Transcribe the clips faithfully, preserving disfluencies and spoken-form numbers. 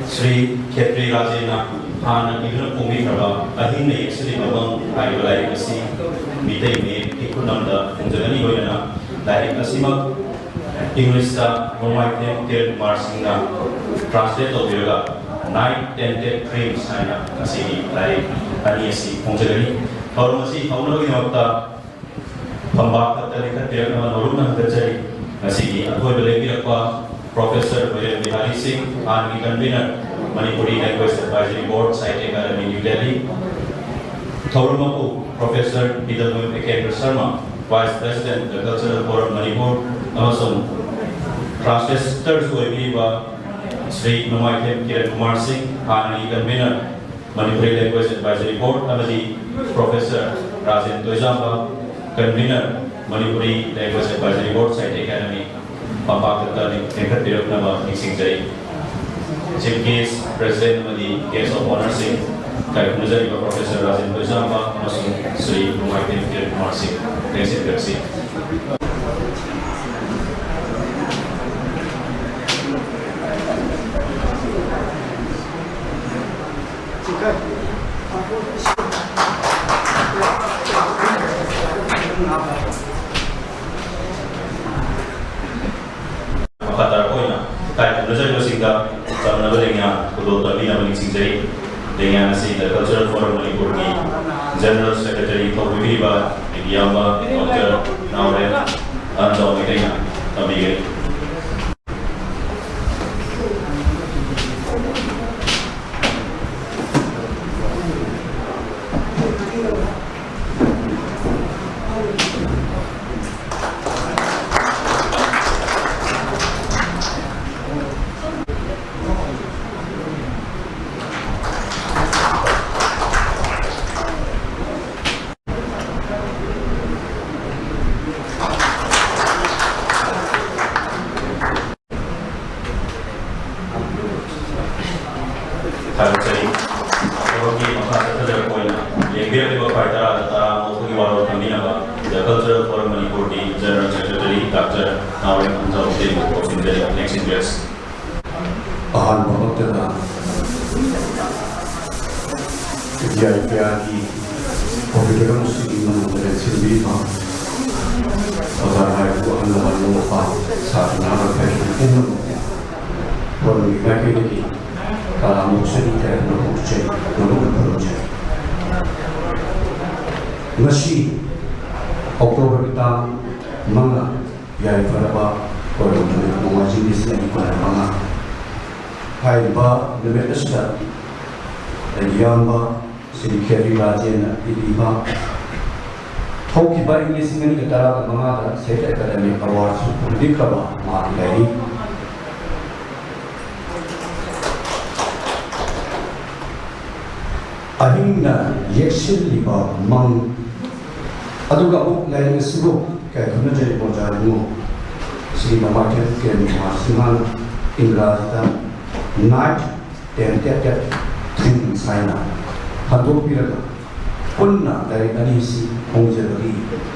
ꯁ꯭ꯔꯤ ꯈꯦꯇ꯭ꯔꯤ ꯔꯥꯖꯦꯟꯅ ꯍꯥꯟꯅ ꯏꯗꯨꯅ ꯐꯣꯡꯕꯤꯈ꯭ꯔꯕ ꯑꯍꯤꯡꯅ ꯌꯦꯛꯁꯤꯜꯂꯤꯕ ꯃꯪ ꯍꯥꯏꯔꯤꯕ ꯂꯥꯏꯔꯤꯛ ꯑꯁꯤ ꯃꯤꯇꯩ ꯃꯌꯦꯛꯀꯤ ꯈꯨꯠꯅꯝꯗ ꯐꯣꯡꯖꯒꯅꯤ꯫ ꯂꯣꯏꯅꯅ ꯂꯥꯏꯔꯤꯛ ꯑꯁꯤꯃꯛ ꯏꯪꯂꯤꯁꯇ ꯅꯣꯡꯃꯥꯏꯊꯦꯝ ꯀꯤꯔꯟ ꯀꯨꯃꯥꯔ ꯁꯤꯡꯅ translate ꯇꯧꯕꯤꯔꯒ Night Tainted Dreams ꯍꯥꯏꯅ ꯉꯁꯤꯒꯤ ꯂꯥꯏꯔꯤꯛ ꯑꯅꯤ ꯑꯁꯤ ꯐꯣꯡꯖꯒꯅꯤ꯫ ꯊꯧꯔꯝ ꯑꯁꯤ ꯍꯧꯅꯕꯒꯤꯗꯃꯛꯇ ꯐꯝꯕꯥꯛ ꯈꯛꯇ ꯂꯤꯡꯈꯠꯄꯤꯔꯛꯅꯕ ꯅꯧꯔꯨꯛꯅ ꯍꯪꯒꯠꯆꯔꯤ꯫ ꯉꯁꯤꯒꯤ ꯑꯊꯣꯏꯕ ꯂꯦꯡꯕꯤꯔꯛꯄ Professor ꯕꯤꯔꯦꯟ ꯕꯤꯍꯥꯔꯤ ꯁꯤꯡ, ꯍꯥꯟꯅꯒꯤ convener, Manipuri Language Advisory Board, Sahitya Academy, New Delhi꯫ ꯊꯧꯔꯝ ꯃꯄꯨ Professor ꯄꯤꯗꯜꯃꯌꯨꯝ ꯑꯦꯀꯦꯟꯗ꯭ꯔ Sharma, Vice President, The Cultural Forum Manipur, ꯑꯃꯁꯨꯡ translator ꯁꯨ ꯑꯣꯏꯕꯤꯔꯤꯕ ꯁ꯭ꯔꯤ ꯅꯣꯡꯃꯥꯏꯊꯦꯝ ꯀꯤꯔꯟ ꯀꯨꯃꯥꯔ ꯁꯤꯡ, ꯍꯥꯟꯅꯒꯤ convener, Manipuri Language Advisory Board, ꯑꯃꯗꯤ Professor Rajen ꯇꯣꯏꯖꯥꯝꯕ, convener, Manipuri Language Advisory Board, Sahitya Academy, ꯐꯝꯕꯥꯛ ꯈꯛꯇ ꯂꯦꯡꯈꯠꯄꯤꯔꯛꯅꯕ ꯅꯤꯡꯁꯤꯡꯖꯔꯤ꯫ Chief Guest, President ꯑꯃꯗꯤ Guest of Honour ꯁꯤꯡ, ꯏꯀꯥꯏ ꯈꯨꯝꯅꯖꯔꯤꯕ Professor ꯔꯥꯖꯦꯟ ꯇꯣꯏꯖꯥꯝꯕ ꯑꯃꯁꯨꯡ ꯁ꯭ꯔꯤ ꯅꯣꯡꯃꯥꯏꯊꯦꯝ ꯀꯤꯔꯟ ꯀꯨꯃꯥꯔ ꯁꯤꯡ, ꯂꯦꯡꯁꯤꯟꯕꯤꯔꯛꯁꯤ꯫ ꯃꯈꯥ ꯇꯥꯔꯛꯄ ꯑꯣꯏꯅ ꯏꯀꯥꯏ ꯈꯨꯝꯅꯖꯔꯤꯕꯁꯤꯡꯗ ꯆꯝꯅꯕ ꯂꯦꯡꯌꯥꯟ ꯈꯨꯗꯣꯜ ꯇꯝꯕꯤꯅꯕ ꯅꯤꯡꯁꯤꯡꯖꯔꯤ꯫ ꯂꯦꯡꯌꯥꯟ ꯑꯁꯤ The Cultural Forum ꯃꯅꯤꯄꯨꯔꯒꯤ General Secretary ꯊꯧꯑꯣꯏꯕꯤꯔꯤꯕ ꯏꯌꯥꯝꯕ Doctor ꯅꯥꯎꯔꯦꯝ ꯑꯍꯟꯖꯥꯎ ꯃꯩꯇꯩꯅ ꯇꯝꯕꯤꯒꯅꯤ꯫ ꯊꯥꯒꯠꯆꯔꯤ꯫ ꯊꯕꯛꯀꯤ ꯃꯈꯥ ꯆꯠꯊꯖꯔꯛꯄ ꯑꯣꯏꯅ ꯂꯦꯡꯕꯤꯔꯛꯂꯤꯕ ꯈ꯭ꯋꯥꯏ ꯇꯔꯥꯗ ꯇꯔꯥ ꯃꯣꯛꯄꯒꯤ ꯋꯥꯔꯣꯜ ꯊꯝꯕꯤꯅꯕ The Cultural Forum ꯃꯅꯤꯄꯨꯔꯒꯤ General Secretary Doctor ꯅꯥꯎꯔꯦꯝ ꯑꯍꯟꯖꯥꯎ ꯃꯩꯇꯩꯕꯨ ꯀꯧꯁꯤꯟꯖꯔꯤ꯫ ꯂꯦꯡꯁꯤꯟꯕꯤꯔꯛꯁꯤ꯫ ꯑ, ꯑꯍꯥꯟꯕꯃꯛꯇꯗ ꯕꯤ ꯑꯥꯏ ꯄꯤ ꯑꯥꯔꯒꯤ ꯑꯣꯗꯤꯇꯣꯔꯤꯌꯝ ꯑꯁꯤꯒꯤ ꯃꯅꯨꯡꯗ ꯂꯦꯡꯁꯤꯟꯕꯤꯔꯤꯕ ꯑꯣꯖꯥ ꯂꯥꯏꯔꯤꯛꯄꯨ ꯑꯍꯜ ꯂꯃꯟ ꯃꯃꯥ ꯃꯄꯥ ꯁꯥꯇ꯭ꯔ ꯅꯍꯥꯔꯣꯜ ꯄꯨꯝꯅꯃꯛ ꯊꯣꯟꯕꯒꯤ ꯃꯥꯏꯀꯩꯗꯒꯤ ꯇꯔꯥꯃꯨꯛ ꯁꯔꯤ ꯇꯔꯦꯠ ꯃꯔꯨꯞ ꯆꯦ ꯃꯔꯨꯞ ꯐꯔꯨꯞ ꯆꯦ꯫ ꯉꯁꯤ ꯑꯣꯛꯇꯣꯕꯔꯒꯤ ꯇꯥꯡ ꯃꯉꯥ, ꯌꯥꯏꯐꯔꯕ ꯀꯣꯔꯣꯟ ꯅꯨꯃꯤꯠ, ꯅꯣꯡꯃꯥꯏꯖꯤꯡ ꯂꯤꯁꯤꯡ ꯑꯅꯤ ꯀꯨꯟ ꯃꯉꯥ ꯍꯥꯏꯔꯤꯕ ꯅꯨꯃꯤꯠ ꯑꯁꯤꯗ ꯑꯩꯒꯤ ꯏꯌꯥꯝꯕ ꯁ꯭ꯔꯤ ꯈꯦꯔꯤ ꯔꯥꯖꯦꯟꯅ ꯏꯕꯤꯕ ꯍꯧꯈꯤꯕ ꯏꯪ ꯂꯤꯁꯤꯡ ꯑꯅꯤꯒ ꯇꯔꯥꯒ ꯃꯉꯥꯗ ꯁꯥꯍꯤꯇ꯭ꯌ ꯑꯦꯀꯥꯗꯦꯃꯤ ꯑꯦꯋꯥꯔꯗꯁꯨ ꯐꯪꯕꯤꯈ꯭ꯔꯕ ꯃꯍꯥꯛꯀꯤ ꯂꯥꯏꯔꯤꯛ ꯑꯍꯤꯡꯅ ꯌꯦꯛꯁꯤꯜꯂꯤꯕ ꯃꯪ꯫ ꯑꯗꯨꯒ ꯑꯃꯨꯛ ꯂꯥꯏꯔꯤꯛ ꯑꯁꯤꯕꯨ ꯀꯌꯥ ꯈꯪꯅꯖꯔꯤꯕ ꯑꯣꯖꯥ ꯏꯕꯨꯡꯉꯣ ꯁ꯭ꯔꯤ ꯃꯃꯥꯊꯦꯜ ꯀꯤꯔꯟ ꯀꯨꯃꯥꯔ ꯁꯤꯡꯍꯅ ꯏꯪꯒ꯭ꯔꯥꯖꯤꯗ Night Tentative Dreams ꯍꯥꯏꯅ ꯍꯟꯗꯣꯛꯄꯤꯔꯒ ꯄꯨꯟꯅ ꯂꯥꯏꯔꯤꯛ ꯑꯅꯤꯁꯤ ꯐꯣꯡꯖꯕꯒꯤ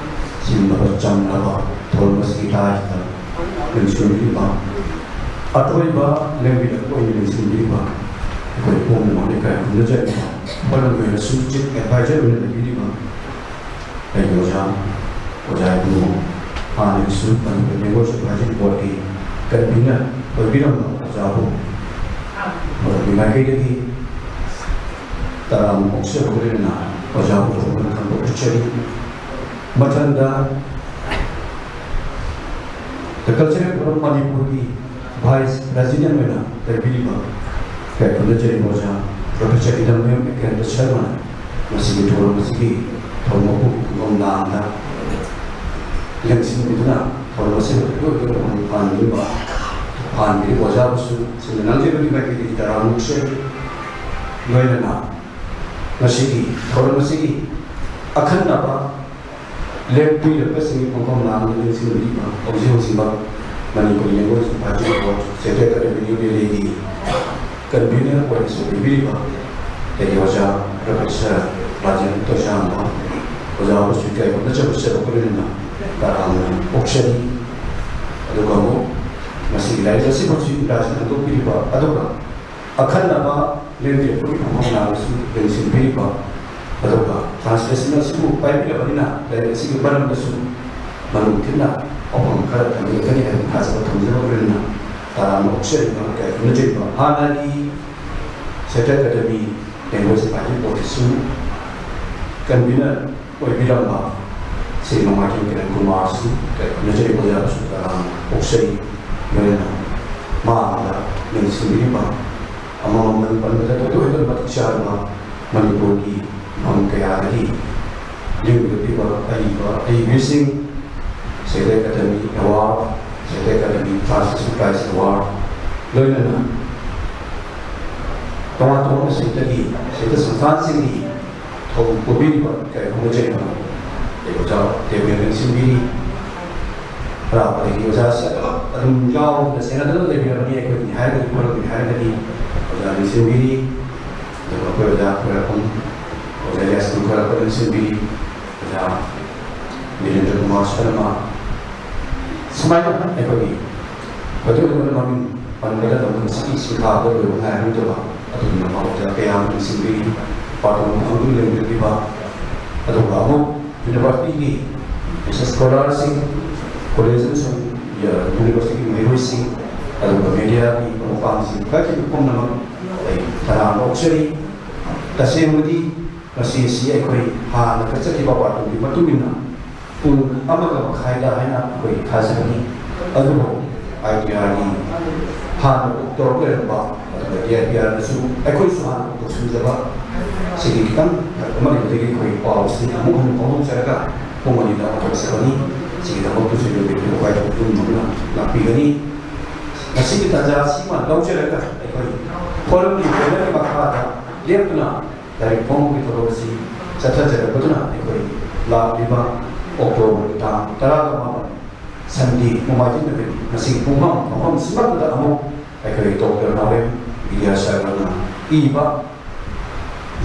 ꯆꯤꯡꯂꯕ ꯆꯝꯂꯕ ꯊꯧꯔꯝ ꯑꯁꯤꯒꯤ ꯂꯥꯏꯁꯤꯗ ꯅꯤꯡꯁꯤꯡꯕꯤꯕ, ꯑꯊꯣꯏꯕ ꯂꯦꯡꯕꯤꯔꯛꯄ ꯑꯣꯏꯅ ꯅꯤꯡꯁꯤꯡꯕꯤꯕ ꯑꯩꯈꯣꯏ ꯄꯨꯝꯅꯃꯛ ꯏꯀꯥꯏ ꯈꯨꯝꯅꯖꯔꯤ꯫ ꯃꯔꯝ ꯑꯣꯏꯔꯁꯨ ꯆꯤꯐ ꯑꯦꯗꯚꯥꯏꯖꯔ ꯑꯣꯏꯅ ꯂꯩꯕꯤꯔꯤꯕ ꯑꯩꯒꯤ ꯑꯣꯖꯥ, ꯑꯣꯖꯥ ꯏꯕꯨꯡꯉꯣ, ꯍꯥꯟꯅꯒꯤꯁꯨ ꯃꯅꯤꯄꯨꯔ ꯂꯦꯡꯒ꯭ꯋꯦꯖ ꯑꯦꯗꯚꯥꯏꯖꯔꯤ ꯕꯣꯔꯗꯀꯤ ꯀꯟꯚꯤꯅꯔ ꯑꯣꯏꯕꯤꯔꯝꯕ ꯑꯣꯖꯥꯕꯨ ꯕꯣꯔꯗꯀꯤ ꯃꯥꯏꯀꯩꯗꯒꯤ ꯇꯔꯥꯃꯨꯛ ꯑꯣꯛꯆꯕꯒ ꯂꯣꯏꯅꯅ ꯑꯣꯖꯥꯕꯨ ꯇꯧꯕꯅ ꯈꯪꯕ ꯎꯠꯆꯔꯤ꯫ ꯃꯊꯪꯗ The Cultural Forum ꯃꯅꯤꯄꯨꯔꯒꯤ ꯚꯥꯏꯁ ꯄ꯭ꯔꯦꯁꯤꯗꯦꯟ ꯑꯣꯏꯅ ꯂꯩꯕꯤꯔꯤꯕ ꯀꯌꯥ ꯈꯨꯝꯅꯖꯔꯤꯕ ꯑꯣꯖꯥ ꯄ꯭ꯔꯣꯐꯦꯁꯔ ꯏꯗꯝꯕꯦꯝ ꯑꯦꯀꯦꯟꯗ꯭ꯔ ꯁꯔꯃꯅ ꯉꯁꯤꯒꯤ ꯊꯧꯔꯝ ꯑꯁꯤꯒꯤ ꯊꯧꯔꯝ ꯃꯄꯨꯒꯤ ꯈꯨꯡꯒꯪ ꯂꯥꯡꯗ ꯂꯦꯡꯁꯤꯟꯕꯤꯗꯨꯅ ꯊꯧꯔꯝ ꯑꯁꯤꯕꯨ ꯊꯣꯏꯗꯣꯛ ꯍꯦꯟꯗꯣꯛꯅ ꯄꯥꯟꯕꯤꯔꯤꯕ, ꯄꯥꯟꯕꯤꯔꯤꯕ ꯑꯣꯖꯥꯕꯨꯁꯨ ꯁꯤꯟꯕ ꯂꯥꯡꯖꯕꯒꯤ ꯃꯥꯏꯀꯩꯗꯒꯤ ꯇꯔꯥꯃꯨꯛꯁꯦ ꯂꯣꯏꯅꯅ ꯉꯁꯤꯒꯤ ꯊꯧꯔꯝ ꯑꯁꯤꯒꯤ ꯑꯈꯟꯅꯕ ꯂꯦꯞꯄꯤꯔꯛꯄꯁꯤꯡꯒꯤ ꯈꯣꯡꯐꯝ ꯂꯥꯡꯗ ꯅꯤꯡꯁꯤꯡꯕꯤꯔꯤꯕ ꯍꯧꯖꯤꯛ ꯍꯧꯖꯤꯛꯃꯛ ꯃꯅꯤꯄꯨꯔ ꯂꯦꯡꯒ꯭ꯋꯦꯖ ꯑꯦꯗꯚꯥꯏꯖꯔꯤ ꯕꯣꯔꯗ ꯁꯦꯀ꯭ꯔꯦꯇꯔꯤ ꯅ꯭ꯌꯨ ꯗꯦꯜꯂꯤꯒꯤ ꯀꯟꯚꯤꯅꯔ ꯑꯣꯏꯅꯁꯨ ꯂꯩꯕꯤꯔꯤꯕ ꯑꯩꯒꯤ ꯑꯣꯖꯥ ꯄ꯭ꯔꯣꯐꯦꯁꯔ ꯔꯥꯖꯦꯟ ꯇꯣꯏꯁꯥꯡꯕ ꯑꯣꯖꯥꯕꯨꯁꯨ ꯏꯀꯥꯏ ꯈꯨꯝꯅꯖꯕ ꯁꯦꯕ ꯈꯨꯔꯨꯝꯅ ꯇꯔꯥꯝꯅ ꯑꯣꯛꯆꯔꯤ꯫ ꯑꯗꯨꯒ ꯑꯃꯨꯛ ꯃꯁꯤꯒꯤ ꯂꯥꯏꯔꯤꯛ ꯑꯁꯤꯕꯨꯁꯨ ꯏꯪꯒ꯭ꯔꯥꯖꯤꯗ ꯍꯟꯗꯣꯛꯄꯤꯔꯤꯕ, ꯑꯗꯨꯒ ꯑꯈꯟꯅꯕ ꯂꯦꯡꯕꯤꯔꯛꯄꯒꯤ ꯐꯝꯐꯝ ꯅꯥꯕꯁꯨ ꯌꯦꯡꯁꯤꯟꯕꯤꯔꯤꯕ, ꯑꯗꯨꯒ ꯇ꯭ꯔꯥꯟꯁꯂꯦꯁꯟ ꯑꯁꯤꯕꯨ ꯄꯥꯏꯕꯤꯔꯕꯅꯤꯅ ꯂꯥꯏꯔꯤꯛ ꯑꯁꯤꯒꯤ ꯃꯔꯝꯗꯁꯨ ꯃꯅꯨꯡ ꯊꯤꯟꯅ ꯋꯥꯐꯝ ꯈꯔ ꯊꯝꯕꯤꯔꯛꯀꯅꯤ ꯍꯥꯏꯕ ꯊꯥꯖꯕ ꯊꯝꯖꯕ ꯂꯣꯏꯅꯅ ꯇꯔꯥꯝꯅ ꯑꯣꯛꯆꯔꯤ꯫ ꯃꯔꯨꯞ ꯀꯌꯥ ꯈꯪꯅꯖꯔꯤꯕ ꯍꯥꯟꯅꯒꯤ ꯁꯦꯟꯇ꯭ꯔꯦꯜ ꯑꯦꯀꯥꯗꯃꯤ ꯂꯦꯡꯒ꯭ꯋꯦꯖ ꯑꯦꯗꯚꯥꯏꯖꯔꯤ ꯕꯣꯔꯗꯀꯤꯁꯨ ꯀꯟꯚꯤꯅꯔ ꯑꯣꯏꯕꯤꯔꯝꯕ ꯁ꯭ꯔꯤ ꯅꯣꯡꯃꯥꯏꯊꯦꯝ ꯀꯤꯔꯟ ꯀꯨꯃꯥꯔꯁꯨ ꯀꯟꯚꯤꯅꯔ ꯑꯣꯏꯖꯕꯁꯨ ꯇꯔꯥꯝꯅ ꯑꯣꯛꯆꯔꯤ꯫ ꯂꯣꯏꯅꯅ ꯃꯥꯡꯗ ꯌꯦꯡꯁꯤꯟꯕꯤꯔꯤꯕ ꯑꯃꯃꯝꯗ ꯄꯟꯕꯗ ꯊꯣꯏꯗꯣꯛ ꯍꯦꯟꯗꯣꯛꯅ ꯃꯇꯤꯛ ꯆꯥꯔꯕ ꯃꯅꯤꯄꯨꯔꯒꯤ ꯃꯐꯝ ꯀꯌꯥꯗꯒꯤ ꯂꯦꯡꯕꯤꯔꯛꯂꯤꯕ ꯑꯏꯕ ꯑꯏꯕꯤꯁꯤꯡ, central academy award, central academy translation prize award, ꯂꯣꯏꯅꯅ ꯇꯣꯉꯥꯟ ꯇꯣꯉꯥꯟꯕ ꯁꯦꯛꯇꯔꯒꯤ, ꯁꯦꯛꯇꯔ ꯁꯪꯁꯊꯥꯟꯁꯤꯡꯒꯤ ꯊꯧ ꯄꯨꯕꯤꯔꯤꯕ ꯀꯌꯥ ꯈꯪꯅꯖꯩ꯫ ꯑꯩ ꯑꯣꯖꯥ ꯗꯦꯕꯦꯟ ꯅꯤꯡꯁꯤꯡꯕꯤꯔꯤ꯫ ꯑꯔꯥꯞꯄꯗꯒꯤ ꯑꯣꯖꯥꯁꯤ ꯑꯗꯨꯃꯛ ꯑꯗꯨꯝ ꯌꯥꯎꯗꯅ ꯁꯦꯟꯅꯗꯨꯅ ꯂꯩꯕꯤꯔꯕꯅꯤ꯫ ꯑꯩꯈꯣꯏꯒꯤ ꯍꯥꯏꯔꯒꯗꯤ ꯈꯣꯏꯔꯝꯒꯤ ꯍꯥꯏꯔꯒꯗꯤ ꯑꯣꯖꯥ ꯅꯤꯡꯁꯤꯡꯕꯤꯔꯤ꯫ ꯑꯗꯨꯒ ꯑꯩꯈꯣꯏ ꯑꯣꯖꯥ ꯈꯣꯏꯔꯥꯛꯄꯝ, ꯑꯣꯖꯥ ꯌꯥꯁꯀꯨꯟ ꯈꯣꯏꯔꯥꯛꯄꯝ ꯅꯤꯡꯁꯤꯡꯕꯤꯔꯤ꯫ ꯑꯣꯖꯥ ꯕꯤꯔꯦꯟꯗ꯭ꯔ ꯀꯨꯃꯥꯔ ꯁꯔꯃ, ꯁꯨꯃꯥꯏꯅ ꯑꯩꯈꯣꯏꯒꯤ ꯍꯧꯖꯤꯛ ꯍꯧꯖꯤꯛ ꯃꯃꯤꯡ ꯄꯟꯕꯗ ꯑꯗꯨꯝ ꯉꯁꯤꯒꯤ ꯁꯤꯟꯊꯥꯕꯗ ꯂꯣꯏꯕ ꯉꯥꯏꯔꯣꯏꯗꯕ ꯑꯗꯨꯒꯨꯝꯂꯕ ꯑꯣꯖꯥ ꯀꯌꯥ ꯑꯃ ꯅꯤꯡꯁꯤꯡꯕꯤꯔꯤ꯫ ꯄꯥꯔꯠ ꯋꯥꯟ ꯐꯪꯗꯨꯅ ꯂꯩꯕꯤꯔꯤꯕ, ꯑꯗꯨꯒ ꯑꯃꯨꯛ ꯌꯨꯅꯤꯚꯔꯁꯤꯇꯤꯒꯤ ꯔꯤꯁꯔꯁ ꯁ꯭ꯀꯣꯂꯥꯔꯁꯤꯡ, ꯀꯣꯂꯦꯖ ꯑꯃꯁꯨꯡ ꯌꯨꯅꯤꯚꯔꯁꯤꯇꯤꯒꯤ ꯃꯍꯩꯔꯣꯏꯁꯤꯡ, ꯑꯗꯨꯒ ꯃꯦꯗꯤꯌꯥꯒꯤ ꯃꯄꯥꯡꯁꯤꯡ, ꯀꯔꯤꯒꯨꯝꯕ ꯄꯨꯝꯅꯃꯛ ꯑꯩ ꯇꯔꯥꯝꯅ ꯑꯣꯛꯆꯔꯤ꯫ ꯇꯁꯦꯡꯕꯗꯤ ꯃꯁꯤ ꯑꯁꯤ ꯑꯩꯈꯣꯏ ꯍꯥꯟꯅ ꯆꯠꯆꯈꯤꯕ ꯋꯥꯔꯇꯨꯒꯤ ꯃꯇꯨꯡ ꯏꯟꯅ ꯄꯨꯡ ꯑꯃꯒ ꯃꯈꯥꯏꯗ ꯍꯥꯏꯅ ꯑꯩꯈꯣꯏ ꯊꯥꯖꯒꯅꯤ꯫ ꯑꯗꯨꯕꯨ ꯑꯥꯏ ꯇꯤ ꯑꯥꯔꯒꯤ ꯍꯥꯟꯅ ꯕꯨꯛ ꯇꯧꯔꯛꯄ ꯂꯩꯔꯝꯕ, ꯑꯗꯨꯒ ꯗꯤ ꯑꯥꯏ ꯄꯤ ꯑꯥꯔꯗꯁꯨ ꯑꯩꯈꯣꯏꯁꯨ ꯍꯥꯟꯅ ꯕꯨꯛ ꯇꯧꯁꯤꯟꯖꯕ, ꯁꯤꯒꯤ ꯈꯤꯇꯪ ꯑꯃ ꯂꯩꯕꯗꯒꯤ ꯑꯩꯈꯣꯏ ꯄꯥꯎꯁꯤ ꯑꯃꯨꯛ ꯍꯟꯅ ꯐꯣꯡꯗꯣꯛꯆꯔꯒ ꯄꯨꯡ ꯑꯅꯤꯗ ꯑꯃꯨꯛ ꯇꯧꯖꯒꯅꯤ꯫ ꯁꯤꯒꯤꯗꯃꯛꯇꯁꯨ ꯌꯨꯝ ꯌꯨꯝ ꯋꯥꯏꯊꯣꯛ ꯌꯨꯝ ꯑꯃꯅ ꯂꯥꯛꯄꯤꯒꯅꯤ꯫ ꯉꯁꯤꯒꯤ ꯇꯥꯟꯖꯥ ꯑꯁꯤꯃ ꯂꯧꯖꯔꯒ ꯑꯩꯈꯣꯏ ꯐꯣꯔꯝꯒꯤ ꯕꯦꯅꯔꯒꯤ ꯃꯈꯥꯗ ꯂꯦꯞꯇꯨꯅ ꯂꯥꯏꯔꯤꯛ ꯐꯣꯡꯕꯒꯤ ꯊꯧꯔꯝ ꯑꯁꯤ ꯆꯠꯊꯖꯔꯛꯄꯗꯨꯅ ꯑꯩꯈꯣꯏ ꯂꯥꯛꯂꯤꯕ ꯑꯣꯛꯇꯣꯕꯔꯒꯤ ꯇꯥꯡ ꯇꯔꯥꯒ ꯃꯥꯄꯟ, ꯁꯟꯗꯦ, ꯅꯣꯡꯃꯥꯏꯖꯤꯡ ꯅꯨꯃꯤꯠ ꯉꯁꯤ ꯄꯨꯡꯐꯝ ꯃꯐꯝꯁꯤꯃꯛꯇꯗ ꯑꯃꯨꯛ ꯑꯩꯈꯣꯏ ꯗꯣꯛꯇꯔ ꯅꯥꯎꯔꯦꯝ ꯕꯤꯗ꯭ꯌꯥꯁꯥꯒꯔꯅ ꯏꯕ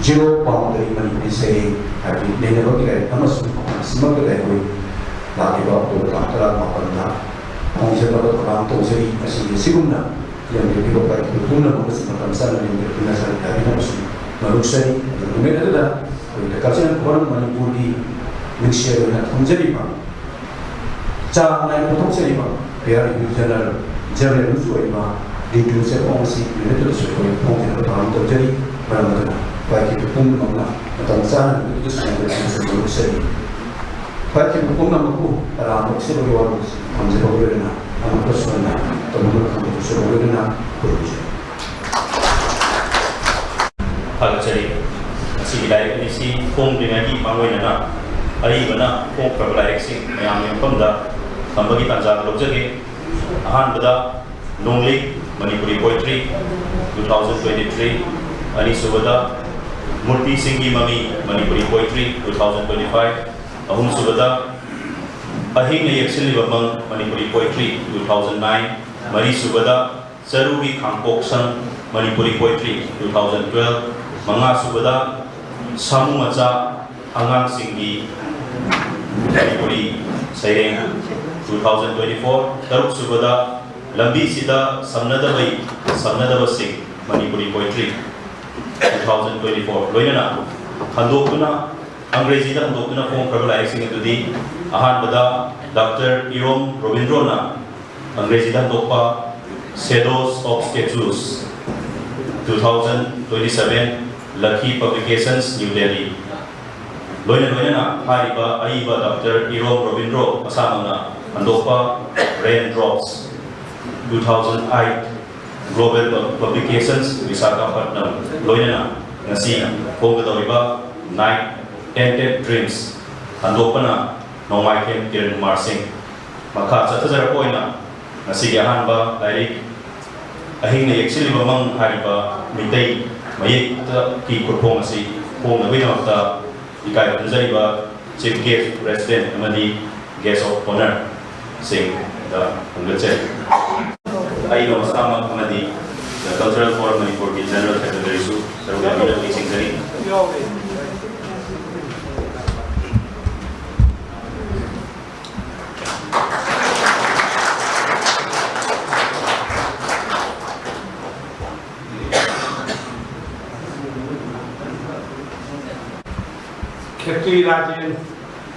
ꯖꯤꯔꯣ ꯕꯥꯎꯟꯗꯔꯤ ꯃꯅꯤꯄꯨꯔꯤ ꯁꯩꯔꯦꯡ ꯍꯥꯏꯕꯗꯤ ꯅꯩꯅꯕꯒꯤ ꯂꯥꯏꯔꯤꯛ ꯑꯃꯁꯨ ꯃꯐꯝꯁꯤꯃꯛꯇꯗ ꯑꯩꯈꯣꯏ ꯂꯥꯛꯂꯤꯕ ꯑꯣꯛꯇꯣꯕꯔ ꯇꯥꯡ ꯇꯔꯥꯃꯥꯄꯟꯗ ꯈꯣꯡꯖꯦꯜ ꯑꯗꯨ ꯊꯧꯔꯥꯡ ꯇꯧꯖꯔꯤ꯫ ꯑꯁꯤꯒꯤ ꯑꯁꯤꯒꯨꯝꯅ ꯂꯝꯗꯝꯒꯤ ꯄꯥꯏꯈꯤꯕ ꯄꯨꯝꯅꯃꯛ ꯑꯁꯤ ꯃꯇꯝ ꯆꯥꯅ ꯂꯦꯡꯗꯅ ꯄꯤꯅ ꯁꯔꯨꯛ ꯌꯥꯕꯤꯅꯕꯁꯨ ꯃꯔꯨꯞ ꯆꯠꯂꯤ꯫ ꯑꯗꯨ ꯅꯨꯃꯤꯠ ꯑꯗꯨꯗ ꯑꯩꯈꯣꯏ The Cultural Forum ꯃꯅꯤꯄꯨꯔꯒꯤ ꯃꯤꯡꯁꯦꯜ ꯑꯣꯏꯅ ꯊꯝꯖꯔꯤꯕ, ꯆꯥꯡ ꯅꯥꯏꯅ ꯄꯨꯊꯣꯛꯆꯔꯤꯕ ꯄꯤꯌꯔ ꯔꯤꯚꯤꯌꯨ ꯖꯔꯅꯦꯜ, ꯖꯔꯅꯦꯜ ꯑꯃꯁꯨ ꯑꯣꯏꯔꯤꯕ ꯗꯤ ꯇꯨ ꯆꯦꯐꯣꯡ ꯑꯁꯤ ꯅꯨꯃꯤꯠ ꯑꯗꯨꯗꯁꯨ ꯑꯩꯈꯣꯏ ꯐꯣꯡꯗꯅꯕ ꯊꯧꯔꯥꯡ ꯇꯧꯖꯔꯤ꯫ ꯃꯔꯝ ꯑꯗꯨꯅ ꯄꯥꯏꯈꯤꯕ ꯄꯨꯝꯅꯃꯛꯅ ꯃꯇꯝ ꯆꯥꯅ ꯅꯨꯃꯤꯠ ꯑꯗꯨꯗꯁꯨ ꯂꯦꯡꯗꯅ ꯄꯤꯅ ꯁꯔꯨꯛ ꯃꯔꯨꯞ ꯆꯠꯂꯤ꯫ ꯄꯥꯏꯈꯤꯕ ꯄꯨꯝꯅꯃꯛꯄꯨ ꯇꯔꯥꯝꯅ ꯑꯣꯛꯆꯕꯒꯤ ꯋꯥꯔꯣꯜ ꯊꯝꯖꯕꯒ ꯂꯣꯏꯅꯅ ꯑꯃꯨꯛꯀꯁꯨ ꯍꯟꯅ ꯇꯧꯅꯕ ꯊꯝꯖꯕꯒ ꯂꯣꯏꯅꯅ ꯈꯨꯔꯨꯝꯖꯔꯤ꯫ ꯊꯥꯒꯠꯆꯔꯤ꯫ ꯃꯁꯤꯒꯤ ꯂꯥꯏꯔꯤꯛ ꯑꯅꯤꯁꯤ ꯐꯣꯡꯗ꯭ꯔꯤꯉꯩꯒꯤ ꯃꯥꯡꯑꯣꯏꯅꯅ ꯑꯔꯤꯕꯅ ꯐꯣꯡꯈ꯭ꯔꯕ ꯂꯥꯏꯔꯤꯛꯁꯤꯡ ꯃꯌꯥꯝꯒꯤ ꯃꯐꯝꯗ ꯊꯝꯕꯒꯤ ꯇꯥꯟꯖꯥ ꯂꯧꯖꯒꯦ꯫ ꯑꯍꯥꯟꯕꯗ ꯅꯣꯡꯂꯤꯛ Manipuri poetry two thousand twenty three, ꯑꯅꯤꯁꯨꯕꯗ ꯃꯨꯔꯇꯤꯁꯤꯡꯒꯤ ꯃꯃꯤ Manipuri poetry two thousand twenty five, ꯑꯍꯨꯝꯁꯨꯕꯗ ꯑꯍꯤꯡꯅ ꯌꯦꯛꯁꯤꯜꯂꯤꯕ ꯃꯪ Manipuri poetry two thousand nine, ꯃꯔꯤꯁꯨꯕꯗ ꯆꯔꯨꯒꯤ ꯈꯥꯡꯄꯣꯛꯁꯪ Manipuri poetry two thousand twelve, ꯃꯉꯥꯁꯨꯕꯗ ꯁꯥꯃꯨ ꯃꯆꯥ ꯑꯉꯥꯡꯁꯤꯡꯒꯤ ꯃꯅꯤꯄꯨꯔꯤ ꯁꯩꯔꯦꯡ ꯇꯨ ꯊꯥꯎꯖꯟ ꯇ꯭ꯋꯦꯟꯇꯤ ꯐꯣꯔ, ꯇꯔꯨꯛꯁꯨꯕꯗ ꯂꯝꯕꯤꯁꯤꯗ ꯁꯝꯅꯗꯕꯩ ꯁꯝꯅꯗꯕꯁꯤꯡ Manipuri poetry two thousand twenty four, ꯂꯣꯏꯅꯅ ꯍꯟꯗꯣꯛꯇꯨꯅ, ꯑꯪꯒ꯭ꯔꯦꯖꯤꯗ ꯍꯟꯗꯣꯛꯇꯨꯅ ꯐꯣꯡꯈ꯭ꯔꯕ ꯂꯥꯏꯔꯤꯛꯁꯤꯡ ꯑꯗꯨꯗꯤ, ꯑꯍꯥꯟꯕꯗ ꯗꯥꯛꯇꯔ ꯏꯔꯣꯝ ꯔꯣꯕꯤꯟꯗ꯭ꯔꯣꯅ ꯑꯪꯒ꯭ꯔꯦꯖꯤꯗ ꯍꯟꯗꯣꯛꯄ Shadows of Statues, two thousand twenty-seven, Lakhi Publications, New Delhi꯫ ꯂꯣꯏꯅ ꯂꯣꯏꯅꯅ ꯍꯥꯏꯔꯤꯕ ꯑꯏꯕ ꯗꯥꯛꯇꯔ ꯏꯔꯣꯝ ꯔꯣꯕꯤꯟꯗ꯭ꯔꯣ ꯃꯁꯥꯃꯛꯅ ꯍꯟꯗꯣꯛꯄ Raindrops, two thousand eight, Global Publications, Visakhapatnam, ꯂꯣꯏꯅꯅ ꯉꯁꯤ ꯐꯣꯡꯒꯗꯧꯔꯤꯕ Night Tainted Dreams, ꯍꯟꯗꯣꯛꯄꯅ ꯅꯣꯡꯃꯥꯏꯊꯦꯝ ꯀꯤꯔꯟ ꯀꯨꯃꯥꯔ ꯁꯤꯡ꯫ ꯃꯈꯥ ꯆꯠꯊꯖꯔꯛꯄ ꯑꯣꯏꯅ ꯉꯁꯤꯒꯤ ꯑꯍꯥꯟꯕ ꯂꯥꯏꯔꯤꯛ ꯑꯍꯤꯡꯅ ꯌꯦꯛꯁꯤꯜꯂꯤꯕ ꯃꯪ ꯍꯥꯏꯔꯤꯕ ꯃꯤꯇꯩ ꯃꯌꯦꯛꯇꯒꯤ ꯈꯨꯠꯐꯣꯡ ꯑꯁꯤ ꯐꯣꯡꯅꯕꯒꯤꯗꯃꯛꯇ ꯏꯀꯥꯏ ꯈꯨꯝꯅꯖꯔꯤꯕ Chief Guest, President ꯑꯃꯗꯤ Guest of Honour ꯁꯤꯡꯗ ꯈꯣꯝꯒꯠꯆꯔꯤ꯫ ꯑꯩꯅ ꯃꯁꯥꯃꯛ ꯑꯃꯗꯤ The Cultural Forum ꯃꯅꯤꯄꯨꯔꯒꯤ General Secretaryꯁꯨ ꯁꯔꯨꯛ ꯌꯥꯕꯤꯅꯕ ꯅꯤꯡꯁꯤꯡꯖꯔꯤ꯫ Secretary Rajen,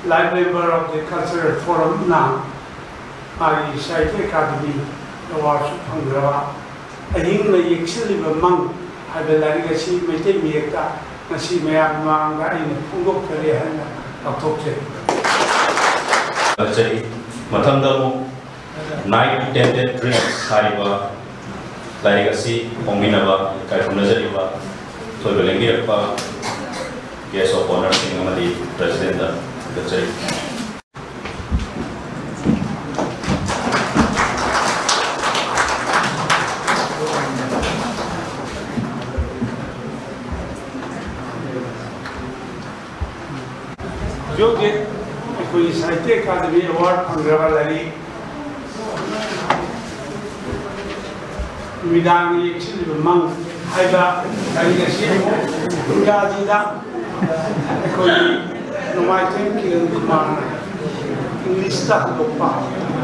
Life Member of the Cultural Forum-ꯅ ꯃꯥꯒꯤ ꯁꯥꯍꯤꯇ꯭ꯌ ꯑꯦꯀꯥꯗꯃꯤ ꯑꯦꯋꯥꯔꯗꯁꯨ ꯐꯪꯈ꯭ꯔꯕ ꯑꯍꯤꯡꯅ ꯌꯦꯛꯁꯤꯜꯂꯤꯕ ꯃꯪ ꯍꯥꯏꯕ ꯂꯥꯏꯔꯤꯛ ꯑꯁꯤ ꯃꯩꯇꯩ ꯃꯌꯦꯛꯇ ꯉꯁꯤ ꯃꯌꯥꯝ ꯃꯃꯥꯡꯗ ꯑꯩꯅ ꯐꯣꯡꯗꯣꯛꯆꯔꯤ ꯍꯥꯏꯅ ꯂꯥꯎꯊꯣꯛꯆꯔꯤ꯫ ꯐꯖꯩ꯫ ꯃꯊꯪꯗ ꯑꯃꯨꯛ Night Tainted Dreams ꯍꯥꯏꯔꯤꯕ ꯂꯥꯏꯔꯤꯛ ꯑꯁꯤ ꯐꯣꯡꯃꯤꯟꯅꯕ ꯏꯀꯥꯏ ꯈꯨꯝꯅꯖꯔꯤꯕ ꯊꯣꯏꯕ ꯂꯦꯡꯕꯤꯔꯛꯄ Guest of Honourꯁꯤꯡ ꯑꯃꯗꯤ Presidentꯗ ꯊꯥꯒꯠꯆꯔꯤ꯫ ꯍꯧꯖꯤꯛ ꯍꯧꯖꯤꯛ ꯑꯩꯈꯣꯏꯒꯤ ꯁꯥꯍꯤꯇ꯭ꯌ ꯑꯦꯀꯥꯗꯃꯤ ꯑꯦꯋꯥꯔꯗ ꯐꯪꯈ꯭ꯔꯕ ꯂꯥꯏꯔꯤꯛ ꯅꯨꯃꯤꯗꯥꯡꯒꯤ ꯌꯦꯛꯁꯤꯜꯂꯤꯕ ꯃꯪ ꯍꯥꯏꯕ ꯂꯥꯏꯔꯤꯛ ꯑꯁꯤ ꯑꯃꯨꯛ ꯏꯪꯒ꯭ꯔꯥꯖꯤꯗ ꯑꯩꯈꯣꯏꯒꯤ ꯅꯣꯡꯃꯥꯏꯊꯦꯝ ꯀꯤꯔꯟ ꯀꯨꯃꯥꯔꯅ ꯏꯪꯂꯤꯁꯇ ꯍꯟꯗꯣꯛꯄ,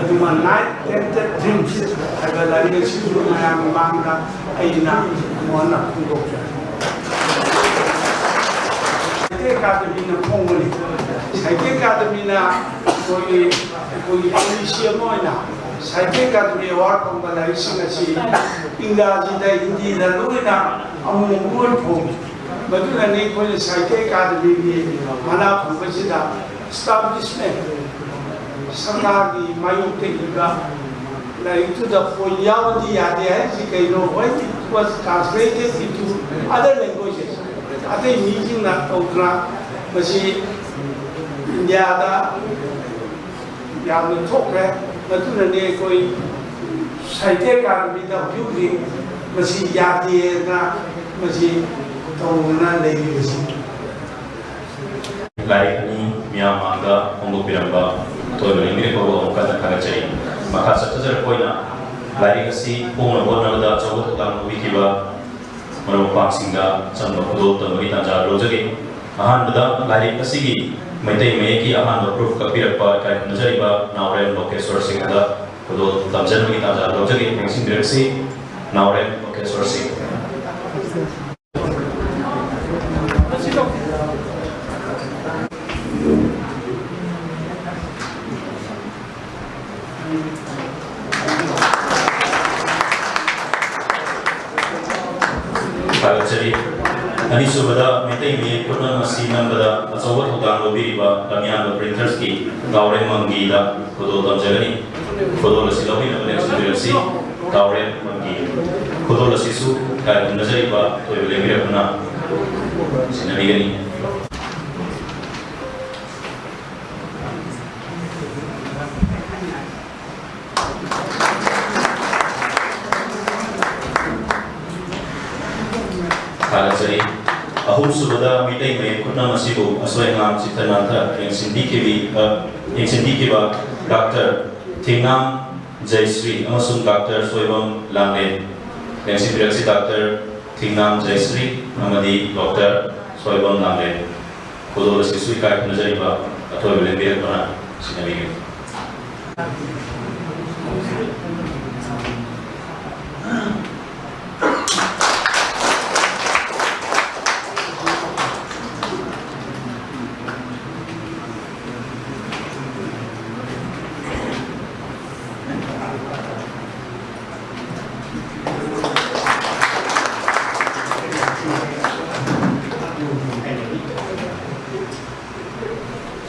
ꯑꯗꯨꯒ Night Tainted Dreams ꯍꯥꯏꯕ ꯂꯥꯏꯔꯤꯛ ꯑꯁꯤꯁꯨ ꯃꯌꯥꯝ ꯃꯃꯥꯡꯗ ꯑꯩꯅ ꯃꯉꯣꯟꯗ ꯐꯣꯡꯗꯣꯛꯆꯔꯤ꯫ ꯁꯥꯍꯤꯇ꯭ꯌ ꯑꯦꯀꯥꯗꯃꯤꯅ ꯐꯣꯡꯕꯅꯤ꯫ ꯁꯥꯍꯤꯇ꯭ꯌ ꯑꯦꯀꯥꯗꯃꯤꯅ ꯑꯩꯈꯣꯏꯒꯤ, ꯑꯩꯈꯣꯏꯒꯤ ꯄꯣꯂꯤꯁꯤ ꯑꯃ ꯑꯣꯏꯅ ꯁꯥꯍꯤꯇ꯭ꯌ ꯑꯦꯀꯥꯗꯃꯤ ꯑꯦꯋꯥꯔꯗ ꯐꯪꯕ ꯂꯥꯏꯔꯤꯛꯁꯤꯡ ꯑꯁꯤ ꯏꯪꯒ꯭ꯔꯥꯖꯤꯗ, ꯍꯤꯟꯗꯤꯗ ꯂꯣꯏꯅ ꯑꯃꯨꯛ ꯂꯣꯏ ꯐꯣꯡꯏ꯫ ꯃꯗꯨꯅꯅꯤ ꯑꯩꯈꯣꯏꯅ ꯁꯥꯍꯤꯇ꯭ꯌ ꯑꯦꯀꯥꯗꯃꯤꯒꯤ ꯃꯅꯥ ꯐꯪꯕꯁꯤꯗ establishment, ꯁꯔꯀꯥꯔꯒꯤ ꯃꯥꯌꯣꯛꯇ ꯏꯕ ꯂꯥꯏꯔꯤꯛꯇꯨꯗ ꯄꯣꯏꯟ ꯌꯥꯎꯔꯗꯤ ꯌꯥꯗꯦ ꯍꯥꯏꯔꯤꯁꯤ ꯀꯩꯅꯣ? When it was translated into other languages, ꯑꯇꯩ ꯃꯤꯁꯤꯡꯅ ꯇꯧꯗꯅ ꯃꯁꯤ ꯏꯟꯗꯤꯌꯥꯗ ꯌꯥꯝꯅ ꯊꯣꯛꯈ꯭ꯔꯦ꯫ ꯃꯗꯨꯅꯅꯤ ꯑꯩꯈꯣꯏ ꯁꯥꯍꯤꯇ꯭ꯌ ꯑꯦꯀꯥꯗꯃꯤꯗ ꯍꯧꯖꯤꯛ ꯍꯧꯖꯤꯛ ꯃꯁꯤ ꯌꯥꯗꯦꯅ ꯃꯁꯤ ꯇꯧꯗꯅ ꯂꯩꯔꯤꯕꯁꯤ꯫ ꯂꯥꯏꯔꯤꯛ ꯑꯅꯤ ꯃꯤꯌꯥꯝ ꯃꯥꯡꯗ ꯐꯣꯡꯗꯣꯛꯄꯤꯔꯝꯕ ꯊꯣꯏꯕ ꯂꯦꯡꯕꯤꯔꯛꯄꯕꯨ ꯑꯃꯨꯛ ꯍꯟꯅ ꯊꯥꯒꯠꯆꯔꯤ꯫ ꯃꯈꯥ ꯆꯠꯊꯖꯔꯛꯄ ꯑꯣꯏꯅ ꯂꯥꯏꯔꯤꯛ ꯑꯁꯤ ꯐꯣꯡꯅꯕ ꯍꯣꯠꯅꯕꯗ ꯑꯆꯧꯕ ꯊꯧꯗꯥꯡ ꯂꯧꯕꯤꯈꯤꯕ ꯃꯔꯨꯞ ꯃꯄꯥꯡꯁꯤꯡꯗ ꯑꯆꯝꯕ ꯈꯨꯗꯣꯜ ꯇꯝꯕꯒꯤ ꯇꯥꯟꯖꯥ ꯂꯧꯖꯒꯦ꯫ ꯑꯍꯥꯟꯕꯗ ꯂꯥꯏꯔꯤꯛ ꯑꯁꯤꯒꯤ ꯃꯩꯇꯩ ꯃꯌꯦꯛꯀꯤ ꯑꯍꯥꯟꯕ ꯄ꯭ꯔꯨꯐ ꯀꯛꯄꯤꯔꯛꯄ ꯏꯀꯥꯏ ꯈꯨꯝꯅꯖꯔꯤꯕ ꯅꯥꯎꯔꯦꯝ ꯂꯣꯀꯦꯁꯣꯔ ꯁꯤꯡꯗ ꯈꯨꯗꯣꯜ ꯇꯝꯖꯅꯕꯒꯤ ꯇꯥꯟꯖꯥ ꯂꯧꯖꯒꯦ꯫ ꯅꯤꯡꯁꯤꯡꯕꯤꯔꯛꯁꯤ, ꯅꯥꯎꯔꯦꯝ ꯂꯣꯀꯦꯁꯣꯔ ꯁꯤꯡ꯫ ꯊꯥꯒꯠꯆꯔꯤ꯫ ꯑꯅꯤꯁꯨꯕꯗ, ꯃꯩꯇꯩ ꯃꯌꯦꯛ ꯈꯨꯠꯅꯝ ꯑꯁꯤ ꯅꯝꯕꯗ ꯑꯆꯧꯕ ꯊꯧꯗꯥꯡ ꯂꯧꯕꯤꯔꯤꯕ ꯂꯝꯌꯥꯟꯕ Printersꯀꯤ ꯇꯥꯎꯔꯦꯝ ꯃꯪꯒꯤꯗ ꯈꯨꯗꯣꯜ ꯇꯝꯖꯒꯅꯤ꯫ ꯈꯨꯗꯣꯜ ꯑꯁꯤ ꯂꯧꯕꯤꯅꯕ ꯂꯦꯡꯁꯤꯟꯕꯤꯔꯛꯁꯤ꯫ ꯇꯥꯎꯔꯦꯝ ꯃꯪꯒꯤ꯫ ꯈꯨꯗꯣꯜ ꯑꯁꯤꯁꯨ ꯏꯀꯥꯏ ꯈꯨꯝꯅꯖꯔꯤꯕ ꯑꯊꯣꯏꯕ ꯂꯦꯡꯕꯤꯔꯛꯄꯅ ꯁꯤꯟꯅꯕꯤꯒꯅꯤ꯫ ꯊꯥꯒꯠꯆꯔꯤ꯫ ꯑꯍꯨꯝꯁꯨꯕꯗ, ꯃꯩꯇꯩ ꯃꯌꯦꯛ ꯈꯨꯠꯅꯝ ꯑꯁꯤꯕꯨ ꯑꯁꯣꯏ ꯑꯉꯥꯝ ꯆꯤꯠꯇ ꯅꯥꯟꯊ ꯌꯦꯡꯁꯤꯟꯕꯤꯈꯤꯕꯤ-, ꯑ, ꯌꯦꯡꯁꯤꯟꯕꯤꯈꯤꯕ ꯗꯥꯛꯇꯔ ꯊꯤꯡꯅꯥꯝ ꯖꯌꯁ꯭ꯔꯤ ꯑꯃꯁꯨꯡ ꯗꯥꯛꯇꯔ ꯁꯣꯏꯕꯝ ꯂꯥꯡꯂꯦꯟ꯫ ꯌꯦꯡꯁꯤꯟꯕꯤꯔꯛꯁꯤ, ꯗꯥꯛꯇꯔ ꯊꯤꯡꯅꯥꯝ ꯖꯌꯁ꯭ꯔꯤ ꯑꯃꯗꯤ ꯗꯥꯛꯇꯔ ꯁꯣꯏꯕꯝ ꯂꯥꯡꯂꯦꯟ꯫ ꯈꯨꯗꯣꯜ ꯑꯁꯤꯁꯨ ꯏꯀꯥꯏ ꯈꯨꯝꯅꯖꯔꯤꯕ ꯑꯊꯣꯏꯕ ꯂꯦꯡꯕꯤꯔꯛꯄꯅ ꯁꯤꯟꯅꯕꯤꯒꯅꯤ꯫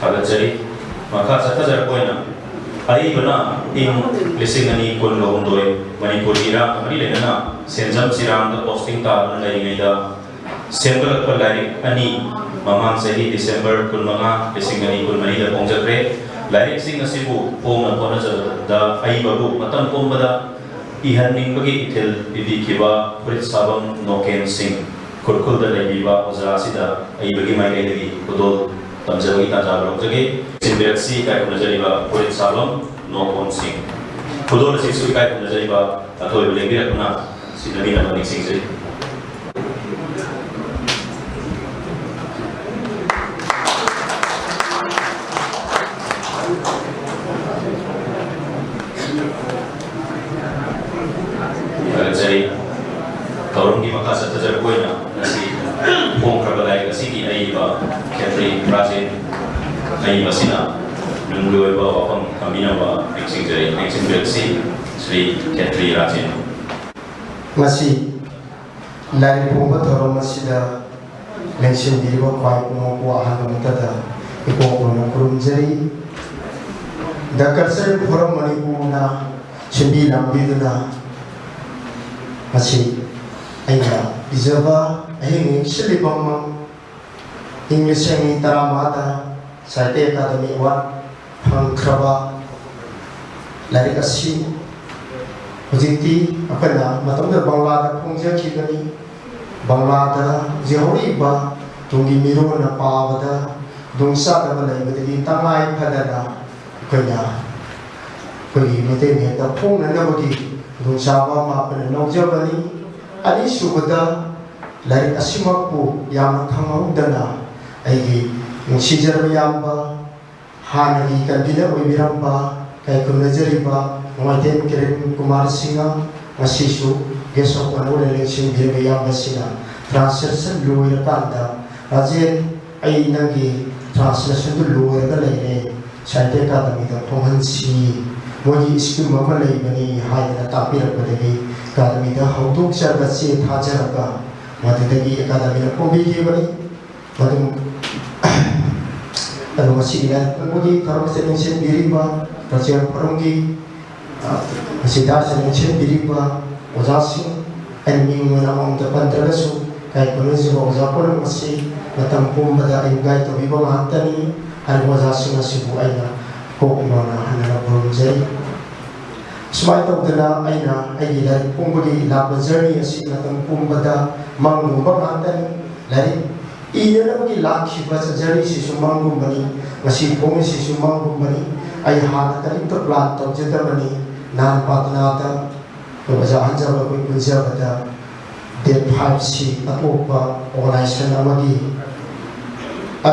ꯊꯥꯒꯠꯆꯔꯤ꯫ ꯃꯈꯥ ꯆꯠꯊꯖꯔꯛꯄ ꯑꯣꯏꯅ, ꯑꯏꯕꯅ ꯏꯪ ꯂꯤꯁꯤꯡ ꯑꯅꯤ ꯀꯨꯟꯒ ꯍꯨꯝꯗꯣꯏ ꯃꯅꯤꯄꯨꯔꯒꯤ ꯏꯔꯥꯡꯒ ꯃꯔꯤ ꯂꯩꯅꯅ ꯁꯦꯟꯖꯝ ꯆꯤꯔꯥꯡꯗ posting ꯇꯥꯗꯨꯅ ꯂꯩꯔꯤꯉꯩꯗ ꯁꯦꯝꯒꯠꯂꯛꯄ ꯂꯥꯏꯔꯤꯛ ꯑꯅꯤ ꯃꯃꯥꯡ ꯆꯍꯤ December ꯀꯨꯟꯃꯉꯥ, ꯂꯤꯁꯤꯡ ꯑꯅꯤ ꯀꯨꯟꯃꯔꯤꯗ ꯐꯣꯡꯖꯈ꯭ꯔꯦ꯫ ꯂꯥꯏꯔꯤꯛꯁꯤꯡ ꯑꯁꯤꯕꯨ ꯐꯣꯡꯅꯕ ꯍꯣꯠꯅꯖꯕꯗ ꯑꯏꯕꯕꯨ ꯃꯇꯝ ꯄꯨꯝꯕꯗ ꯏꯍꯟꯅꯤꯡꯕꯒꯤ ꯏꯊꯤꯜ ꯄꯤꯕꯤꯈꯤꯕ ꯐꯨꯔꯤꯠ ꯁꯥꯐꯝ ꯅꯣꯀꯦꯟ ꯁꯤꯡ, ꯈꯨꯔꯈꯨꯜꯗ ꯂꯩꯕꯤꯕ ꯑꯣꯖꯥ ꯑꯁꯤꯗ ꯑꯏꯕꯒꯤ ꯃꯥꯏꯀꯩꯗꯒꯤ ꯈꯨꯗꯣꯜ ꯇꯝꯖꯕꯒꯤ ꯇꯥꯟꯖꯥ ꯂꯧꯖꯒꯦ꯫ ꯁꯤꯟꯕꯤꯔꯛꯁꯤ ꯏꯀꯥꯏ ꯈꯨꯝꯅꯖꯔꯤꯕ ꯐꯨꯔꯤꯠ ꯁꯥꯐꯝ ꯅꯣꯀꯣꯟ ꯁꯤꯡ꯫ ꯈꯨꯗꯣꯜ ꯑꯁꯤꯁꯨ ꯏꯀꯥꯏ ꯈꯨꯝꯅꯖꯔꯤꯕ ꯑꯊꯣꯏꯕ ꯂꯦꯡꯕꯤꯔꯛꯄꯅ ꯁꯤꯟꯅꯕꯤꯅꯕ ꯅꯤꯡꯁꯤꯡꯖꯔꯤ꯫ ꯊꯥꯒꯠꯆꯔꯤ꯫ ꯊꯧꯔꯝꯒꯤ ꯃꯈꯥ ꯆꯠꯊꯖꯔꯛꯄ ꯑꯣꯏꯅ ꯉꯁꯤ ꯐꯣꯡꯈ꯭ꯔꯕ ꯂꯥꯏꯔꯤꯛ ꯑꯁꯤꯒꯤ ꯑꯏꯕ ꯈꯦꯇ꯭ꯔꯤ ꯔꯥꯖꯦꯟ ꯑꯏꯕ ꯑꯁꯤꯅ ꯅꯨꯡꯒꯤ ꯑꯣꯏꯕ ꯋꯥꯐꯝ ꯊꯝꯕꯤꯅꯕ ꯅꯤꯡꯁꯤꯡꯖꯔꯤ, ꯅꯤꯡꯁꯤꯡꯕꯤꯔꯛꯁꯤ, ꯁ꯭ꯔꯤ ꯈꯦꯇ꯭ꯔꯤ ꯔꯥꯖꯦꯟ꯫ ꯉꯁꯤ ꯂꯥꯏꯔꯤꯛ ꯐꯣꯡꯕ ꯊꯧꯔꯝ ꯑꯁꯤꯗ ꯂꯦꯡꯁꯤꯟꯕꯤꯔꯤꯕ ꯈ꯭ꯋꯥꯏ ꯄꯨꯝꯅꯃꯛꯄꯨ ꯑꯍꯥꯟꯕ ꯃꯛꯇꯗ ꯏꯀꯣꯛ ꯀꯣꯟꯅ ꯈꯨꯔꯨꯝꯖꯔꯤ꯫ The Cultural Forum ꯃꯅꯤꯄꯨꯔꯅ ꯁꯤꯟꯕꯤ ꯂꯥꯡꯕꯤꯗꯨꯅ ꯉꯁꯤ ꯑꯩꯅ ꯏꯖꯕ ꯑꯍꯤꯡ ꯍꯦꯛ ꯁꯤꯜꯂꯤꯕꯃꯛ ꯏꯪ ꯂꯤꯁꯤꯡ ꯑꯅꯤ ꯇꯔꯥꯃꯉꯥꯗ ꯁꯥꯍꯤꯇ꯭ꯌ ꯑꯦꯀꯥꯗꯃꯤ ꯑꯦꯋꯥꯔꯗ ꯐꯪꯈ꯭ꯔꯕ ꯂꯥꯏꯔꯤꯛ ꯑꯁꯤ ꯍꯧꯖꯤꯛꯇꯤ ꯑꯩꯈꯣꯏꯅ ꯃꯇꯝꯗꯨꯗ ꯕꯪꯂꯥꯗ ꯐꯣꯡꯖꯈꯤꯕꯅꯤ꯫ ꯕꯪꯂꯥꯗ ꯍꯧꯖꯤꯛ ꯍꯧꯔꯛꯏꯕ ꯇꯨꯡꯒꯤ ꯃꯤꯔꯣꯟꯅ ꯄꯥꯕꯗ ꯈꯨꯗꯣꯡꯆꯥꯗꯕ ꯂꯩꯕꯗꯒꯤ ꯇꯉꯥꯏ ꯐꯗꯅ ꯑꯩꯈꯣꯏꯅ ꯑꯩꯈꯣꯏꯒꯤ ꯃꯩꯇꯩ ꯃꯌꯦꯛꯇ ꯐꯣꯡꯅꯅꯕꯒꯤ ꯈꯨꯗꯣꯡꯆꯥꯕ ꯑꯃ ꯑꯩꯈꯣꯏꯅ ꯂꯧꯖꯕꯅꯤ꯫ ꯑꯅꯤꯁꯨꯕꯗ, ꯂꯥꯏꯔꯤꯛ ꯑꯁꯤꯃꯛꯄꯨ ꯌꯥꯝꯅ ꯈꯪꯍꯧꯗꯅ ꯑꯩꯒꯤ ꯅꯨꯡꯁꯤꯖꯔꯕ ꯏꯌꯥꯝꯕ, ꯍꯥꯟꯅꯒꯤ ꯀꯟꯚꯤꯅꯔ ꯑꯣꯏꯕꯤꯔꯝꯕ, ꯀꯥꯏꯈꯨꯝꯅꯖꯔꯤꯕ ꯅꯣꯡꯃꯥꯏꯊꯦꯝ ꯀꯤꯔꯟ ꯀꯨꯃꯥꯔ ꯁꯤꯡꯍ, ꯉꯁꯤꯁꯨ guest of honour ꯑꯣꯏꯅ ꯂꯦꯡꯁꯤꯟꯕꯤꯔꯕ ꯏꯌꯥꯝꯕꯁꯤꯅ translation ꯂꯣꯏꯔꯀꯥꯟꯗ, "ꯔꯥꯖꯦꯟ, ꯑꯩ ꯅꯪꯒꯤ translation ꯗꯨ ꯂꯣꯏꯔꯒ ꯂꯩꯔꯦ, ꯁꯥꯍꯤꯇ꯭ꯌ ꯑꯦꯀꯥꯗꯃꯤꯗ ꯐꯣꯡꯍꯟꯁꯤ, ꯃꯣꯏꯒꯤ scheme ꯑꯃ ꯂꯩꯕꯅꯤ" ꯍꯥꯏꯗꯅ ꯇꯥꯛꯄꯤꯔꯛꯄꯗꯒꯤ ꯑꯦꯀꯥꯗꯃꯤꯗ ꯍꯧꯗꯣꯛꯆꯔꯒ ꯆꯦ ꯊꯥꯖꯔꯒ ꯃꯗꯨꯗꯒꯤ ꯑꯦꯀꯥꯗꯃꯤꯅ ꯐꯣꯡꯕꯤꯈꯤꯕꯅꯤ꯫ ꯃꯗꯨ ꯑꯗꯨ ꯉꯁꯤꯒꯤ ꯂꯥꯏꯔꯤꯛ ꯐꯣꯡꯕꯒꯤ ꯊꯧꯔꯝ ꯑꯁꯤ ꯂꯦꯡꯁꯤꯟꯕꯤꯔꯤꯕ ꯀꯜꯆꯔꯦꯜ ꯐꯣꯔꯝꯒꯤ, ꯑ, ꯉꯁꯤ ꯗꯥꯁ ꯂꯦꯡꯁꯤꯟꯕꯤꯔꯤꯕ ꯑꯣꯖꯥꯁꯤꯡ, ꯑꯩꯅ ꯃꯤꯡ ꯑꯣꯏꯅ ꯑꯃꯃꯝꯇ ꯄꯟꯗ꯭ꯔꯒꯁꯨ, ꯀꯥꯏ ꯀꯣꯂꯦꯖꯁꯤꯕ ꯑꯣꯖꯥ ꯄꯨꯝꯅꯃꯛ ꯑꯁꯤ ꯃꯇꯝ ꯄꯨꯝꯕꯗ ꯑꯩꯕꯨ guide ꯇꯧꯕꯤꯕ ꯉꯥꯛꯇꯅꯤ꯫ ꯍꯥꯏꯔꯤꯕ ꯑꯣꯖꯥꯁꯤꯡ ꯑꯁꯤꯕꯨ ꯑꯩꯅ ꯀꯣꯛ ꯃꯥꯟꯅ ꯍꯟꯅ ꯈꯨꯔꯨꯝꯖꯔꯤ꯫ ꯁꯨꯃꯥꯏꯅ ꯇꯧꯗꯅ ꯑꯩꯅ ꯑꯩꯒꯤ ꯂꯥꯏꯔꯤꯛ ꯐꯣꯡꯕꯒꯤ ꯂꯥꯛꯄ journey ꯑꯁꯤ ꯃꯇꯝ ꯄꯨꯝꯕꯗ ꯃꯪꯒꯨꯝꯕ ꯉꯥꯛꯇꯅꯤ꯫ ꯂꯥꯏꯔꯤꯛ ꯏꯅꯅꯕꯒꯤ ꯂꯥꯛꯈꯤꯕ journey ꯁꯤꯁꯨ ꯃꯪꯒꯨꯝꯕꯅꯤ, ꯉꯁꯤ ꯐꯣꯡꯉꯤꯁꯤꯁꯨ ꯃꯪꯒꯨꯝꯕꯅꯤ꯫ ꯑꯩ ꯍꯥꯟꯅ ꯀꯔꯤꯝꯇ plan ꯇꯧꯖꯗꯕꯅꯤ꯫ ꯅꯍꯥꯟ ꯄꯥꯇꯅꯥꯗ ꯑꯩꯈꯣꯏ ꯑꯣꯖꯥ ꯍꯟꯖꯕ ꯑꯩꯈꯣꯏ ꯄꯨꯟꯖꯕꯗ date five ꯁꯤ ꯑꯇꯣꯞꯄ organization ꯑꯃꯒꯤ, ꯑ,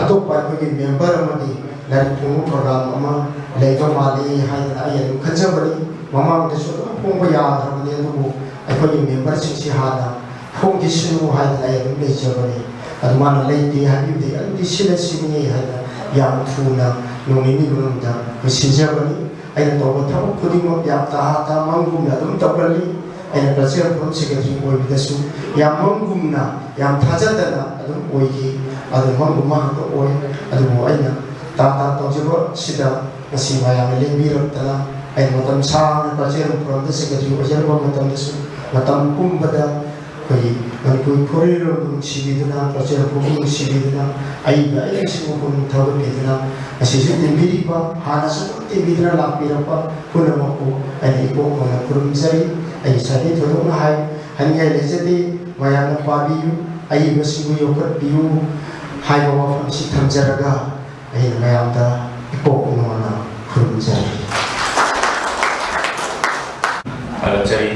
ꯑꯇꯣꯞꯄ ꯑꯩꯈꯣꯏꯒꯤ member ꯑꯃꯒꯤ ꯂꯥꯏꯔꯤꯛ ꯐꯣꯡꯕ program ꯑꯃ ꯂꯩꯕ ꯃꯥꯜꯂꯤ ꯍꯥꯏꯗꯅ ꯑꯩ ꯑꯗꯨꯝ ꯈꯟꯖꯕꯅꯤ꯫ ꯃꯃꯥꯡꯗꯁꯨ ꯑꯗꯨꯝ ꯐꯣꯡꯕ ꯌꯥꯗ꯭ꯔꯕꯅꯤ, ꯑꯗꯨꯕꯨ ꯑꯩꯈꯣꯏꯒꯤ member ꯁꯤꯡꯁꯤ ꯍꯥꯟꯅ ꯐꯣꯡꯈꯤꯁꯅꯨ ꯍꯥꯏꯗꯅ ꯑꯩ ꯑꯗꯨꯝ ꯂꯩꯖꯕꯅꯤ꯫ ꯑꯗꯨ ꯃꯥꯅ ꯂꯩꯇꯦ ꯍꯥꯏꯕꯤꯕꯗꯒꯤ ꯑꯗꯨꯗꯤ ꯁꯤꯅ ꯁꯤꯅꯤ ꯍꯥꯏꯅ ꯌꯥꯝ ꯊꯨꯅ ꯅꯣꯡ ꯅꯤꯅꯤ ꯃꯅꯨꯡꯗ ꯑꯩꯈꯣꯏ ꯁꯤꯟꯖꯕꯅꯤ꯫ ꯑꯩꯅ ꯇꯧꯕ ꯊꯕꯛ ꯈꯨꯗꯤꯡꯃꯛ ꯌꯥꯝ ꯇꯍꯥ ꯇꯍꯥ ꯃꯪꯒꯨꯝꯅ ꯑꯗꯨꯝ ꯇꯧꯒꯜꯂꯤ꯫ ꯑꯩꯅ ꯀꯜꯆꯔꯦꯜ ꯐꯣꯔꯝ ꯁꯦꯀ꯭ꯔꯦꯇꯔꯤ ꯑꯣꯏꯕꯗꯁꯨ ꯌꯥꯝ ꯃꯔꯨꯝꯒꯨꯝꯅ, ꯌꯥꯝ ꯊꯥꯖꯗꯅ ꯑꯗꯨꯝ ꯑꯣꯏꯈꯤ꯫ ꯑꯗꯨ ꯃꯔꯨꯝꯒꯨꯝꯕ ꯉꯥꯛꯇ ꯑꯣꯏ꯫ ꯑꯗꯨꯕꯨ ꯑꯩꯅ ꯇꯥ ꯇꯥ ꯇꯧꯖꯕꯁꯤꯗ ꯉꯁꯤ ꯃꯌꯥꯝꯅ ꯂꯦꯡꯕꯤꯔꯛꯇꯅ, ꯑꯩꯅ ꯃꯇꯝ ꯁꯥꯡꯅ ꯀꯜꯆꯔꯦꯜ ꯐꯣꯔꯝꯗ ꯁꯦꯀ꯭ꯔꯦꯇꯔꯤ ꯑꯣꯏꯖꯔꯨꯕ ꯃꯇꯝꯗꯁꯨ ꯃꯇꯝ ꯄꯨꯝꯕꯗ ꯑꯩꯈꯣꯏꯒꯤ ꯃꯅꯤꯄꯨꯔꯤ ꯐꯨꯔꯨꯞ ꯅꯨꯡꯁꯤꯕꯤꯗꯨꯅ, ꯀꯜꯆꯔꯦꯜ ꯐꯣꯔꯝ ꯅꯨꯡꯁꯤꯕꯤꯗꯨꯅ, ꯑꯏꯕ ꯑꯏꯕꯁꯤꯡꯕꯨ ꯄꯨꯛꯅꯤꯡ ꯊꯧꯒꯠꯄꯤꯗꯨꯅ ꯉꯁꯤꯁꯨ ꯇꯤꯟꯕꯤꯔꯤꯕ, ꯍꯥꯟꯅꯁꯨ ꯑꯗꯨꯝ ꯇꯤꯟꯕꯤꯗꯨꯅ ꯂꯥꯛꯄꯤꯔꯛꯄ ꯄꯨꯝꯅꯃꯛꯄꯨ ꯑꯩꯅ ꯏꯀꯣꯛ ꯃꯣꯏꯅ ꯈꯨꯔꯨꯝꯖꯔꯤ꯫ ꯑꯩ ꯉꯁꯥꯏꯗꯩ ꯊꯣꯏꯗꯣꯛꯅ ꯍꯥꯏ-, ꯍꯥꯏꯅꯤꯡꯉꯥꯏ ꯂꯩꯖꯗꯦ꯫ ꯃꯌꯥꯝꯅ ꯄꯥꯕꯤꯌꯨ, ꯑꯏꯕꯁꯤꯡꯕꯨ ꯌꯣꯛꯈꯠꯄꯤꯌꯨ ꯍꯥꯏꯕ ꯋꯥꯐꯝꯁꯤ ꯊꯝꯖꯔꯒ, ꯑꯩꯅ ꯃꯌꯥꯝꯗ ꯏꯀꯣꯛ ꯃꯣꯏꯅ ꯈꯨꯔꯨꯝꯖꯔꯤ꯫ ꯊꯥꯒꯠꯆꯔꯤ꯫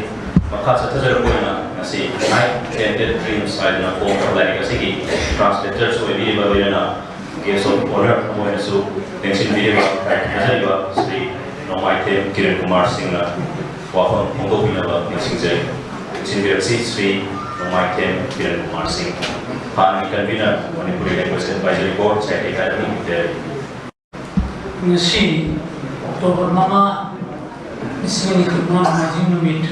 ꯃꯈꯥ ꯆꯠꯊꯖꯔꯛꯄ ꯑꯣꯏꯅ ꯉꯁꯤ Night Tainted Dreams ꯍꯥꯏꯗꯨꯅ ꯐꯣꯡꯕ ꯂꯥꯏꯔꯤꯛ ꯑꯁꯤꯒꯤ translator ꯁꯨ ꯑꯣꯏꯕꯤꯔꯤꯕ, ꯂꯣꯏꯅꯅ guest of honour ꯑꯃ ꯑꯣꯏꯅꯁꯨ ꯂꯦꯡꯁꯤꯟꯕꯤꯔꯤꯕ, ꯊꯥꯖꯔꯤꯕ ꯁ꯭ꯔꯤ ꯅꯣꯡꯃꯥꯏꯊꯦꯝ ꯀꯤꯔꯟ ꯀꯨꯃꯥꯔ ꯁꯤꯡꯅ ꯋꯥꯐꯝ ꯐꯣꯡꯗꯣꯛꯄꯤꯅꯕ ꯅꯤꯡꯁꯤꯡꯖꯔꯤ꯫ ꯂꯦꯡꯁꯤꯟꯕꯤꯔꯛꯁꯤ, ꯁ꯭ꯔꯤ ꯅꯣꯡꯃꯥꯏꯊꯦꯝ ꯀꯤꯔꯟ ꯀꯨꯃꯥꯔ ꯁꯤꯡ, ꯍꯥꯟꯅꯒꯤ convener, Manipuri Language Advisory Board, Sahitya Academy, Delhi꯫ ꯉꯁꯤ ꯑꯣꯛꯇꯣꯕꯔ ꯃꯉꯥ, ꯂꯤꯁꯤꯡ ꯑꯅꯤ ꯀꯨꯟꯃꯉꯥ, ꯅꯣꯡꯃꯥꯏꯖꯤꯡ ꯅꯨꯃꯤꯠ,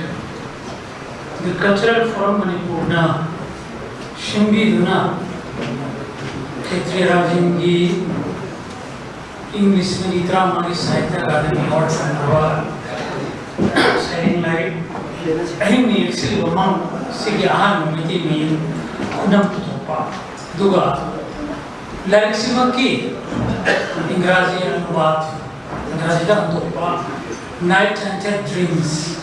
The Cultural Forum ꯃꯅꯤꯄꯨꯔꯅ ꯁꯤꯟꯕꯤꯗꯨꯅ ꯈꯦꯇ꯭ꯔꯤꯌꯥꯁꯤꯡꯒꯤ ꯏꯪ ꯂꯤꯁꯤꯡ ꯑꯅꯤ ꯇꯔꯥꯃꯉꯥꯒꯤ ꯁꯥꯍꯤꯇ꯭ꯌ ꯑꯀꯥꯗꯃꯤ ꯑꯦꯋꯥꯔꯗ ꯐꯪꯂꯕ ꯁꯩꯔꯦꯡ ꯂꯥꯏꯔꯤꯛ ꯑꯍꯤꯡꯅ ꯌꯦꯛꯁꯤꯜꯂꯤꯕ ꯃꯪ ꯁꯤꯒꯤ ꯑꯍꯥꯟꯕ ꯃꯩꯇꯩ ꯃꯌꯦꯛ ꯈꯨꯅꯝ ꯄꯨꯊꯣꯛꯄ, ꯑꯗꯨꯒ ꯂꯥꯏꯔꯤꯛꯁꯤꯃꯛꯀꯤ ꯏꯪꯒ꯭ꯔꯥꯖꯤ ꯑꯅꯨꯕꯥꯗ, ꯏꯪꯒ꯭ꯔꯥꯖꯤꯗ ꯍꯟꯗꯣꯛꯄ Night Tainted Dreams,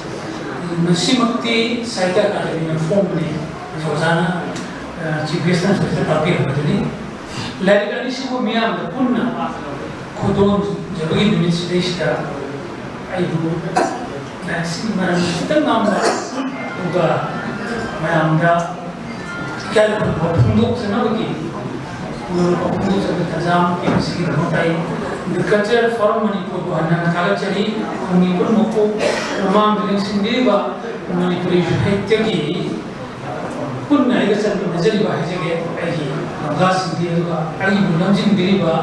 ꯃꯁꯤꯃꯛꯇꯤ ꯁꯥꯍꯤꯇ꯭ꯌ ꯑꯀꯥꯗꯃꯤꯅ ꯐꯣꯡꯕꯅꯤ꯫ ꯑꯣꯖꯥꯅ, ꯑ, ꯆꯤꯐ ꯒꯦꯁꯅꯁꯨ ꯍꯦꯛꯇ ꯇꯥꯛꯄꯤꯔꯝꯕꯗꯨꯅꯤ꯫ ꯂꯥꯏꯔꯤꯛ ꯑꯅꯤꯁꯤꯕꯨ ꯃꯤꯌꯥꯝꯗ ꯄꯨꯟꯅ ꯈꯨꯗꯣꯜꯖꯕꯒꯤ ꯅꯨꯃꯤꯠꯁꯤꯗꯩꯁꯤꯗ ꯑꯩꯕꯨ ꯂꯥꯏꯔꯤꯛꯁꯤꯒꯤ ꯃꯔꯝꯗ ꯈꯤꯇꯪ ꯉꯥꯡꯕ, ꯑꯗꯨꯒ ꯃꯌꯥꯝꯗ ꯏꯀꯥꯏ ꯈꯨꯝꯅꯕ ꯐꯣꯡꯗꯣꯛꯆꯅꯕꯒꯤ, ꯐꯣꯡꯗꯣꯛꯆꯕꯒꯤ ꯇꯥꯟꯖꯥ ꯑꯃ ꯄꯤꯕꯁꯤꯒꯤꯗꯃꯛꯇ ꯑꯩ The Cultural Forum ꯃꯅꯤꯄꯨꯔꯕꯨ ꯍꯟꯅ ꯍꯟꯅ ꯊꯥꯒꯠꯆꯔꯤ꯫ ꯈꯨꯟꯒꯤ ꯄꯨꯝꯅꯃꯛꯄꯨ ꯃꯃꯥꯡꯗ ꯂꯦꯡꯁꯤꯟꯕꯤꯔꯤꯕ ꯃꯅꯤꯄꯨꯔꯤ ꯁꯥꯍꯤꯇ꯭ꯌꯒꯤ ꯄꯨꯟꯅ ꯑꯩꯒ ꯆꯠꯃꯤꯟꯅꯖꯔꯤꯕ ꯍꯥꯏꯖꯒꯦ꯫ ꯑꯩꯒꯤ ꯂꯝꯖꯥꯁꯤꯡꯗꯤ, ꯑꯗꯨꯒ ꯑꯩꯕꯨ ꯂꯝꯖꯤꯡꯕꯤꯔꯤꯕ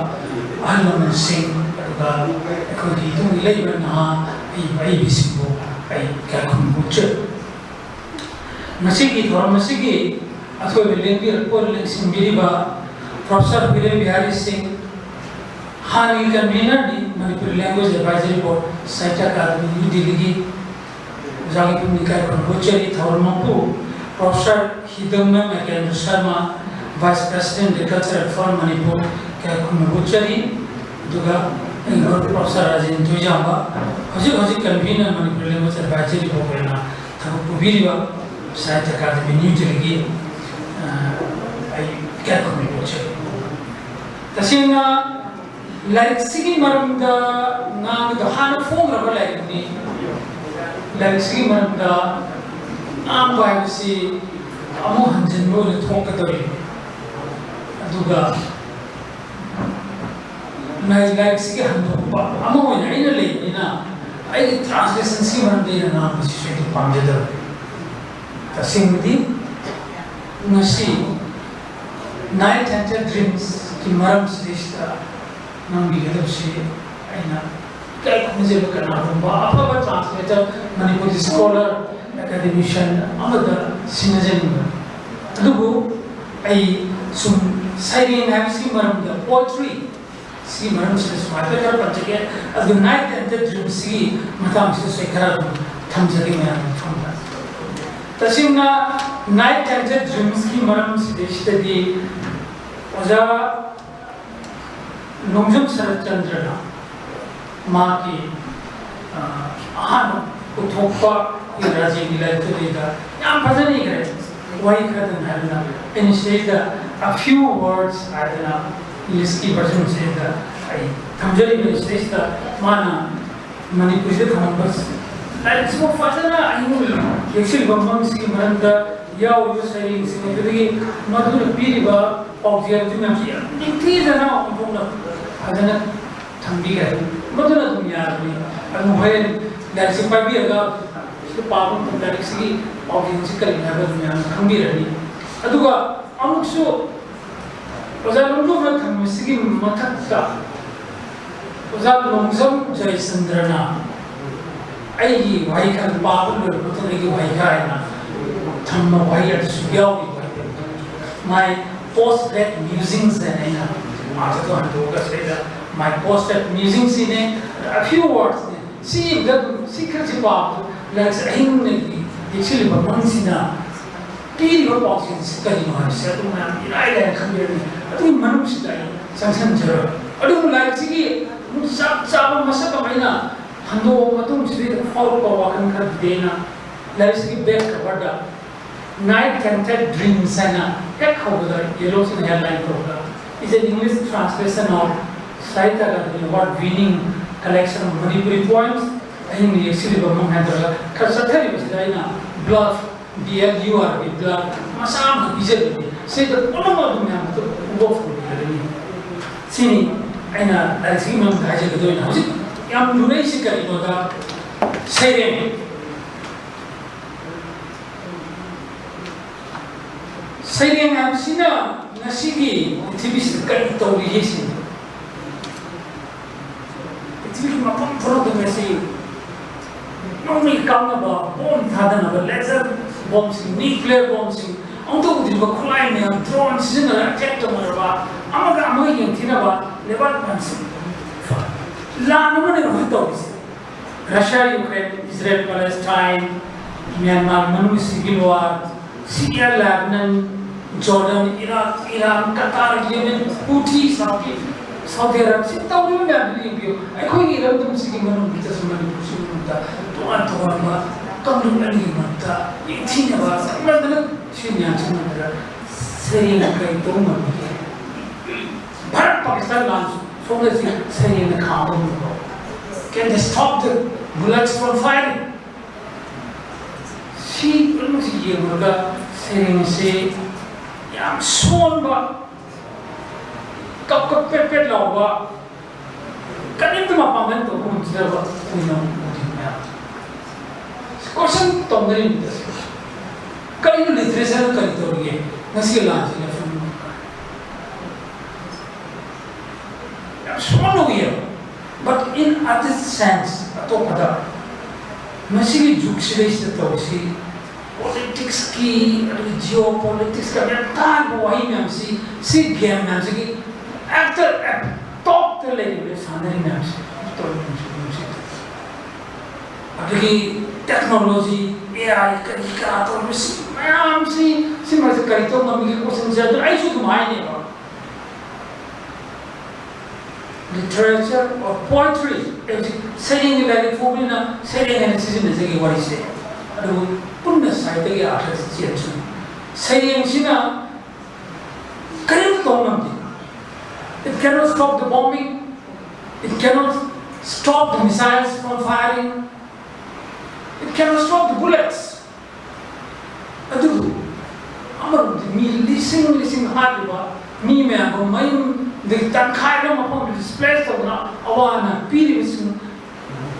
ꯑꯍꯜ ꯂꯃꯟꯁꯤꯡ, ꯑꯗꯨꯒ ꯑꯩꯈꯣꯏꯒꯤ ꯏꯇꯨꯡ ꯏꯜꯂꯛꯏꯕ ꯅꯍꯥ ꯑꯏꯕ ꯑꯏꯕꯤꯁꯤꯡꯕꯨ ꯑꯩ ꯏꯀꯥꯏ ꯈꯨꯝꯅꯕ ꯎꯠꯆꯔꯤ꯫ ꯉꯁꯤꯒꯤ ꯊꯧꯔꯝ ꯑꯁꯤꯒꯤ ꯑꯊꯣꯏꯕ ꯂꯦꯡꯕꯤꯔꯛꯄ, ꯂꯦꯡꯁꯤꯟꯕꯤꯔꯤꯕ ꯄ꯭ꯔꯣꯐꯦꯁꯔ ꯕꯤꯔꯦꯟ ꯕꯤꯍꯥꯔꯤ ꯁꯤꯡ, ꯍꯥꯟꯅꯒꯤ ꯀꯟꯚꯤꯅꯔꯅꯤ Manipuri language advisory board, Sahitya Akademi, new ꯗꯤꯜꯂꯤꯒꯤ꯫ ꯑꯣꯖꯥꯒꯤ ꯄꯨꯛꯅꯤꯡ ꯏꯀꯥꯏ ꯈꯨꯝꯅꯕ ꯎꯠꯆꯔꯤ꯫ ꯊꯧꯔꯝ ꯃꯄꯨ ꯄ꯭ꯔꯣꯐꯦꯁꯔ ꯍꯤꯗꯝꯃ Mekendra Sharma, vice president, cultural forum Manipur, ꯏꯀꯥꯏ ꯈꯨꯝꯅꯕ ꯎꯠꯆꯔꯤ꯫ ꯑꯗꯨꯒ ꯑꯩꯒꯤ ꯃꯔꯨꯞ ꯄ꯭ꯔꯣꯐꯦꯁꯔ ꯔꯥꯖꯦꯟ ꯊꯣꯏꯖꯥꯝꯕ, ꯍꯧꯖꯤꯛ ꯍꯧꯖꯤꯛ ꯀꯟꯚꯤꯅꯔ ꯃꯅꯤꯄꯨꯔ ꯂꯦꯡꯒ꯭ꯋꯦꯖ ꯑꯦꯗꯚꯥꯏꯖꯔꯤ ꯕꯣꯔꯗ ꯑꯣꯏꯅ ꯊꯕꯛ ꯄꯨꯕꯤꯔꯤꯕ ꯁꯥꯍꯤꯇ꯭ꯌ ꯑꯀꯥꯗꯃꯤ ꯅ꯭ꯌꯨ ꯗꯤꯜꯂꯤꯒꯤ, ꯑ, ꯑꯩ ꯏꯀꯥꯏ ꯈꯨꯝꯅꯕ ꯎꯠꯆꯔꯤ꯫ ꯇꯁꯦꯡꯅ ꯂꯥꯏꯔꯤꯛꯁꯤꯒꯤ ꯃꯔꯝꯗ ꯉꯥꯡꯕꯗꯣ ꯍꯥꯟꯅ ꯐꯣꯡꯈ꯭ꯔꯕ ꯂꯥꯏꯔꯤꯛꯅꯤ꯫ ꯂꯥꯏꯔꯤꯛꯁꯤꯒꯤ ꯃꯔꯝꯗ ꯉꯥꯡꯕ ꯍꯥꯏꯕꯁꯤ ꯑꯃꯨꯛ ꯍꯟꯖꯤꯟꯕ ꯑꯣꯏꯅ ꯊꯣꯛꯀꯗꯧꯔꯤꯕ꯫ ꯑꯗꯨꯒ ꯂꯥꯏ-, ꯂꯥꯏꯔꯤꯛꯁꯤꯒꯤ ꯍꯟꯗꯣꯛꯄ ꯑꯃ ꯑꯣꯏꯅ ꯑꯩꯅ ꯂꯩꯕꯅꯤꯅ, ꯑꯩꯒꯤ ꯇ꯭ꯔꯥꯟꯁꯂꯦꯁꯟꯁꯤꯒꯤ ꯃꯔꯝꯗ ꯑꯩꯅ ꯉꯥꯡꯕꯁꯤꯁꯨ ꯑꯩꯗꯤ ꯄꯥꯝꯖꯗꯕꯅꯤ꯫ ꯇꯁꯦꯡꯕꯗꯤ ꯉꯁꯤ Nine Tainted Dreamsꯀꯤ ꯃꯔꯝꯁꯤꯗꯩꯁꯤꯗ ꯉꯥꯡꯕꯤꯒꯗꯕꯁꯤ ꯑꯩꯅ ꯏꯀꯥꯏ ꯈꯨꯝꯅꯖꯕ ꯀꯅꯥꯒꯨꯝꯕ ꯑꯐꯕ ꯇ꯭ꯔꯥꯟꯁꯂꯦꯇꯔ, ꯃꯅꯤꯄꯨꯔꯤ ꯁ꯭ꯀꯣꯂꯔ, ꯑꯦꯀꯥꯗꯦꯃꯤꯁꯤꯌꯟ ꯑꯃꯗ ꯁꯤꯟꯅꯖꯅꯤꯡꯕꯅꯤ꯫ ꯑꯗꯨꯕꯨ ꯑꯩ ꯁꯨꯝ ꯁꯩꯔꯦꯡ ꯍꯥꯏꯕꯁꯤꯒꯤ ꯃꯔꯝꯗ, ꯄꯣꯏꯇ꯭ꯔꯤ ꯁꯤꯒꯤ ꯃꯔꯝꯁꯤꯗꯁꯨ ꯍꯥꯏꯐꯦꯠ ꯈꯔ ꯄꯟꯖꯒꯦ꯫ ꯑꯗꯨ Nine Tainted Dreamsꯁꯤꯒꯤ ꯃꯇꯥꯡꯁꯤꯗꯁꯨ ꯑꯩ ꯈꯔ ꯑꯗꯨꯝ ꯊꯝꯖꯒꯦ ꯃꯌꯥꯝꯒꯤ ꯃꯐꯝꯗ꯫ ꯇꯁꯦꯡꯅ Nine Tainted Dreamsꯀꯤ ꯃꯔꯝꯁꯤꯗꯩꯁꯤꯗꯗꯤ ꯑꯣꯖꯥ ꯅꯣꯡꯖꯝ ꯁꯔꯠꯆꯟꯗ꯭ꯔꯅ ꯃꯥꯒꯤ, ꯑ, ꯑꯍꯥꯟꯕ ꯄꯨꯊꯣꯛꯄ ꯑꯩꯈꯣꯏ ꯔꯥꯖꯦꯟꯒꯤ ꯂꯥꯏꯔꯤꯛꯇꯨꯗꯩꯗ ꯌꯥꯝ ꯐꯖꯅ ꯏꯈ꯭ꯔꯦ꯫ ꯋꯥꯍꯩ ꯈꯔꯗꯪ ꯍꯥꯏꯗꯨꯅ ꯑꯩꯅ ꯁꯤꯗꯩꯗ a few words ꯍꯥꯏꯗꯅ ꯏꯪꯂꯤꯁꯀꯤ ꯚꯔꯖꯟꯁꯤꯗ ꯑꯩ ꯊꯝꯖꯔꯤꯕꯅꯤ꯫ ꯁꯤꯗꯩꯁꯤꯗ ꯃꯥꯅ ꯃꯅꯤꯄꯨꯔꯤꯗ ꯊꯝꯃꯝꯕ ꯂꯥꯏꯔꯤꯛꯁꯤꯕꯨ ꯐꯖꯅ ꯑꯍꯤꯡ ꯌꯦꯛꯁꯤꯜꯂꯤꯕ ꯃꯐꯝꯁꯤꯒꯤ ꯃꯔꯝꯗ ꯌꯥꯎꯔꯤꯕ ꯁꯩꯔꯦꯡꯁꯤꯡ ꯑꯗꯨꯗꯒꯤ ꯃꯗꯨꯅ ꯄꯤꯔꯤꯕ ꯄꯥꯎꯖꯦꯜ ꯑꯗꯨ ꯃꯌꯥꯝꯁꯤ ꯌꯥꯝ ꯅꯤꯡꯊꯤꯖꯅ ꯑꯣꯟꯊꯣꯛꯅ ꯐꯖꯅ ꯊꯝꯕꯤꯈ꯭ꯔꯦ꯫ ꯃꯗꯨꯅ ꯑꯗꯨꯝ ꯌꯥꯔꯕꯅꯤ꯫ ꯑꯗꯨꯝ ꯍꯣꯔꯦꯟ ꯂꯥꯏꯔꯤꯛꯁꯤ ꯄꯥꯏꯕꯤꯔꯒ ꯁꯤꯗ ꯄꯥꯕ ꯃꯇꯝꯗ ꯂꯥꯏꯔꯤꯛꯁꯤꯒꯤ ꯄꯥꯎꯖꯦꯜꯁꯤ ꯀꯔꯤꯅꯣ ꯍꯥꯏꯕꯗꯨ ꯃꯌꯥꯝꯅ ꯈꯪꯕꯤꯔꯅꯤ꯫ ꯑꯗꯨꯒ ꯑꯃꯨꯛꯁꯨ ꯑꯣꯖꯥ ꯂꯣꯡꯖꯣꯝꯅ ꯊꯝꯕꯁꯤꯒꯤ ꯃꯊꯛꯇ ꯑꯣꯖꯥ ꯂꯣꯡꯖꯝ ꯖꯌꯆꯟꯗ꯭ꯔꯅ ꯑꯩꯒꯤ ꯋꯥꯍꯩ ꯈꯔ ꯄꯥꯕ ꯂꯣꯏꯔꯕ ꯃꯇꯨꯡꯗ ꯑꯩꯒꯤ ꯋꯥꯍꯩ ꯈꯔ ꯍꯥꯏꯅ ꯊꯝꯕ ꯋꯥꯍꯩ ꯑꯗꯨꯁꯨ ꯌꯥꯎꯔꯤꯕ꯫ My post-bed musings ꯍꯥꯏꯅ ꯑꯩꯅ ꯃꯥꯁꯇꯔꯗꯣ ꯍꯟꯗꯣꯛꯑꯒ ꯁꯤꯗꯩꯗ my post-bed musings ꯁꯤꯅꯦ, a few words ꯅꯦ꯫ ꯁꯤ ꯏꯕꯗ ꯑꯗꯨꯝ ꯁꯤ ꯈꯔꯁꯤ ꯄꯥꯕꯗ ꯂꯥꯏꯔꯤꯛꯁꯦ ꯑꯍꯤꯡꯗꯒꯤ ꯌꯦꯛꯁꯤꯜꯂꯤꯕ ꯃꯪꯁꯤꯅ ꯄꯤꯔꯤꯕ ꯄꯥꯎꯖꯦꯜꯁꯤ ꯀꯔꯤꯅꯣ ꯍꯥꯏꯕꯁꯦ ꯑꯗꯨꯝ ꯃꯌꯥꯝ ꯏꯔꯥꯏ ꯂꯥꯏꯅ ꯈꯪꯕꯤꯔꯝꯃꯤ꯫ ꯑꯗꯨꯒꯤ ꯃꯅꯨꯡꯁꯤꯗ ꯑꯩ ꯆꯪꯁꯤꯟꯖꯔꯣꯏ꯫ ꯑꯗꯨꯕꯨ ꯂꯥꯏꯔꯤꯛꯁꯤꯒꯤ ꯑꯃꯨꯛ ꯆꯞ ꯆꯥꯕ ꯃꯁꯛ ꯑꯃ ꯑꯩꯅ ꯍꯟꯗꯣꯛꯑꯕ ꯃꯇꯨꯡꯁꯤꯗ ꯐꯥꯎꯔꯛꯄ ꯋꯥꯈꯜ ꯈꯔꯗꯤ ꯑꯩꯅ ꯂꯥꯏꯔꯤꯛꯁꯤꯒꯤ back cover-ꯗ Night Canted Dreams ꯍꯥꯏꯅ ꯍꯦꯛ ꯍꯧꯕꯗ yellow-ꯁꯤꯅ headline ꯇꯧꯕꯗ, is an English translation of Sahitya ꯑꯀꯥꯗꯃꯤ award winning collection of Manipuri poems꯫ ꯑꯍꯤꯡꯗ ꯌꯦꯛꯁꯤꯜꯂꯤꯕ ꯃꯪ ꯍꯥꯏꯗ꯭ꯔꯒ ꯈꯔ ꯆꯠꯊꯔꯤꯕꯁꯤꯗ ꯑꯩꯅ blurb, B L U R B, blurb ꯃꯆꯥ ꯑꯃ ꯄꯤꯖꯕꯅꯤ꯫ ꯁꯤꯗ ꯄꯨꯝꯅꯃꯛ ꯑꯗꯨꯝ ꯃꯌꯥꯝ ꯑꯗꯨ ꯎꯕ ꯐꯪꯕꯤꯔꯒꯅꯤ꯫ ꯁꯤꯅꯤ ꯑꯩꯅ ꯂꯥꯏꯔꯤꯛꯁꯤꯒꯤ ꯃꯔꯝꯗ ꯍꯥꯏꯖꯒꯗꯣꯏꯅ꯫ ꯍꯧꯖꯤꯛ ꯌꯥꯝ ꯂꯨꯔꯛꯏꯁꯤ ꯀꯔꯤꯅꯣꯗ, ꯁꯩꯔꯦꯡ꯫ ꯁꯩꯔꯦꯡ ꯍꯥꯏꯕꯁꯤꯅ ꯉꯁꯤꯒꯤ ꯄ꯭ꯔꯤꯊꯤꯕꯤꯁꯤꯗ ꯀꯔꯤ ꯇꯧꯔꯤꯒꯦ ꯁꯤꯅꯤ꯫ ꯄ꯭ꯔꯤꯊꯤꯕꯤꯒꯤ ꯃꯐꯝ ꯄꯨꯝꯅꯃꯛꯇ ꯉꯁꯤ ꯅꯣꯡꯃꯩ ꯀꯥꯞꯅꯕ, bomb ꯊꯥꯗꯅꯕ, laser bomb-ꯁꯤꯡ, nuclear bomb-ꯁꯤꯡ, ꯑꯃꯨꯛꯇ ꯎꯗ꯭ꯔꯤꯕ ꯈꯨꯠꯂꯥꯏ ꯃꯌꯥꯝ, drone ꯁꯤꯖꯤꯟꯅꯔꯒ attack ꯇꯧꯅꯔꯕ, ꯑꯃꯒ ꯑꯃꯒ ꯌꯦꯡꯊꯤꯅꯕ ꯂꯩꯕꯥꯛ ꯃꯌꯥꯝꯁꯤꯡ꯫ ꯂꯥꯟ ꯑꯃꯅꯦꯕ ꯍꯧꯖꯤꯛ ꯇꯧꯔꯤꯁꯦ꯫ Russia, Ukraine, Israel, Palestine, Myanmar ꯃꯅꯨꯡꯒꯤ civil war, Syria, Lebanon, Jordan, Iraq, Iran, Qatar, Yemen, Houthi, Saudi, Saudi Arabia, ꯁꯤ ꯇꯧꯔꯤꯕ ꯃꯌꯥꯝꯗꯨ ꯌꯦꯡꯕꯤꯌꯨ꯫ ꯑꯩꯈꯣꯏꯒꯤ ꯏꯔꯝꯗꯝꯁꯤꯒꯤ ꯃꯅꯨꯡꯗꯁꯨ, ꯃꯅꯤꯄꯨꯔꯁꯤꯒꯤ ꯃꯅꯨꯡꯗ ꯇꯣꯉꯥꯟ ꯇꯣꯉꯥꯟꯕ ꯀꯥꯡꯂꯨꯞ ꯑꯅꯤꯒꯤ ꯃꯔꯛꯇ ꯌꯦꯡꯊꯤꯅꯕ ꯇꯧꯅꯗꯅ ꯁꯤ ꯃꯌꯥꯝꯁꯤ ꯃꯔꯛꯇ ꯁꯩꯔꯦꯡ ꯀꯔꯤ ꯇꯧꯕ ꯉꯝꯕꯤꯒꯦ? ꯚꯥꯔꯠ ꯄꯥꯀꯤꯁꯇꯥꯟ ꯂꯥꯟ ꯁꯣꯝꯗꯁꯤ ꯁꯩꯔꯦꯡꯅ ꯈꯥꯝꯕ ꯉꯝꯕ꯭ꯔꯣ? Can they stop the bullets from firing? ꯁꯤ ꯄꯨꯝꯅꯃꯛꯁꯤ ꯌꯦꯡꯂꯨꯔꯒ ꯁꯩꯔꯦꯡ ꯑꯁꯤ ꯌꯥꯝ ꯁꯣꯟꯕ, ꯀꯞ ꯀꯞ ꯄꯦꯠ ꯄꯦꯠ ꯂꯥꯎꯕ, ꯀꯔꯤꯝꯇ ꯃꯄꯥꯡꯒꯜ ꯇꯧꯕ ꯉꯝꯖꯗꯕ ꯑꯣꯏꯅ ꯎꯈꯤ ꯃꯌꯥꯝ꯫ Question ꯇꯧꯅꯔꯤꯕꯗ ꯀꯔꯤꯅꯣ literature ꯀꯔꯤ ꯇꯧꯔꯤꯒꯦ? ꯉꯁꯤꯒꯤ ꯂꯥꯟꯁꯤ ꯂꯦꯞꯍꯟꯕ ꯌꯥꯝ ꯁꯣꯟꯅ ꯎꯏꯌꯦꯕ꯫ But in other sense, ꯑꯇꯣꯞꯄꯗ ꯃꯁꯤꯒꯤ ꯖꯨꯒꯁꯤꯗꯩꯁꯤꯗ ꯇꯧꯔꯤꯁꯤ ꯄꯣꯠ ꯄꯣꯂꯤꯇꯤꯛꯁꯀꯤ, ꯑꯗꯨꯒ ꯖꯤꯑꯣ ꯄꯣꯂꯤꯇꯤꯛꯁꯀ ꯃꯌꯥꯝ ꯇꯥꯔꯤꯕ ꯋꯥꯍꯩ ꯃꯌꯥꯝꯁꯤ, ꯁꯤ ꯒꯦꯝ ꯃꯌꯥꯝꯁꯤꯒꯤ ꯑꯦꯛꯇꯔ ꯇꯣꯞꯇ ꯂꯩꯔꯤꯕ ꯁꯥꯟꯅꯔꯤ ꯃꯌꯥꯝꯁꯤ, ꯇꯧꯔꯤꯕ ꯃꯌꯥꯝꯁꯤ, ꯃꯌꯥꯝꯁꯤ꯫ ꯑꯗꯒꯤ ꯇꯦꯛꯅꯣꯂꯣꯖꯤ, ꯑꯦ ꯑꯥꯏ, ꯀꯔꯤ ꯀꯔꯥ ꯇꯧꯔꯤꯕꯁꯤ ꯃꯌꯥꯝꯁꯤ, ꯁꯤ ꯃꯔꯛꯇ ꯀꯔꯤ ꯇꯧ ꯉꯝꯃꯤꯒꯦ ꯀꯣꯏꯁꯟꯁꯦ, ꯑꯗꯨ ꯑꯩꯁꯨ ꯑꯗꯨꯝ ꯍꯥꯏꯅꯦꯕ꯫ Literature or poetry, ꯑꯩ ꯍꯧꯖꯤꯛ ꯁꯩꯔꯦꯡꯒꯤ ꯂꯥꯏꯔꯤꯛ ꯐꯣꯡꯕꯅꯤꯅ ꯁꯩꯔꯦꯡ ꯍꯥꯏꯅ ꯁꯤꯖꯤꯟꯅꯖꯒꯦ ꯋꯥꯔꯤꯁꯦ꯫ ꯑꯗꯨꯕꯨ ꯄꯨꯟꯅ ꯁꯥꯍꯤꯇ꯭ꯌꯒꯤ ꯑꯥꯔꯊꯁꯤ ꯆꯦꯟꯁꯅꯨ꯫ ꯁꯩꯔꯦꯡꯁꯤꯅ ꯀꯔꯤꯝꯇ ꯇꯧ ꯉꯝꯗꯦ꯫ It cannot stop the bombing. It cannot stop the missiles from firing. It cannot stop the bullets. ꯑꯗꯨꯕꯨ ꯑꯃꯔꯣꯝꯗ ꯃꯤ ꯂꯤꯁꯤꯡ ꯂꯤꯁꯤꯡ ꯍꯥꯠꯂꯤꯕ ꯃꯤ ꯃꯌꯥꯝꯕꯨ ꯃꯌꯨꯝꯗꯒꯤ ꯇꯪꯈꯥꯏ ꯑꯃ ꯃꯐꯝꯗ ꯗꯤꯁꯄ꯭ꯂꯦꯁ ꯇꯧꯗꯨꯅ ꯑꯋꯥ ꯑꯅꯥ ꯄꯤꯔꯤꯕꯁꯤꯡ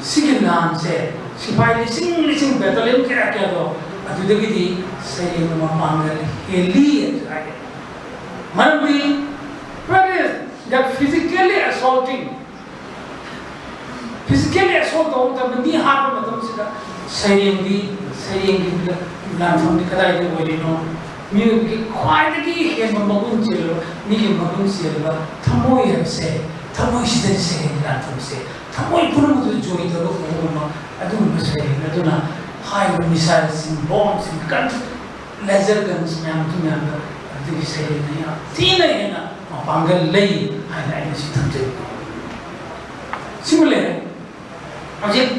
ꯁꯤꯒꯤ ꯂꯥꯟꯁꯦ ꯁꯤꯐꯥꯏ ꯂꯤꯁꯤꯡ ꯂꯤꯁꯤꯡ ꯕꯦꯇꯥꯂꯤꯌꯟ ꯀꯌꯥ ꯀꯌꯥꯗꯣ ꯑꯗꯨꯗꯒꯤꯗꯤ ꯁꯩꯔꯦꯡꯅ ꯃꯄꯥꯡꯒꯜ ꯍꯦꯜꯂꯤ ꯍꯥꯏꯅ ꯍꯥꯏꯔꯦ꯫ ꯃꯔꯝꯗꯤ, where is that physically assaulting? Physically assault ꯇꯧꯕ ꯃꯇꯝꯗ, ꯃꯤ ꯍꯥꯠꯄ ꯃꯇꯝꯁꯤꯗ ꯁꯩꯔꯦꯡꯗꯤ, ꯁꯩꯔꯦꯡꯒꯤ ꯂꯥꯟꯐꯝꯗꯤ ꯀꯗꯥꯏꯗ ꯑꯣꯏꯔꯤꯅꯣ? ꯃꯤꯑꯣꯏꯕꯒꯤ ꯈ꯭ꯋꯥꯏꯗꯒꯤ ꯍꯦꯟꯕ ꯃꯒꯨꯟ ꯆꯦꯜꯂꯕ, ꯃꯤꯒꯤ ꯃꯒꯨꯟ ꯆꯦꯜꯂꯕ ꯊꯃꯣꯏ ꯍꯥꯏꯕꯁꯦ, ꯊꯃꯣꯏꯁꯤꯗꯅꯤ ꯁꯩꯔꯦꯡꯒꯤ ꯂꯥꯟꯐꯝꯁꯦ꯫ ꯊꯃꯣꯏ ꯄꯨꯝꯅꯃꯛꯇꯨ ꯖꯣꯏ ꯇꯧꯕ ꯉꯝꯕ ꯑꯗꯨꯒꯨꯝꯕ ꯁꯩꯔꯦꯡ ꯑꯗꯨꯅ ꯍꯥꯏꯔꯤꯕ ꯃꯤꯁꯥꯏꯜꯁꯤꯡ, ꯕꯣꯝꯁꯤꯡ, ꯒꯟ, ꯂꯦꯖꯔ ꯒꯟꯁ ꯃꯌꯥꯝ ꯑꯗꯨ ꯃꯌꯥꯝꯗ ꯑꯗꯨꯒꯤ ꯁꯩꯔꯦꯡꯅ ꯌꯥꯝ ꯊꯤꯅ ꯍꯦꯟꯅ ꯃꯄꯥꯡꯒꯜ ꯂꯩ ꯍꯥꯏꯅ ꯑꯩꯅ ꯁꯤ ꯊꯝꯖꯩ꯫ ꯁꯤꯃ ꯂꯩꯔꯦ꯫ ꯍꯧꯖꯤꯛ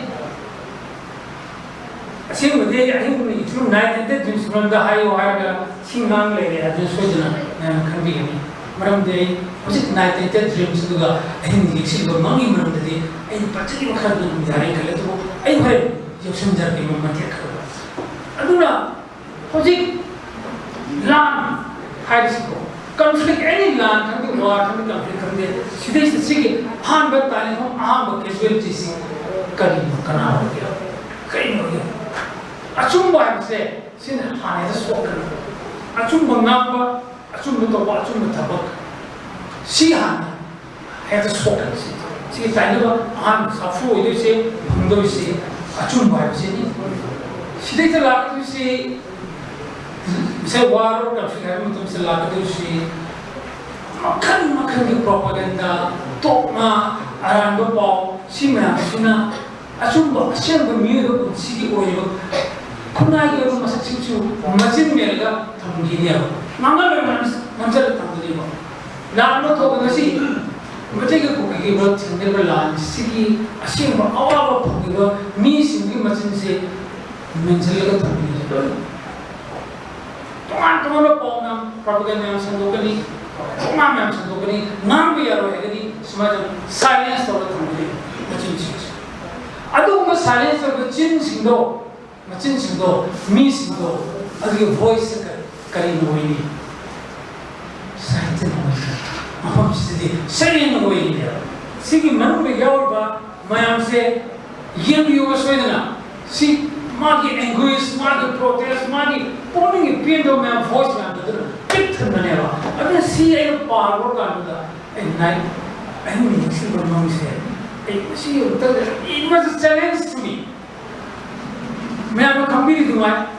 ꯑꯁꯦꯡꯕꯗꯤ ꯑꯍꯤꯡ ꯏꯊ꯭ꯔꯨ ꯅꯥꯏꯠ ꯑꯦꯟꯇꯦ ꯗ꯭ꯔꯤꯝꯁ ꯃꯔꯝꯗ ꯍꯥꯏꯌꯨ ꯍꯥꯏꯔꯒ ꯁꯤ ꯉꯥꯡ ꯂꯩꯔꯦ, ꯑꯗꯨ ꯁꯣꯏꯗꯅ ꯃꯌꯥꯝꯅ ꯈꯪꯕꯤꯒꯅꯤ꯫ ꯃꯔꯝꯗꯤ ꯑꯩ ꯍꯧꯖꯤꯛ ꯅꯥꯏꯠ ꯑꯦꯟꯇꯦ ꯗ꯭ꯔꯤꯝꯁ ꯑꯗꯨꯒ ꯑꯍꯤꯡ ꯌꯦꯛꯁꯤꯜꯂꯤꯕ ꯃꯪꯒꯤ ꯃꯔꯝꯗꯗꯤ ꯑꯩꯅ ꯄꯟꯖꯈꯤꯕ ꯈꯔꯗꯨ ꯑꯗꯨꯝ ꯌꯥꯔꯦ ꯈꯜꯂꯦ, ꯑꯗꯨꯕꯨ ꯑꯩ ꯍꯣꯔꯦꯟ ꯌꯧꯁꯤꯟꯖꯔꯛꯀꯦ ꯃꯇꯦꯛ ꯈꯔ꯫ ꯑꯗꯨꯅ ꯍꯧꯖꯤꯛ ꯂꯥꯟ ꯍꯥꯏꯔꯤꯁꯤꯀꯣ, ꯀꯟꯐ꯭ꯂꯤꯛ, ꯑꯦꯅꯤ ꯂꯥꯟ ꯈꯪꯗꯦ, ꯋꯥꯔ ꯈꯪꯗꯦ, ꯀꯟꯐ꯭ꯂꯤꯛ ꯈꯪꯗꯦ, ꯁꯤꯗꯩꯁꯤꯗ ꯁꯤꯒꯤ ꯑꯍꯥꯟꯕ ꯇꯥꯔꯤꯐ, ꯑꯍꯥꯟꯕ ꯀꯦꯖꯨꯋꯦꯂꯤꯇꯤꯁꯤ ꯀꯔꯤꯅꯣ, ꯀꯅꯥ ꯑꯣꯏꯒꯦ, ꯀꯩꯅꯣ ꯑꯣꯏꯒꯦ? ꯑꯆꯨꯝꯕ ꯍꯥꯏꯕꯁꯦ ꯁꯤꯅ ꯍꯥꯟꯅ ꯍꯦꯛꯇ ꯁꯣꯛꯀꯅꯤ꯫ ꯑꯆꯨꯝꯕ ꯉꯥꯡꯕ, ꯑꯆꯨꯝꯕ ꯇꯧꯕ, ꯑꯆꯨꯝꯕ ꯊꯕꯛ, ꯁꯤ ꯍꯥꯟꯅ ꯍꯦꯛꯇ ꯁꯣꯛꯀꯅꯤ꯫ ꯁꯤ, ꯁꯤꯒꯤ ꯇꯥꯏꯅꯕ ꯑꯍꯥꯟꯕ ꯁꯥꯐꯨ ꯑꯣꯏꯗꯣꯏꯁꯦ, ꯐꯪꯗꯣꯏꯁꯦ ꯑꯆꯨꯝꯕ ꯍꯥꯏꯕꯁꯤꯅꯤ꯫ ꯁꯤꯗꯩꯗ ꯂꯥꯛꯀꯗꯣꯏꯁꯤ ꯉꯁꯥꯏ ꯋꯥꯔ ꯀꯟꯐ꯭ꯂꯤꯛ ꯍꯥꯏꯕ ꯃꯇꯝꯁꯤꯗ ꯂꯥꯛꯀꯗꯧꯔꯤꯁꯤ ꯃꯈꯜ ꯃꯈꯜꯒꯤ ꯄ꯭ꯔꯣꯄꯥꯒꯦꯟꯗꯥ, ꯇꯣꯛꯅ ꯑꯔꯥꯟꯕ ꯄꯥꯎ, ꯁꯤ ꯃꯌꯥꯝꯁꯤꯅ ꯑꯆꯨꯝꯕ ꯑꯁꯦꯡꯕ ꯃꯤꯑꯣꯏꯕ ꯄꯨꯟꯁꯤꯒꯤ ꯑꯣꯏꯔꯤꯕ ꯈꯨꯟꯅꯥꯏꯒꯤ ꯑꯣꯏꯕ ꯃꯁꯛꯁꯤꯡꯁꯨ ꯃꯆꯤꯟ ꯃꯦꯜꯂꯒ ꯊꯝꯈꯤꯅꯦꯕ꯫ ꯉꯥꯡꯅꯕ ꯃꯌꯥꯝꯁꯤ ꯅꯝꯁꯤꯜꯂ ꯊꯝꯒꯅꯦꯕ꯫ ꯂꯥꯟ ꯑꯃ ꯊꯣꯛꯑꯒ ꯉꯁꯤ ꯃꯩꯇꯩꯒ ꯀꯨꯀꯤꯒꯤ ꯃꯔꯛ ꯊꯦꯡꯅꯔꯤꯕ ꯂꯥꯟꯁꯤꯒꯤ ꯑꯁꯦꯡꯕ ꯑꯋꯥꯕ ꯐꯪꯂꯤꯕ ꯃꯤꯁꯤꯡꯒꯤ ꯃꯆꯤꯟꯁꯦ ꯃꯦꯟꯁꯤꯜꯂꯒ ꯊꯝꯕꯤꯔꯤꯁꯦ ꯂꯣꯏꯅ ꯇꯣꯉꯥꯟ ꯇꯣꯉꯥꯟꯕ ꯄꯥꯎ ꯃꯌꯥꯝ, ꯄ꯭ꯔꯣꯄꯥꯒꯦꯟꯗꯥ ꯃꯌꯥꯝ ꯁꯟꯗꯣꯛꯀꯅꯤ, ꯄꯥꯎꯃꯥ ꯃꯌꯥꯝ ꯁꯟꯗꯣꯛꯀꯅꯤ, ꯉꯥꯡꯕ ꯌꯥꯔꯣꯏ ꯍꯥꯏꯔꯒꯗꯤ ꯁꯨꯃꯥꯏꯅ ꯇꯧꯅ ꯁꯥꯏꯂꯦꯟꯁ ꯇꯧꯔꯒ ꯊꯝꯒꯅꯤ ꯃꯆꯤꯟꯁꯤꯡꯁꯦ꯫ ꯑꯗꯨꯒꯨꯝꯕ ꯁꯥꯏꯂꯦꯟꯁ ꯇꯧꯔꯤꯕ ꯆꯤꯟꯁꯤꯡꯗꯣ, ꯃꯆꯤꯟꯁꯤꯡꯗꯣ, ꯃꯤꯁꯤꯡꯗꯣ, ꯑꯗꯨꯒꯤ ꯚꯣꯏꯁꯁꯦ ꯀꯔꯤ, ꯀꯔꯤꯅ ꯑꯣꯏꯅꯤ? ꯁꯥꯍꯤꯇ꯭ꯌꯅ ꯑꯣꯏꯅꯤ꯫ ꯃꯐꯝꯁꯤꯗꯗꯤ ꯁꯩꯔꯦꯡꯅ ꯑꯣꯏꯔꯤꯅꯦꯕ꯫ ꯁꯤꯒꯤ ꯃꯅꯨꯡꯗ ꯌꯥꯎꯔꯤꯕ ꯃꯌꯥꯝꯁꯦ ꯌꯦꯡꯕꯤꯌꯨꯕ ꯁꯣꯏꯗꯅ꯫ ꯁꯤ ꯃꯥꯒꯤ ꯑꯦꯡꯒ꯭ꯋꯤꯁ, ꯃꯥꯒꯤ ꯄ꯭ꯔꯣꯇꯦꯁ, ꯃꯥꯒꯤ ꯄꯨꯛꯅꯤꯡꯒꯤ ꯄꯦꯟꯗꯕ ꯃꯌꯥꯝ, ꯚꯣꯏꯁ ꯃꯌꯥꯝꯗꯣ ꯑꯗꯨꯅ ꯄꯤꯛ ꯊꯟꯕꯅꯦꯕ꯫ ꯑꯗꯨꯅ ꯁꯤ ꯑꯩꯅ ꯄꯥꯔꯨꯕ ꯀꯥꯟꯗꯨꯗ ꯑꯩ ꯅꯥꯏꯠ ꯑꯍꯤꯡ ꯅꯤꯡꯁꯤꯡꯕ ꯃꯪꯁꯦ ꯑꯩ ꯃꯁꯤ ꯑꯃꯨꯛꯇꯪꯗ, it was a challenge to me꯫ ꯃꯌꯥꯝꯅ ꯈꯪꯕꯤꯔꯤꯗꯨꯉꯥꯏ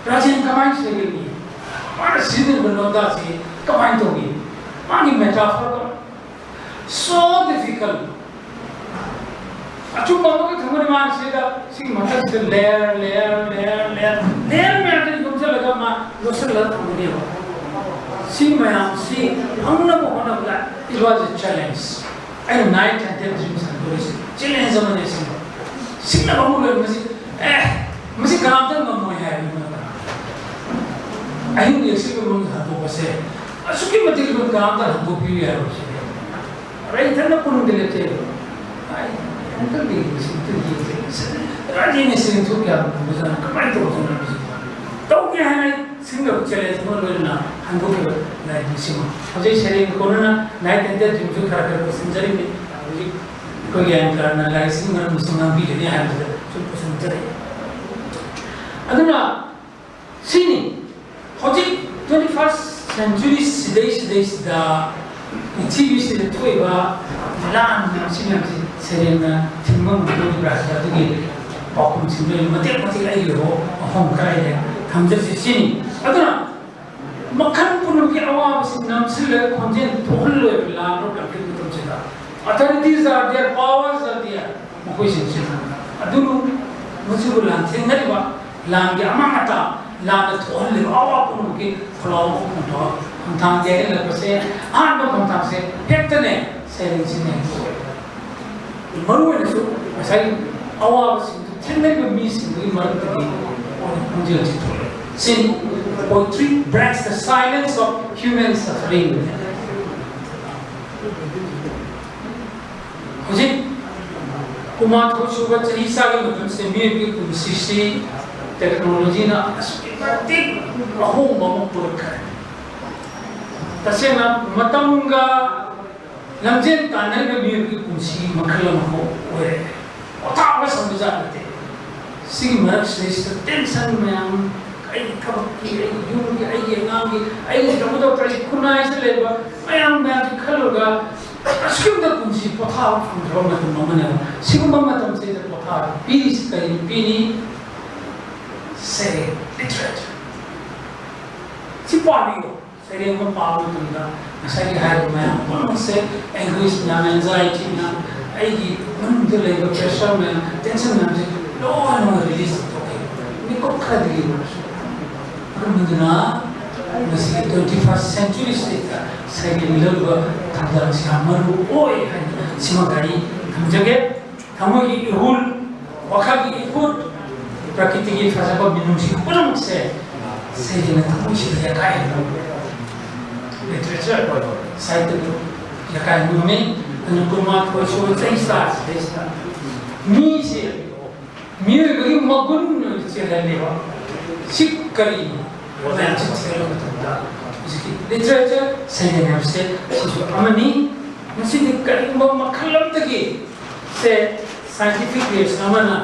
ꯔꯥꯖꯦꯟ ꯀꯃꯥꯏꯅ ꯁꯣꯏꯒꯅꯤ? ꯃꯥꯅ ꯁꯤꯖꯤꯟꯅꯔꯤꯕ ꯂꯣꯟꯗꯥꯁꯤ ꯀꯃꯥꯏꯅ ꯇꯧꯅꯤ? ꯃꯥꯒꯤ ꯃꯦꯇꯥꯐꯔꯗꯣ so difficult꯫ ꯑꯆꯨꯝꯕ ꯑꯃꯈꯛ ꯊꯝꯒꯅꯤ ꯃꯥꯅ ꯁꯤꯗ, ꯁꯤꯒꯤ ꯃꯊꯛꯁꯤꯗ layer, layer, layer, layer, layer ꯃꯌꯥꯝꯗ ꯌꯣꯝꯁꯤꯜꯂꯒ ꯃꯥ ꯂꯣꯠꯁꯤꯜꯂꯒ ꯊꯝꯒꯅꯦꯕ꯫ ꯁꯤ ꯃꯌꯥꯝꯁꯤ ꯐꯪꯅꯕ ꯍꯣꯠꯅꯕꯗ it was a challenge꯫ ꯑꯩꯅ ꯅꯥꯏꯠ ꯑꯦꯟ ꯗꯦ ꯗ꯭ꯔꯤꯝꯁ ꯍꯟꯗꯣꯛꯏꯁꯦ ꯆꯦꯂꯦꯟꯖ ꯑꯃꯅꯦ꯫ ꯁꯤꯡꯕ ꯁꯤꯡꯅꯕ ꯑꯃ ꯂꯣꯏ ꯃꯁꯤ꯫ ꯑꯦ, ꯃꯁꯤ ꯀꯅꯥꯝꯇ ꯉꯝꯃꯣꯏ ꯍꯥꯏꯕ ꯃꯇꯝꯗ ꯑꯍꯤꯡ ꯂꯦꯛꯁꯤꯟꯕ ꯃꯅꯨꯡꯗ ꯍꯟꯗꯣꯛꯄꯁꯦ ꯑꯁꯨꯛꯀꯤ ꯃꯇꯤꯛ ꯂꯨꯏ, ꯀꯅꯥꯝꯇ ꯍꯟꯗꯣꯛꯄꯤꯌꯨ ꯌꯥꯔꯣꯏ ꯁꯤꯅꯦ꯫ ꯑꯗ ꯑꯩ ꯏꯊꯟꯗ ꯀꯣꯅꯨꯡꯗ ꯂꯦꯞꯆꯩꯕ꯫ ꯑꯩ ꯑꯃꯨꯛꯇꯪꯗꯤ ꯁꯤ ꯑꯝꯇ ꯌꯦꯡꯒꯦ, ꯁꯤ ꯑꯝꯇ ꯌꯦꯡꯒꯦ꯫ ꯔꯥꯖꯦꯟ ꯑꯁꯤ ꯊꯣꯛ ꯀꯌꯥ ꯉꯝꯕꯖꯥꯠꯅꯣ? ꯀꯃꯥꯏꯅ ꯇꯧꯗꯣꯏꯅꯣ ꯍꯥꯏꯕꯁꯤ ꯇꯧꯒꯦ ꯍꯥꯏꯅ ꯑꯩ ꯁꯤꯡꯅꯕ ꯆꯦꯂꯦꯟꯖ ꯑꯃ ꯂꯣꯏꯅꯅ ꯍꯟꯗꯣꯛꯈꯤꯕ ꯂꯥꯏꯔꯤꯛꯅꯤ ꯁꯤꯃ꯫ ꯍꯧꯖꯤꯛ ꯁꯩꯔꯦꯡ ꯀꯣꯟꯅꯅ ꯅꯥꯏꯠ ꯑꯦꯟ ꯗꯦ ꯗ꯭ꯔꯤꯝꯁꯨ ꯈꯔ ꯈꯔ ꯄꯨꯁꯤꯟꯖꯔꯤꯕꯅꯤ꯫ ꯍꯧꯖꯤꯛ ꯑꯩꯈꯣꯏꯒꯤ ꯑꯦꯡꯀꯔꯅ ꯂꯥꯏꯔꯤꯛꯁꯤꯒꯤ ꯃꯔꯝꯗꯁꯨ ꯉꯥꯡꯕꯤꯒꯅꯤ ꯍꯥꯏꯕꯗꯨꯗ ꯁꯨꯝ ꯄꯨꯁꯤꯟꯖꯔꯛꯏ꯫ ꯑꯗꯨꯅ ꯁꯤꯅꯤ ꯍꯧꯖꯤꯛ twenty first century ꯁꯤꯗꯩ ꯁꯤꯗꯩꯁꯤꯗ ꯄ꯭ꯔꯤꯊꯤꯕꯤꯁꯤꯗ ꯊꯣꯛꯏꯕ ꯂꯥꯟ ꯃꯌꯥꯝꯁꯤ ꯃꯌꯥꯝꯁꯤ ꯁꯩꯔꯦꯡꯅ ꯊꯤꯡꯕ ꯉꯝꯒꯗꯧꯔꯤꯕ꯭ꯔꯥ ꯍꯥꯏꯕ ꯑꯗꯨꯒꯤ ꯄꯥꯎꯈꯨꯝꯁꯤꯡꯗꯣ ꯑꯩꯅ ꯃꯇꯦꯛ ꯃꯇꯦꯛ ꯑꯩꯒꯤ ꯃꯐꯝ ꯈꯔ ꯑꯩꯅ ꯊꯝꯖꯔꯤꯁꯦ ꯁꯤꯅꯤ꯫ ꯑꯗꯨꯅ ꯃꯈꯜ ꯄꯨꯝꯅꯃꯛꯀꯤ ꯑꯋꯥꯕꯁꯤꯡ ꯅꯝꯁꯤꯜꯂꯒ ꯈꯣꯟꯖꯦꯜ ꯊꯣꯛꯍꯜꯂꯣꯏꯕ ꯂꯥꯟ ꯀꯟꯐ꯭ꯂꯤꯛ ꯃꯇꯝꯁꯤꯗ꯫ Authorities are there, powers are there, ꯃꯈꯣꯏꯁꯤꯡꯁꯤꯅ꯫ ꯑꯗꯨꯕꯨ ꯃꯁꯤꯕꯨ ꯂꯥꯟꯊꯦꯡꯅꯔꯤꯕ ꯂꯥꯟꯒꯤ ꯑꯃꯥꯡ ꯑꯇꯥ, ꯂꯥꯟꯅ ꯊꯣꯛꯍꯜꯂꯤꯕ ꯑꯋꯥ ꯄꯨꯝꯅꯃꯛꯀꯤ ꯈꯣꯜꯂꯥꯎ ꯑꯃ ꯈꯣꯡꯊꯣꯛ ꯈꯣꯡꯊꯥꯡ ꯌꯥꯏꯍꯜꯂꯛꯄꯁꯦ ꯑꯍꯥꯟꯕ ꯈꯣꯡꯊꯥꯡꯁꯦ ꯍꯦꯛꯇꯅꯦ ꯁꯩꯔꯦꯡꯁꯤꯅ ꯍꯦꯛꯇ ꯑꯣꯏ꯫ ꯃꯔꯨꯑꯣꯏꯅꯁꯨ ꯉꯁꯥꯏ ꯑꯋꯥꯕꯁꯤꯡꯗꯨ ꯊꯦꯡꯅꯔꯤꯕ ꯃꯤꯁꯤꯡꯗꯨꯒꯤ ꯃꯔꯛꯇꯒꯤ ꯑꯣꯏꯅ ꯈꯣꯟꯖꯦꯜꯁꯤ ꯊꯣꯛꯂꯛꯏ꯫ ꯁꯤꯅꯤ, poetry breaks the silence of human suffering꯫ ꯍꯧꯖꯤꯛ ꯀꯨꯟꯃꯥꯊꯣꯏ ꯁꯨꯕ ꯆꯍꯤ ꯆꯥꯒꯤ ꯃꯇꯝꯁꯤꯗ ꯃꯤꯑꯣꯏꯕꯒꯤ ꯄꯨꯟꯁꯤꯁꯤ ꯇꯦꯛꯅꯣꯂꯣꯖꯤꯅ ꯑꯁꯨꯛꯀꯤ ꯃꯇꯤꯛ ꯑꯍꯣꯡꯕ ꯑꯃ ꯄꯨꯔꯛꯈ꯭ꯔꯦ꯫ ꯇꯁꯦꯡꯅ ꯃꯇꯝꯒ ꯂꯝꯖꯦꯜ ꯇꯥꯟꯅꯔꯤꯕ ꯃꯤꯑꯣꯏꯕꯒꯤ ꯄꯨꯟꯁꯤ ꯃꯈꯜ ꯑꯃꯈꯛ ꯑꯣꯏꯔꯦ꯫ ꯄꯣꯊꯥꯕ ꯁꯪꯕꯖꯥꯠ ꯅꯠꯇꯦ꯫ ꯁꯤꯒꯤ ꯃꯔꯛꯁꯤꯗꯩꯁꯤꯗ tension ꯃꯌꯥꯝ, ꯑꯩꯒꯤ ꯊꯕꯛꯀꯤ, ꯑꯩꯒꯤ ꯌꯨꯝꯒꯤ, ꯑꯩꯒꯤ ꯑꯉꯥꯡꯒꯤ, ꯑꯩꯒꯤ ꯇꯧꯒꯗꯧꯕ, ꯑꯩꯒꯤ ꯈꯨꯟꯅꯥꯏꯁꯤꯗ ꯂꯩꯕ ꯃꯌꯥꯝ ꯃꯌꯥꯝꯁꯤ ꯈꯜꯂꯨꯔꯒ ꯑꯁꯤꯒꯨꯝꯕ ꯄꯨꯟꯁꯤ ꯄꯣꯊꯥꯕ ꯐꯪꯗ꯭ꯔꯕ ꯃꯇꯝ ꯑꯃꯅꯦꯕ꯫ ꯁꯤꯒꯨꯝꯕ ꯃꯇꯝꯁꯤꯗ ꯄꯣꯊꯥꯕ ꯄꯤꯔꯤꯁꯤ ꯀꯔꯤꯅꯣ? ꯄꯤꯔꯤ ꯁꯩꯔꯦꯡ, literature꯫ ꯁꯤ ꯄꯥꯕꯤꯌꯨ꯫ ꯁꯩꯔꯦꯡ ꯑꯃ ꯄꯥꯕ ꯃꯇꯝꯗ ꯉꯁꯥꯏꯒꯤ ꯍꯥꯏꯔꯤꯕ ꯃꯌꯥꯝ ꯄꯨꯝꯅꯃꯛꯁꯦ, anguish ꯃꯌꯥꯝ, anxiety ꯃꯌꯥꯝ, ꯑꯩꯒꯤ ꯃꯅꯨꯡꯗ ꯂꯩꯕ pressure ꯃꯌꯥꯝ, tension ꯃꯌꯥꯝꯁꯦ ꯂꯣꯏꯅꯃꯛ release ꯇꯧꯊꯣꯛꯈꯤ꯫ ꯃꯤꯀꯨꯞ ꯈꯔꯗꯒꯤ ꯑꯣꯏꯔꯁꯨ꯫ ꯃꯔꯝ ꯑꯗꯨꯅ ꯉꯁꯤꯒꯤ twenty first century ꯁꯤꯗ ꯁꯩꯔꯦꯡ ꯂꯧꯔꯤꯕ ꯊꯧꯗꯥꯡꯁꯤ ꯌꯥꯝ ꯃꯔꯨ ꯑꯣꯏ ꯍꯥꯏꯅ ꯁꯤꯃ ꯑꯩ ꯊꯝꯖꯒꯦ꯫ ꯊꯃꯣꯏꯒꯤ ꯏꯍꯨꯜ, ꯋꯥꯈꯜꯒꯤ ꯏꯍꯨꯜ, ꯄ꯭ꯔꯀꯤꯇꯤꯒꯤ ꯐꯖꯕ ꯃꯤꯅꯨꯡꯁꯤ ꯄꯨꯝꯅꯃꯛꯁꯦ ꯁꯩꯔꯦꯡꯅ ꯊꯃꯣꯏꯁꯤꯗ ꯌꯥꯀꯥꯏꯍꯟꯕ꯫ Literature, ꯁꯥꯍꯤꯇ꯭ꯌꯕꯨ ꯌꯥꯀꯥꯏꯍꯟꯕ ꯉꯝꯃꯤ꯫ ꯑꯗꯨꯅ ꯀꯨꯟꯃꯥꯊꯣꯏ ꯁꯨꯕ ꯆꯍꯤ ꯆꯥꯁꯤꯗꯩꯁꯤꯗ ꯃꯤꯁꯦ ꯃꯤꯑꯣꯏꯕꯒꯤ ꯃꯒꯨꯟ ꯑꯣꯏꯅ ꯆꯦꯜꯍꯜꯂꯦꯕ꯫ ꯁꯤ ꯀꯔꯤꯅꯣ? ꯃꯌꯥꯝꯁꯤ ꯊꯤꯒꯠꯂꯕ ꯃꯇꯝꯗ ꯍꯧꯖꯤꯛꯀꯤ literature, ꯁꯩꯔꯦꯡ ꯍꯥꯏꯕꯁꯦ ꯁꯤꯁꯨ ꯑꯃꯅꯤ꯫ ꯃꯁꯤꯗꯤ ꯀꯔꯤꯒꯨꯝꯕ ꯃꯈꯜ ꯑꯃꯗꯒꯤ ꯁꯦ scientific reaction ꯑꯃꯅ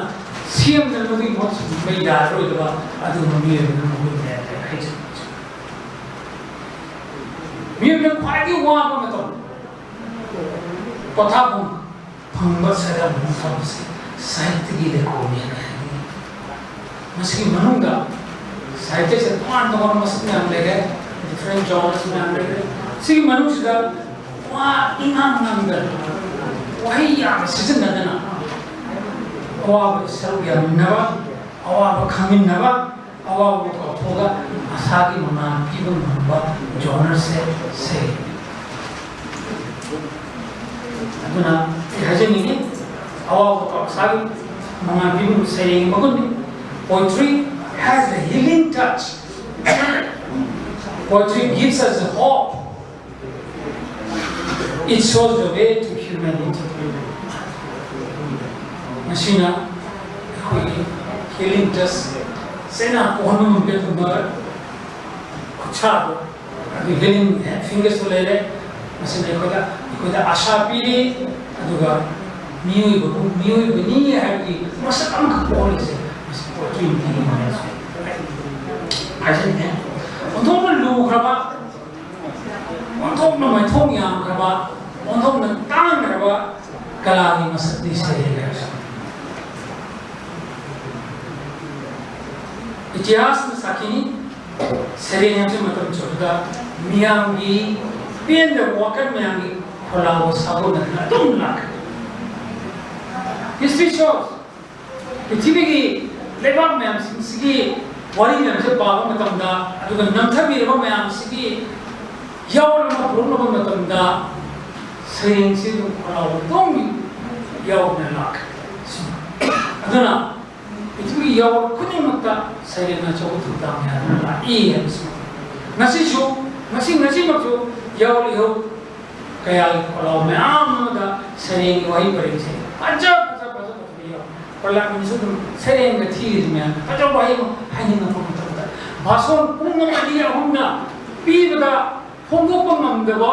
ꯁꯦꯝꯗꯅ ꯃꯗꯨꯒꯤ ꯃꯍꯨꯠ ꯁꯤꯟꯕ ꯌꯥꯔꯔꯣꯏꯗꯕ ꯑꯗꯨꯒꯨꯝꯕ ꯃꯤꯑꯣꯏꯕꯅ ꯃꯒꯨꯟꯅꯦ ꯍꯥꯏꯖꯅꯤꯡꯉꯤ꯫ ꯃꯤꯑꯣꯏꯕꯅ ꯈ꯭ꯋꯥꯏꯗꯒꯤ ꯋꯥꯕ ꯃꯇꯝ, ꯄꯣꯊꯥꯐꯝ ꯐꯪꯕ ꯁꯔꯝ ꯐꯪꯕꯁꯤ ꯁꯥꯍꯤꯇ꯭ꯌꯒꯤ ꯂꯩꯀꯣꯜꯅꯤ ꯍꯥꯏꯅ ꯍꯥꯏꯅꯤꯡꯏ꯫ ꯃꯁꯤꯒꯤ ꯃꯅꯨꯡꯗ ꯁꯥꯍꯤꯇ꯭ꯌꯁꯦ ꯇꯣꯉꯥꯟ ꯇꯣꯉꯥꯟꯕ ꯃꯁꯛ ꯃꯌꯥꯝ ꯂꯩꯔꯦ꯫ ꯖꯣꯟꯁ ꯃꯌꯥꯝ ꯂꯩꯔꯦ꯫ ꯁꯤꯒꯤ ꯃꯅꯨꯡꯁꯤꯗ ꯋꯥ ꯏꯉꯥꯡ ꯉꯥꯡꯗꯅ, ꯋꯥꯍꯩ ꯌꯥꯝꯅ ꯁꯤꯖꯤꯟꯅꯗꯅ, ꯑꯋꯥꯕꯗ ꯁꯔꯨꯛ ꯌꯥꯃꯤꯟꯅꯕ, ꯑꯋꯥꯕ ꯈꯪꯃꯤꯟꯅꯕ, ꯑꯋꯥꯕꯕꯨ ꯀꯥꯎꯊꯣꯛꯑꯒ ꯑꯁꯥꯒꯤ ꯃꯉꯥꯜ ꯄꯤꯕ ꯉꯝꯕ ꯖꯣꯅꯔꯁꯦ ꯁꯩꯔꯦꯡ꯫ ꯑꯗꯨꯅ ꯑꯩ ꯍꯥꯏꯖꯅꯤꯡꯉꯤ, ꯑꯋꯥꯕꯕꯨ ꯑꯁꯥꯒꯤ ꯃꯉꯥꯜ ꯄꯤꯕ ꯉꯝꯕ ꯁꯩꯔꯦꯡꯒꯤ ꯃꯒꯨꯟꯅꯤ꯫ Poetry has a healing touch. Poetry gives us a hope. It shows the way to humanity. ꯃꯁꯤꯅ ꯑꯩꯈꯣꯏꯒꯤ healing touch, ꯆꯩꯅꯥ ꯀꯣꯛꯍꯟꯕ ꯉꯝꯕ ꯑꯗꯨꯒꯨꯝꯕ ꯈꯨꯠꯁꯥꯗꯣ, ꯑꯗꯨ healing fingers ꯇꯣ ꯂꯩꯔꯦ꯫ ꯃꯁꯤꯅ ꯑꯩꯈꯣꯏꯗ, ꯑꯩꯈꯣꯏꯗ ꯑꯥꯁꯥ ꯄꯤꯔꯤ, ꯑꯗꯨꯒ ꯃꯤꯑꯣꯏꯕꯕꯨ ꯃꯤꯑꯣꯏꯕꯅꯤ ꯍꯥꯏꯕꯒꯤ ꯃꯁꯛ ꯑꯃꯈꯛ ꯄꯣꯛꯍꯜꯂꯤꯁꯦ ꯃꯁꯤ poetry ꯅꯤ ꯍꯥꯏꯖꯅꯤꯡꯉꯤ꯫ ꯑꯣꯟꯊꯣꯛꯅ ꯂꯨꯈ꯭ꯔꯕ, ꯑꯣꯟꯊꯣꯛꯅ ꯃꯥꯏꯊꯣꯡ ꯌꯥꯝꯈ꯭ꯔꯕ, ꯑꯣꯟꯊꯣꯛꯅ ꯇꯥꯡꯈ꯭ꯔꯕ ꯀꯂꯥꯒꯤ ꯃꯁꯛꯇꯤ ꯁꯩꯔꯦꯡ ꯍꯥꯏꯕꯁꯤ꯫ ꯏꯇꯤꯍꯥꯁꯅ ꯁꯥꯈꯤꯅꯤ, ꯁꯩꯔꯦꯡ ꯍꯥꯏꯕꯁꯤ ꯃꯇꯝ ꯆꯨꯞꯄꯗ ꯃꯤꯌꯥꯝꯒꯤ ꯄꯦꯟꯗꯕ ꯋꯥꯈꯜ ꯃꯌꯥꯝꯒꯤ ꯈꯣꯜꯂꯥꯎꯕ ꯁꯥꯒꯣꯟꯅꯗꯨꯅ ꯑꯗꯨꯝ ꯂꯥꯛꯀꯅꯤ꯫ History shows, ꯄ꯭ꯔꯤꯊꯤꯕꯤꯒꯤ ꯂꯩꯕꯥꯛ ꯃꯌꯥꯝꯁꯤꯡꯁꯤꯒꯤ ꯋꯥꯔꯤ ꯃꯌꯥꯝꯁꯦ ꯄꯥꯕ ꯃꯇꯝꯗ, ꯑꯗꯨꯒ ꯅꯝꯊꯕꯤꯔꯕ ꯃꯌꯥꯝꯁꯤꯒꯤ ꯌꯥꯎꯔꯕ ꯄꯨꯔꯛꯅꯕ ꯃꯇꯝꯗ ꯁꯩꯔꯦꯡꯁꯤ ꯑꯗꯨꯝ ꯈꯣꯜꯂꯥꯎꯕ ꯑꯗꯨꯝ ꯌꯥꯎꯗꯅ ꯂꯥꯛꯈ꯭ꯔꯦ꯫ ꯑꯗꯨꯅ ꯄ꯭ꯔꯤꯊꯤꯕꯤꯒꯤ ꯌꯥꯎꯔ ꯈꯨꯗꯤꯡꯃꯛꯇ ꯁꯩꯔꯦꯡ ꯑꯆꯧꯕ ꯊꯧꯗꯥꯡ ꯌꯥꯗꯨꯅ ꯂꯥꯛꯏ ꯍꯥꯏꯕꯁꯤ꯫ ꯉꯁꯤꯁꯨ, ꯉꯁꯤ, ꯉꯁꯤꯃꯛꯁꯨ ꯌꯥꯎꯔ ꯏꯍꯧ ꯀꯌꯥꯒꯤ ꯈꯣꯜꯂꯥꯎ ꯃꯌꯥꯝ ꯑꯃꯗ ꯁꯩꯔꯦꯡꯒꯤ ꯋꯥꯍꯩ ꯄꯔꯦꯡꯁꯦ ꯐꯖ ꯐꯖ ꯐꯖ ꯐꯖꯕ ꯌꯥꯎꯏ꯫ ꯄꯥꯔꯂꯤꯌꯥꯃꯦꯟꯁꯨ ꯑꯗꯨꯝ ꯁꯩꯔꯦꯡꯒ ꯊꯤꯔꯤꯁꯤ ꯃꯌꯥꯝ ꯑꯆꯧꯕ ꯋꯥꯍꯩ ꯑꯃ ꯍꯥꯏꯅꯤꯡꯉꯛꯄ ꯃꯇꯝꯗ ꯚꯥꯁꯣꯟ ꯄꯨꯡ ꯑꯃ ꯑꯅꯤ ꯑꯍꯨꯝꯅ ꯄꯤꯕꯗ ꯐꯣꯡꯗꯣꯛꯄ ꯉꯝꯗꯕ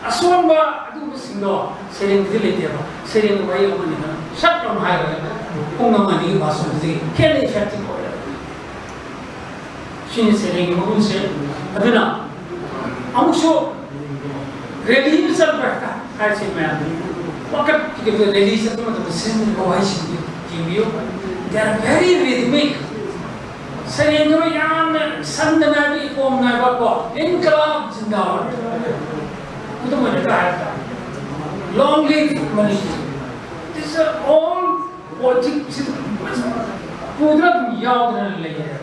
ꯑꯁꯣꯟꯕ ꯑꯗꯨꯒꯨꯝꯕꯁꯤꯡꯗꯣ ꯁꯩꯔꯦꯡꯗꯗꯤ ꯂꯩꯇꯦꯕ꯫ ꯁꯩꯔꯦꯡ ꯋꯥꯍꯩ ꯑꯃꯅꯤꯅ ꯁꯠ ꯂꯥꯎꯅ ꯍꯥꯏꯔꯒ ꯄꯨꯡ ꯑꯃ ꯑꯅꯤꯒꯤ ꯚꯥꯁꯣꯟꯗꯨꯗꯤ ꯍꯦꯟꯅ effective ꯑꯣꯏꯔꯦ꯫ ꯁꯤꯅꯤ ꯁꯩꯔꯦꯡꯒꯤ ꯃꯒꯨꯟꯁꯦ꯫ ꯑꯗꯨꯅ ꯑꯃꯨꯛꯁꯨ ꯔꯦꯂꯤ ꯑꯃ ꯆꯠꯄ ꯍꯥꯏꯁꯦ ꯃꯌꯥꯝ ꯋꯥꯀꯠ ꯔꯦꯂꯤ ꯆꯠꯄ ꯃꯇꯝꯗ ꯁꯤꯖꯤꯟꯅꯔꯤꯕ ꯋꯥꯍꯩꯁꯤꯡꯗꯨ ꯌꯦꯡꯕꯤꯌꯨ꯫ They are very rhythmic. ꯁꯩꯔꯦꯡꯗꯨ ꯌꯥꯝꯅ ꯁꯟꯗ ꯅꯥꯏꯕ, ꯏꯄꯣꯝ ꯅꯥꯏꯕ ꯀꯣ, ꯏꯟꯀꯂꯥꯕ ꯖꯤꯟꯗꯥꯕꯥꯗ꯫ ꯈꯨꯗꯝ ꯑꯣꯏꯅ ꯈꯔ ꯍꯥꯏꯔꯕꯗ, Long live Manipur꯫ This is all poetic, ꯁꯤ ꯄꯨꯗꯨꯅ ꯑꯗꯨꯝ ꯌꯥꯎꯗꯅ ꯂꯩꯌꯦ꯫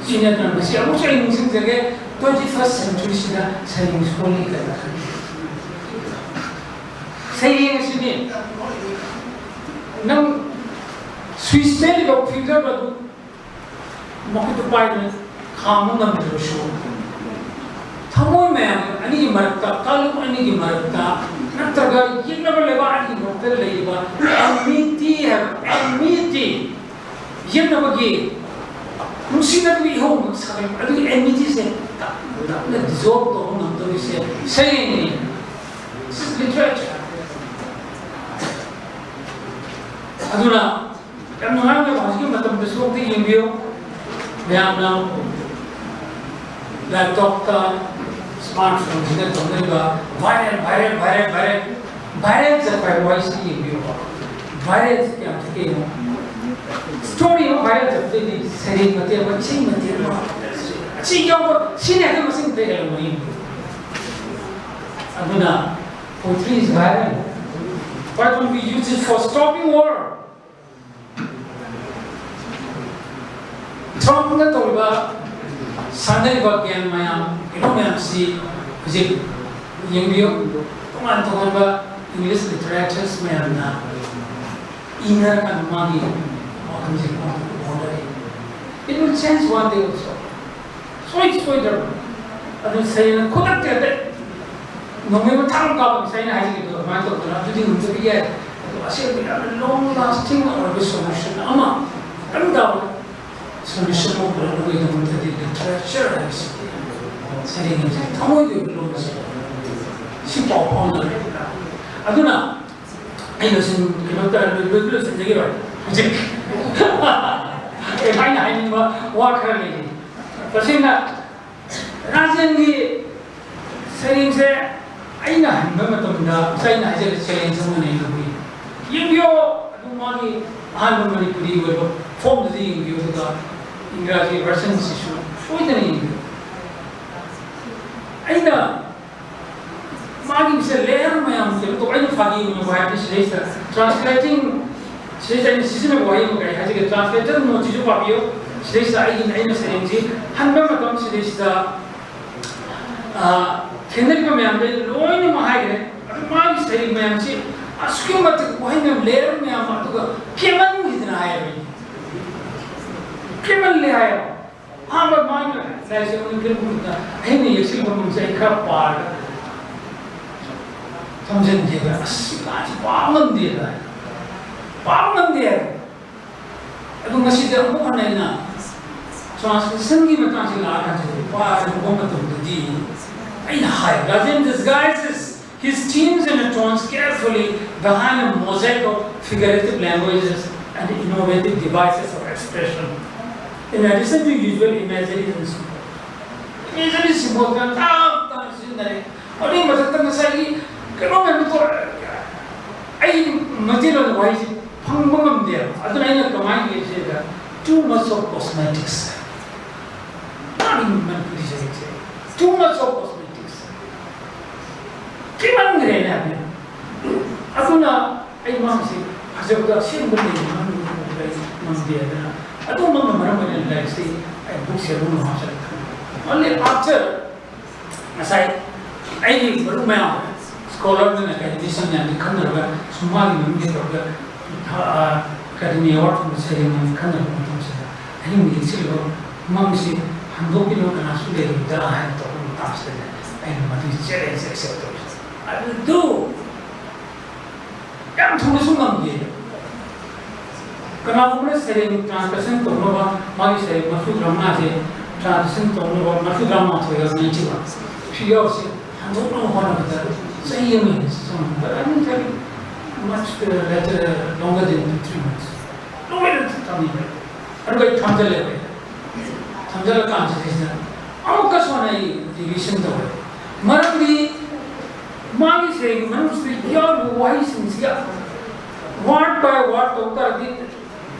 ꯁꯤꯅ ꯑꯗꯨꯅ ꯃꯁꯤ ꯑꯃꯨꯛꯁꯨ ꯑꯩ ꯅꯤꯡꯁꯤꯡꯖꯒꯦ, twenty first century ꯁꯤꯗ ꯁꯩꯔꯦꯡ ꯁꯣꯜꯂꯤ ꯀꯥꯏꯅ꯫ ꯁꯩꯔꯦꯡ ꯑꯁꯤꯗꯤ ꯅꯪ ꯁ꯭ꯋꯤꯁꯇ ꯂꯩꯕ ꯐꯤꯜꯗꯔ ꯑꯗꯨ ꯃꯈꯨꯠꯇ ꯄꯥꯏꯗꯨꯅ ꯈꯥꯝꯕ ꯉꯝꯗ꯭ꯔꯕꯁꯨ, ꯊꯃꯣꯏ ꯃꯌꯥꯝ ꯑꯅꯤꯒꯤ ꯃꯔꯛꯇ, ꯀꯥꯡꯂꯨꯞ ꯑꯅꯤꯒꯤ ꯃꯔꯛꯇ, ꯅꯠꯇ꯭ꯔꯒ ꯌꯦꯛꯅꯕ ꯂꯩꯕꯥꯛ ꯑꯅꯤꯒꯤ ꯃꯔꯛꯇ ꯂꯩꯔꯤꯕ enmity ꯍꯥꯏꯕ, enmity, ꯌꯦꯛꯅꯕꯒꯤ ꯅꯨꯡꯁꯤꯅꯕꯒꯤ ꯏꯍꯧ ꯑꯃ ꯁꯥꯒꯠꯂꯛꯄ, ꯑꯗꯨꯒꯤ enmity ꯁꯦ ꯇꯞꯅ ꯇꯞꯅ dissolve ꯇꯧꯕ ꯉꯝꯗꯧꯔꯤꯁꯦ ꯁꯩꯔꯦꯡꯅꯤ꯫ This is literature꯫ ꯑꯗꯨꯅ ꯌꯥꯝ ꯅꯨꯡꯉꯥꯏꯕ, ꯍꯧꯖꯤꯛꯀꯤ ꯃꯇꯝꯗꯁꯨ ꯑꯝꯇ ꯌꯦꯡꯕꯤꯌꯨ ꯃꯌꯥꯝꯅ, ꯂꯦꯞꯇꯣꯞꯇ, ꯁ꯭ꯃꯥꯔꯠ ꯐꯣꯟꯁꯤꯗ ꯇꯧꯅꯔꯤꯕ viral, viral, viral, viral, viral ꯆꯠꯄ ꯍꯥꯏꯕ ꯋꯥꯍꯩꯁꯤ ꯌꯦꯡꯕꯤꯌꯨꯀꯣ꯫ Viral ꯁꯤ ꯀꯌꯥꯝ ꯆꯠꯀꯦ ꯌꯦꯡꯉꯣ꯫ Story ꯑꯃ viral ꯆꯠꯄꯗꯩꯗꯤ ꯁꯩꯔꯦꯡ ꯃꯇꯦꯛ ꯑꯃ, ꯏꯁꯩ ꯃꯇꯦꯛ ꯑꯃ, ꯑꯁꯤ ꯌꯥꯎꯕ, ꯁꯤꯅ ꯍꯦꯟꯅ ꯃꯁꯤꯡ ꯑꯝꯇ ꯍꯦꯜꯂꯝꯃꯣꯏ꯫ ꯑꯗꯨꯅ poetry is viral. Why don't we use it for stopping war? ꯇ꯭ꯔꯝꯞꯅ ꯇꯧꯔꯤꯕ, ꯁꯥꯟꯅꯔꯤꯕ ꯒꯦꯝ ꯃꯌꯥꯝ, ꯀꯩꯅꯣ ꯃꯌꯥꯝꯁꯤ ꯍꯧꯖꯤꯛ ꯌꯦꯡꯕꯤꯌꯨ꯫ ꯇꯣꯉꯥꯟ ꯇꯣꯉꯥꯟꯕ English literatures ꯃꯌꯥꯝꯅ ꯏꯅꯔꯀꯥꯟꯗ ꯃꯥꯒꯤ ꯋꯥꯈꯜꯁꯦ ꯍꯣꯡꯂꯛꯏ꯫ It will change one day also. ꯁꯣꯏ ꯁꯣꯏꯗ꯭ꯔꯕ꯫ ꯑꯗꯨ ꯁꯩꯔꯦꯡ ꯈꯨꯗꯛꯇ ꯍꯦꯛꯇ ꯅꯣꯡꯃꯩ ꯃꯊꯥ ꯑꯃ ꯀꯥꯞꯄ, ꯉꯁꯥꯏ ꯑꯩꯅ ꯍꯥꯏꯖꯈꯤꯕꯗꯣ ꯑꯗꯨꯃꯥꯏꯅ ꯇꯧꯗꯅ ꯑꯗꯨꯗꯤ ꯉꯝꯖꯕ ꯌꯥꯏ꯫ ꯑꯗꯣ ꯑꯁꯦꯡꯕ ꯌꯥꯝꯅ long lasting ꯑꯣꯏꯕ solution ꯑꯃ, ꯈꯤꯇꯪ ꯇꯥꯕ solution ꯑꯃ ꯄꯨꯔꯛꯅꯕꯒꯤꯗꯃꯛꯇꯗꯤ literature ꯍꯥꯏꯕꯁꯤ, ꯁꯩꯔꯦꯡ ꯍꯥꯏꯕꯁꯤ ꯊꯃꯣꯏꯒꯤ ꯑꯣꯏꯕ ꯂꯣꯟ ꯑꯁꯤ, ꯁꯤ ꯄꯥꯎ ꯐꯥꯎꯅꯔꯦ꯫ ꯑꯗꯨꯅ ꯑꯩ ꯂꯣꯏꯁꯤꯟ-, ꯀꯩꯅꯣ ꯇꯧꯔꯦ, ꯂꯣꯏ-, ꯂꯣꯏ-, ꯂꯣꯏꯁꯤꯟꯖꯈꯤꯔꯣꯏ ꯍꯧꯖꯤꯛ꯫ ꯑꯩ ꯍꯥꯏꯅ ꯍꯥꯏꯅꯤꯡꯕ ꯋꯥ ꯈꯔ ꯂꯩꯔꯤ꯫ ꯇꯁꯦꯡꯅ ꯔꯥꯖꯦꯟꯒꯤ ꯁꯩꯔꯦꯡꯁꯦ ꯑꯩꯅ ꯍꯟꯕ ꯃꯇꯝꯗ, ꯉꯁꯥꯏ ꯑꯩꯅ ꯍꯥꯏꯖꯔꯤꯕ challenge ꯑꯃꯅꯦ ꯑꯩꯅ ꯂꯧꯏ꯫ ꯌꯦꯡꯕꯤꯌꯣ, ꯑꯗꯨ ꯃꯥꯒꯤ ꯑꯍꯥꯟꯕ ꯃꯅꯤꯄꯨꯔꯤ ꯑꯣꯏꯕ form ꯗꯨꯗ ꯌꯦꯡꯕꯤꯌꯨ, ꯑꯗꯨꯒ ꯏꯪꯒ꯭ꯔꯥꯖꯤ version ꯁꯤꯁꯨ ꯁꯣꯏꯗꯅ ꯌꯦꯡꯕꯤꯌꯨ꯫ ꯑꯩꯅ ꯃꯥꯒꯤ ꯁꯦ layer ꯃꯌꯥꯝ ꯀꯩꯅꯣ ꯇꯧꯕ, ꯑꯩꯅ ꯐꯥꯒꯤ ꯑꯣꯏꯅ ꯍꯥꯏꯕꯗꯤ ꯁꯤꯗꯩꯁꯤꯗ translating, ꯁꯤꯗꯩꯁꯤꯗ ꯑꯩꯅ ꯁꯤꯖꯤꯟꯅꯕ ꯋꯥꯍꯩ ꯑꯃ ꯀꯔꯤ ꯍꯥꯏꯖꯒꯦ, translator note ꯁꯤꯁꯨ ꯄꯥꯕꯤꯌꯨ꯫ ꯁꯤꯗꯩꯁꯤꯗ ꯑꯩꯒꯤ, ꯑꯩꯅ ꯁꯩꯔꯦꯡꯁꯤ ꯍꯟꯕ ꯃꯇꯝ ꯁꯤꯗꯩꯁꯤꯗ, ꯑ, ꯈꯦꯠꯅꯔꯤꯕ ꯃꯌꯥꯝꯗꯣ ꯑꯩꯅ ꯂꯣꯏꯅꯃꯛ ꯍꯥꯏꯈ꯭ꯔꯦ꯫ ꯑꯗꯨ ꯃꯥꯒꯤ ꯁꯩꯔꯦꯡ ꯃꯌꯥꯝꯁꯤ ꯑꯁꯨꯛꯀꯤ ꯃꯇꯤꯛ ꯋꯥꯍꯩ ꯃꯌꯥꯝ, layer ꯃꯌꯥꯝ ꯑꯃ, ꯑꯗꯨꯒ ꯈꯦꯠꯃꯟꯈꯤꯗꯅ ꯍꯥꯏꯌꯦꯕ ꯑꯩꯅ꯫ ꯈꯦꯠꯃꯜꯂꯦ ꯍꯥꯏꯌꯦꯕ꯫ ꯑꯍꯥꯟꯕ ꯃꯥꯒꯤ ꯂꯥꯏꯔꯤꯛꯁꯦ ꯑꯩꯉꯣꯟꯗ ꯄꯤꯔꯛꯄ ꯃꯇꯝꯗ ꯑꯩꯅ ꯌꯦꯛꯁꯤꯜꯂꯨꯕ ꯃꯌꯥꯝꯁꯦ ꯑꯩ ꯈꯔ ꯄꯥꯔꯒ ꯊꯝꯖꯤꯟꯒꯦꯕ꯫ ꯑꯁ, ꯂꯥꯏꯔꯤꯛꯁꯦ ꯄꯥꯕ ꯉꯝꯗꯦ ꯍꯥꯏ꯫ ꯄꯥꯕ ꯉꯝꯗꯦ ꯍꯥꯏ꯫ ꯑꯗꯨ ꯉꯁꯤꯗꯤ ꯑꯃꯨꯛ ꯍꯟꯅ ꯑꯩꯅ translation ꯒꯤ ꯃꯇꯥꯡꯁꯤ ꯂꯥꯛꯑꯀꯥꯟꯁꯤꯗ ꯄꯥꯔꯨꯕ ꯃꯇꯝꯗꯗꯤ ꯑꯩꯅ ꯍꯥꯏ, Rajen disguises his themes and tones carefully behind a mosaic of figurative languages and innovative devices of expression. In addition to usual imagery and symbol, imagery symbol ꯇꯞ ꯇꯞꯅ ꯁꯤꯖꯤꯟꯅꯔꯦ꯫ ꯑꯗꯨꯒꯤ ꯃꯊꯛꯇ ꯉꯁꯥꯏꯒꯤ ꯀꯩꯅꯣ ꯃꯌꯥꯝꯗꯣ ꯑꯩ ꯃꯩꯇꯩꯂꯣꯟꯗ ꯋꯥꯍꯩꯁꯦ ꯐꯪꯕ ꯉꯝꯗꯦꯕ꯫ ꯑꯗꯨꯅ ꯑꯩꯅ ꯀꯃꯥꯏꯅ ꯏꯁꯦꯗ, too much of cosmetics꯫ ꯃꯥꯒꯤ Manipuri ꯁꯩꯔꯦꯡꯁꯦ too much of cosmetics꯫ ꯊꯤꯃꯟꯈ꯭ꯔꯦꯅꯦ ꯍꯥꯏꯕ꯫ ꯑꯗꯨꯅ ꯑꯩ ꯃꯥꯁꯤ ꯐꯖꯕꯗ ꯑꯁꯦꯡꯕ ꯂꯩ ꯉꯝꯗꯦ ꯑꯗꯨꯅ ꯑꯗꯨꯝꯕꯅ ꯃꯔꯝ ꯑꯣꯏꯅ ꯂꯥꯏꯔꯤꯛꯁꯤ ꯑꯩ book ꯁꯦ ꯑꯗꯨꯝ ꯍꯥꯞꯆꯔꯛꯈ꯭ꯔꯦ꯫ Only after ꯉꯁꯥꯏ ꯑꯩꯒꯤ ꯃꯔꯨꯞ ꯃꯌꯥꯝ scholar ꯅ academician ꯃꯌꯥꯝꯗꯤ ꯈꯟꯅꯔꯒ ꯁꯨꯝ ꯃꯥꯒꯤ ꯃꯃꯤꯡꯁꯦ ꯇꯧꯔꯒ academy award ꯐꯪꯕ ꯁꯩꯔꯦꯡ ꯃꯌꯥꯝ ꯈꯟꯅꯔꯛꯄ ꯃꯇꯝꯁꯤꯗ ꯑꯍꯤꯡ ꯂꯦꯛꯁꯤꯜꯂꯒ ꯃꯪꯁꯤ ꯍꯟꯗꯣꯛꯄꯤꯅꯕ ꯀꯅꯥꯁꯨ ꯂꯩꯔꯣꯏꯗ꯭ꯔꯥ ꯍꯥꯏꯅ ꯇꯧꯕ ꯃꯇꯥꯡꯁꯤꯗꯅꯦ ꯑꯩꯅ ꯃꯗꯨꯒꯤ challenge accept ꯇꯧꯔꯤꯁꯦ꯫ ꯑꯗꯨꯗꯨ ꯌꯥꯝ ꯊꯨꯅꯁꯨ ꯉꯝꯗꯦ꯫ ꯀꯅꯥꯒꯨꯝꯕꯅ ꯁꯩꯔꯦꯡ translation ꯇꯧꯅꯕ, ꯃꯥꯒꯤ ꯁꯩꯔꯦꯡ ꯃꯔꯤꯐꯨ ꯇꯔꯥꯃꯉꯥꯁꯦ translation ꯇꯧꯅꯕ, ꯃꯔꯤꯐꯨ ꯇꯔꯥꯃꯥꯊꯣꯏꯒ ninety one ꯁꯤ ꯌꯥꯎꯔꯤꯁꯦ ꯍꯟꯗꯣꯛꯅꯕ ꯍꯣꯠꯅꯕꯗ ꯆꯍꯤ ꯑꯃ ꯍꯦꯟꯅ ꯆꯪꯉꯤ꯫ But I don't think much, uh, later, uh, longer than three months꯫ ꯂꯣꯏꯅ ꯊꯝꯃꯤꯕ꯫ ꯑꯗꯨꯒ ꯑꯩ ꯊꯝꯖꯤꯜꯂꯦꯕ꯫ ꯊꯝꯖꯤꯜꯂꯀꯥꯟꯁꯤꯗꯩꯁꯤꯗ ꯑꯃꯨꯛꯀꯁꯨ ꯍꯟꯅ ꯑꯩ revision ꯇꯧꯔꯦ꯫ ꯃꯔꯝꯗꯤ ꯃꯥꯒꯤ ꯁꯩꯔꯦꯡꯒꯤ ꯃꯅꯨꯡꯁꯤꯗ ꯌꯥꯎꯔꯤꯕ ꯋꯥꯍꯩꯁꯤꯡꯁꯤꯒ word by word ꯇꯧ ꯇꯥꯔꯗꯤ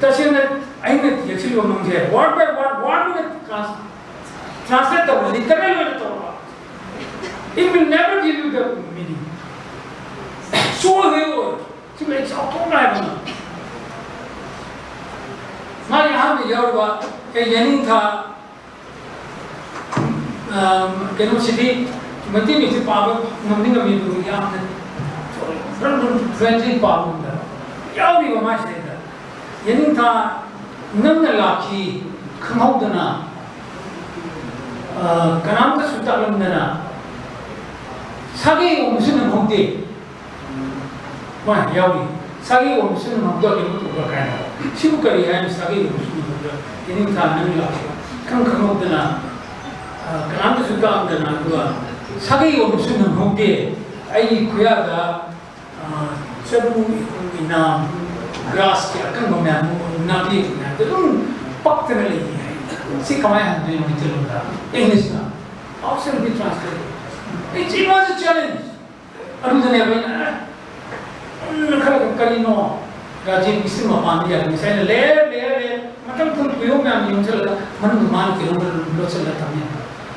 ꯇꯁꯦꯡꯅ ꯑꯩꯅ ꯌꯦꯛꯁꯤꯜꯂꯤꯕ ꯃꯑꯣꯡꯁꯦ word by word, word ꯑꯣꯏꯅ trans- translate ꯇꯧꯕ, literal ꯑꯣꯏꯅ ꯇꯧꯕ, it will never give you the meaning. ꯁꯨꯡꯑꯣꯏ ꯍꯦꯛ ꯑꯣꯏ꯫ ꯁꯤ ꯂꯥꯏꯔꯤꯛ ꯆꯥꯎꯊꯣꯛꯅ ꯍꯥꯏꯕ ꯉꯝꯗꯦ꯫ ꯃꯥꯒꯤ ꯑꯍꯥꯟꯕ ꯌꯥꯎꯔꯤꯕ, ꯑꯦ, ꯌꯦꯅꯤꯡꯊꯥ, ꯑ, ꯀꯩꯅꯣꯁꯤꯗꯤ ꯃꯩꯇꯩ ꯃꯌꯦꯛꯁꯦ ꯄꯥꯕ ꯉꯝꯗꯤ ꯉꯝꯃꯤ, ꯑꯗꯨꯕꯨ ꯌꯥꯝꯅ ꯐ꯭ꯔꯟ ꯐ꯭ꯔꯟ ꯐ꯭ꯔꯦꯟꯁꯤ ꯄꯥꯕ ꯉꯝꯗꯕ ꯌꯥꯎꯔꯤꯕ ꯃꯥꯁꯤꯗꯩꯗ꯫ ꯌꯦꯅꯤꯡꯊꯥ ꯅꯪꯅ ꯂꯥꯛꯈꯤ ꯈꯪꯍꯧꯗꯅ, ꯑ, ꯀꯅꯥꯝꯇꯁꯨ ꯇꯥꯛꯂꯝꯗꯅ, ꯁꯥꯒꯩ ꯑꯣꯟꯕꯁꯨ ꯅꯪꯍꯧꯗꯦ꯫ ꯃꯥ ꯌꯥꯎꯔꯤ꯫ ꯁꯥꯒꯩ ꯑꯣꯟꯕꯁꯨ ꯅꯪꯍꯧꯗ ꯀꯩꯅꯣ ꯇꯧꯕ꯭ꯔꯥ ꯀꯥꯏꯅ꯫ ꯁꯤꯕꯨ ꯀꯔꯤ ꯍꯥꯏꯅ ꯁꯥꯒꯩ ꯑꯣꯟꯕꯁꯨ ꯅꯪꯍꯧꯗ? ꯌꯦꯅꯤꯡꯊꯥ ꯅꯪ ꯂꯥꯛꯈꯤ ꯈꯪ ꯈꯪꯍꯧꯗꯅ, ꯑ, ꯀꯅꯥꯝꯇꯁꯨ ꯇꯥꯛꯑꯝꯗꯅ, ꯑꯗꯨꯒ ꯁꯥꯒꯩ ꯑꯣꯟꯕꯁꯨ ꯅꯪꯍꯧꯗꯦ꯫ ꯑꯩꯒꯤ ꯈꯨꯌꯥꯗ, ꯑ, ꯆꯔꯨ, ꯏꯅꯥꯝ, grassꯀꯤ ꯑꯀꯪꯕ ꯃꯌꯥꯝ, ꯅꯥꯄꯤ ꯃꯌꯥꯝꯗꯣ ꯑꯗꯨꯝ ꯄꯛꯇꯅ ꯂꯩꯔꯤ ꯍꯥꯏ꯫ ꯁꯤ ꯀꯃꯥꯏꯅ ꯍꯟꯗꯣꯏꯅꯣ ꯃꯩꯇꯩꯂꯣꯟꯗ? Englishꯇ? How shall we translate? It, it was a challenge. ꯑꯗꯨꯗꯅꯦꯕ ꯑꯩꯅ, ꯑꯦ, ꯎꯝ, ꯈꯔ ꯀꯔꯤꯅꯣ, ꯔꯥꯖꯦꯟꯒꯤ ꯁꯤ ꯃꯄꯥꯟꯗ ꯌꯥꯗꯦ꯫ ꯉꯁꯥꯏꯅ layer, layer, layer, ꯃꯊꯪ ꯃꯊꯪ ꯀꯨꯏꯍꯧ ꯃꯌꯥꯝ ꯌꯣꯝꯁꯤꯜꯂꯒ ꯃꯅꯨꯡꯗ ꯃꯥꯅ ꯀꯩꯅꯣꯝ ꯂꯣꯠꯁꯤꯜꯂꯒ ꯊꯝꯃꯦ꯫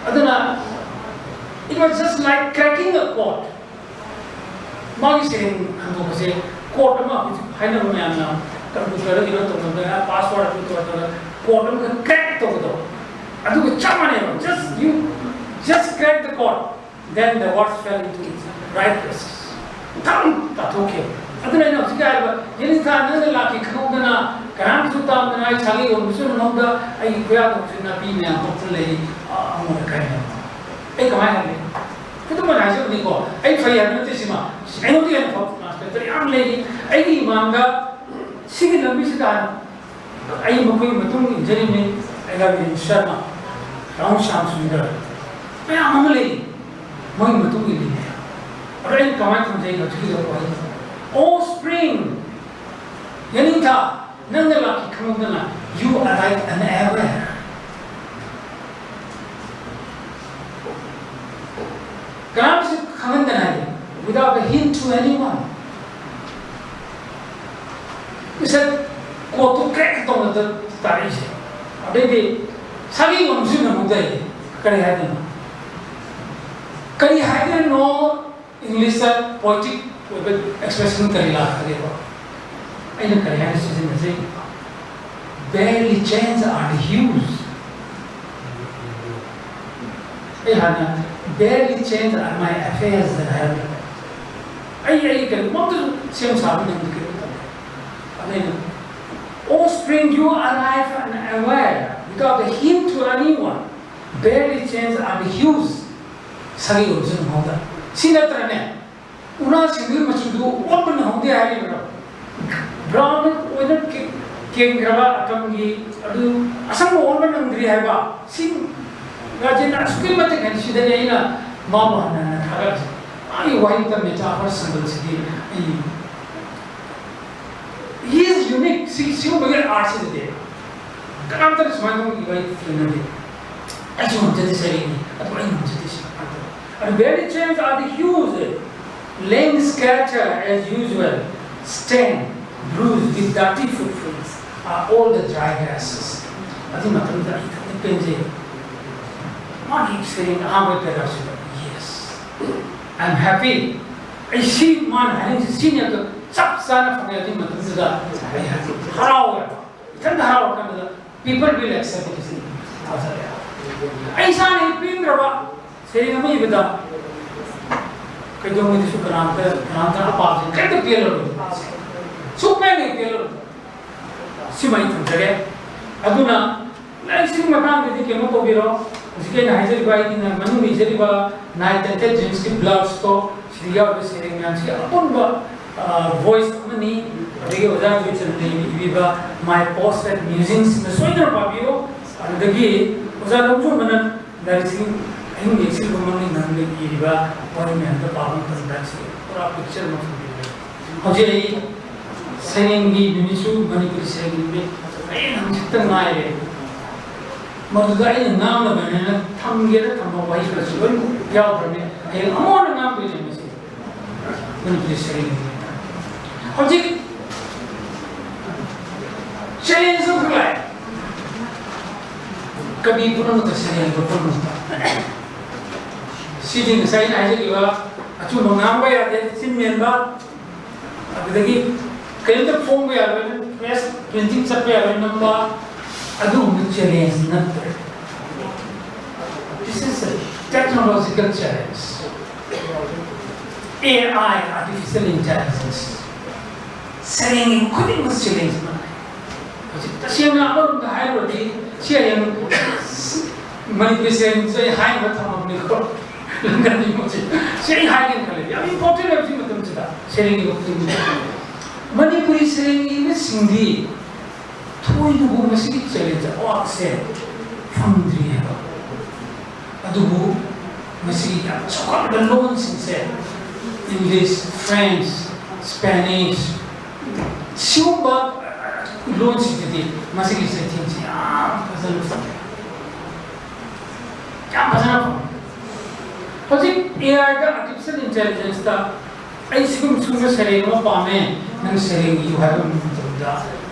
ꯑꯗꯨꯅ, it was just like cracking a code. ꯃꯥꯒꯤ ꯁꯩꯔꯦꯡ ꯍꯟꯗꯣꯛꯄꯁꯦ code ꯑꯃ ꯍꯧꯖꯤꯛ ꯍꯥꯏꯅꯕ ꯃꯌꯥꯝꯅ computerꯗ ꯀꯩꯅꯣ ꯇꯧꯅꯕꯗ, password ꯑꯗꯨ ꯇꯧꯔꯒ code ꯑꯃꯈꯛ crack ꯇꯧꯕꯗꯣ, ꯑꯗꯨꯒ ꯆꯞ ꯃꯥꯟꯅꯩꯕ꯫ Just, you just crack the code, then the words fell into its right places. ꯊꯛ ꯇꯥꯊꯣꯛꯈꯤꯕ꯫ ꯑꯗꯨꯅ ꯑꯩꯅ ꯍꯧꯖꯤꯛ ꯍꯥꯏꯔꯤꯕ, ꯌꯦꯅꯤꯡꯊꯥ ꯅꯪꯅ ꯂꯥꯛꯈꯤ ꯈꯪꯍꯧꯗꯅ, ꯀꯅꯥꯝꯁꯨ ꯇꯥꯝꯗꯅ, ꯑꯩ ꯁꯥꯒꯩ ꯑꯣꯟꯕꯁꯨ ꯅꯪꯍꯧꯗ, ꯑꯩꯒꯤ ꯈꯨꯌꯥꯗꯕꯁꯨ ꯅꯥꯄꯤ ꯃꯌꯥꯝ ꯄꯛꯇꯨꯅ ꯂꯩꯔꯤ, ꯑ, ꯑꯃꯣꯠ ꯑꯀꯥꯏ ꯃꯌꯥꯝ꯫ ꯑꯩ ꯀꯃꯥꯏꯅ ꯍꯥꯏꯅꯤ? ꯈꯨꯗꯝ ꯑꯣꯏꯅ ꯍꯥꯏꯖꯕꯅꯤꯀꯣ, ꯑꯩ ꯐꯩ ꯍꯥꯏꯕ ꯅꯠꯇꯦ ꯁꯤꯃ꯫ ꯑꯩꯉꯣꯟꯗ ꯍꯦꯟꯅ ꯐꯕ translator ꯌꯥꯝ ꯂꯩꯔꯤ꯫ ꯑꯩꯒꯤ ꯏꯃꯥꯡꯗ ꯁꯤꯒꯤ ꯂꯝꯕꯤꯁꯤꯗ ꯑꯩ ꯃꯈꯣꯏꯒꯤ ꯃꯇꯨꯡ ꯏꯟꯖꯔꯤꯕꯅꯤ꯫ ꯑꯩ ꯔꯕꯤꯟꯗ꯭ꯔ ꯁꯔꯃ, ꯔꯥꯍꯨꯜ ꯁ꯭ꯌꯥꯝ ꯁꯨꯟꯗꯔ, ꯃꯌꯥꯝ ꯑꯃ ꯂꯩꯔꯤ꯫ ꯃꯣꯏꯒꯤ ꯃꯇꯨꯡ ꯏꯜꯂꯤꯅꯦ꯫ ꯑꯗꯣ ꯑꯩꯅ ꯀꯃꯥꯏꯅ ꯊꯝꯖꯩ ꯍꯧꯖꯤꯛꯀꯤꯗꯣ ꯋꯥꯍꯩꯗꯣ? Oh spring, ꯌꯦꯅꯤꯡꯊꯥ, ꯅꯪꯅ ꯂꯥꯛꯈꯤ ꯈꯪꯍꯧꯗꯅ, you arrived unaware. ꯀꯅꯥꯝꯁꯨ ꯈꯪꯍꯟꯗꯅ ꯍꯥꯏꯌꯦ, without a hint to anyone. ꯃꯁꯛ ꯄꯣꯠꯇꯨ ꯀ꯭ꯔꯦꯛ ꯇꯧꯅ ꯇꯥꯔꯛꯏꯁꯦ꯫ ꯑꯗꯩꯗꯤ ꯁꯥꯒꯩ ꯑꯃꯁꯨ ꯅꯃꯨꯛ ꯂꯩ꯫ ꯀꯔꯤ ꯍꯥꯏꯗꯣꯏꯅꯣ? ꯀꯔꯤ ꯍꯥꯏꯗꯣꯏꯅꯣ? ꯏꯪꯂꯤꯁꯇ ꯄꯣꯏꯇꯤꯛ ꯑꯣꯏꯕ ꯑꯦꯛꯁꯄ꯭ꯔꯦꯁꯟ ꯀꯔꯤ ꯂꯥꯛꯀꯗꯦꯕ? ꯑꯩꯅ ꯀꯔꯤ ꯍꯥꯏꯅ ꯁꯤꯖꯤꯟꯅꯖꯩ? Barely changed are the hues. ꯑꯩ ꯍꯥꯟꯅ "Barely changed are my affairs" ꯍꯥꯏꯔꯝꯃꯦ꯫ ꯑꯩ ꯑꯩ ꯀꯔꯤꯒꯨꯝꯕ ꯁꯦꯝ ꯁꯥꯕ ꯉꯝꯗꯦ꯫ ꯑꯗꯩꯅ "Oh spring, you arrive unaware, without a hint to anyone. Barely changed are the hues." ꯁꯥꯒꯩ ꯑꯣꯏꯕꯁꯨ ꯅꯪꯍꯧꯗ꯫ ꯁꯤ ꯅꯠꯇ꯭ꯔꯅꯦ? ꯎꯅꯥꯁꯤꯡꯗꯨꯒꯤ ꯃꯆꯨꯗꯨ ꯑꯣꯟꯕ ꯅꯪꯍꯧꯗꯦ ꯍꯥꯏꯔꯤꯕ꯭ꯔꯣ? ꯕ꯭ꯔꯥꯎꯟ ꯑꯣꯏꯅ ꯀꯦ-, ꯀꯦꯟꯈ꯭ꯔꯕ ꯑꯇꯝꯒꯤ ꯑꯗꯨ ꯑꯁꯪꯕ ꯑꯣꯟꯕ ꯅꯪꯗ꯭ꯔꯤ ꯍꯥꯏꯕ꯫ ꯁꯤ ꯔꯥꯖꯦꯟꯗ꯭ꯔ ꯑꯁꯨꯛꯀꯤ ꯃꯇꯤꯛ ꯍꯩ꯫ ꯁꯤꯗꯅꯤ ꯑꯩꯅ ꯃꯥꯕꯨ ꯍꯟꯅ ꯍꯟꯅ ꯊꯥꯒꯠꯂꯤꯁꯦ꯫ ꯃꯥꯒꯤ ꯋꯥꯍꯩ ꯇꯝꯃꯦ ꯆꯥꯐꯔ ꯁꯪꯒꯜꯁꯤꯗꯤ ꯑꯩ He is unique. ꯁꯤ, ꯁꯤꯒꯨꯝꯕꯒꯤ ꯑꯥꯔꯠꯁꯤꯗꯗꯤ ꯀꯅꯥꯝꯇꯅ ꯁꯨꯃꯥꯏꯅ ꯇꯧꯕ ꯏꯕ ꯊꯦꯡꯅꯗꯦ꯫ ꯑꯩꯁꯨ ꯉꯝꯖꯗꯦ ꯁꯩꯔꯦꯡꯅꯤ, ꯑꯗꯨ ꯑꯩ ꯉꯝꯖꯗꯦ ꯁꯤ ꯀꯃꯥꯏꯅ ꯇꯧꯕ? And very change are the hues, laying scatter as usual, stained, bruised with dirty footprints are all the dry grasses. ꯑꯗꯨ ꯃꯇꯝꯗ ꯑꯩ ꯊꯃꯣꯏ ꯄꯦꯟꯖꯩ꯫ ꯃꯥꯒꯤ ꯁꯩꯔꯦꯡ ꯑꯍꯥꯟꯕ ꯄꯦꯔꯥꯁꯤꯗ "Yes, I am happy." ꯑꯩ ꯁꯤ ꯃꯥꯅ ꯍꯥꯏꯅꯤꯡꯁꯤ ꯁꯤꯅꯦ ꯑꯗꯣ ꯆꯞ ꯆꯥꯅ ꯐꯪꯉꯦ꯫ ꯑꯗꯨꯒꯤ ꯃꯇꯝꯗꯨꯗ ꯑꯩ ꯍꯔꯥꯎꯋꯦꯕ꯫ ꯏꯊꯟꯗ ꯍꯔꯥꯎꯔꯀꯥꯟꯗ "People will accept it." ꯑꯩ ꯏꯁꯥꯅ ꯍꯦꯛ ꯄꯦꯟꯗ꯭ꯔꯕ ꯁꯩꯔꯦꯡ ꯑꯃ ꯏꯕꯗ ꯀꯩꯗꯧꯉꯩꯗꯁꯨ ꯀꯅꯥꯝꯇ, ꯀꯅꯥꯝꯇ ꯑꯄꯥꯕꯁꯦ ꯀꯔꯤꯝꯇ ꯄꯦꯜꯂꯔꯣꯏ꯫ ꯁꯨꯛꯄꯦꯟ ꯍꯦꯛ ꯄꯦꯜꯂꯔꯣꯏ꯫ ꯁꯤꯃ ꯑꯩ ꯊꯝꯖꯒꯦ꯫ ꯑꯗꯨꯅ ꯂꯥꯏꯔꯤꯛꯁꯤꯒꯤ ꯃꯇꯥꯡꯗꯗꯤ ꯀꯩꯅꯣ ꯇꯧꯕꯤꯔꯣ꯫ ꯍꯧꯖꯤꯛꯀꯤ ꯑꯩꯅ ꯍꯥꯏꯖꯔꯤꯕ, ꯑꯩꯒꯤ ꯃꯅꯨꯡꯗ ꯏꯖꯔꯤꯕ "Night Attention"ꯒꯤ ꯕ꯭ꯂꯣꯒꯁꯇꯣ, ꯁꯤꯗ ꯌꯥꯎꯔꯤꯕ ꯁꯩꯔꯦꯡ ꯃꯌꯥꯝꯁꯤꯒꯤ ꯑꯄꯨꯟꯕ, ꯑ, ꯚꯣꯏꯁ ꯑꯃꯅꯤ꯫ ꯑꯗꯒꯤ ꯑꯣꯖꯥ ꯖꯣꯏꯆꯟꯗ꯭ꯔꯅ ꯏꯕꯤꯕ "My Post at Musings"ꯁꯤꯃ ꯁꯣꯏꯗꯅ ꯄꯥꯕꯤꯌꯨ꯫ ꯑꯗꯨꯗꯒꯤ ꯑꯣꯖꯥ ꯂꯝꯖꯣꯡꯕꯅ ꯂꯥꯏꯔꯤꯛꯁꯤꯡ ꯑꯍꯤꯡ ꯂꯦꯛꯁꯤꯜꯂꯨꯕ ꯃꯪꯒꯤ ꯃꯪꯗ ꯏꯔꯤꯕ ꯋꯥꯔꯤ ꯃꯌꯥꯝꯗꯣ ꯄꯥꯕ ꯃꯇꯝꯗ ꯁꯤ ꯄꯨꯔꯥ ꯄꯤꯛꯆꯔ ꯑꯃ ꯐꯪꯕꯤꯔꯦ꯫ ꯍꯧꯖꯤꯛ ꯑꯩ ꯁꯩꯔꯦꯡꯒꯤ ꯅꯨꯃꯤꯠꯁꯨ, ꯃꯅꯤꯄꯨꯔꯤ ꯁꯩꯔꯦꯡꯒꯤ ꯅꯨꯃꯤꯠ ꯍꯌꯦꯡ ꯍꯪꯆꯤꯠꯇ ꯉꯥꯏꯔꯦ꯫ ꯃꯗꯨꯗ ꯑꯩꯅ ꯉꯥꯡꯅꯕꯅꯦꯅ ꯊꯝꯒꯦꯅ ꯊꯝꯕ ꯋꯥꯍꯩ ꯈꯔꯁꯨ ꯂꯣꯏ ꯌꯥꯎꯈ꯭ꯔꯕꯅꯦ꯫ ꯍꯌꯦꯡ ꯑꯃꯨꯛ ꯍꯟꯅ ꯉꯥꯡꯗꯣꯏꯅꯦ ꯃꯁꯤ꯫ ꯃꯅꯤꯄꯨꯔꯤ ꯁꯩꯔꯦꯡ꯫ ꯍꯧꯖꯤꯛ ꯀꯕꯤ ꯄꯨꯝꯅꯃꯛꯇ ꯁꯩꯔꯦꯡꯕ ꯄꯨꯝꯅꯃꯛꯇ꯫ ꯁꯤꯗꯤ ꯉꯁꯥꯏ ꯑꯩꯅ ꯍꯥꯏꯖꯈꯤꯕ ꯑꯆꯨꯝꯕ ꯉꯥꯡꯕ ꯌꯥꯗꯦ, ꯆꯤꯟ ꯃꯦꯟꯕ, ꯑꯗꯨꯗꯒꯤ ꯀꯔꯤꯝꯇ ꯐꯣꯡꯕ ꯌꯥꯔꯣꯏꯅ, ꯄ꯭ꯔꯦꯁ ꯄ꯭ꯔꯤꯟꯇꯤꯡ ꯆꯠꯄ ꯌꯥꯔꯣꯏ ꯅꯝꯕ, ꯑꯗꯨꯒꯨꯝꯕ ꯆꯦꯂꯦꯟꯖ ꯅꯠꯇ꯭ꯔꯦ꯫ This is a technological challenge. A I, artificial intelligence, ꯁꯩꯔꯦꯡ ꯈꯨꯗꯤꯡꯃꯛ ꯆꯦꯂꯦꯟꯖ ꯑꯃꯅꯤ꯫ ꯍꯧꯖꯤꯛ ꯇꯁꯦꯡꯅ ꯑꯃꯔꯣꯝꯗ ꯍꯥꯏꯔꯨꯔꯗꯤ ꯁꯤ ꯍꯌꯦꯡ ꯃꯅꯤꯄꯨꯔꯤ ꯁꯩꯔꯦꯡꯁꯦ ꯑꯩ ꯍꯥꯏꯅꯕ ꯊꯝꯃꯕꯅꯤꯀꯣ꯫ ꯂꯪꯒꯟꯒꯤ ꯄꯣꯠꯁꯦ꯫ ꯁꯤ ꯑꯩ ꯍꯥꯏꯒꯦꯅ ꯈꯜꯂꯦ꯫ ꯌꯥꯝ ꯏꯝꯄꯣꯔꯇꯦꯟ ꯑꯣꯏꯕ ꯁꯤ ꯃꯇꯝꯁꯤꯗ ꯁꯩꯔꯦꯡꯒꯤ ꯃꯇꯝꯁꯤꯗ꯫ ꯃꯅꯤꯄꯨꯔꯤ ꯁꯩꯔꯦꯡ ꯏꯕꯁꯤꯡꯗꯤ ꯊꯣꯏꯅꯕꯨ ꯃꯁꯤꯒꯤ ꯆꯦꯂꯦꯟꯖ ꯑꯦꯋꯥꯔꯗꯁꯦ ꯐꯪꯗ꯭ꯔꯤ ꯍꯥꯏꯕ꯫ ꯑꯗꯨꯕꯨ ꯃꯁꯤꯒꯤ ꯌꯥꯝ ꯆꯥꯎꯈꯠꯂꯕ ꯂꯣꯟꯁꯤꯡꯁꯦ, ꯏꯪꯂꯤꯁ, ꯐ꯭ꯔꯦꯟꯁ, ꯁ꯭ꯄꯦꯅꯤꯁ, ꯁꯤꯒꯨꯝꯕ ꯂꯣꯟꯁꯤꯡꯁꯤꯗꯤ ꯃꯁꯤꯒꯤ ꯆꯩꯊꯦꯡꯁꯤ ꯌꯥꯝ ꯐꯖꯅ ꯐꯪꯉꯦ꯫ ꯌꯥꯝ ꯐꯖꯅ ꯐꯪꯉꯦ꯫ ꯍꯧꯖꯤꯛ ꯑꯦ ꯑꯥꯏꯗ, ꯑꯥꯔꯇꯤꯐꯤꯁꯤꯌꯦꯜ ꯏꯟꯇꯦꯂꯤꯖꯦꯟꯁꯇ ꯑꯩ ꯁꯤꯒꯨꯝ ꯁꯤꯒꯨꯝꯕ ꯁꯩꯔꯦꯡ ꯑꯃ ꯄꯥꯝꯃꯦ, ꯅꯪ ꯁꯩꯔꯦꯡ ꯏꯌꯨ ꯍꯥꯏꯕ ꯃꯇꯝꯗ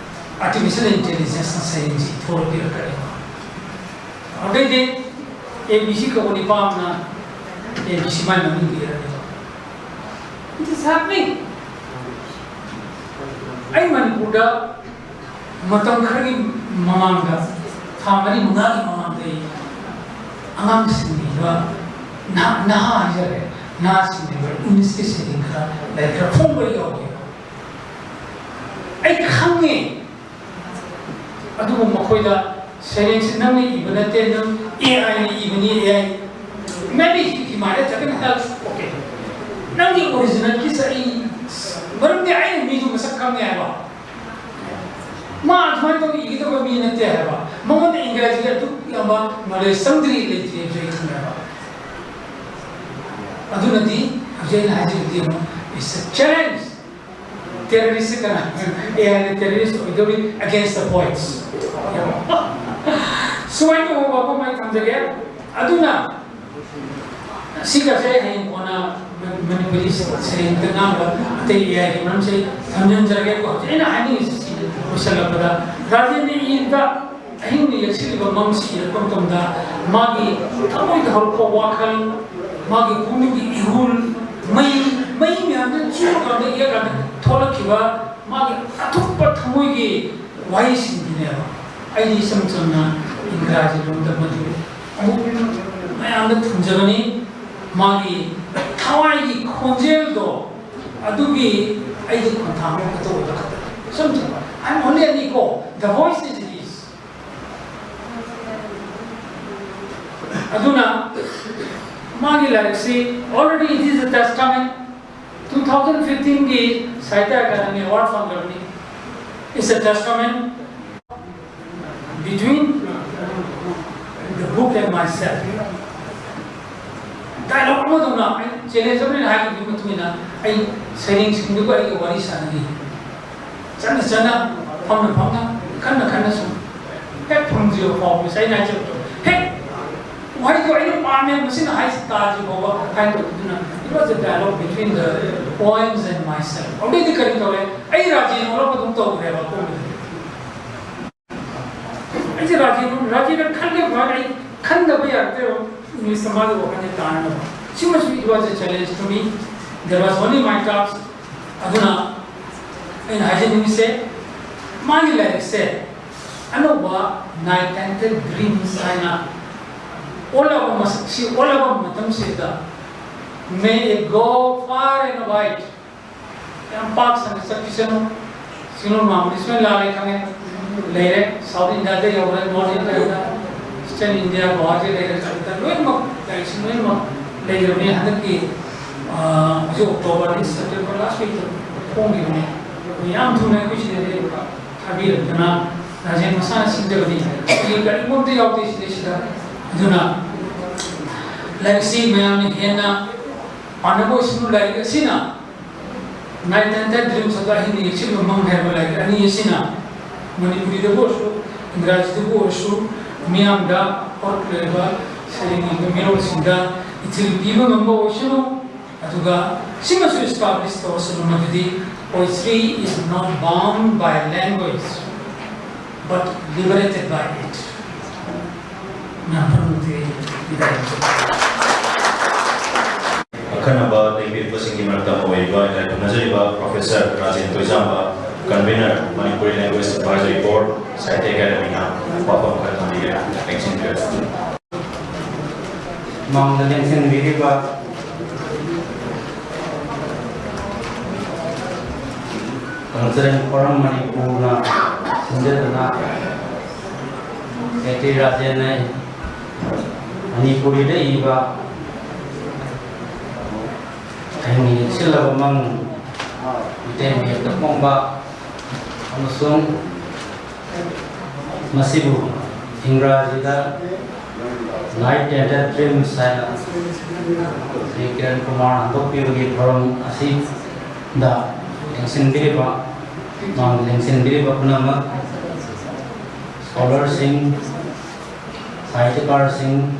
ꯑꯥꯔꯇꯤꯐꯤꯁꯤꯌꯦꯜ ꯏꯟꯇꯦꯂꯤꯖꯦꯟꯁꯅ ꯁꯩꯔꯦꯡꯁꯤ ꯏꯊꯣꯛꯑ ꯄꯤꯔꯛꯀꯅꯦꯕ꯫ ꯑꯗꯩꯗꯤ ꯑꯦ ꯕꯤ ꯁꯤ ꯀꯧꯕ ꯅꯤꯄꯥ ꯑꯃꯅ ꯑꯦ ꯕꯤ ꯁꯤ ꯃꯥꯏ ꯃꯃꯤꯡ ꯄꯤꯔꯛꯀꯅꯦꯕ꯫ It is happening. ꯑꯩ ꯃꯅꯤꯄꯨꯔꯗ ꯃꯇꯝ ꯈꯔꯒꯤ ꯃꯃꯥꯡꯗ, ꯊꯥ ꯃꯔꯤ ꯃꯉꯥꯒꯤ ꯃꯃꯥꯡꯗ ꯑꯩ ꯑꯉꯥꯡꯁꯤꯡꯒꯤꯕ, ꯅꯍꯥ, ꯅꯍꯥ ꯍꯥꯏꯖꯔꯦ, ꯅꯍꯥꯁꯤꯡꯒꯤꯕ ꯏꯪꯂꯤꯁꯀꯤ ꯁꯩꯔꯦꯡ ꯈꯔ, ꯂꯥꯏꯔꯤꯛ ꯈꯔ ꯐꯣꯡꯕ ꯌꯥꯎꯈꯤ꯫ ꯑꯩ ꯈꯪꯉꯦ꯫ ꯑꯗꯨꯕꯨ ꯃꯈꯣꯏꯗ ꯁꯩꯔꯦꯡꯁꯤ ꯅꯪꯅ ꯏꯕ ꯅꯠꯇꯦ, ꯅꯪ ꯑꯦ ꯑꯥꯏꯅ ꯏꯕꯅꯤ, A I. Maybe he, he might have taken help, okay. ꯅꯪꯒꯤ ꯑꯣꯔꯤꯖꯤꯅꯦꯜꯒꯤꯁꯦ ꯑꯩ, ꯃꯔꯝꯗꯤ ꯑꯩꯅ ꯃꯤꯗꯨ ꯃꯁꯛ ꯈꯪꯉꯦ ꯍꯥꯏꯕ꯫ ꯃꯥ ꯑꯗꯨꯃꯥꯏꯅ ꯇꯧꯅ ꯏꯒꯗꯕ ꯃꯤ ꯅꯠꯇꯦ ꯍꯥꯏꯕ꯫ ꯃꯉꯣꯟꯗ ꯏꯪꯒ꯭ꯔꯥꯖꯤꯗ ꯑꯗꯨꯛ ꯌꯥꯝꯕ ꯅꯣꯂꯦꯖ ꯆꯪꯗ꯭ꯔꯤ, ꯂꯩꯇ꯭ꯔꯤ ꯍꯥꯏꯕꯁꯦ ꯑꯩ ꯈꯪꯉꯦꯕ꯫ ꯑꯗꯨꯅꯗꯤ ꯍꯧꯖꯤꯛ ꯑꯩꯅ ꯍꯥꯏꯖꯕꯗꯤ ꯑꯃꯨꯛ, it's a challenge. ꯇꯦꯔꯣꯔꯤꯁꯁꯦ ꯀꯅꯥ? ꯑꯦ ꯑꯥꯏꯅ ꯇꯦꯔꯣꯔꯤꯁ ꯑꯣꯏꯗꯧꯔꯤ against the poets. ꯁꯨꯃꯥꯏꯅ ꯇꯧꯕ ꯋꯥꯐꯝ ꯑꯩ ꯊꯝꯖꯒꯦ꯫ ꯑꯗꯨꯅ ꯁꯤꯒꯁꯦ ꯍꯌꯦꯡ ꯀꯣꯟꯅ ꯃꯅꯤꯄꯨꯔꯤ ꯁꯩꯔꯦꯡꯗ ꯉꯥꯡꯕ ꯑꯇꯩ ꯑꯦ ꯑꯥꯏꯒꯤ ꯃꯔꯝꯁꯦ ꯊꯝꯖꯤꯟꯖꯔꯒꯦꯀꯣ꯫ ꯍꯧꯖꯤꯛ ꯑꯩꯅ ꯍꯥꯏꯅꯤꯡꯉꯤꯁꯤ ꯁꯤ ꯂꯣꯏꯁꯤꯜꯂꯛꯄꯗ ꯔꯥꯖꯦꯟꯅ ꯏꯕꯗ ꯑꯍꯤꯡꯗ ꯌꯦꯛꯁꯤꯜꯂꯤꯕ ꯃꯪꯁꯤ ꯏꯔꯛꯄ ꯃꯇꯝꯗ ꯃꯥꯒꯤ ꯊꯃꯣꯏꯗ ꯍꯧꯔꯛꯄ ꯋꯥꯈꯜ, ꯃꯥꯒꯤ ꯄꯨꯛꯅꯤꯡꯒꯤ ꯏꯍꯨꯜ, ꯃꯩ ꯃꯩ ꯃꯌꯥꯝꯗ ꯆꯨꯔꯀꯥꯟꯗ ꯏꯔꯀꯥꯟꯗ ꯊꯣꯛꯂꯛꯈꯤꯕ ꯃꯥꯒꯤ ꯑꯊꯨꯞꯄ ꯊꯃꯣꯏꯒꯤ ꯋꯥꯍꯩꯁꯤꯡꯗꯨꯅꯦꯕ꯫ ꯑꯩꯗꯤ ꯏꯆꯝ ꯆꯝꯅ ꯏꯪꯒ꯭ꯔꯥꯖꯤ ꯂꯣꯟꯗ ꯃꯗꯨ ꯑꯃꯨꯛ ꯃꯌꯥꯝꯗ ꯊꯝꯖꯕꯅꯤ꯫ ꯃꯥꯒꯤ ꯊꯋꯥꯏꯒꯤ ꯈꯣꯟꯖꯦꯜꯗꯣ ꯑꯗꯨꯒꯤ ꯑꯩꯒꯤ ꯈꯣꯟꯊꯥꯡ ꯑꯇꯣꯞꯄꯗ ꯈꯛꯇ ꯁꯨꯝ ꯆꯠꯄ꯫ I'm only an echo. The voice is his. ꯑꯗꯨꯅ ꯃꯥꯒꯤ ꯂꯥꯏꯔꯤꯛꯁꯤ already it is a testament. Two thousand fifteen ꯒꯤ Sahitya Academy Award ꯐꯪꯈ꯭ꯔꯕꯅꯤ. It's a testament between the book and myself. Dialogue ꯑꯃꯗꯧꯅ ꯑꯩ challenge ꯑꯃꯅ ꯍꯥꯏꯈꯤꯕꯒꯤ ꯃꯇꯨꯡ ꯏꯟꯅ ꯑꯩ ꯁꯩꯔꯦꯡꯁꯤꯡꯗꯨꯒ ꯑꯩꯒ ꯋꯥꯔꯤ ꯁꯥꯟꯅꯈꯤ꯫ ꯆꯠꯅ ꯆꯠꯅ, ꯐꯝꯅ ꯐꯝꯅ, ꯈꯟꯅ ꯈꯟꯅ ꯁꯨꯝ ꯍꯦꯛ ꯐꯪꯗ꯭ꯔꯤꯕ ꯐꯥꯎꯕ ꯉꯁꯥꯏ ꯑꯩꯅ ꯍꯥꯏꯖꯕꯗꯣ ꯍꯦꯛ ꯋꯥꯍꯩꯗꯣ ꯑꯩꯅ ꯄꯥꯝꯃꯦ, ꯃꯁꯤꯅ ꯍꯥꯏꯁꯤ ꯇꯥꯗ꯭ꯔꯤ ꯐꯥꯎꯕ ꯍꯥꯏꯅ ꯇꯧꯕꯗꯨꯅ it was a dialogue between the poems and myself. ꯑꯗꯨꯗꯩꯗꯤ ꯀꯔꯤ ꯇꯧꯔꯦ? ꯑꯩ ꯔꯥꯖꯦꯟ ꯑꯣꯜꯂꯛꯄ ꯑꯗꯨꯝ ꯇꯧꯈ꯭ꯔꯦꯕ ꯑꯀꯣꯟꯕꯗꯗꯤ꯫ ꯑꯩꯁꯦ ꯔꯥꯖꯦꯟ, ꯔꯥꯖꯦꯟꯅ ꯈꯟꯒꯦ ꯐꯔꯦ, ꯑꯩ ꯈꯟꯗꯕ ꯌꯥꯔꯛꯇꯦꯕ꯫ ꯏꯪꯂꯤꯁꯇ ꯃꯥꯒꯤ ꯋꯥꯈꯜꯁꯦ ꯇꯥꯅꯅꯕ꯫ ꯁꯤꯃꯁꯨ it was a challenge to me. There was only my thoughts. ꯑꯗꯨꯅ ꯑꯩꯅ ꯍꯥꯏꯖꯅꯤꯡꯉꯤꯁꯦ, ꯃꯥꯒꯤ ꯂꯥꯏꯔꯤꯛꯁꯦ ꯑꯅꯧꯕ Night Painted Dreams ꯍꯥꯏꯅ ꯑꯣꯜꯂꯕ ꯃꯁꯛꯁꯤ, ꯑꯣꯜꯂꯕ ꯃꯇꯝꯁꯤꯗ may it go far and wide. ꯌꯥꯝ ꯄꯥꯛ ꯁꯟꯅ ꯆꯠꯈꯤꯁꯅꯨ꯫ ꯁꯤꯅꯣ ꯃꯥꯝꯗꯤ ꯁꯣꯏꯅ ꯂꯥꯜꯂꯦ ꯈꯪꯉꯦ꯫ ꯂꯩꯔꯦ, South India ꯗ ꯌꯧꯔꯦ, North India ꯗ, Eastern India, ꯒꯨꯋꯥꯍꯥꯇꯤ ꯂꯩꯔꯦ, ꯀꯜꯀꯇꯥ ꯂꯣꯏꯅꯃꯛ, ꯂꯥꯏꯔꯤꯛꯁꯤ ꯂꯣꯏꯅꯃꯛ ꯂꯩꯔꯕꯅꯤ꯫ ꯍꯟꯗꯛꯀꯤ, ꯑꯥ, ꯍꯧꯖꯤꯛ October ꯗ, September last week ꯇ ꯐꯣꯡꯈꯤꯕꯅꯦ꯫ ꯑꯗꯨ ꯌꯥꯝ ꯊꯨꯅ ꯑꯩꯈꯣꯏ ꯁꯤꯗꯗꯤ ꯊꯥꯕꯤꯔꯛꯇꯅ ꯔꯥꯖꯦꯟ ꯃꯁꯥꯅ ꯁꯤꯟꯖꯕꯅꯤ꯫ ꯑꯩꯈꯣꯏꯒꯤ ꯀꯔꯤꯒꯨꯝꯕ ꯑꯝꯇ ꯌꯥꯎꯗꯦ ꯁꯤꯗꯩꯁꯤꯗ꯫ ꯑꯗꯨꯅ ꯂꯥꯏꯔꯤꯛꯁꯤ ꯃꯌꯥꯝꯅ ꯍꯦꯟꯅ ꯄꯥꯅꯕ ꯑꯣꯏꯁꯅꯨ꯫ ꯂꯥꯏꯔꯤꯛ ꯑꯁꯤꯅ Night Painted Dreams ꯑꯗꯣ ꯑꯍꯤꯡꯗ ꯌꯦꯛꯁꯤꯟꯕ ꯃꯪ ꯍꯥꯏꯕ ꯂꯥꯏꯔꯤꯛ ꯑꯅꯤ ꯑꯁꯤꯅ ꯃꯅꯤꯄꯨꯔꯤꯗꯕꯨ ꯑꯣꯏꯔꯁꯨ, ꯏꯪꯒ꯭ꯔꯥꯖꯤꯗꯕꯨ ꯑꯣꯏꯔꯁꯨ, ꯃꯤꯌꯥꯝꯗ ꯍꯧꯔꯛꯂꯤꯕ ꯁꯩꯔꯦꯡ ꯏꯕ ꯃꯤꯔꯣꯜꯁꯤꯡꯗ ꯏꯊꯤꯜ ꯄꯤꯕ ꯉꯝꯕ ꯑꯣꯏꯁꯅꯨ꯫ ꯑꯗꯨꯒ ꯁꯤꯃꯁꯨ establish ꯇꯧꯔꯁꯅꯨ, ꯃꯗꯨꯗꯤ poetry is not bound by language. but liberated by it. ꯌꯥꯝ ꯐꯔꯕ ꯃꯇꯨꯡ ꯏꯗ ꯑꯈꯟꯅꯕ ꯂꯦꯡꯕꯤꯔꯛꯄꯁꯤꯡꯒꯤ ꯃꯔꯛꯇ ꯑꯃ ꯑꯣꯏꯔꯤꯕ ꯏꯀꯥꯏ ꯈꯨꯝꯅꯖꯔꯤꯕ Professor Rajen ꯇꯣꯏꯖꯥꯝꯕ, Convener, Manipuri Language Advisory Board, Sahitya Academyꯅ ꯋꯥꯐꯝ ꯈꯔ ꯊꯝꯕꯤꯒꯦꯔꯥ? ꯂꯦꯡꯁꯤꯟꯕꯤꯔꯛꯎ꯫ ꯃꯥꯡꯗ ꯂꯦꯡꯁꯤꯟꯕꯤꯔꯤꯕ Cultural Forum ꯃꯅꯤꯄꯨꯔꯅ ꯁꯤꯟꯖꯗꯨꯅ ꯁꯦꯀ꯭ꯔꯦꯇꯔꯤ ꯔꯥꯖꯦꯟꯅ ꯃꯅꯤꯄꯨꯔꯤꯗ ꯏꯕ ꯑꯍꯤꯡ ꯌꯦꯛꯁꯤꯜꯂꯕ ꯃꯪ, ꯃꯤꯇꯩ ꯃꯌꯦꯛꯇ ꯐꯣꯡꯕ ꯑꯃꯁꯨꯡ ꯃꯁꯤꯕꯨ ꯏꯪꯒ꯭ꯔꯥꯖꯤꯗ Night Tainted Dreams ꯍꯥꯏꯅ ꯁ꯭ꯔꯤ ꯀꯤꯔꯟ ꯀꯨꯃꯥꯔ ꯍꯟꯗꯣꯛꯄꯤꯕꯒꯤ ꯊꯧꯔꯝ ꯑꯁꯤꯗ ꯂꯦꯡꯁꯤꯟꯕꯤꯔꯤꯕ, ꯃꯥꯡꯗ ꯂꯦꯡꯁꯤꯟꯕꯤꯔꯤꯕ ꯄꯨꯝꯅꯃꯛ, ꯁ꯭ꯀꯣꯂꯔꯁꯤꯡ, ꯁꯥꯍꯤꯇ꯭ꯌꯀꯥꯔꯁꯤꯡ,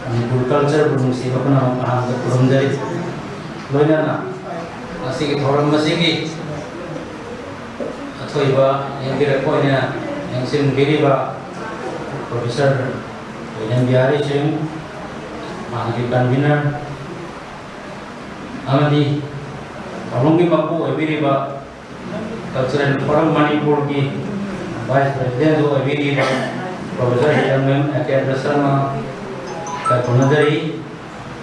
ꯃꯅꯤꯄꯨꯔ ꯀꯜꯆꯔꯕꯨ ꯅꯨꯡꯁꯤꯕ ꯄꯨꯝꯅꯃꯛ ꯑꯍꯥꯟꯕꯗ ꯈꯨꯔꯨꯝꯖꯔꯤ꯫ ꯂꯣꯏꯅꯅ ꯉꯁꯤꯒꯤ ꯊꯧꯔꯝ ꯑꯁꯤꯒꯤ ꯑꯊꯣꯏꯕ ꯂꯦꯡꯕꯤꯔꯛꯄ ꯑꯣꯏꯅ ꯂꯦꯡꯁꯤꯟꯕꯤꯔꯤꯕ Professor ꯔꯦꯅꯦꯟ ꯕꯤꯍꯥꯔꯤ ꯁꯤꯡ, ꯃꯥꯒꯤ Convener, ꯑꯃꯗꯤ ꯊꯧꯔꯝꯒꯤ ꯃꯄꯨ ꯑꯣꯏꯕꯤꯔꯤꯕ Cultural Forum ꯃꯅꯤꯄꯨꯔꯒꯤ Vice President ꯑꯣꯏꯕꯤꯔꯤꯕ Professor ꯍꯤꯔꯝꯕꯝ ꯑꯦꯀꯦꯟꯗ꯭ꯔ ꯁꯔꯃ ꯈꯨꯔꯨꯝꯖꯔꯤ꯫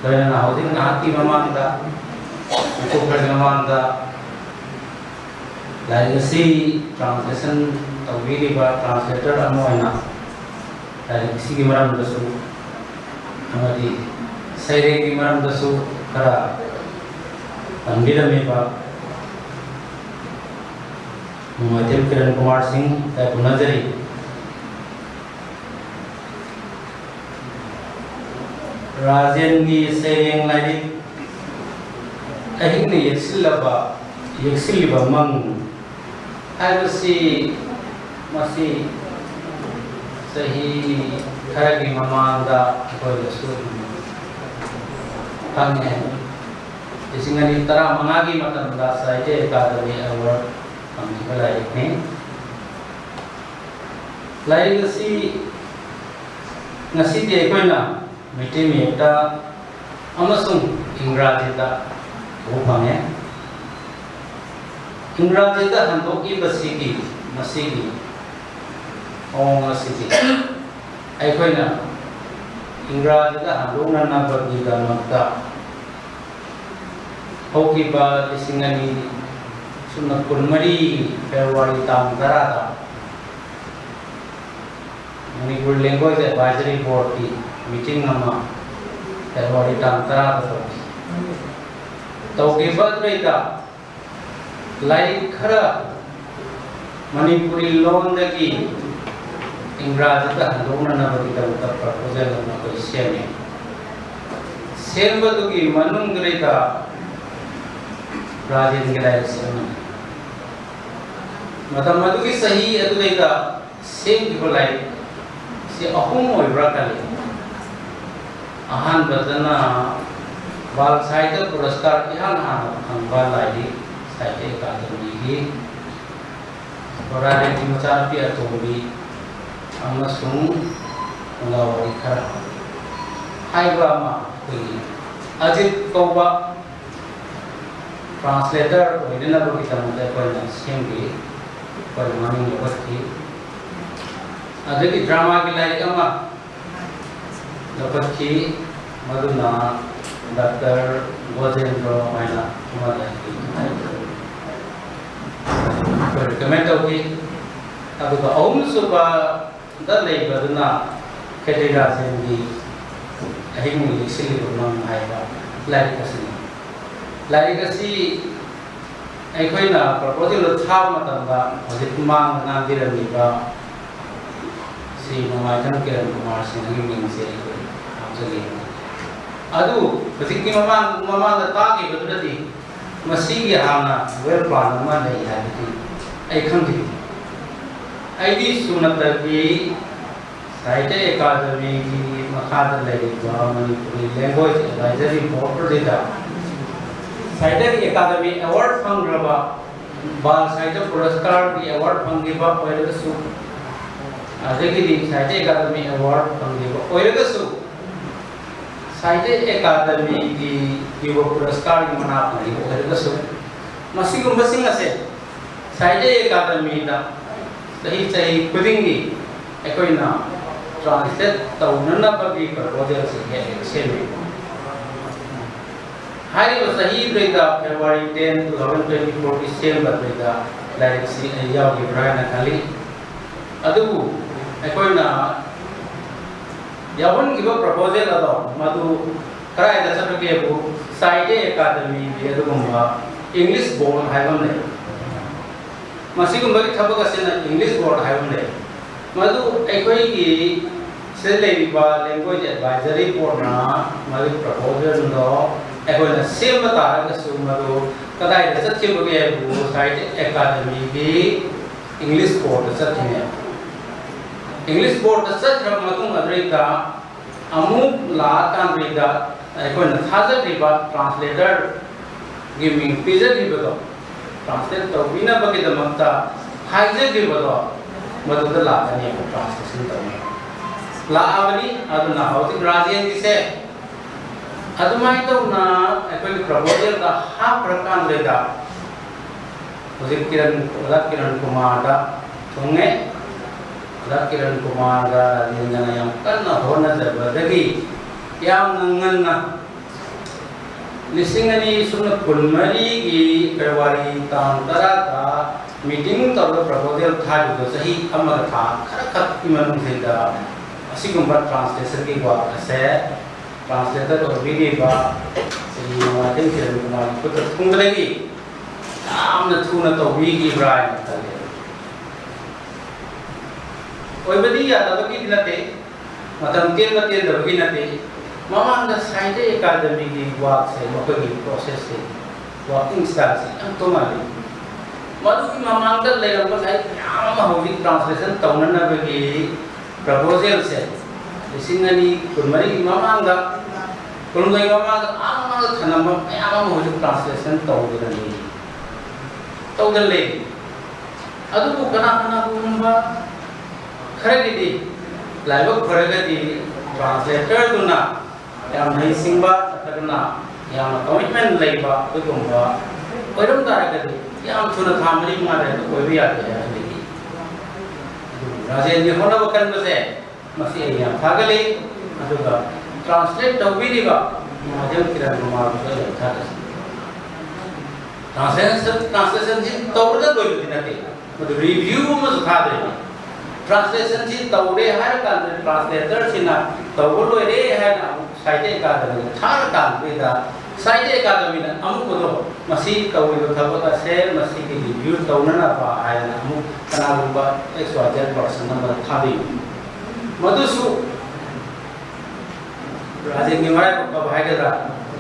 ꯂꯣꯏꯅꯅ ꯍꯧꯖꯤꯛ ꯉꯥꯏꯍꯥꯛꯀꯤ ꯃꯃꯥꯡꯗ, ꯃꯤꯀꯨꯞ ꯈꯔꯒꯤ ꯃꯃꯥꯡꯗ ꯂꯥꯏꯔꯤꯛ ꯑꯁꯤ translation ꯇꯧꯕꯤꯔꯤꯕ translator ꯑꯃ ꯑꯣꯏꯅ ꯂꯥꯏꯔꯤꯛ ꯑꯁꯤꯒꯤ ꯃꯔꯝꯗꯁꯨ ꯑꯃꯗꯤ ꯁꯩꯔꯦꯡꯒꯤ ꯃꯔꯝꯗꯁꯨ ꯈꯔ ꯇꯝꯕꯤꯔꯝꯃꯤꯕ ꯅꯨꯡꯉꯥꯏꯊꯦꯝ ꯀꯤꯔꯟ ꯀꯨꯃꯥꯔ ꯁꯤꯡ ꯇꯥꯏꯄꯨꯅꯖꯔꯤ꯫ ꯔꯥꯖꯦꯟꯒꯤ ꯁꯩꯔꯦꯡ ꯂꯥꯏꯔꯤꯛ ꯑꯍꯤꯡꯅ ꯌꯦꯛꯁꯤꯜꯂꯕ, ꯌꯦꯛꯁꯤꯜꯂꯤꯕ ꯃꯪ ꯍꯥꯏꯕꯁꯤ ꯃꯁꯤ ꯆꯍꯤ ꯈꯔꯒꯤ ꯃꯃꯥꯡꯗ ꯑꯩꯈꯣꯏꯗꯁꯨ ꯐꯪꯉꯦ꯫ ꯂꯤꯁꯤꯡ ꯑꯅꯤ ꯇꯔꯥꯃꯉꯥꯒꯤ ꯃꯇꯝꯗ ꯁꯥꯍꯤꯇ꯭ꯌ ꯑꯦꯀꯥꯗꯃꯤ ꯑꯦꯋꯥꯔꯗ ꯐꯪꯈꯤꯕ ꯂꯥꯏꯔꯤꯛꯅꯤ꯫ ꯂꯥꯏꯔꯤꯛ ꯑꯁꯤ ꯉꯁꯤꯗꯤ ꯑꯩꯈꯣꯏꯅ ꯃꯩꯇꯩ ꯃꯌꯦꯛꯇ ꯑꯃꯁꯨꯡ ꯏꯪꯒ꯭ꯔꯥꯖꯤꯗ ꯎꯕ ꯐꯪꯉꯦ꯫ ꯏꯪꯒ꯭ꯔꯥꯖꯤꯗ ꯍꯟꯗꯣꯛꯏꯕꯁꯤꯒꯤ ꯃꯁꯤꯒꯤ ꯃꯑꯣꯡ ꯑꯁꯤꯗꯤ ꯑꯩꯈꯣꯏꯅ ꯏꯪꯒ꯭ꯔꯥꯖꯤꯗ ꯍꯟꯗꯣꯛꯅꯅꯕꯒꯤꯗꯃꯛꯇ ꯍꯧꯈꯤꯕ ꯂꯤꯁꯤꯡ ꯑꯅꯤ ꯁꯨꯞꯅ ꯀꯨꯟꯃꯔꯤ ꯐꯦꯕ꯭ꯔꯨꯋꯥꯔꯤ ꯇꯥꯡ ꯇꯔꯥꯗ ꯃꯅꯤꯄꯨꯔ ꯂꯦꯡꯒ꯭ꯋꯦꯖ ꯑꯦꯗꯚꯥꯏꯖꯔꯤ ꯕꯣꯔꯗꯀꯤ ꯃꯤꯇꯤꯡ ꯑꯃ ꯐꯦꯕ꯭ꯔꯨꯋꯥꯔꯤ ꯇꯥꯡ ꯇꯔꯥꯗ ꯇꯧꯈꯤ꯫ ꯇꯧꯈꯤꯕ ꯑꯗꯨꯗꯩꯗ ꯂꯥꯏꯔꯤꯛ ꯈꯔ ꯃꯅꯤꯄꯨꯔꯤ ꯂꯣꯟꯗꯒꯤ ꯏꯪꯒ꯭ꯔꯥꯖꯤꯗ ꯍꯟꯗꯣꯛꯅꯅꯕꯒꯤꯗꯃꯛꯇ ꯄ꯭ꯔꯄꯣꯖꯦꯜ ꯑꯃ ꯑꯩꯈꯣꯏ ꯁꯦꯝꯃꯦ꯫ ꯁꯦꯝꯕꯗꯨꯒꯤ ꯃꯅꯨꯡꯗꯨꯗꯩꯗ ꯔꯥꯖꯦꯟꯒꯤ ꯂꯥꯏꯔꯤꯛꯁꯦ ꯑꯃꯅꯤ꯫ ꯃꯇꯝ ꯑꯗꯨꯒꯤ ꯆꯍꯤ ꯑꯗꯨꯗꯩꯗ ꯁꯦꯝꯈꯤꯕ ꯂꯥꯏꯔꯤꯛ ꯁꯤ ꯑꯍꯨꯝ ꯑꯣꯏꯕ꯭ꯔꯥ ꯈꯜꯂꯤ꯫ ꯑꯍꯥꯟꯕꯗꯅ ꯕꯥꯜ ꯁꯥꯍꯤꯇ꯭ꯌ ꯄꯨꯔꯁꯀꯥꯔ ꯏꯍꯥꯟ ꯍꯥꯟꯅ ꯐꯪꯕ ꯂꯥꯏꯔꯤꯛ ꯁꯥꯍꯤꯇ꯭ꯌ ꯑꯦꯀꯥꯗꯃꯤꯒꯤ ꯕꯣꯔꯥꯔꯦꯟꯒꯤ ꯃꯆꯥꯅꯨꯄꯤ ꯑꯇꯣꯝꯕꯤ ꯑꯃꯁꯨꯡ ꯐꯨꯡꯒꯥ ꯋꯥꯔꯤ ꯈꯔ ꯍꯥꯏꯕ ꯑꯃ ꯑꯩꯈꯣꯏꯒꯤ ꯑꯖꯤꯠ ꯀꯧꯕ ꯇ꯭ꯔꯥꯟꯁꯂꯦꯇꯔ ꯑꯣꯏꯅꯅꯕꯒꯤꯗꯃꯛꯇ ꯑꯩꯈꯣꯏꯅ ꯁꯦꯝꯈꯤ꯫ ꯑꯩꯈꯣꯏꯅ ꯃꯃꯤꯡ ꯂꯧꯈꯠꯈꯤ꯫ ꯑꯗꯒꯤ ꯗ꯭ꯔꯃꯥꯒꯤ ꯂꯥꯏꯔꯤꯛ ꯑꯃ ꯂꯧꯈꯠꯈꯤ, ꯃꯗꯨꯅ ꯗꯥꯛꯇꯔ ꯒꯣꯖꯦꯟꯗ꯭ꯔꯣ ꯍꯥꯏꯅ ꯑꯃ ꯂꯩꯈꯤ꯫ ꯑꯩꯈꯣꯏ ꯔꯤꯀꯃꯦꯟ ꯇꯧꯈꯤ꯫ ꯑꯗꯨꯒ ꯑꯍꯨꯝꯁꯨꯕꯗ ꯂꯩꯕꯗꯨꯅ ꯈꯦꯇ꯭ꯔꯤ ꯔꯥꯖꯦꯟꯒꯤ ꯑꯍꯤꯡ ꯂꯦꯛꯁꯤꯜꯂꯤꯕ ꯃꯪ ꯍꯥꯏꯕ ꯂꯥꯏꯔꯤꯛ ꯑꯁꯤꯅꯤ꯫ ꯂꯥꯏꯔꯤꯛ ꯑꯁꯤ ꯑꯩꯈꯣꯏꯅ ꯄ꯭ꯔꯄꯣꯖꯦꯜꯗꯣ ꯊꯥꯕ ꯃꯇꯝꯗ ꯍꯧꯖꯤꯛ ꯃꯃꯥꯡꯗ ꯉꯥꯡꯕꯤꯔꯝꯃꯤꯕ ꯁ꯭ꯔꯤ ꯃꯃꯥꯏꯊꯪ ꯀꯤꯔꯟ ꯀꯨꯃꯥꯔ ꯁꯤꯡꯍꯒꯤ ꯃꯤꯡꯁꯦ ꯑꯩꯈꯣꯏ ꯍꯥꯞꯆꯒꯦ꯫ ꯑꯗꯨ ꯍꯧꯖꯤꯛꯀꯤ ꯃꯃꯥꯡ-, ꯃꯃꯥꯡꯗ ꯇꯥꯈꯤꯕꯗꯨꯗꯗꯤ ꯃꯁꯤꯒꯤ ꯍꯥꯟꯅ ꯋꯦꯜ ꯄ꯭ꯂꯥꯟ ꯑꯃ ꯂꯩ ꯍꯥꯏꯕꯗꯤ ꯑꯩ ꯈꯪꯈꯤꯗꯦ꯫ ꯑꯩꯗꯤ ꯁꯨꯞꯅꯇꯒꯤ ꯁꯥꯍꯤꯇ꯭ꯌ ꯑꯦꯀꯥꯗꯃꯤꯒꯤ ꯃꯈꯥꯗ ꯂꯩꯔꯤꯕ ꯃꯅꯤꯄꯨꯔꯤ ꯂꯦꯡꯒ꯭ꯋꯦꯖ ꯑꯦꯗꯚꯥꯏꯖꯔꯤ ꯕꯣꯔꯗ ꯑꯁꯤꯗ ꯁꯥꯍꯤꯇ꯭ꯌ ꯑꯦꯀꯥꯗꯃꯤ ꯑꯦꯋꯥꯔꯗ ꯐꯪꯈ꯭ꯔꯕ, ꯕꯥꯜ ꯁꯥꯍꯤꯇ꯭ꯌ ꯄꯨꯔꯁꯀꯥꯔꯒꯤ ꯑꯦꯋꯥꯔꯗ ꯐꯪꯈꯤꯕ ꯑꯣꯏꯔꯒꯁꯨ, ꯑꯗꯒꯤꯗꯤ ꯁꯥꯍꯤꯇ꯭ꯌ ꯑꯦꯀꯥꯗꯃꯤ ꯑꯦꯋꯥꯔꯗ ꯐꯪꯈꯤꯕ ꯑꯣꯏꯔꯒꯁꯨ, ꯁꯥꯍꯤꯇ꯭ꯌ ꯑꯦꯀꯥꯗꯃꯤꯒꯤ ꯄꯤꯕ ꯄꯨꯔꯁꯀꯥꯔꯒꯤ ꯃꯅꯥ ꯐꯪꯈꯤꯕ ꯑꯣꯏꯔꯒꯁꯨ, ꯃꯁꯤꯒꯨꯝꯕꯁꯤꯡ ꯑꯁꯦ ꯁꯥꯍꯤꯇ꯭ꯌ ꯑꯦꯀꯥꯗꯃꯤꯗ ꯆꯍꯤ ꯆꯍꯤ ꯈꯨꯗꯤꯡꯒꯤ ꯑꯩꯈꯣꯏꯅ ꯇ꯭ꯔꯥꯟꯁꯂꯦꯠ ꯇꯧꯅꯅꯕꯒꯤ ꯄ꯭ꯔꯄꯣꯖꯦꯜꯁꯤ ꯍꯦꯛ ꯍꯦꯛ ꯁꯦꯝꯃꯤ꯫ ꯍꯥꯏꯔꯤꯕ ꯆꯍꯤꯗꯨꯗ, February ten, two thousand twenty fourꯒꯤ ꯁꯦꯝꯕꯗꯨꯗ ꯂꯥꯏꯔꯤꯛꯁꯤ ꯑꯩ ꯌꯥꯎꯈꯤꯕ꯭ꯔꯥ ꯍꯥꯏꯅ ꯈꯜꯂꯤ꯫ ꯑꯗꯨꯕꯨ ꯑꯩꯈꯣꯏꯅ ꯌꯥꯎꯍꯟꯈꯤꯕ ꯄ꯭ꯔꯄꯣꯖꯦꯜ ꯑꯗꯣ ꯃꯗꯨ ꯀꯗꯥꯏꯗ ꯆꯠꯄꯒꯦꯕꯨ, ꯁꯥꯍꯤꯇ꯭ꯌ ꯑꯦꯀꯥꯗꯃꯤꯒꯤ ꯑꯗꯨꯒꯨꯝꯕ ꯏꯪꯂꯤꯁ ꯕꯣꯔꯗ ꯍꯥꯏꯕ ꯑꯃ ꯂꯩ꯫ ꯃꯁꯤꯒꯨꯝꯕꯒꯤ ꯊꯕꯛ ꯑꯁꯤꯅ ꯏꯪꯂꯤꯁ ꯕꯣꯔꯗ ꯍꯥꯏꯕ ꯑꯃ ꯂꯩ꯫ ꯃꯗꯨ ꯑꯩꯈꯣꯏꯒꯤ ꯁꯤꯗ ꯂꯩꯔꯤꯕ ꯂꯦꯡꯒ꯭ꯋꯦꯖ ꯑꯦꯗꯚꯥꯏꯖꯔꯤ ꯕꯣꯔꯗꯅ ꯃꯗꯨꯒꯤ ꯄ꯭ꯔꯄꯣꯖꯦꯜꯗꯣ ꯑꯩꯈꯣꯏꯅ ꯁꯦꯝꯕ ꯇꯥꯔꯒꯁꯨ, ꯃꯗꯨ ꯀꯗꯥꯏꯗ ꯆꯠꯈꯤꯕꯒꯦ ꯍꯥꯏꯕꯕꯨ, ꯁꯥꯍꯤꯇ꯭ꯌ ꯑꯦꯀꯥꯗꯃꯤꯒꯤ ꯏꯪꯂꯤꯁ ꯕꯣꯔꯗꯇ ꯆꯠꯈꯤꯅꯦ꯫ ꯏꯪꯂꯤꯁ ꯕꯣꯔꯗꯇ ꯆꯠꯈ꯭ꯔꯕ ꯃꯇꯨꯡ ꯑꯗꯨꯗꯩꯗ ꯑꯃꯨꯛ ꯂꯥꯛꯑꯀꯥꯟꯗꯩꯗ ꯑꯩꯈꯣꯏꯅ ꯊꯥꯖꯈ꯭ꯔꯤꯕ ꯇ꯭ꯔꯥꯟꯁꯂꯦꯇꯔꯒꯤ ꯃꯤꯡ ꯄꯤꯖꯈꯤꯕꯗꯣ, ꯇ꯭ꯔꯥꯟꯁꯂꯦꯠ ꯇꯧꯕꯤꯅꯕꯒꯤꯗꯃꯛꯇ ꯍꯥꯏꯖꯈꯤꯕꯗꯣ, ꯃꯗꯨꯗ ꯂꯥꯛꯀꯅꯦꯕ, ꯇ꯭ꯔꯥꯟꯁꯂꯦꯁꯟ ꯇꯧꯅꯤ꯫ ꯂꯥꯛꯑꯕꯅꯤ꯫ ꯑꯗꯨꯅ ꯍꯧꯖꯤꯛ ꯔꯥꯖꯦꯟꯒꯤꯁꯦ ꯑꯗꯨꯃꯥꯏꯅ ꯇꯧꯅ ꯑꯩꯈꯣꯏꯒꯤ ꯄ꯭ꯔꯄꯣꯖꯦꯜꯗ ꯍꯥꯞꯈ꯭ꯔꯀꯥꯟꯗꯩꯗ ꯍꯧꯖꯤꯛ ꯀꯤꯔꯟ, ꯑꯣꯖꯥ ꯀꯤꯔꯟ ꯀꯨꯃꯥꯔꯗ ꯊꯨꯡꯉꯦ꯫ ꯑꯣꯖꯥ ꯀꯤꯔꯟ ꯀꯨꯃꯥꯔꯒ ꯔꯥꯖꯦꯟꯒꯅ ꯌꯥꯝ ꯀꯟꯅ ꯍꯣꯠꯅꯖꯕꯗꯒꯤ ꯌꯥꯝꯅ ꯉꯟꯅ ꯂꯤꯁꯤꯡ ꯑꯅꯤ ꯁꯨꯞꯅ ꯀꯨꯟꯃꯔꯤꯒꯤ February ꯇꯥꯡ ꯇꯔꯥꯗ ꯃꯤꯇꯤꯡ ꯇꯧꯔꯒ ꯄ꯭ꯔꯄꯣꯖꯦꯜ ꯊꯥꯈꯤꯕꯗꯣ, ꯆꯍꯤ ꯑꯃꯒ ꯊꯥ ꯈꯔ ꯈꯛꯀꯤ ꯃꯅꯨꯡꯁꯤꯗ ꯑꯁꯤꯒꯨꯝꯕ ꯇ꯭ꯔꯥꯟꯁꯂꯦꯁꯟꯒꯤ ꯋꯥꯛ ꯑꯁꯦ ꯇ꯭ꯔꯥꯟꯁꯂꯦꯇꯔ ꯑꯣꯏꯕꯤꯔꯤꯕ ꯁ꯭ꯔꯤ ꯅꯣꯡꯃꯥꯏꯊꯦꯝ ꯀꯤꯔꯟ ꯀꯨꯃꯥꯔꯒꯤ ꯈꯨꯠꯇ ꯊꯨꯡꯕꯗꯒꯤ ꯌꯥꯝꯅ ꯊꯨꯅ ꯇꯧꯕꯤꯈꯤꯕ꯭ꯔꯥ ꯍꯥꯏꯅ ꯈꯜꯂꯤ꯫ ꯑꯣꯏꯕꯗꯤ ꯌꯥꯗꯕꯒꯤꯗꯤ ꯅꯠꯇꯦ, ꯃꯇꯝ ꯇꯦꯟꯕ ꯇꯦꯟꯗꯕꯒꯤ ꯅꯠꯇꯦ꯫ ꯃꯃꯥꯡꯗ ꯁꯥꯍꯤꯇ꯭ꯌ ꯑꯦꯀꯥꯗꯃꯤꯒꯤ ꯋꯥꯛꯁꯦ, ꯃꯈꯣꯏꯒꯤ ꯄ꯭ꯔꯣꯁꯦꯁꯁꯦ, ꯋꯥꯔꯀꯤꯡ ꯁ꯭ꯇꯥꯏꯜꯁꯦ ꯌꯥꯝ ꯇꯣꯉꯥꯜꯂꯤ꯫ ꯃꯗꯨꯒꯤ ꯃꯃꯥꯡꯗ ꯂꯩꯔꯝꯕ ꯂꯥꯏꯔꯤꯛ ꯃꯌꯥꯝ ꯑꯃ ꯍꯧꯖꯤꯛ ꯇ꯭ꯔꯥꯟꯁꯂꯦꯁꯟ ꯇꯧꯅꯅꯕꯒꯤ ꯄ꯭ꯔꯄꯣꯖꯦꯜꯁꯦ ꯂꯤꯁꯤꯡ ꯑꯅꯤ ꯀꯨꯟꯃꯔꯤꯒꯤ ꯃꯃꯥꯡꯗ, ꯀꯨꯟꯍꯨꯝꯗꯣꯏꯒꯤ ꯃꯃꯥꯡꯗ, ꯑꯥ ꯃꯃꯥꯡꯗ ꯊꯅꯝꯕ ꯃꯌꯥꯝ ꯑꯃ ꯍꯧꯖꯤꯛ ꯇ꯭ꯔꯥꯟꯁꯂꯦꯁꯟ ꯇꯧꯗꯅ ꯂꯩ, ꯇꯧꯗꯅ ꯂꯩ꯫ ꯑꯗꯨꯕꯨ ꯀꯅꯥ ꯀꯅꯥꯒꯨꯝꯕ ꯈꯔꯒꯤꯗꯤ ꯂꯥꯏꯕꯛ ꯐꯔꯒꯗꯤ translator ꯗꯨꯅ ꯌꯥꯝ ꯍꯩꯁꯤꯡꯕ ꯅꯠꯇ꯭ꯔꯒꯅ ꯌꯥꯝꯅ commitment ꯂꯩꯕ ꯑꯗꯨꯒꯨꯝꯕ ꯑꯣꯏꯔꯝ ꯇꯥꯔꯒꯗꯤ ꯌꯥꯝ ꯊꯨꯅ ꯊꯥ ꯃꯔꯤ ꯃꯉꯥꯗ ꯍꯦꯛꯇ ꯑꯣꯏꯕ ꯌꯥꯗꯦ ꯍꯥꯏꯕꯗꯒꯤ ꯑꯗꯨꯕꯨ ꯔꯥꯖꯦꯟꯒꯤ ꯍꯣꯠꯅꯕ ꯀꯟꯕꯁꯦ ꯃꯁꯤ ꯑꯩ ꯌꯥꯝ ꯊꯥꯒꯠꯂꯤ꯫ ꯑꯗꯨꯒ translate ꯇꯧꯕꯤꯔꯤꯕ ꯃꯥꯙꯦꯝ ꯀꯤꯔꯟ ꯀꯨꯃꯥꯔꯕꯨꯁꯨ ꯑꯩ ꯌꯥꯝ ꯊꯥꯒꯠꯆꯔꯤ꯫ Translation translation ꯁꯤ ꯇꯧꯔꯒ ꯂꯣꯏꯕꯗꯤ ꯅꯠꯇꯦ, ꯃꯗꯨ review ꯑꯃꯁꯨ ꯊꯥꯗꯣꯏꯅꯤ꯫ Translation ꯁꯤ ꯇꯧꯔꯦ ꯍꯥꯏꯔꯀꯥꯟꯗ translator ꯁꯤꯅ ꯇꯧꯕ ꯂꯣꯏꯔꯦ ꯍꯥꯏꯅ ꯑꯃꯨꯛ ꯁꯥꯍꯤꯇ꯭ꯌ ꯑꯦꯀꯥꯗꯃꯤꯗ ꯊꯥꯔꯀꯥꯟꯗꯨꯗ ꯁꯥꯍꯤꯇ꯭ꯌ ꯑꯦꯀꯥꯗꯃꯤꯅ ꯑꯃꯨꯛ ꯃꯗꯣ ꯃꯁꯤ ꯇꯧꯔꯤꯕ ꯊꯕꯛ ꯑꯁꯦ ꯃꯁꯤꯒꯤ review ꯇꯧꯅꯅꯕ ꯍꯥꯏꯗꯅ ꯑꯃꯨꯛ ꯀꯅꯥꯒꯨꯝꯕ X Y Z person ꯑꯃꯗ ꯊꯥꯕꯤꯌꯨ꯫ ꯃꯗꯨꯁꯨ ꯔꯥꯖꯦꯟꯒꯤ ꯃꯔꯥꯏꯕꯛ ꯐꯕ ꯍꯥꯏꯒꯗ꯭ꯔꯥ,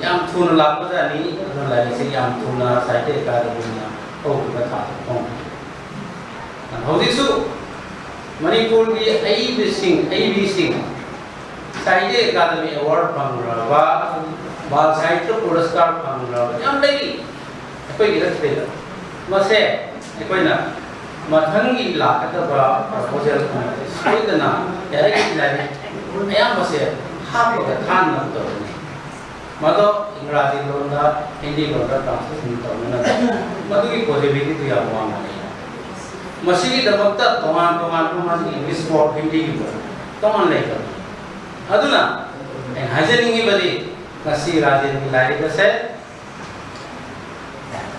ꯌꯥꯝ ꯊꯨꯅ ꯂꯥꯛꯄꯖꯥꯠꯅꯤ꯫ ꯑꯗꯨꯅ ꯂꯥꯏꯔꯤꯛꯁꯦ ꯌꯥꯝ ꯊꯨꯅ ꯁꯥꯍꯤꯇ꯭ꯌ ꯑꯦꯀꯥꯗꯃꯤꯅ ꯍꯧꯈꯤꯕ ꯊꯥꯗ ꯐꯣꯡꯈꯤ꯫ ꯍꯧꯖꯤꯛꯁꯨ ꯃꯅꯤꯄꯨꯔꯒꯤ ꯑꯏꯕꯁꯤꯡ, ꯑꯏꯕꯤꯁꯤꯡ ꯁꯥꯍꯤꯇ꯭ꯌ ꯑꯦꯀꯥꯗꯃꯤ award ꯐꯪꯈ꯭ꯔꯕ, ꯕꯥꯜ ꯁꯥꯍꯤꯇ꯭ꯌ ꯄꯨꯔꯁꯀꯥꯔ ꯐꯪꯈ꯭ꯔꯕ ꯌꯥꯝ ꯂꯩꯔꯤ ꯑꯩꯈꯣꯏꯒꯤ ꯅꯠꯇꯦꯗ꯫ ꯃꯁꯦ ꯑꯩꯈꯣꯏꯅ ꯃꯊꯪꯒꯤ ꯂꯥꯛꯀꯗꯕ proposal ꯑꯃꯗ ꯁꯣꯏꯗꯅ ꯂꯥꯏꯔꯤꯛ ꯂꯥꯏꯔꯤꯛ ꯑꯌꯥꯝꯕꯁꯦ ꯍꯥꯞꯄꯒ ꯊꯥꯅꯕ ꯇꯧꯔꯅꯤ꯫ ꯃꯗꯣ ꯏꯪꯒ꯭ꯔꯥꯖꯤ ꯂꯣꯟꯗ, ꯍꯤꯟꯗꯤ ꯂꯣꯟꯗ translation ꯇꯧꯅꯅꯕ ꯃꯗꯨꯒꯤ possibility ꯗꯨ ꯌꯥꯝ ꯋꯥꯡꯅ ꯂꯩ꯫ ꯃꯁꯤꯒꯤꯗꯃꯛꯇ ꯇꯣꯉꯥꯟ ꯇꯣꯉꯥꯟꯕ ꯃꯥꯒꯤ English word, ꯍꯤꯟꯗꯤꯒꯤ word ꯇꯣꯉꯥꯟ ꯂꯩꯕꯅꯤ꯫ ꯑꯗꯨꯅ ꯑꯩꯅ ꯍꯥꯏꯖꯅꯤꯡꯉꯤꯕꯗꯤ ꯉꯁꯤ ꯔꯥꯖꯦꯟꯒꯤ ꯂꯥꯏꯔꯤꯛ ꯑꯁꯦ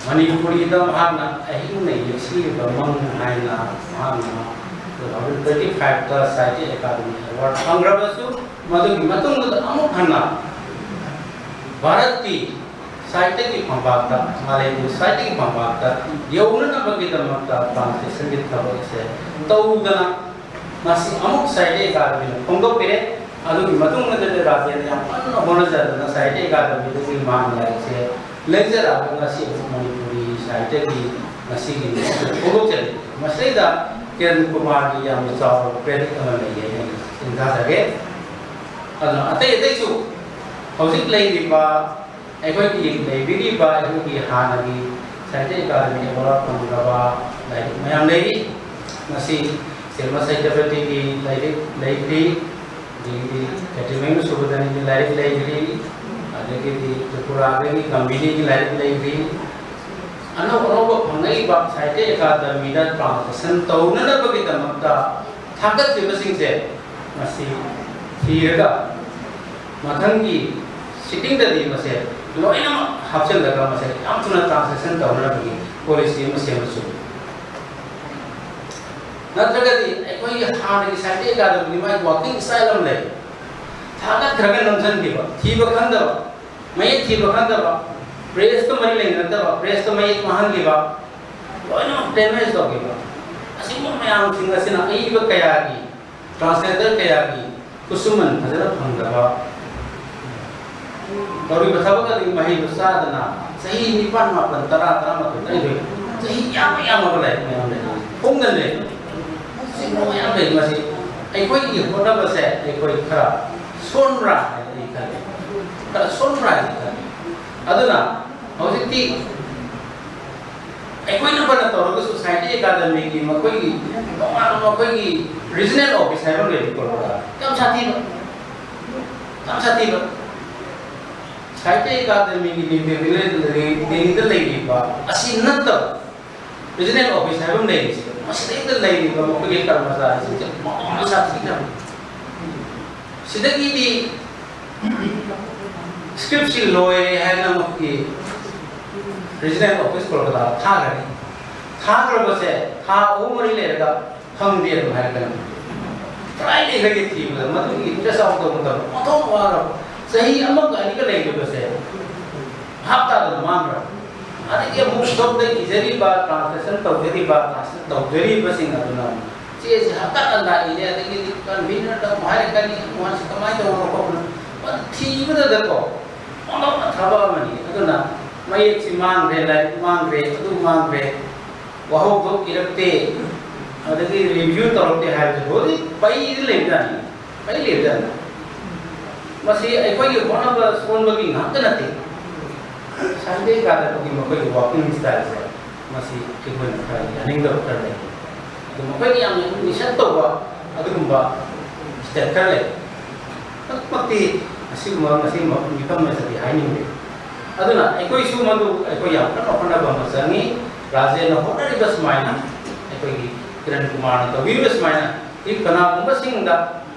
ꯃꯅꯤꯄꯨꯔꯤꯗ ꯃꯍꯥꯛꯅ ꯑꯍꯤꯡꯅ ꯌꯦꯛꯁꯤꯜꯂꯤꯕ ꯃꯪ ꯍꯥꯏꯅ ꯃꯍꯥꯛꯅ two thousand twenty five ꯇ ꯁꯥꯍꯤꯇ꯭ꯌ ꯑꯦꯀꯥꯗꯃꯤ award ꯐꯪꯈ꯭ꯔꯕꯁꯨ, ꯃꯗꯨꯒꯤ ꯃꯇꯨꯡꯗ ꯑꯃꯨꯛ ꯍꯟꯅ ꯚꯥꯔꯠꯀꯤ ꯁꯥꯍꯤꯇ꯭ꯌꯒꯤ ꯐꯝꯄꯥꯛꯇ, ꯃꯥꯂꯦꯝꯒꯤ ꯁꯥꯍꯤꯇ꯭ꯌꯒꯤ ꯐꯝꯄꯥꯛꯇ ꯌꯧꯅꯅꯕꯒꯤꯗꯃꯛꯇ translation ꯒꯤ ꯊꯕꯛ ꯑꯁꯦ ꯇꯧꯗꯅ ꯃꯁꯤ ꯑꯃꯨꯛ ꯁꯥꯍꯤꯇ꯭ꯌ ꯑꯦꯀꯥꯗꯃꯤꯅ ꯐꯣꯡꯗꯣꯛꯄꯤꯔꯦ꯫ ꯑꯗꯨꯒꯤ ꯃꯇꯨꯡꯗꯗꯤ ꯔꯥꯖꯦꯟꯅ ꯌꯥꯝ ꯀꯟꯅ ꯍꯣꯠꯅꯖꯗꯨꯅ ꯁꯥꯍꯤꯇ꯭ꯌ ꯑꯦꯀꯥꯗꯃꯤꯗꯒꯤ ꯃꯍꯥꯛꯅ ꯂꯥꯏꯔꯤꯛꯁꯦ ꯂꯩꯖꯔꯛꯑꯒ ꯉꯁꯤ ꯑꯃꯨꯛ ꯃꯅꯤꯄꯨꯔꯤ ꯁꯥꯍꯤꯇ꯭ꯌꯒꯤ ꯉꯁꯤꯒꯤ ꯅꯨꯃꯤꯠꯁꯤꯗ ꯐꯣꯡꯗꯣꯛꯆꯔꯤ꯫ ꯃꯁꯤꯗꯩꯗ ꯀꯤꯔꯟ ꯀꯨꯃꯥꯔꯒꯤ ꯌꯥꯝꯅ ꯆꯥꯎꯔꯕ credit ꯑꯃ ꯂꯩ ꯍꯥꯏꯅ ꯑꯩꯅ ꯊꯥꯖꯒꯦ꯫ ꯑꯗꯨꯅ ꯑꯇꯩ ꯑꯇꯩꯁꯨ ꯍꯧꯖꯤꯛ ꯂꯩꯔꯤꯕ ꯑꯩꯈꯣꯏꯒꯤ ꯂꯩꯕꯤꯔꯤꯕ ꯑꯩꯈꯣꯏꯒꯤ ꯍꯥꯟꯅꯒꯤ ꯁꯥꯍꯤꯇ꯭ꯌ ꯑꯦꯀꯥꯗꯃꯤ award ꯐꯪꯈ꯭ꯔꯕ ꯂꯥꯏꯔꯤꯛ ꯃꯌꯥꯝ ꯂꯩꯔꯤ꯫ ꯃꯁꯤ ꯁꯩꯇꯄꯇꯤꯒꯤ ꯂꯥꯏꯔꯤꯛ ꯂꯩꯈ꯭ꯔꯤ, ꯑꯗꯒꯤꯗꯤ ꯈꯦꯇ꯭ꯔꯤꯃꯌꯨꯝ ꯁꯨꯕꯗꯅꯤꯒꯤ ꯂꯥꯏꯔꯤꯛ ꯂꯩꯈ꯭ꯔꯤ, ꯑꯗꯒꯤꯗꯤ ꯇ꯭ꯔꯤꯄꯨꯔꯥꯗꯒꯤ ꯒꯝꯚꯤꯅꯤꯒꯤ ꯂꯥꯏꯔꯤꯛ ꯂꯩꯈ꯭ꯔꯤ꯫ ꯑꯅꯧ ꯑꯅꯧꯕ ꯐꯪꯉꯛꯏꯕ ꯁꯥꯍꯤꯇ꯭ꯌ ꯑꯦꯀꯥꯗꯃꯤꯗ ꯇ꯭ꯔꯥꯟꯁꯂꯦꯁꯟ ꯇꯧꯅꯅꯕꯒꯤꯗꯃꯛꯇ ꯊꯥꯒꯠꯈꯤꯕꯁꯤꯡꯁꯦ ꯃꯁꯤ ꯊꯤꯔꯒ ꯃꯊꯪꯒꯤ ꯁꯤꯇꯤꯡꯗꯗꯤ ꯃꯁꯦ ꯂꯣꯏꯅꯃꯛ ꯍꯥꯞꯆꯤꯜꯂꯒ ꯃꯁꯦ ꯌꯥꯝ ꯊꯨꯅ ꯇ꯭ꯔꯥꯟꯁꯂꯦꯁꯟ ꯇꯧꯅꯅꯕꯒꯤ ꯄꯣꯂꯤꯁꯤ ꯑꯃ ꯁꯦꯝꯕꯁꯨ꯫ ꯅꯠꯇ꯭ꯔꯒꯗꯤ ꯑꯩꯈꯣꯏꯒꯤ ꯍꯥꯟꯅꯒꯤ ꯁꯥꯍꯤꯇ꯭ꯌ ꯑꯦꯀꯥꯗꯃꯤꯒꯤ ꯃꯥꯒꯤ ꯋꯥꯔꯀꯤꯡ ꯁ꯭ꯇꯥꯏꯜ ꯑꯃ ꯂꯩ꯫ ꯊꯥꯒꯠꯈ꯭ꯔꯒ ꯅꯝꯁꯤꯟꯈꯤꯕ, ꯊꯤꯕ ꯈꯪꯗꯕ, ꯃꯌꯦꯛ ꯊꯤꯕ ꯈꯪꯗꯕ, ꯄ꯭ꯔꯦꯁꯀ ꯃꯔꯤ ꯂꯩꯅꯗꯕ, ꯄ꯭ꯔꯦꯁꯇ ꯃꯌꯦꯛ ꯃꯥꯡꯍꯟꯈꯤꯕ, ꯂꯣꯏꯅꯃꯛ ꯗꯦꯃꯦꯖ ꯇꯧꯈꯤꯕ꯫ ꯑꯁꯤꯒꯨꯝꯕ ꯃꯌꯥꯝꯁꯤꯡ ꯑꯁꯤꯅ ꯑꯏꯕ ꯀꯌꯥꯒꯤ, ꯇ꯭ꯔꯥꯟꯁꯂꯦꯇꯔ ꯀꯌꯥꯒꯤ ꯈꯨꯠꯁꯨꯃꯟ ꯐꯖꯅ ꯐꯪꯗꯕ, ꯇꯧꯔꯤꯕ ꯊꯕꯛ ꯑꯗꯨꯒꯤ ꯃꯍꯩꯗꯨ ꯆꯥꯗꯅ ꯆꯍꯤ ꯅꯤꯄꯥꯟ, ꯃꯥꯄꯟ, ꯇꯔꯥ, ꯇꯔꯥꯃꯥꯊꯣꯏ, ꯇꯔꯥꯅꯤꯊꯣꯏ, ꯆꯍꯤ ꯌꯥꯝꯃ ꯌꯥꯝꯃꯕ ꯂꯥꯏꯔꯤꯛ ꯃꯌꯥꯝ ꯂꯩ꯫ ꯄꯨꯡꯗ ꯂꯩ꯫ ꯁꯤꯒꯨꯝꯕ ꯃꯌꯥꯝ ꯂꯩ꯫ ꯃꯁꯤ ꯑꯩꯈꯣꯏꯒꯤ ꯍꯣꯠꯅꯕꯁꯦ ꯑꯩꯈꯣꯏ ꯈꯔ ꯁꯣꯟꯕ꯭ꯔꯥ ꯍꯥꯏꯅ ꯑꯩ ꯈꯜꯂꯤ꯫ ꯈꯔ ꯁꯣꯟꯕ꯭ꯔꯥ ꯍꯥꯏꯅ ꯈꯜꯂꯤ꯫ ꯑꯗꯨꯅ ꯍꯧꯖꯤꯛꯇꯤ ꯑꯩꯈꯣꯏꯅ ꯐꯅ ꯇꯧꯔꯒꯁꯨ ꯁꯥꯍꯤꯇ꯭ꯌ ꯑꯦꯀꯥꯗꯃꯤꯒꯤ ꯃꯈꯣꯏꯒꯤ ꯇꯣꯉꯥꯟꯕ ꯃꯈꯣꯏꯒꯤ ꯔꯤꯖꯅꯦꯜ ꯑꯣꯐꯤꯁ ꯍꯥꯏꯕ ꯑꯃ ꯂꯩꯕ ꯀꯣꯜꯀꯇꯥꯗ꯫ ꯌꯥꯝ ꯁꯥꯊꯤꯕ, ꯌꯥꯝ ꯁꯥꯊꯤꯕ꯫ ꯁꯥꯍꯤꯇ꯭ꯌ ꯑꯦꯀꯥꯗꯃꯤꯒꯤ ꯅ꯭ꯌꯨ ꯗꯦꯜꯂꯤꯗ ꯂꯩꯔꯤꯕ ꯑꯁꯤ ꯅꯠꯇꯕ ꯔꯤꯖꯅꯦꯜ ꯑꯣꯐꯤꯁ ꯍꯥꯏꯕ ꯑꯃ ꯂꯩꯔꯤꯁꯦ, ꯃꯁꯤꯗꯩꯗ ꯂꯩꯔꯤꯕ ꯃꯈꯣꯏꯒꯤ ꯀꯔꯃꯆꯥꯔꯤꯁꯤꯡꯁꯦ ꯃꯑꯣꯡ ꯑꯃ ꯁꯥꯊꯤꯈ꯭ꯔꯕꯅꯤ꯫ ꯁꯤꯗꯒꯤꯗꯤ ꯁ꯭ꯀ꯭ꯔꯤꯞꯁꯤ ꯂꯣꯏꯔꯦ ꯍꯥꯏꯅ ꯃꯈꯣꯏꯒꯤ ꯔꯤꯖꯅꯦꯜ ꯑꯣꯐꯤꯁ ꯀꯣꯜꯀꯇꯥꯗ ꯊꯥꯈ꯭ꯔꯅꯤ꯫ ꯊꯥꯈ꯭ꯔꯕꯁꯦ ꯊꯥ ꯑꯍꯨꯝ ꯃꯔꯤ ꯂꯩꯔꯒ ꯐꯪꯗꯦ ꯑꯗꯨꯝ ꯍꯥꯏꯔꯛꯀꯅꯤ꯫ ꯀꯗꯥꯏꯗꯒꯤ ꯊꯤꯕꯗ ꯃꯗꯨꯒꯤ trace out ꯇꯧꯕ ꯃꯇꯝꯗ ꯑꯣꯟꯊꯣꯛꯅ ꯋꯥꯔꯕ꯫ ꯆꯍꯤ ꯑꯃꯒ ꯑꯅꯤꯒ ꯂꯩꯔꯤꯕꯁꯦ ꯚꯥꯞ ꯇꯥꯗꯅ ꯃꯥꯡꯈ꯭ꯔꯕ꯫ ꯑꯗꯒꯤ ꯑꯃꯨꯛ ꯁꯣꯝꯗ ꯏꯖꯔꯤꯕ, ꯇ꯭ꯔꯥꯟꯁꯂꯦꯁꯟ ꯇꯧꯖꯔꯤꯕ, ꯇ꯭ꯔꯥꯟꯁꯂꯦꯠ ꯇꯧꯖꯔꯤꯕꯁꯤꯡ ꯑꯗꯨꯅ ꯆꯦꯁꯦ ꯍꯟꯀꯠ ꯍꯟꯗ ꯏꯔꯦ, ꯑꯗꯒꯤꯗꯤ ꯀꯟꯚꯤꯅꯔꯗ ꯑꯃꯨꯛ ꯍꯥꯏꯔꯛꯀꯅꯤ, ꯑꯃꯨꯛ ꯍꯥꯏꯁꯤ ꯀꯃꯥꯏꯅ ꯇꯧꯕꯅꯣ ꯈꯣꯠꯄꯅꯣ, ꯃꯗꯨ ꯊꯤꯕꯗꯗꯀꯣ ꯑꯣꯟꯊꯣꯛꯅ ꯊꯕꯛ ꯑꯃꯅꯤ꯫ ꯑꯗꯨꯅ ꯃꯌꯦꯛꯁꯤ ꯃꯥꯡꯈ꯭ꯔꯦ, ꯂꯥꯏꯔꯤꯛ ꯃꯥꯡꯈ꯭ꯔꯦ, ꯑꯗꯨ ꯃꯥꯡꯈ꯭ꯔꯦ, ꯋꯥꯍꯧꯗꯣꯛ ꯏꯔꯛꯇꯦ, ꯑꯗꯒꯤ ꯔꯤꯚ꯭ꯌꯨ ꯇꯧꯔꯛꯇꯦ ꯍꯥꯏꯕꯁꯦ ꯍꯧꯖꯤꯛ ꯄꯩꯗ ꯂꯩꯕꯖꯥꯠꯅꯤ, ꯄꯩ ꯂꯩꯕꯖꯥꯠꯅꯤ꯫ ꯃꯁꯤ ꯑꯩꯈꯣꯏꯒꯤ ꯍꯣꯠꯅꯕ ꯁꯣꯟꯕꯒꯤ ꯉꯥꯛꯇ ꯅꯠꯇꯦ꯫ ꯁꯥꯍꯤꯇ꯭ꯌ ꯑꯦꯀꯥꯗꯃꯤꯒꯤ ꯃꯈꯣꯏꯒꯤ ꯋꯥꯔꯀꯤꯡ ꯁ꯭ꯇꯥꯏꯜꯁꯦ ꯃꯁꯤ ꯑꯩꯈꯣꯏꯅ ꯈꯔ ꯌꯥꯅꯤꯡꯗꯕ ꯈꯔ ꯂꯩ꯫ ꯃꯈꯣꯏꯅ ꯌꯥꯝꯅ ꯅꯤꯁꯟ ꯇꯧꯕ ꯑꯗꯨꯒꯨꯝꯕ ꯁ꯭ꯇꯦꯠ ꯈꯔ ꯂꯩ꯫ ꯑꯗꯨꯃꯛꯇꯤ ꯑꯁꯤꯒꯨꯝꯕ ꯃꯁꯤꯒꯨꯝꯕ ꯃꯤꯐꯝ ꯑꯁꯤꯗꯤ ꯍꯥꯏꯅꯤꯡꯗꯦ꯫ ꯑꯗꯨꯅ ꯑꯩꯈꯣꯏꯁꯨ ꯃꯗꯨ ꯑꯩꯈꯣꯏ ꯌꯥꯝ ꯀꯟꯅ ꯍꯣꯠꯅꯕ ꯑꯃ ꯆꯪꯉꯤ꯫ ꯔꯥꯖꯦꯟꯅ ꯍꯣꯠꯅꯔꯤꯕ ꯁꯨꯃꯥꯏꯅ, ꯑꯩꯈꯣꯏꯒꯤ ꯀꯤꯔꯟ ꯀꯨꯃꯥꯔꯅ ꯇꯧꯕꯤꯔꯤꯕ ꯁꯨꯃꯥꯏꯅ, if ꯀꯅꯥꯒꯨꯝꯕꯁꯤꯡꯗ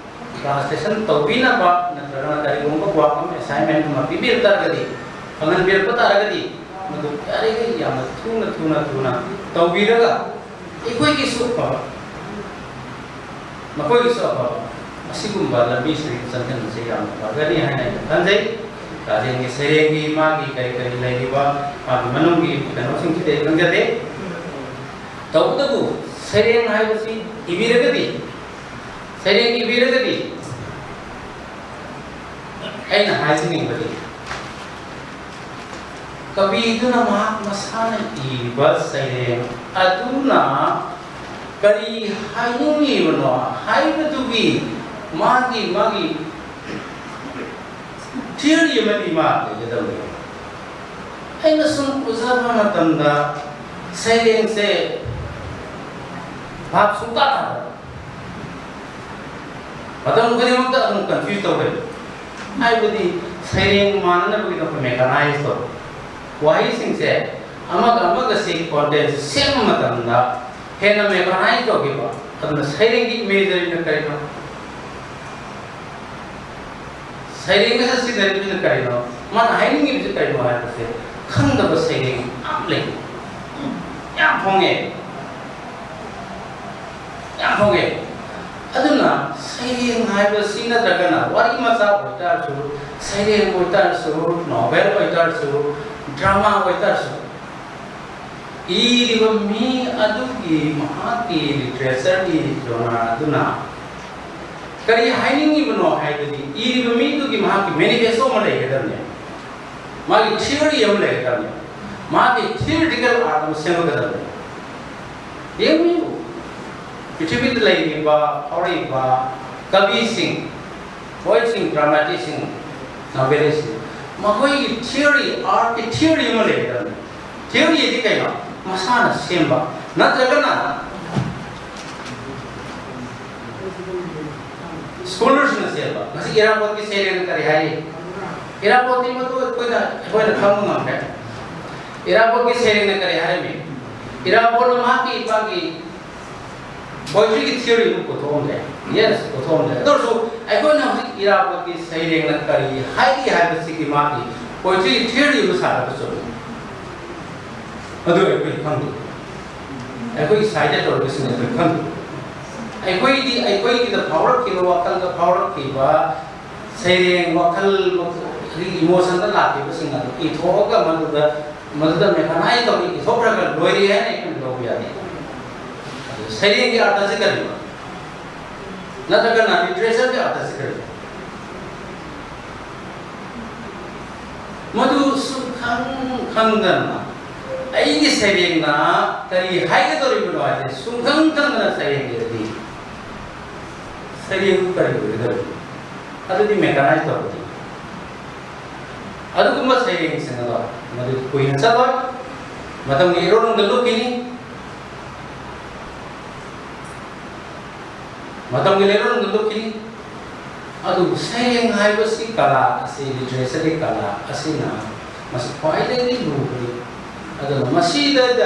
ꯇ꯭ꯔꯥꯟꯁꯂꯦꯁꯟ ꯇꯧꯕꯤꯅꯕ ꯅꯠꯇ꯭ꯔꯒꯅ ꯀꯔꯤꯒꯨꯝꯕ ꯋꯥꯔꯛ ꯑꯃ, ꯑꯦꯁꯥꯏꯟꯃꯦꯟ ꯑꯃ ꯄꯤꯕꯤꯔꯛ ꯇꯥꯔꯒꯗꯤ, ꯐꯪꯍꯟꯕꯤꯔꯛꯄ ꯇꯥꯔꯒꯗꯤ, ꯃꯗꯨ ꯌꯥꯔꯤꯈꯩ ꯌꯥꯝꯅ ꯊꯨꯅ, ꯊꯨꯅ, ꯊꯨꯅ ꯇꯧꯕꯤꯔꯒ ꯑꯩꯈꯣꯏꯒꯤꯁꯨ ꯑꯐꯕ, ꯃꯈꯣꯏꯒꯤꯁꯨ ꯑꯐꯕ, ꯑꯁꯤꯒꯨꯝꯕ ꯂꯝꯕꯤꯁꯤꯡ ꯆꯪꯁꯤꯟꯕꯁꯦ ꯌꯥꯝꯅ ꯐꯒꯅꯤ ꯍꯥꯏꯅ ꯑꯩꯅ ꯈꯟꯖꯩ꯫ ꯔꯥꯖꯦꯟꯒꯤ ꯁꯩꯔꯦꯡꯒꯤ ꯃꯥꯒꯤ ꯀꯔꯤ ꯀꯔꯤ ꯂꯩꯔꯤꯕ ꯃꯥꯒꯤ ꯃꯅꯨꯡꯒꯤ ꯀꯩꯅꯣꯁꯤꯡꯁꯤꯗꯤ ꯑꯩ ꯈꯪꯖꯗꯦ꯫ ꯇꯧꯕꯇꯕꯨ ꯁꯩꯔꯦꯡ ꯍꯥꯏꯕꯁꯤ ꯏꯕꯤꯔꯒꯗꯤ, ꯁꯩꯔꯦꯡ ꯏꯕꯤꯔꯒꯗꯤ ꯑꯩꯅ ꯍꯥꯏꯖꯅꯤꯡꯕꯗꯤ, ꯀꯕꯤꯗꯨꯅ ꯃꯍꯥꯛ ꯃꯁꯥꯅ ꯏꯔꯤꯕ ꯁꯩꯔꯦꯡ ꯑꯗꯨꯅ ꯀꯔꯤ ꯍꯥꯏꯅꯤꯡꯉꯤꯕꯅꯣ ꯍꯥꯏꯕꯗꯨꯒꯤ ꯃꯥꯒꯤ, ꯃꯥꯒꯤ ꯊꯤꯑꯣꯔꯤ ꯑꯃꯗꯤ ꯃꯥ ꯂꯩꯒꯗꯕꯅꯤ꯫ ꯑꯩꯅ ꯁꯨꯝ ꯎꯖꯕ ꯃꯇꯝꯗ ꯁꯩꯔꯦꯡꯁꯦ ꯚꯥꯞ ꯁꯨꯡꯇꯥ ꯇꯥꯗꯕ꯫ ꯃꯇꯝ ꯈꯨꯗꯤꯡꯃꯛꯇ ꯑꯗꯨꯝ ꯀꯟꯐ꯭ꯌꯨꯁ ꯇꯧꯔꯦ꯫ ꯍꯥꯏꯕꯗꯤ ꯁꯩꯔꯦꯡ ꯃꯥꯟꯅꯅꯕꯒꯤꯗꯃꯛꯇ ꯃꯦꯀꯥꯅꯥꯏꯁ ꯇꯧꯕ꯫ ꯋꯥꯍꯩꯁꯤꯡꯁꯦ ꯑꯃꯒ ꯑꯃꯒꯁꯤ ꯀꯣꯟꯇꯦꯟꯁ ꯁꯦꯝꯕ ꯃꯇꯝꯗ ꯍꯦꯟꯅ ꯃꯦꯀꯥꯅꯥꯏꯁ ꯇꯧꯈꯤꯕ꯫ ꯑꯗꯨꯅ ꯁꯩꯔꯦꯡꯒꯤ ꯏꯃꯦꯖꯔꯤꯅ ꯀꯔꯤꯅꯣ? ꯁꯩꯔꯦꯡ ꯑꯁꯤ ꯁꯤꯖꯤꯟꯅꯔꯤꯕꯁꯤꯅ ꯀꯔꯤꯅꯣ? ꯃꯥꯅ ꯍꯥꯏꯅꯤꯡꯉꯤꯕꯁꯤ ꯀꯔꯤꯅꯣ ꯍꯥꯏꯕꯁꯦ ꯈꯪꯗꯕ ꯁꯩꯔꯦꯡ ꯌꯥꯝ ꯂꯩ꯫ ꯌꯥꯝ ꯐꯣꯡꯉꯦ꯫ ꯌꯥꯝ ꯐꯣꯡꯉꯦ꯫ ꯑꯗꯨꯅ ꯁꯩꯔꯦꯡ ꯍꯥꯏꯕꯁꯤ ꯅꯠꯇ꯭ꯔꯒꯅ ꯋꯥꯔꯤ ꯃꯆꯥ ꯑꯣꯏꯇꯥꯔꯁꯨ, ꯁꯩꯔꯦꯡ ꯑꯣꯏꯇꯥꯔꯁꯨ, ꯅꯣꯚꯦꯜ ꯑꯣꯏꯇꯥꯔꯁꯨ, ꯗ꯭ꯔꯃꯥ ꯑꯣꯏꯇꯥꯔꯁꯨ, ꯏꯔꯤꯕ ꯃꯤ ꯑꯗꯨꯒꯤ ꯃꯍꯥꯛꯀꯤ ꯂꯤꯇꯔꯦꯆꯔꯒꯤ ꯖꯣꯅꯔ ꯑꯗꯨꯅ ꯀꯔꯤ ꯍꯥꯏꯅꯤꯡꯉꯤꯕꯅꯣ ꯍꯥꯏꯕꯗꯤ ꯏꯔꯤꯕ ꯃꯤꯗꯨꯒꯤ ꯃꯍꯥꯛꯀꯤ ꯃꯦꯅꯤꯐꯦꯁꯇꯣ ꯑꯃ ꯂꯩꯒꯗꯕꯅꯦ, ꯃꯥꯒꯤ ꯊꯤꯑꯣꯔꯤ ꯑꯃ ꯂꯩꯒꯗꯕꯅꯦ, ꯃꯥꯒꯤ ꯊꯤꯑꯣꯔꯤꯇꯤꯀꯦꯜ ꯑꯥꯔꯠ ꯑꯃ ꯁꯦꯝꯒꯗꯕꯅꯦ꯫ ꯌꯦꯡꯕꯤꯌꯨ, ꯄ꯭ꯔꯤꯊꯤꯕꯤꯗ ꯂꯩꯔꯤꯕ ꯐꯥꯎꯔꯛꯏꯕ ꯀꯕꯤꯁꯤꯡ, ꯄꯣꯏꯠꯁꯤꯡ, ꯗ꯭ꯔꯃꯥꯇꯤꯁꯁꯤꯡ, ꯅꯣꯚꯦꯂꯤꯁꯁꯤꯡ, ꯃꯈꯣꯏꯒꯤ ꯊꯤꯑꯣꯔꯤ, ꯑꯥꯔꯠꯀꯤ ꯊꯤꯑꯣꯔꯤ ꯑꯃ ꯂꯩꯒꯗꯕꯅꯤ꯫ ꯊꯤꯑꯣꯔꯤꯗꯤ ꯀꯩꯅꯣ? ꯃꯁꯥꯅ ꯁꯦꯝꯕ ꯅꯠꯇ꯭ꯔꯒꯅ ꯁ꯭ꯀꯣꯂꯔꯁꯤꯡꯅ ꯁꯦꯝꯕ꯫ ꯉꯁꯤ ꯏꯔꯥꯕꯣꯠꯀꯤ ꯁꯩꯔꯦꯡꯅ ꯀꯔꯤ ꯍꯥꯏꯔꯤ? ꯏꯔꯥꯕꯣꯠꯇꯤ ꯃꯗꯨ ꯑꯩꯈꯣꯏꯅ, ꯑꯩꯈꯣꯏꯅ ꯈꯪꯕ ꯉꯝꯈ꯭ꯔꯦ꯫ ꯏꯔꯥꯕꯣꯠꯀꯤ ꯁꯩꯔꯦꯡꯅ ꯀꯔꯤ ꯍꯥꯏꯔꯝꯃꯤ? ꯏꯔꯥꯕꯣꯠꯅ ꯃꯍꯥꯛꯀꯤ ꯏꯄꯥꯒꯤ ꯄꯣꯏꯇ꯭ꯔꯤꯒꯤ ꯊꯤꯑꯣꯔꯤ ꯑꯃ ꯄꯨꯊꯣꯛꯑꯝꯂꯦ꯫ ꯌꯦꯁ, ꯄꯨꯊꯣꯛꯑꯝꯂꯦ꯫ ꯑꯗꯨ ꯑꯣꯏꯔꯁꯨ ꯑꯩꯈꯣꯏꯅ ꯍꯧꯖꯤꯛ ꯏꯔꯥꯕꯣꯠꯀꯤ ꯁꯩꯔꯦꯡꯅ ꯀꯔꯤ ꯍꯥꯏꯔꯤ ꯍꯥꯏꯕꯁꯤꯒꯤ ꯃꯥꯒꯤ ꯄꯣꯏꯇ꯭ꯔꯤꯒꯤ ꯊꯤꯑꯣꯔꯤ ꯑꯃ ꯁꯥꯒꯠꯄ ꯆꯨꯝꯃꯤ꯫ ꯑꯗꯨ ꯑꯩꯈꯣꯏ ꯈꯪꯗꯦ꯫ ꯑꯩꯈꯣꯏꯒꯤ ꯁꯥꯍꯤꯇ꯭ꯌ ꯇꯧꯔꯤꯕꯁꯤꯡ ꯑꯩꯈꯣꯏ ꯈꯪꯗꯦ꯫ ꯑꯩꯈꯣꯏꯗꯤ ꯑꯩꯈꯣꯏꯒꯤꯗ ꯐꯥꯎꯔꯛꯈꯤꯕ, ꯋꯥꯈꯜꯗ ꯐꯥꯎꯔꯛꯈꯤꯕ ꯁꯩꯔꯦꯡ, ꯋꯥꯈꯜ, ꯏꯃꯣꯁꯟꯗ ꯂꯥꯛꯈꯤꯕꯁꯤꯡ ꯑꯗꯨ ꯏꯊꯣꯛꯑꯒ ꯃꯗꯨꯗ, ꯃꯗꯨꯗ ꯃꯦꯀꯅꯥꯏꯖ ꯇꯧꯔꯒ ꯏꯊꯣꯛꯈ꯭ꯔꯒ ꯂꯣꯏꯔꯦ ꯍꯥꯏꯅ ꯑꯩꯈꯣꯏꯅ ꯂꯧꯕ ꯌꯥꯗꯦ꯫ ꯑꯗꯨ ꯁꯩꯔꯦꯡꯒꯤ ꯑꯥꯔꯊꯁꯤ ꯀꯔꯤꯅꯣ? ꯅꯠꯇ꯭ꯔꯒꯅ ꯂꯤꯇꯔꯦꯆꯔꯒꯤ ꯑꯥꯔꯊꯁꯤ ꯀꯔꯤꯅꯣ? ꯃꯗꯨ ꯁꯨꯡꯈꯪ ꯈꯪꯗꯅ ꯑꯩꯒꯤ ꯁꯩꯔꯦꯡꯅ ꯀꯔꯤ ꯍꯥꯏꯒꯗꯧꯔꯤꯕꯅꯣ ꯍꯥꯏꯁꯦ ꯁꯨꯡꯈꯪ ꯈꯪꯗꯅ ꯁꯩꯔꯦꯡ ꯏꯔꯗꯤ ꯁꯩꯔꯦꯡꯗꯨ ꯀꯔꯤ ꯑꯣꯏꯒꯗꯧꯔꯤꯕꯅꯣ? ꯑꯗꯨꯗꯤ ꯃꯦꯀꯅꯥꯏꯖ ꯇꯧꯔꯗꯤ ꯑꯗꯨꯒꯨꯝꯕ ꯁꯩꯔꯦꯡꯁꯤꯡ ꯑꯗꯣ ꯃꯗꯨ ꯀꯨꯏꯅ ꯆꯠꯂꯣꯏ, ꯃꯇꯝꯒꯤ ꯏꯔꯣꯜꯗ ꯂꯨꯞꯈꯤꯅꯤ꯫ ꯃꯇꯝꯒꯤ ꯂꯩꯔꯣꯟꯗ ꯂꯨꯞꯈꯤꯅꯤ꯫ ꯑꯗꯨꯕꯨ ꯁꯩꯔꯦꯡ ꯍꯥꯏꯕꯁꯤ ꯀꯂꯥ ꯑꯁꯤ, ꯂꯤꯇꯔꯦꯆꯔꯒꯤ ꯀꯂꯥ ꯑꯁꯤꯅ ꯃꯁꯤ ꯈ꯭ꯋꯥꯏꯗꯒꯤ ꯂꯨꯕꯅꯤ꯫ ꯑꯗꯨꯅ ꯃꯁꯤꯗ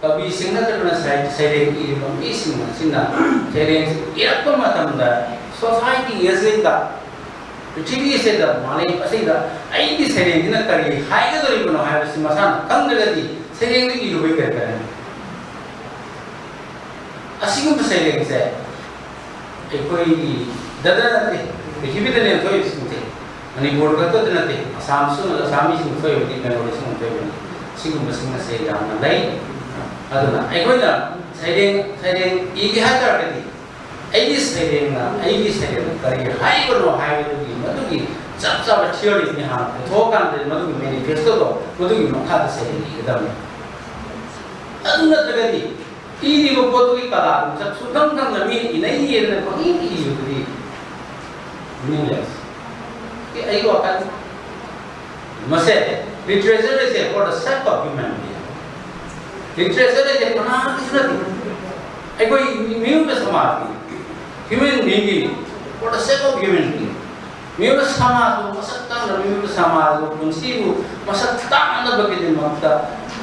ꯀꯕꯤꯁꯤꯡ ꯅꯠꯇ꯭ꯔꯒꯅ ꯁꯩ-, ꯁꯩꯔꯦꯡ ꯏꯔꯤꯕ ꯃꯤꯁꯤꯡ ꯑꯁꯤꯅ ꯁꯩꯔꯦꯡꯁꯤ ꯏꯔꯛꯄ ꯃꯇꯝꯗ ꯁꯣꯁꯥꯏꯇꯤ ꯑꯁꯤꯗ, ꯄ꯭ꯔꯤꯊꯤꯕꯤ ꯑꯁꯤꯗ, ꯃꯥꯂꯦꯝ ꯑꯁꯤꯗ ꯑꯩꯒꯤ ꯁꯩꯔꯦꯡꯁꯤꯅ ꯀꯔꯤ ꯍꯥꯏꯒꯗꯧꯔꯤꯕꯅꯣ ꯍꯥꯏꯕꯁꯤ ꯃꯁꯥꯅ ꯈꯪꯗ꯭ꯔꯒꯗꯤ ꯁꯩꯔꯦꯡꯗꯨ ꯏꯔꯨꯕꯩ ꯀꯔꯤ ꯀꯥꯟꯅꯅꯤ? ꯑꯁꯤꯒꯨꯝꯕ ꯁꯩꯔꯦꯡꯁꯦ ꯑꯩꯈꯣꯏꯒꯤ ꯗꯗ ꯅꯠꯇꯦ, ꯄ꯭ꯔꯤꯊꯤꯕꯤꯗ ꯂꯦꯝꯊꯣꯛꯏꯕꯁꯤꯡꯁꯦ ꯃꯅꯤꯄꯨꯔ ꯈꯛꯇꯗ ꯅꯠꯇꯦ, ꯑꯁꯥꯝꯁꯨ, ꯑꯁꯥꯃꯤꯁꯤꯡ ꯊꯣꯛꯏꯕꯅꯤ, ꯕꯦꯡꯒꯣꯂꯤꯁꯤꯡ ꯊꯣꯛꯏꯕꯅꯤ꯫ ꯁꯤꯒꯨꯝꯕꯁꯤꯡ ꯑꯁꯦ ꯌꯥꯝꯅ ꯂꯩ꯫ ꯑꯗꯨꯅ ꯑꯩꯈꯣꯏꯅ ꯁꯩꯔꯦꯡ, ꯁꯩꯔꯦꯡ ꯏꯒꯦ ꯍꯥꯏ ꯇꯥꯔꯒꯗꯤ ꯑꯩꯒꯤ ꯁꯩꯔꯦꯡꯅ, ꯑꯩꯒꯤ ꯁꯩꯔꯦꯡꯅ ꯀꯔꯤ ꯍꯥꯏꯕꯅꯣ ꯍꯥꯏꯕꯗꯨꯒꯤ ꯃꯗꯨꯒꯤ ꯆꯞ ꯆꯥꯕ ꯊꯤꯑꯣꯔꯤꯁꯤ ꯍꯥꯟꯅ ꯄꯨꯊꯣꯛꯑꯀꯥꯟꯗ ꯃꯗꯨꯒꯤ ꯃꯦꯅꯤꯐꯦꯁꯇꯣꯗꯣ ꯃꯗꯨꯒꯤ ꯃꯈꯥꯗ ꯁꯩꯔꯦꯡ ꯏꯒꯗꯕꯅꯤ꯫ ꯑꯗꯨ ꯅꯠꯇ꯭ꯔꯒꯗꯤ ꯏꯔꯤꯕ ꯄꯣꯠꯇꯨꯒꯤ ꯀꯂꯥꯗꯨ ꯃꯁꯛ ꯁꯨꯡꯈꯪ ꯈꯪꯗꯅ ꯃꯤꯅ ꯏꯅꯩ ꯏꯔꯅ ꯄꯪꯏ ꯏꯕꯗꯨꯗꯤ meaningless꯫ ꯑꯩꯒꯤ ꯋꯥꯈꯜ ꯃꯁꯦ literature is a for the sake of human being꯫ Literature is a ꯀꯅꯥꯒꯤꯁꯨ ꯅꯠꯇꯦ꯫ ꯑꯩꯈꯣꯏ ꯃꯤꯑꯣꯏꯕ ꯁꯃꯥꯖꯀꯤ human beingꯒꯤ For the sake of humanity, ꯃꯤꯑꯣꯏꯕ ꯁꯃꯥꯖꯕꯨ ꯃꯁꯛ ꯇꯥꯛꯅꯕ, ꯃꯤꯑꯣꯏꯕ ꯁꯃꯥꯖꯕꯨ, ꯄꯨꯟꯁꯤꯕꯨ ꯃꯁꯛ ꯇꯥꯛꯅꯕꯒꯤꯗꯃꯛꯇ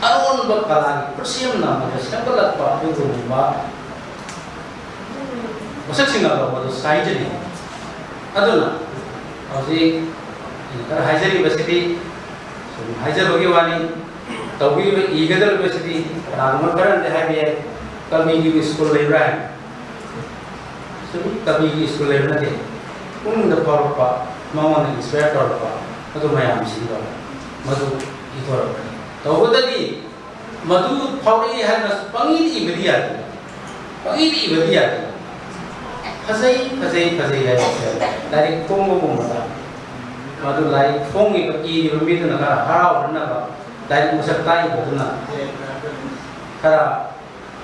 ꯑꯔꯣꯟꯕ ꯀꯂꯥꯒꯤ ꯈꯨꯠꯁꯦꯝꯅ ꯑꯃꯗ ꯁꯦꯝꯒꯠꯂꯛꯄ ꯑꯗꯨꯒꯨꯝꯕ ꯃꯁꯛꯁꯤꯡ ꯑꯗꯣ ꯃꯗꯨ ꯁꯥꯏꯖꯅꯤ꯫ ꯑꯗꯨꯅ ꯍꯧꯖꯤꯛ ꯑꯩꯅ ꯈꯔ ꯍꯥꯏꯖꯔꯤꯕꯁꯤꯗꯤ ꯁꯨꯝ ꯍꯥꯏꯖꯕꯒꯤ ꯋꯥꯅꯤ꯫ ꯇꯧꯕꯤꯔꯤꯕ, ꯏꯒꯗꯧꯔꯤꯕꯁꯤꯗꯤ ꯀꯅꯥꯒꯨꯝꯕ ꯈꯔꯅꯗꯤ ꯍꯥꯏꯕ ꯌꯥꯏ, "ꯀꯕꯤꯒꯤ ꯁ꯭ꯀꯨꯜ ꯂꯩꯕ꯭ꯔꯥ?" ꯍꯥꯏꯅ꯫ ꯆꯨꯝꯃꯤ, ꯀꯕꯤꯒꯤ ꯁ꯭ꯀꯨꯜ ꯂꯩꯕ ꯅꯠꯇꯦ꯫ ꯄꯨꯛꯅꯤꯡꯗ ꯐꯥꯎꯔꯛꯄ, ꯃꯉꯣꯟꯗ inspire ꯇꯧꯔꯛꯄ, ꯑꯗꯨ ꯃꯌꯥꯝꯁꯤꯡꯗꯣ ꯃꯗꯨ ꯏꯊꯣꯔꯛꯄꯅꯤ꯫ ꯇꯧꯕꯇꯗꯤ ꯃꯗꯨ ꯐꯥꯎꯔꯛꯏ ꯍꯥꯏꯅ ꯄꯪꯏꯗ ꯏꯕꯗꯤ ꯌꯥꯗꯦ꯫ ꯄꯪꯏꯗ ꯏꯕꯗꯤ ꯌꯥꯗꯦ꯫ ꯐꯖꯩ, ꯐꯖꯩ, ꯐꯖꯩ ꯍꯥꯏꯕꯁꯦ ꯂꯥꯏꯔꯤꯛ ꯐꯣꯡꯕꯒꯨꯝꯕꯗ ꯃꯗꯨ ꯂꯥꯏꯔꯤꯛ ꯐꯣꯡꯉꯤꯕ, ꯏꯔꯤꯕ ꯃꯤꯗꯨꯅ ꯈꯔ ꯍꯔꯥꯎꯅꯅꯕ, ꯂꯥꯏꯔꯤꯛ ꯃꯁꯛ ꯇꯥꯛꯏꯕꯗꯨꯅ ꯈꯔ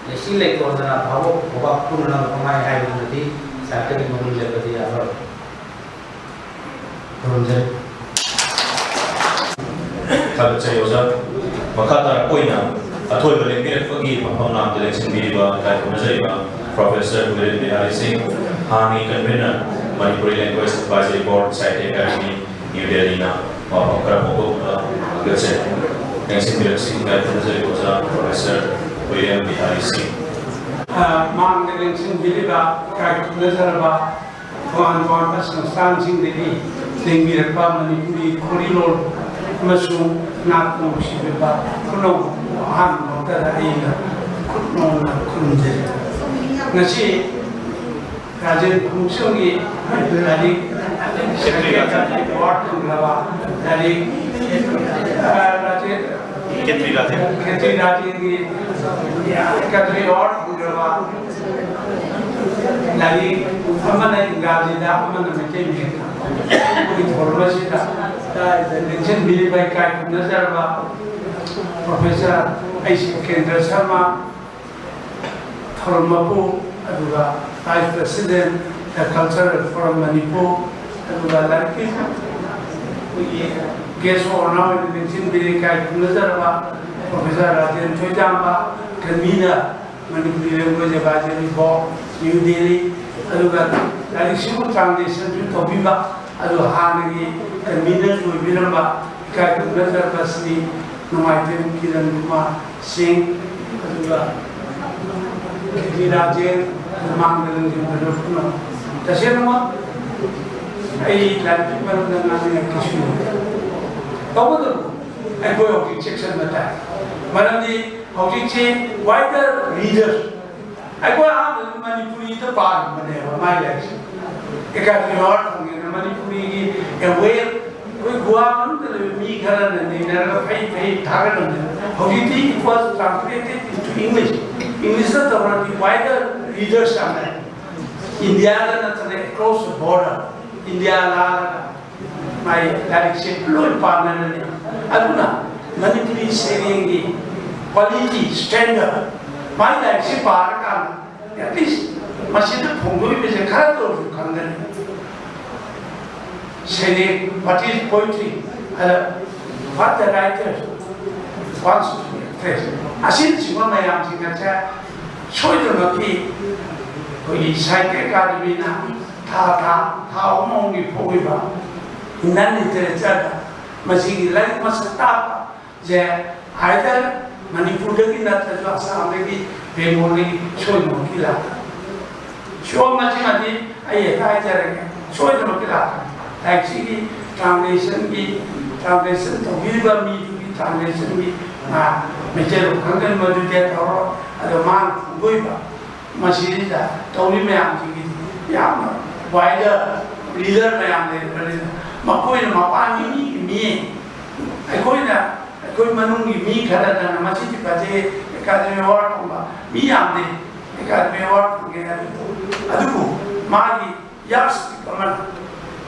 ꯂꯩꯁꯤ ꯂꯩꯇꯣꯟꯗꯅ ꯚꯥꯕꯣꯛ ꯈꯨꯕꯥꯛ ꯈꯨꯅꯅꯕ ꯄꯪꯍꯥꯏ ꯍꯥꯏꯕꯗꯨꯅꯗꯤ ꯁꯥꯍꯤꯇ꯭ꯌꯒꯤ ꯃꯒꯨꯟ ꯂꯦꯞꯄꯗꯤ ꯌꯥꯔꯣꯏ꯫ ꯈꯨꯔꯨꯝꯖꯔꯤ꯫ ꯊꯥꯒꯠꯆꯔꯤ ꯑꯣꯖꯥ꯫ ꯃꯈꯥ ꯇꯥꯔꯛꯄ ꯑꯣꯏꯅ ꯑꯊꯣꯏꯕ ꯂꯦꯡꯕꯤꯔꯛꯄꯒꯤ ꯐꯝꯐꯝ ꯂꯥꯡꯗ ꯂꯦꯡꯁꯤꯟꯕꯤꯔꯤꯕ ꯏꯀꯥꯏ ꯈꯨꯝꯅꯖꯔꯤꯕ Professor ꯕꯤꯔꯦꯟ ꯕꯤꯍꯥꯔꯤ ꯁꯤꯡ, ꯍꯥꯟꯅꯒꯤ convener, Manipuri Language Advisory Board, Sahitya Academy, New Delhi ꯅ ꯋꯥꯐꯝ ꯈꯔ ꯐꯣꯡꯗꯣꯛꯅꯕ ꯊꯥꯒꯠꯆꯔꯤ꯫ ꯂꯦꯡꯁꯤꯟꯕꯤꯔꯛꯁꯤ, ꯏꯀꯥꯏ ꯈꯨꯝꯅꯖꯔꯤꯕ ꯑꯣꯖꯥ Professor ꯕꯤꯔꯦꯟ ꯕꯤꯍꯥꯔꯤ ꯁꯤꯡ꯫ ꯑ, ꯃꯥꯡꯗ ꯂꯦꯡꯁꯤꯟꯕꯤꯔꯤꯕ ꯏꯀꯥꯏ ꯈꯨꯝꯅꯖꯔꯕ ꯇꯣꯉꯥꯟ ꯇꯣꯉꯥꯟꯕ ꯁꯪꯁꯊꯥꯟꯁꯤꯡꯗꯒꯤ ꯂꯦꯡꯕꯤꯔꯛꯄ ꯃꯅꯤꯄꯨꯔꯤ ꯈꯣꯔꯤꯂꯣꯟ ꯑꯃꯁꯨꯡ ꯅꯥꯠꯄꯨ ꯅꯨꯡꯁꯤꯕꯤꯕ ꯄꯨꯝꯅꯃꯛꯄꯨ ꯑꯍꯥꯟꯕ ꯃꯛꯇꯗ ꯑꯩꯅ ꯈꯨꯠ ꯅꯧꯅ ꯈꯨꯔꯨꯝꯖꯔꯤ꯫ ꯉꯁꯤ ꯔꯥꯖꯦꯟ ꯈꯣꯡꯎꯞꯁꯤꯡꯒꯤ ꯂꯥꯏꯔꯤꯛ, ꯁꯦꯀ꯭ꯔꯦꯇꯔꯤ ꯑꯦꯋꯥꯔꯗ ꯐꯪꯂꯕ ꯂꯥꯏꯔꯤꯛ, ꯑ, ꯔꯥꯖꯦꯟ, ꯈꯦꯇ꯭ꯔꯤ ꯔꯥꯖꯦꯟ꯫ ꯈꯦꯇ꯭ꯔꯤ ꯔꯥꯖꯦꯟꯒꯤ ꯁꯦꯀ꯭ꯔꯦꯇꯔꯤ ꯑꯦꯋꯥꯔꯗ ꯐꯪꯂꯕ ꯂꯥꯏꯔꯤꯛ, ꯑꯃꯅ ꯏꯪꯒ꯭ꯔꯥꯖꯤꯗ, ꯑꯃꯅ ꯃꯩꯇꯩ ꯃꯌꯦꯛꯇ꯫ ꯑꯩꯈꯣꯏꯒꯤ ꯊꯧꯔꯝ ꯑꯁꯤꯗ ꯂꯦꯡꯁꯤꯟꯕꯤꯔꯤꯕ ꯏꯀꯥꯏ ꯈꯨꯝꯅꯖꯔꯕ Professor ꯑꯩ ꯁꯤ ꯀꯦꯟꯗ꯭ꯔ ꯁꯔꯃ, ꯊꯧꯔꯝ ꯃꯄꯨ, ꯑꯗꯨꯒ Vice President, The Cultural Forum Manipur, ꯑꯗꯨꯒ ꯂꯥꯏꯔꯤꯛꯀꯤ ꯑꯩꯈꯣꯏꯒꯤ guest of honour ꯑꯣꯏꯅ ꯂꯦꯡꯁꯤꯟꯕꯤꯔꯦ ꯏꯀꯥꯏ ꯈꯨꯝꯅꯖꯔꯕ Professor Rajen ꯊꯣꯏꯖꯥꯝꯕ, convener, Manipuri Language Advisory Board, New Delhi, ꯑꯗꯨꯒ ꯂꯥꯏꯔꯤꯛꯁꯤꯕꯨ ꯇ꯭ꯔꯥꯟꯁꯂꯦꯁꯟꯁꯨ ꯇꯧꯕꯤꯕ, ꯑꯗꯨ ꯍꯥꯟꯅꯒꯤ ꯀꯟꯚꯤꯅꯔꯁꯨ ꯑꯣꯏꯕꯤꯔꯝꯕ ꯏꯀꯥꯏ ꯈꯨꯝꯅꯖꯔꯕ ꯁ꯭ꯔꯤ ꯅꯣꯡꯃꯥꯏꯊꯦꯝ ꯀꯤꯔꯟ ꯀꯨꯃꯥꯔ ꯁꯤꯡ, ꯑꯗꯨꯒ ꯀꯦ ꯖꯤ ꯔꯥꯖꯦꯟ, ꯃꯃꯥꯡꯗ ꯂꯦꯡꯖꯨꯝꯗꯁꯨ ꯄꯨꯟꯅ꯫ ꯇꯁꯦꯡꯅꯃꯛ ꯑꯩ ꯂꯥꯏꯔꯤꯛꯀꯤ ꯃꯔꯝꯗ ꯉꯥꯡꯅꯤꯡꯉꯥꯏ ꯀꯩꯁꯨ ꯂꯩꯇꯦ꯫ ꯇꯧꯕꯇꯕꯨ ꯑꯩꯈꯣꯏ ꯍꯧꯖꯤꯛ ꯆꯦꯛꯁꯤꯟꯕ ꯇꯥꯏ꯫ ꯃꯔꯝꯗꯤ ꯍꯧꯖꯤꯛꯁꯤ wider readers, ꯑꯩꯈꯣꯏ ꯑꯍꯥꯟꯕꯗꯤ ꯃꯅꯤꯄꯨꯔꯤꯗ ꯄꯥꯔꯝꯕꯅꯦꯕ ꯃꯥꯏ ꯂꯥꯏꯔꯤꯛꯁꯦ꯫ ꯑꯦꯀꯥꯗꯃꯤ ꯑꯦꯋꯥꯔꯗ ꯐꯪꯉꯦꯅ ꯃꯅꯤꯄꯨꯔꯤꯒꯤ ꯑꯦꯋꯦꯌꯔ, ꯑꯩꯈꯣꯏ ꯒꯣꯋꯥ ꯃꯅꯨꯡꯗ ꯂꯩꯕ ꯃꯤ ꯈꯔꯅ ꯅꯩꯅꯔꯒ ꯐꯩ ꯐꯩ ꯊꯥꯒꯠꯂꯝꯃꯦ꯫ ꯍꯧꯖꯤꯛꯇꯤ it was translated into English꯫ ꯏꯪꯂꯤꯁꯇ ꯇꯧꯔꯗꯤ wider readers ꯌꯥꯝ ꯂꯩ꯫ ꯏꯟꯗꯤꯌꯥꯗ ꯅꯠꯇꯅ across the border, ꯏꯟꯗꯤꯌꯥ ꯂꯥꯜꯂꯒ ꯃꯥꯏ ꯂꯥꯏꯔꯤꯛꯁꯦ ꯂꯣꯏ ꯄꯥꯟꯅꯔꯅꯤ꯫ ꯑꯗꯨꯅ ꯃꯅꯤꯄꯨꯔꯤ ꯁꯩꯔꯦꯡꯒꯤ quality, standard, ꯃꯥꯏ ꯂꯥꯏꯔꯤꯛꯁꯦ ꯄꯥꯔꯀꯥꯟꯗ at least ꯃꯁꯤꯗ ꯐꯣꯡꯗꯣꯛꯏꯕꯁꯦ ꯈꯔꯇ ꯑꯣꯏꯔꯁꯨ ꯈꯪꯒꯅꯤ꯫ ꯁꯩꯔꯦꯡ, what is poetry? ꯑꯗ what the writer wants to express, ꯑꯁꯤꯅꯆꯤꯡꯕ ꯃꯌꯥꯝꯁꯤꯡ ꯑꯁꯦ ꯁꯣꯏꯗꯅꯃꯛꯀꯤ ꯑꯩꯈꯣꯏꯒꯤ ꯁꯥꯍꯤꯇ꯭ꯌ ꯑꯦꯀꯥꯗꯃꯤꯅ ꯊꯥ ꯊꯥ, ꯊꯥ ꯑꯍꯨꯝ ꯑꯍꯨꯝꯒꯤ ꯐꯣꯡꯉꯤꯕ ꯏꯟꯗꯤꯌꯟ ꯂꯤꯇꯔꯦꯆꯔꯗ ꯃꯁꯤꯒꯤ ꯂꯥꯏꯔꯤꯛ ꯃꯁꯛ ꯇꯥꯛꯄꯁꯦ either ꯃꯅꯤꯄꯨꯔꯗꯒꯤ ꯅꯠꯇ꯭ꯔꯁꯨ ꯑꯁꯥꯝꯗꯒꯤ, ꯕꯦꯡꯒꯣꯜꯗꯒꯤ ꯁꯣꯏꯗꯅꯃꯛꯀꯤ ꯂꯥꯛꯀꯅꯤ꯫ ꯁꯤꯒꯨꯝꯕꯁꯤꯃꯗꯤ ꯑꯩ ꯍꯦꯛꯇ ꯍꯥꯏꯖꯔꯒꯦ, ꯁꯣꯏꯗꯅꯃꯛꯀꯤ ꯂꯥꯛꯀꯅꯤ꯫ ꯂꯥꯏꯔꯤꯛꯁꯤꯒꯤ ꯇ꯭ꯔꯥꯟꯁꯂꯦꯁꯟꯒꯤ, ꯇ꯭ꯔꯥꯟꯁꯂꯦꯁꯟ ꯇꯧꯕꯤꯔꯤꯕ ꯃꯤꯗꯨꯒꯤ ꯇ꯭ꯔꯥꯟꯁꯂꯦꯁꯟꯒꯤ, ꯑ, ꯃꯩꯇꯩꯂꯣꯟ ꯈꯪꯗꯕ ꯃꯗꯨꯗꯤ ꯇꯧꯔꯣ꯫ ꯑꯗꯣ ꯃꯥꯅ ꯐꯣꯡꯗꯣꯛꯏꯕ ꯃꯁꯤꯗ ꯇꯧꯔꯤ ꯃꯌꯥꯝꯁꯤꯡꯒꯤꯗꯤ ꯌꯥꯝꯅ wider reader ꯃꯌꯥꯝ ꯂꯩꯔꯕꯅꯤꯅ ꯃꯈꯣꯏꯅ ꯃꯄꯥꯟꯒꯤ ꯃꯤꯒꯤ ꯃꯤꯌꯦꯡ, ꯑꯩꯈꯣꯏꯅ, ꯑꯩꯈꯣꯏ ꯃꯅꯨꯡꯒꯤ ꯃꯤ ꯈꯔꯗꯅ ꯃꯁꯤꯗꯤ ꯐꯖꯩ, ꯑꯦꯀꯥꯗꯃꯤ ꯑꯦꯋꯥꯔꯗ ꯐꯪꯕ ꯃꯤ ꯌꯥꯝꯗꯦ, ꯑꯦꯀꯥꯗꯃꯤ ꯑꯦꯋꯥꯔꯗ ꯐꯪꯉꯦ ꯍꯥꯏꯕꯗꯨ꯫ ꯑꯗꯨꯕꯨ ꯃꯥꯒꯤ ꯌꯥꯔꯁꯇꯤꯛ ꯑꯃꯅ,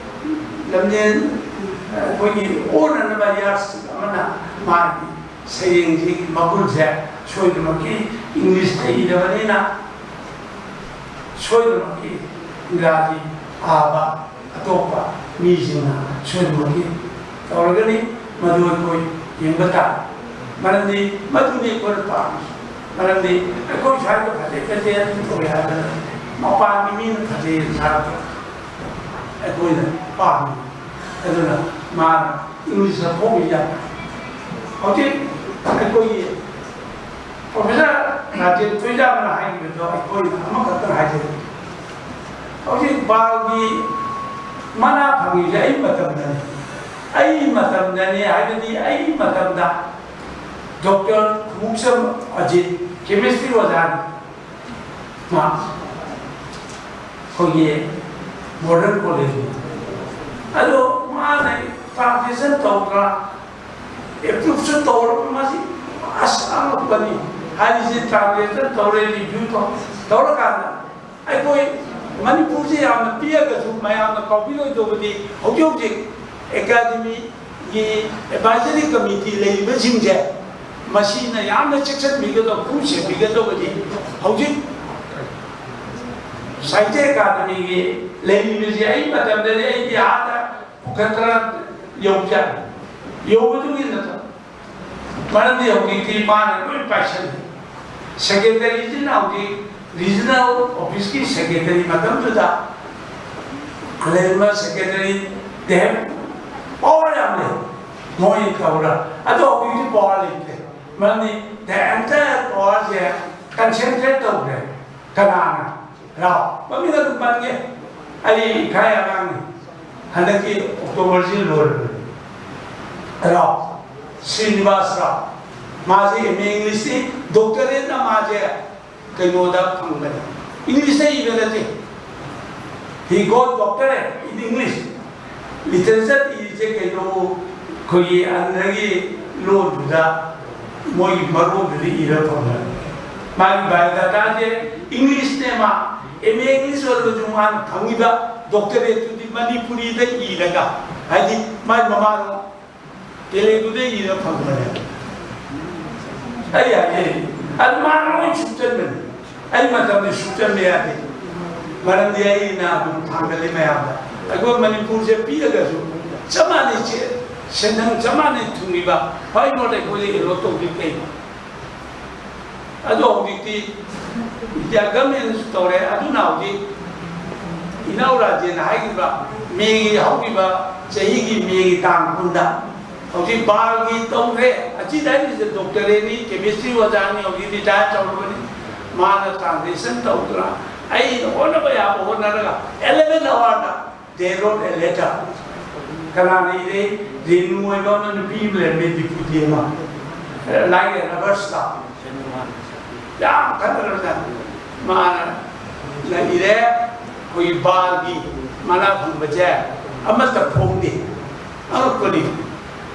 ꯂꯝꯖꯦꯜ, ꯑꯩꯈꯣꯏꯒꯤ ꯑꯣꯟꯅꯅꯕ ꯌꯥꯔꯁꯇꯤꯛ ꯑꯃꯅ ꯃꯥꯒꯤ ꯁꯩꯔꯦꯡꯁꯤꯒꯤ ꯃꯒꯨꯟꯁꯦ ꯁꯣꯏꯗꯅꯃꯛꯀꯤ ꯏꯪꯂꯤꯁꯇ ꯏꯔꯕꯅꯤꯅ ꯁꯣꯏꯗꯅꯃꯛꯀꯤ ꯏꯪꯒ꯭ꯔꯥꯖꯤ ꯄꯥꯕ ꯑꯇꯣꯞꯄ ꯃꯤꯁꯤꯡꯅ ꯁꯣꯏꯗꯅꯃꯛꯀꯤ ꯇꯧꯔꯒꯅꯤ꯫ ꯃꯗꯨ ꯑꯩꯈꯣꯏ ꯌꯦꯡꯕ ꯇꯥꯏ꯫ ꯃꯔꯝꯗꯤ ꯃꯗꯨꯅꯤ ꯑꯩꯈꯣꯏꯅ ꯄꯥꯝꯃꯤꯁꯤ꯫ ꯃꯔꯝꯗꯤ ꯑꯩꯈꯣꯏ ꯁ꯭ꯋꯥꯏꯗ ꯐꯖꯩ ꯐꯖꯩ ꯑꯗꯨ ꯇꯧꯋꯦ ꯍꯥꯏꯕ ꯅꯠꯇꯦ꯫ ꯃꯄꯥꯟꯒꯤ ꯃꯤꯅ ꯐꯖꯩ ꯍꯥꯏꯔꯛꯄ, ꯑꯩꯈꯣꯏꯅ ꯄꯥꯝꯃꯤ꯫ ꯑꯗꯨꯅ ꯃꯥꯅ ꯏꯪꯂꯤꯁꯇ ꯐꯣꯡꯉꯤ ꯌꯥꯝ꯫ ꯍꯧꯖꯤꯛ ꯑꯩꯈꯣꯏꯒꯤ ꯄ꯭ꯔꯣꯐꯦꯁꯔ ꯔꯥꯖꯦꯟ ꯊꯣꯏꯖꯥꯕꯅ ꯍꯥꯏꯈꯤꯕꯗꯣ ꯑꯩꯈꯣꯏꯅ ꯑꯃꯈꯛꯇꯪ ꯍꯥꯏꯖꯒꯦ꯫ ꯍꯧꯖꯤꯛ ꯕꯥꯜꯒꯤ ꯃꯅꯥ ꯐꯪꯉꯤꯁꯦ ꯑꯩ ꯃꯇꯝꯗꯅꯤ꯫ ꯑꯩ ꯃꯇꯝꯗꯅꯤ ꯍꯥꯏꯕꯗꯤ ꯑꯩ ꯃꯇꯝꯗ ꯗꯣꯛꯇꯔ ꯈꯣꯡꯎꯞꯁꯝ ꯑꯖꯤꯠ, ꯀꯦꯃꯤꯁꯇ꯭ꯔꯤ ꯑꯣꯖꯥꯅꯤ꯫ ꯃꯥ ꯑꯩꯈꯣꯏꯒꯤ ꯃꯣꯗꯔꯟ ꯀꯣꯂꯦꯖꯅꯤ꯫ ꯑꯗꯣ ꯃꯥꯅ ꯇ꯭ꯔꯥꯟꯁꯂꯦꯁꯟ ꯇꯧꯗ꯭ꯔꯥ, ꯑꯦꯄ꯭ꯔꯨꯞꯁꯨ ꯇꯧꯔꯕ, ꯃꯁꯤ ꯑꯁ ꯑꯉꯛꯄꯅꯤ꯫ ꯍꯥꯏꯔꯤꯁꯤ ꯇ꯭ꯔꯥꯟꯁꯂꯦꯁꯟ ꯇꯧꯔꯦ, ꯔꯤꯚ꯭ꯌꯨ ꯇꯧ-, ꯇꯧꯔꯀꯥꯟꯗ ꯑꯩꯈꯣꯏ ꯃꯅꯤꯄꯨꯔꯁꯤ ꯌꯥꯝꯅ ꯄꯤꯛꯑꯒꯁꯨ ꯃꯌꯥꯝꯅ ꯀꯥꯎꯕꯤꯔꯣꯏꯗꯧꯕꯗꯤ ꯍꯧꯖꯤꯛ ꯍꯧꯖꯤꯛ ꯑꯦꯀꯥꯗꯃꯤꯒꯤ ꯑꯦꯗꯚꯥꯏꯖꯔꯤ ꯀꯃꯤꯇꯤ ꯂꯩꯔꯤꯕꯁꯤꯡꯁꯦ ꯃꯁꯤꯅ ꯌꯥꯝꯅ ꯆꯦꯛꯁꯤꯟꯕꯤꯒꯗꯧꯕ, ꯈꯨꯔꯨ ꯁꯦꯝꯕꯤꯒꯗꯧꯕꯗꯤ ꯍꯧꯖꯤꯛ ꯁꯥꯍꯤꯇ꯭ꯌ ꯑꯦꯀꯥꯗꯃꯤꯒꯤ ꯂꯩꯔꯤꯕꯁꯤ ꯑꯩ ꯃꯇꯝꯗꯗꯤ ꯑꯩꯗꯤ ꯑꯥꯗ ꯄꯨꯈ꯭ꯔ ꯇꯔꯥ ꯌꯧꯖ-, ꯌꯧꯕꯗꯨꯒꯤ ꯅꯠꯇꯕ꯫ ꯃꯔꯝꯗꯤ ꯍꯧꯖꯤꯛꯇꯤ ꯃꯥꯅ ꯂꯣꯏ ꯄꯥꯏꯁꯜꯂꯤ꯫ ꯁꯦꯀ꯭ꯔꯦꯇꯔꯤꯁꯤꯅ ꯍꯧꯖꯤꯛ ꯔꯤꯖꯅꯦꯜ ꯑꯣꯐꯤꯁꯀꯤ ꯁꯦꯀ꯭ꯔꯦꯇꯔꯤ ꯃꯇꯝꯗꯨꯗ ꯂꯩꯔꯤꯕ ꯁꯦꯀ꯭ꯔꯦꯇꯔꯤ ꯗꯦꯝ ꯄꯋꯥꯔ ꯌꯥꯝ ꯂꯩ, ꯃꯣꯏ ꯇꯧꯔ꯫ ꯑꯗꯣ ꯍꯧꯖꯤꯛꯇꯤ ꯄꯋꯥꯔ ꯂꯩꯇ꯭ꯔꯦ꯫ ꯃꯔꯝꯗꯤ the entire power say concentrate ꯇꯧꯈ꯭ꯔꯦ꯫ ꯀꯅꯥꯅ? ꯔꯥꯎ꯫ ꯃꯃꯤꯡ ꯑꯗꯨꯝ ꯄꯟꯒꯦ꯫ ꯑꯩ ꯏꯈꯥꯏ ꯑꯉꯥꯡꯅꯤ꯫ ꯍꯟꯗꯛꯀꯤ ꯑꯣꯛꯇꯣꯕꯔꯁꯤ ꯂꯣꯏꯔꯕꯅꯤ꯫ ꯔꯥꯎ, ꯁ꯭ꯔꯤꯅꯤꯕꯥꯁ ꯔꯥꯎ꯫ ꯃꯥꯁꯦ ꯑꯦꯝ ꯑꯦ ꯏꯪꯂꯤꯁꯇꯤ ꯗꯣꯛꯇꯔꯦꯠꯅ ꯃꯥꯁꯦ ꯀꯩꯅꯣꯗ ꯐꯪꯕꯅꯤ꯫ ꯏꯪꯂꯤꯁꯇ ꯏꯕ ꯅꯠꯇꯦ꯫ He got doctorate in English꯫ Literature ꯏꯔꯤꯁꯦ ꯀꯩꯅꯣ, ꯑꯩꯈꯣꯏꯒꯤ ꯑꯟꯙ꯭ꯔꯒꯤ ꯂꯣꯟꯗꯨꯗ, ꯃꯣꯏꯒꯤ ꯃꯔꯣꯟꯗꯨꯗ ꯏꯔ ꯐꯪꯕꯅꯤ꯫ ꯃꯥꯒꯤ ꯕꯥꯏꯑꯣꯗꯥꯇꯥꯁꯦ ꯏꯪꯂꯤꯁꯅꯦ꯫ ꯃꯥ ꯑꯦꯝ ꯑꯦ ꯏꯪꯂꯤꯁ ꯑꯣꯏꯔꯒꯁꯨ ꯃꯥꯅ ꯐꯪꯉꯤꯕ ꯗꯣꯛꯇꯔꯦꯠꯇꯨꯗꯤ ꯃꯅꯤꯄꯨꯔꯤꯗ ꯏꯔꯒ, ꯍꯥꯏꯗꯤ ꯃꯥꯏ ꯃꯃꯥꯡ ꯇꯦꯂꯦꯒꯨꯗ ꯏꯔ ꯐꯪꯕꯅꯦ꯫ ꯑꯩ ꯍꯥꯏꯖꯩ, ꯑꯗꯨ ꯃꯥꯅ ꯂꯣꯏ ꯁꯨꯞꯆꯟꯕꯅꯤ꯫ ꯑꯩ ꯃꯇꯝꯗꯤ ꯁꯨꯞꯆꯟꯕ ꯌꯥꯗꯦ꯫ ꯃꯔꯝꯗꯤ ꯑꯩꯅ ꯑꯗꯨꯝ ꯊꯥꯡꯒꯠꯂꯤ ꯃꯌꯥꯝꯗ꯫ ꯑꯩꯈꯣꯏ ꯃꯅꯤꯄꯨꯔꯁꯦ ꯄꯤꯛꯑꯒꯁꯨ ꯆꯞ ꯃꯥꯟꯅꯩ, ꯆꯦ-, ꯁꯦꯟꯊꯪ ꯆꯞ ꯃꯥꯟꯅꯩ ꯊꯨꯡꯉꯤꯕ꯫ Why not ꯑꯩꯈꯣꯏꯗ ꯑꯦꯂꯣꯠ ꯇꯧꯗꯣꯏ ꯀꯩꯅꯣ? ꯑꯗꯣ ꯍꯧꯖꯤꯛꯇꯤ ꯏꯟꯗꯤꯌꯥ ꯒꯃꯦꯟꯅꯁꯨ ꯇꯧꯔꯦ꯫ ꯑꯗꯨꯅ ꯍꯧꯖꯤꯛ ꯏꯅꯥꯎ ꯔꯥꯖꯦꯟꯅ ꯍꯥꯏꯈꯤꯕ ꯃꯦꯒꯤ ꯍꯧꯈꯤꯕ ꯆꯍꯤꯒꯤ ꯃꯦꯒꯤ ꯇꯥꯡ ꯀꯨꯟꯗ ꯍꯧꯖꯤꯛ ꯕꯥꯜꯒꯤ ꯇꯧꯈ꯭ꯔꯦ꯫ ꯑꯁꯤꯗ ꯑꯩꯁꯦ ꯗꯣꯛꯇꯔꯦꯠꯅꯤ, ꯀꯦꯃꯤꯁꯇ꯭ꯔꯤ ꯑꯣꯖꯥꯅꯤ, ꯍꯧꯖꯤꯛ ꯔꯤꯇꯥꯌꯔ ꯇꯧꯔꯕꯅꯤ꯫ ꯃꯥꯅ ꯇ꯭ꯔꯥꯟꯁꯂꯦꯁꯟ ꯇꯧꯗꯅ ꯑꯩꯅ ꯍꯣꯠꯅꯕ ꯌꯥꯕ ꯍꯣꯠꯅꯔꯒ ꯑꯦꯂꯦꯚꯦꯟ ꯑꯋꯥꯔꯗ ꯗꯦ ꯔꯣꯠ ꯑꯦ ꯂꯦꯇꯔ꯫ ꯀꯅꯥꯅ ꯏꯔꯦ? ꯔꯦꯅꯨ ꯑꯣꯏꯕ ꯑꯃ, ꯅꯨꯄꯤ ꯑꯃ ꯂꯩꯔꯝꯃꯦ, ꯗꯤꯄꯨꯇꯤ ꯑꯃ, ꯂꯥꯏꯔꯤꯛ ꯅꯔꯁꯇ꯫ ꯌꯥꯝ ꯈꯟꯅꯔꯖꯥꯠꯅꯤ꯫ ꯃꯥꯅ ꯏꯔꯦ, ꯑꯩꯈꯣꯏꯒꯤ ꯕꯥꯜꯒꯤ ꯃꯅꯥ ꯐꯪꯕꯁꯦ ꯑꯃꯠꯇ ꯐꯣꯡꯗꯦ꯫ ꯑꯉꯛꯄꯅꯤ꯫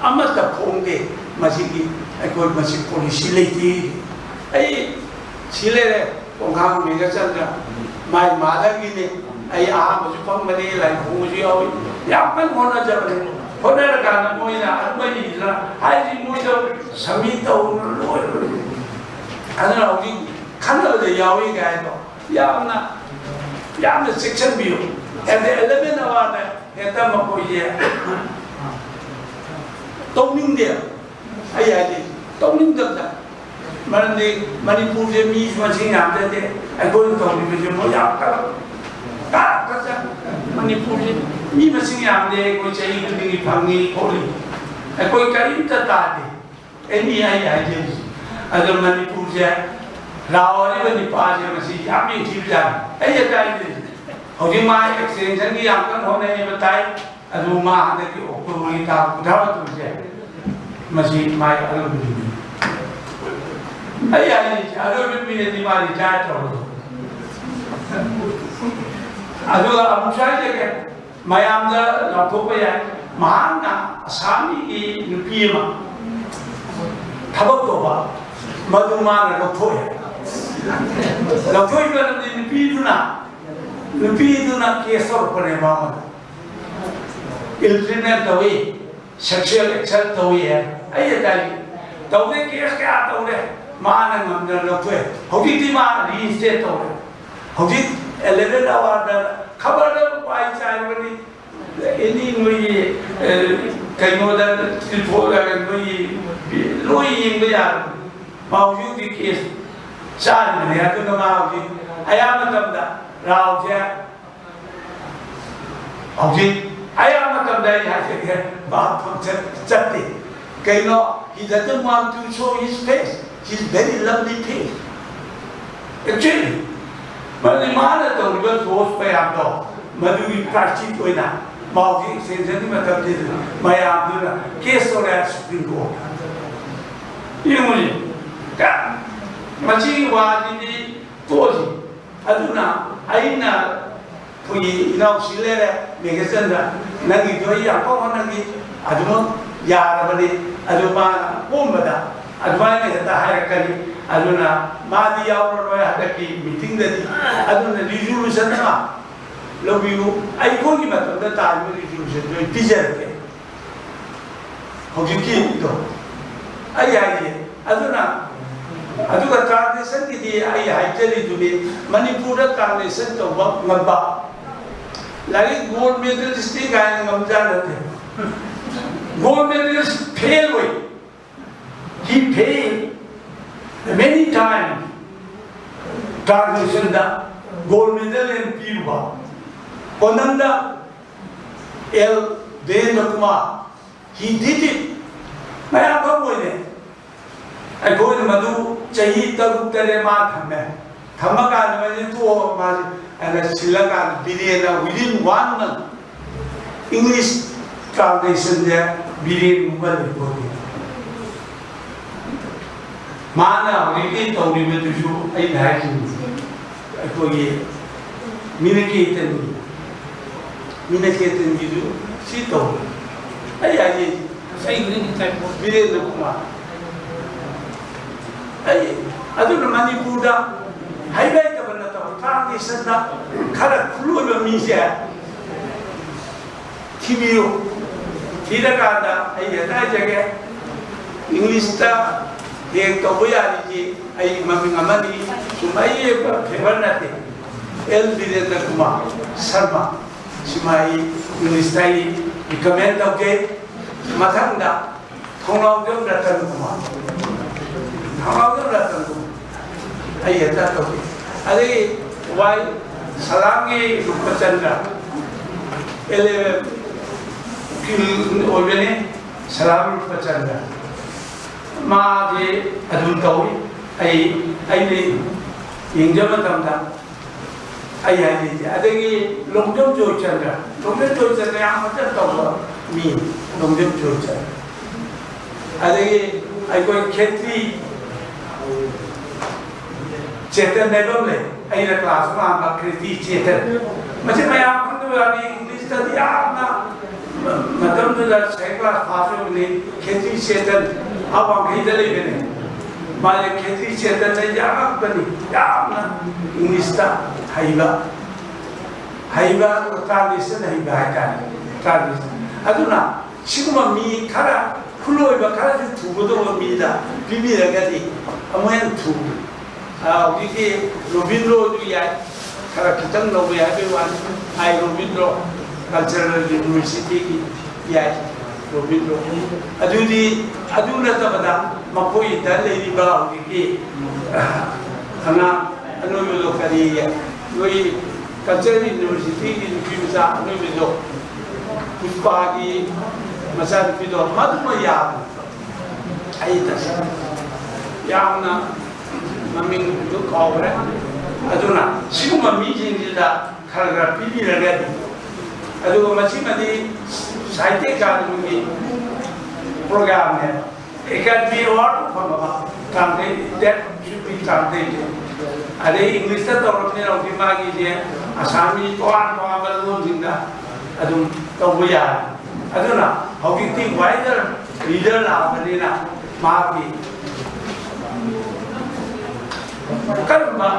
ꯑꯃꯠꯇ ꯐꯣꯡꯗꯦ꯫ ꯃꯁꯤꯒꯤ ꯑꯩꯈꯣꯏ ꯃꯁꯤ ꯄꯣꯂꯤꯁꯤ ꯂꯩꯇꯦ꯫ ꯑꯩ ꯁꯤ ꯂꯩꯔꯦ꯫ ꯈꯣꯡꯈꯥꯡ ꯃꯦꯒꯆꯟꯗ꯭ꯔ, ꯃꯥꯏ ꯃꯥꯗꯔꯒꯤꯅꯦ꯫ ꯑꯩ ꯑꯍꯥꯟꯕꯁꯨ ꯐꯪꯕꯅꯤ, ꯂꯥꯏ ꯈꯨꯔꯨꯝꯕꯁꯨ ꯌꯥꯎꯏ꯫ ꯌꯥꯝ ꯀꯟꯅ ꯍꯣꯠꯅꯖꯕꯅꯤ꯫ ꯍꯣꯠꯅꯔꯀꯥꯟꯗ ꯃꯣꯏꯅ ꯑꯗꯨꯃꯥꯏꯅ ꯍꯥꯏꯔꯤꯁꯤ, ꯃꯣꯏꯗ ꯁꯃꯤꯠ ꯇꯧꯗꯅ ꯂꯣꯏꯕꯅꯤ꯫ ꯑꯗꯨꯅ ꯍꯧꯖꯤꯛ ꯈꯟꯅꯕꯗ ꯌꯥꯎꯏ ꯀꯥꯏꯗꯣ ꯌꯥꯝꯅ, ꯌꯥꯝꯅ ꯆꯦꯛꯁꯤꯟꯕꯤꯌꯨ꯫ ꯑꯦꯠ ꯗ ꯑꯦꯂꯦꯚꯦꯟ ꯑꯋꯥꯔꯗ ꯍꯦꯛꯇ ꯃꯈꯣꯏꯁꯦ ꯇꯧꯅꯤꯡꯗꯦ꯫ ꯑꯩ ꯍꯥꯏꯗꯤ ꯇꯧꯅꯤꯡꯗꯕꯗ꯫ ꯃꯔꯝꯗꯤ ꯃꯅꯤꯄꯨꯔꯁꯦ ꯃꯤꯁꯨ ꯃꯁꯤꯡ ꯌꯥꯝꯖꯗꯦ꯫ ꯑꯩꯈꯣꯏꯅ ꯇꯧꯔꯤꯕꯁꯦ ꯃꯣꯏ ꯌꯥꯝ ꯀꯜꯂꯛ-, ꯀꯥ-, ꯀꯥ-, ꯃꯅꯤꯄꯨꯔꯁꯦ ꯃꯤ ꯃꯁꯤꯡ ꯌꯥꯝꯗꯦ, ꯑꯩꯈꯣꯏ ꯆꯍꯤ ꯈꯨꯗꯤꯡꯒꯤ ꯐꯪꯉꯤ ꯈꯣꯠꯂꯤ, ꯑꯩꯈꯣꯏ ꯀꯔꯤꯝꯇ ꯇꯥꯗꯦ꯫ ꯑꯦꯅꯤ ꯑꯩ ꯍꯥꯏꯖꯔꯤꯁꯦ꯫ ꯑꯗꯣ ꯃꯅꯤꯄꯨꯔꯁꯦ ꯔꯥꯎ ꯍꯥꯏꯔꯤꯕ ꯅꯤꯄꯥꯁꯦ ꯃꯁꯤ ꯌꯥꯝ ꯌꯦꯡꯊꯤꯕꯖꯥꯠꯅꯤ꯫ ꯑꯩ ꯍꯦꯛꯇ ꯍꯥꯏꯖꯔꯤꯁꯦ꯫ ꯍꯧꯖꯤꯛ ꯃꯥ ꯑꯦꯛꯁꯇꯦꯟꯁꯟꯒꯤ ꯌꯥꯝ ꯀꯟꯅ ꯍꯣꯠꯅꯩꯌꯦꯕ ꯇꯥꯏ꯫ ꯑꯗꯨ ꯃꯥ ꯍꯟꯗꯛꯀꯤ ꯑꯣꯛꯇꯣꯕꯔꯒꯤ ꯇꯥꯡ ꯀꯨꯟꯊ꯭ꯔꯥ ꯃꯥꯊꯣꯏꯁꯦ ꯃꯁꯤ ꯃꯥꯏ ꯑꯔꯣꯏꯕ ꯅꯨꯃꯤꯠ꯫ ꯑꯩ ꯍꯥꯏꯔꯤꯁꯦ ꯑꯔꯣꯏꯕ ꯅꯨꯃꯤꯠꯇꯗꯤ ꯃꯥ ꯔꯤꯇꯥꯌꯔ ꯇꯧꯔꯅꯤ꯫ ꯑꯗꯨꯒ ꯑꯃꯨꯛꯁꯨ ꯍꯥꯏꯖꯒꯦ, ꯃꯌꯥꯝꯗ ꯂꯥꯎꯊꯣꯛꯄ ꯌꯥꯏ꯫ ꯃꯍꯥꯛꯅ ꯑꯁꯥꯃꯤꯒꯤ ꯅꯨꯄꯤ ꯑꯃ ꯊꯕꯛ ꯇꯧꯕ, ꯃꯗꯨ ꯃꯥꯅ ꯂꯧꯊꯣꯛꯑꯦ꯫ ꯂꯧꯊꯣꯛꯏ ꯃꯔꯝꯗꯤ ꯅꯨꯄꯤꯗꯨꯅ, ꯅꯨꯄꯤꯗꯨꯅ ꯀꯦꯁ ꯇꯧꯔꯛꯄꯅꯦ ꯃꯉꯣꯟꯗ꯫ ꯏꯜ ꯇ꯭ꯔꯤꯠꯃꯦꯟ ꯇꯧꯏ, ꯁꯦꯛꯁꯨꯑꯦꯜ ꯑꯦꯁꯣꯜꯠ ꯇꯧꯏ ꯍꯥꯏ꯫ ꯑꯩ ꯍꯥꯏ ꯇꯧꯗꯦ, ꯀꯦꯁ ꯀꯌꯥ ꯇꯧꯔꯦ, ꯃꯥꯅ ꯉꯝꯗꯅ ꯂꯧꯊꯣꯛꯑꯦ꯫ ꯍꯧꯖꯤꯛꯇꯤ ꯃꯥ ꯔꯤꯏꯟꯁꯇꯦꯠ ꯇꯧꯔꯦ꯫ ꯍꯧꯖꯤꯛ ꯑꯦꯂꯦꯚꯦꯟ ꯑꯋꯥꯔꯗ ꯈꯕꯔꯗ ꯋꯥꯏ ꯆꯥꯏꯔꯕꯅꯤ꯫ ꯑꯦꯅꯤ ꯅꯣꯏꯒꯤ, ꯑꯦ, ꯀꯩꯅꯣꯗ ꯇ꯭ꯔꯤꯐꯣꯗ ꯅꯣꯏꯒꯤ ꯂꯣꯏ ꯌꯦꯡꯕ ꯌꯥꯔꯕꯅꯤ꯫ ꯃꯥ ꯍꯧꯖꯤꯛ ꯍꯧꯖꯤꯛ ꯀꯦꯁ ꯆꯥꯔꯤꯕꯅꯤ꯫ ꯑꯗꯨꯅ ꯃꯥ ꯍꯧꯖꯤꯛ ꯑꯌꯥꯝꯕ ꯃꯇꯝꯗ ꯔꯥꯎꯁꯦ ꯍꯧꯖꯤꯛ ꯑꯌꯥꯝꯕ ꯃꯇꯝꯗ ꯑꯩ ꯍꯥꯏꯖꯒꯦ, ꯃꯥ ꯐꯪꯁꯟ ꯆꯠꯇꯦ꯫ ꯀꯩꯅꯣ? He doesn't want to show his face, his very lovely face. Actually, ꯃꯔꯝꯗꯤ ꯃꯥꯅ ꯇꯧꯔꯤꯕ ꯖꯣꯁ ꯃꯌꯥꯝꯗꯣ, ꯃꯗꯨꯒꯤ ꯄ꯭ꯔꯥꯏꯁꯤꯠ ꯑꯣꯏꯅ ꯃꯥ ꯍꯧꯖꯤꯛ ꯑꯦꯛꯁꯇꯦꯟꯁꯟꯒꯤ ꯃꯇꯝꯁꯤꯗ ꯃꯌꯥꯝꯗꯨꯅ ꯀꯦꯁ ꯇꯧꯔꯦ ꯁꯨꯄ꯭ꯔꯤꯝ ꯀꯣꯔꯠ꯫ ꯌꯦꯡꯉꯨꯅꯦ, ꯀ-, ꯃꯁꯤꯒꯤ ꯋꯥꯁꯤꯗꯤ ꯇꯣꯛꯑꯁꯤ꯫ ꯑꯗꯨꯅ ꯑꯩꯅ ꯑꯩꯈꯣꯏꯒꯤ ꯏꯅꯥꯎꯁꯤ ꯂꯩꯔꯦ, ꯃꯦꯒꯦꯁꯟꯗ, "ꯅꯪꯒꯤꯗꯣ ꯑꯩ ꯌꯥꯝ ꯄꯥꯎ ꯍꯣꯠꯅꯈꯤ, ꯑꯗꯨꯃꯛ ꯌꯥꯔꯕꯅꯤ", ꯑꯗꯨ ꯃꯥꯅ ꯀꯣꯝꯕꯗ ꯑꯗꯨꯃꯥꯏꯅ ꯍꯦꯛꯇ ꯍꯥꯏꯔꯛꯀꯅꯤ꯫ ꯑꯗꯨꯅ ꯃꯥꯗꯤ ꯌꯥꯎꯔꯔꯣꯏ ꯍꯟꯗꯛꯀꯤ ꯃꯤꯇꯤꯡꯗꯗꯤ꯫ ꯑꯗꯨꯅ ꯔꯤꯖꯣꯂꯨꯁꯟ ꯑꯃ ꯂꯧꯕꯤꯌꯨ, ꯑꯩꯈꯣꯏꯒꯤ ꯃꯇꯝꯗ ꯇꯥꯔꯤꯕ ꯔꯤꯖꯣꯂꯨꯁꯟꯗꯣ ꯑꯩ ꯄꯤꯖꯔꯒꯦ꯫ ꯍꯧꯖꯤꯛꯀꯤꯗꯣ ꯑꯩ ꯍꯥꯏꯒꯦ꯫ ꯑꯗꯨꯅ, ꯑꯗꯨꯒ ꯇ꯭ꯔꯥꯟꯁꯂꯦꯁꯟꯒꯤꯗꯤ ꯑꯩ ꯍꯥꯏꯖꯔꯤꯗꯨꯅꯤ, ꯃꯅꯤꯄꯨꯔꯗ ꯇ꯭ꯔꯥꯟꯁꯂꯦꯁꯟ ꯇꯧꯕ ꯉꯝꯕ ꯂꯥꯏꯔꯤꯛ ꯒꯣꯜ ꯃꯦꯗꯜꯁꯇꯤ ꯀꯥꯏꯅ ꯉꯝꯖꯥ ꯅꯠꯇꯦ꯫ ꯒꯣꯜ ꯃꯦꯗꯜꯁ ꯐꯦꯜ ꯑꯣꯏ꯫ He failed many times. ꯇ꯭ꯔꯥꯟꯁꯂꯦꯁꯟꯗ ꯒꯣꯜ ꯃꯦꯗꯜ ꯑꯣꯏꯅ ꯄꯤꯔꯨꯕ꯫ ꯀꯣꯟꯅꯪꯗ L Birendra Kumar, he did it. ꯃꯌꯥꯝ ꯈꯪꯉꯣꯏꯅꯦ꯫ ꯑꯩꯈꯣꯏꯅ ꯃꯗꯨ ꯆꯍꯤ ꯇꯔꯨꯛ ꯇꯔꯦꯠ ꯃꯥ ꯊꯝꯃꯦ꯫ ꯊꯝꯃꯀꯥꯟꯗ ꯃꯁꯤ ꯇꯣꯛꯑꯣ, ꯃꯥꯁꯤ ꯑꯩꯅ ꯁꯤꯜꯂꯀꯥꯟꯗ ꯕꯤꯔꯦꯟꯅ within one month English translationꯁꯦ ꯕꯤꯔꯦꯟꯒꯨꯝꯕ ꯂꯩꯄꯣꯠꯇꯦ꯫ ꯃꯥꯅ ꯍꯧꯖꯤꯛꯀꯤ ꯇꯧꯔꯤꯕꯗꯨꯁꯨ ꯑꯩꯅ ꯍꯥꯏꯈꯤꯕꯅꯤ, ꯑꯩꯈꯣꯏꯒꯤ ꯃꯤꯅꯀꯦꯇꯟꯒꯤ, ꯃꯤꯅꯀꯦꯇꯟꯒꯤꯁꯨ ꯁꯤ ꯇꯧꯔꯤ꯫ ꯑꯩ ꯍꯥꯏꯖꯩ, ꯑꯩ ꯍꯧꯖꯤꯛ ꯉꯁꯥꯏ ꯕꯤꯔꯦꯟꯗ꯭ꯔ ꯀꯨꯃꯥꯔ꯫ ꯑꯩ, ꯑꯗꯨꯅ ꯃꯅꯤꯄꯨꯔꯗ ꯍꯩꯕ ꯍꯩꯇꯕ ꯅꯠꯇꯕ, ꯇ꯭ꯔꯥꯟꯁꯂꯦꯁꯟꯗ ꯈꯔ ꯈꯨꯂꯣꯏꯕ ꯃꯤꯁꯦ ꯊꯤꯕꯤꯌꯨ꯫ ꯊꯤꯔꯀꯥꯟꯗ ꯑꯩ ꯍꯦꯛꯇ ꯍꯥꯏꯖꯒꯦ, ꯏꯪꯂꯤꯁꯇ ꯍꯦꯛ ꯇꯧꯕ ꯌꯥꯔꯤꯁꯤ ꯑꯩ ꯃꯃꯤꯡ ꯑꯃꯅꯤ, ꯁꯨꯝ ꯑꯩ ꯐꯦꯚꯔ ꯅꯠꯇꯦ, ꯑꯦꯜ ꯕꯤꯔꯦꯟꯗ꯭ꯔ ꯀꯨꯃꯥꯔ ꯁꯔꯃ꯫ ꯁꯤꯃ ꯑꯩ ꯏꯪꯂꯤꯁꯇ ꯑꯩ ꯔꯤꯀꯃꯦꯟ ꯇꯧꯒꯦ꯫ ꯃꯊꯪꯗ ꯊꯣꯡꯅꯥꯎꯖꯝ ꯔꯇꯟ ꯀꯨꯃꯥꯔ꯫ ꯊꯣꯡꯅꯥꯎꯖꯝ ꯔꯇꯟ ꯀꯨꯃꯥꯔ꯫ ꯑꯩ ꯍꯦꯛꯇ ꯇꯧꯏ꯫ ꯑꯗꯒꯤ ꯋꯥꯏ ꯁꯂꯥꯝꯒꯤ ꯔꯨꯄꯆꯟꯗ꯭ꯔ, ꯑꯦꯜ ꯑꯦ ꯑꯦꯐꯀꯤ ꯑꯣꯏꯕꯅꯤ, ꯁꯂꯥꯝ ꯔꯨꯄꯆꯟꯗ꯭ꯔ꯫ ꯃꯥꯁꯦ ꯑꯗꯨꯝ ꯇꯧꯏ꯫ ꯑꯩ, ꯑꯩꯅ ꯌꯦꯡꯖꯕ ꯃꯇꯝꯗ ꯑꯩ ꯍꯥꯏꯅꯤꯡꯉꯤ꯫ ꯑꯗꯒꯤ ꯂꯣꯡꯖꯝ ꯖꯣꯏꯆꯟꯗ꯭ꯔ, ꯂꯣꯡꯖꯝ ꯖꯣꯏꯆꯟꯗ꯭ꯔ ꯌꯥꯝ ꯐꯖꯅ ꯇꯧꯕ ꯃꯤ, ꯂꯣꯡꯖꯝ ꯖꯣꯏꯆꯟꯗ꯭ꯔ꯫ ꯑꯗꯒꯤ ꯑꯩꯈꯣꯏ ꯈꯦꯇ꯭ꯔꯤ ꯆꯦꯇꯟ ꯍꯥꯏꯕ ꯑꯃ ꯂꯩ, ꯑꯩꯅ ꯀ꯭ꯂꯥꯁ ꯋꯥꯟ ꯈꯦꯇ꯭ꯔꯤ ꯆꯦꯇꯟ꯫ ꯃꯁꯤ ꯃꯌꯥꯝ ꯈꯪꯗꯕ ꯌꯥꯅꯤ, ꯏꯪꯂꯤꯁꯇꯗꯤ ꯌꯥꯝꯅ ꯃꯇꯝꯗꯨꯗ ꯁꯦꯀꯦꯟ ꯀ꯭ꯂꯥꯁ ꯄꯥꯁ ꯑꯣꯏꯕꯅꯤ꯫ ꯈꯦꯇ꯭ꯔꯤ ꯆꯦꯇꯟ ꯑꯥ ꯋꯥꯡꯈꯩꯗ ꯂꯩꯕꯅꯤ꯫ ꯃꯥꯁꯦ ꯈꯦꯇ꯭ꯔꯤ ꯆꯦꯇꯟꯗ ꯌꯥꯝꯂꯛꯄꯅꯤ, ꯌꯥꯝꯅ ꯏꯪꯂꯤꯁꯇ ꯍꯩꯕ, ꯍꯩꯕ ꯇ꯭ꯔꯥꯟꯁꯂꯦꯁꯟ ꯍꯩꯕ ꯍꯥꯏꯇꯥꯔꯦ꯫ ꯇ꯭ꯔꯥꯟꯁꯂꯦꯁꯟ꯫ ꯑꯗꯨꯅ ꯁꯤꯒꯨꯝꯕ ꯃꯤ ꯈꯔ, ꯈꯨꯠꯂꯣꯏꯕ ꯈꯔꯁꯨ ꯊꯨꯒꯗꯧꯕ ꯃꯤꯗ ꯄꯤꯕꯤꯔꯒꯗꯤ ꯑꯃꯨꯛ ꯍꯦꯟꯅ ꯊꯨꯕꯅꯤ꯫ ꯑꯥ, ꯍꯧꯖꯤꯛꯀꯤ ꯔꯣꯕꯤꯟꯗ꯭ꯔꯣꯁꯨ ꯌꯥꯏ, ꯈꯔ ꯈꯤꯇꯪ ꯂꯧꯕ ꯌꯥꯏ ꯍꯥꯏꯕꯒꯤ ꯋꯥꯅꯤ꯫ ꯑꯥꯏ ꯔꯣꯕꯤꯟꯗ꯭ꯔꯣ, ꯀꯜꯆꯔꯦꯜ ꯌꯨꯅꯤꯚꯔꯁꯤꯇꯤꯒꯤ ꯌꯥꯏ ꯔꯣꯕꯤꯟꯗ꯭ꯔꯣ꯫ ꯑꯗꯨꯗꯤ, ꯑꯗꯨ ꯅꯠꯇꯕꯗ ꯃꯈꯣꯏꯗ ꯂꯩꯔꯤꯕ ꯍꯧꯖꯤꯛꯀꯤ, ꯑꯥ, ꯑꯉꯥꯡ ꯑꯅꯣꯏꯕꯗꯣ ꯀꯔꯤ, ꯅꯣꯏ ꯀꯜꯆꯔꯦꯜ ꯌꯨꯅꯤꯚꯔꯁꯤꯇꯤꯒꯤ ꯅꯨꯄꯤ ꯃꯆꯥ ꯑꯅꯣꯏꯕꯗꯣ, ꯄꯨꯁꯄꯥꯒꯤ ꯃꯆꯥꯅꯨꯄꯤꯗꯣ, ꯃꯗꯨꯃ ꯌꯥꯕꯅꯤ꯫ ꯑꯩ ꯇꯁꯦꯡꯅ ꯌꯥꯝꯅ ꯃꯃꯤꯡꯗꯨ ꯀꯥꯎꯈ꯭ꯔꯦ꯫ ꯑꯗꯨꯅ ꯁꯤꯒꯨꯝꯕ ꯃꯤꯁꯤꯡꯁꯤꯗ ꯈꯔ ꯈꯔ ꯄꯤꯕꯤꯔꯒꯗꯤ, ꯑꯗꯨꯒ ꯃꯁꯤꯃꯗꯤ ꯁꯥꯍꯤꯇ꯭ꯌ ꯑꯦꯀꯥꯗꯃꯤꯒꯤ ꯄ꯭ꯔꯣꯒ꯭ꯔꯥꯝꯅꯦꯕ꯫ Academy award ꯐꯪꯉꯕ ꯇ꯭ꯔꯥꯟꯁꯂꯦꯇꯦꯠ ꯁꯨꯄꯤ ꯇ꯭ꯔꯥꯟꯁꯂꯦꯇꯦꯠ꯫ ꯑꯗꯩ ꯏꯪꯂꯤꯁꯇ ꯇꯧꯔꯕꯅꯤꯅ ꯍꯧꯖꯤꯛ ꯃꯥꯒꯤꯁꯦ ꯑꯁꯥꯃꯤ ꯇꯣꯉꯥꯟ ꯇꯣꯉꯥꯟꯕ ꯂꯣꯟꯁꯤꯡꯗ ꯑꯗꯨꯝ ꯇꯧꯕ ꯌꯥꯔꯦ꯫ ꯑꯗꯨꯅ ꯍꯧꯖꯤꯛꯇꯤ ꯋꯥꯏꯗꯔ ꯔꯤꯗꯔ ꯂꯥꯛꯑꯕꯅꯤꯅ ꯃꯍꯥꯛꯀꯤ ꯀꯔꯝꯕ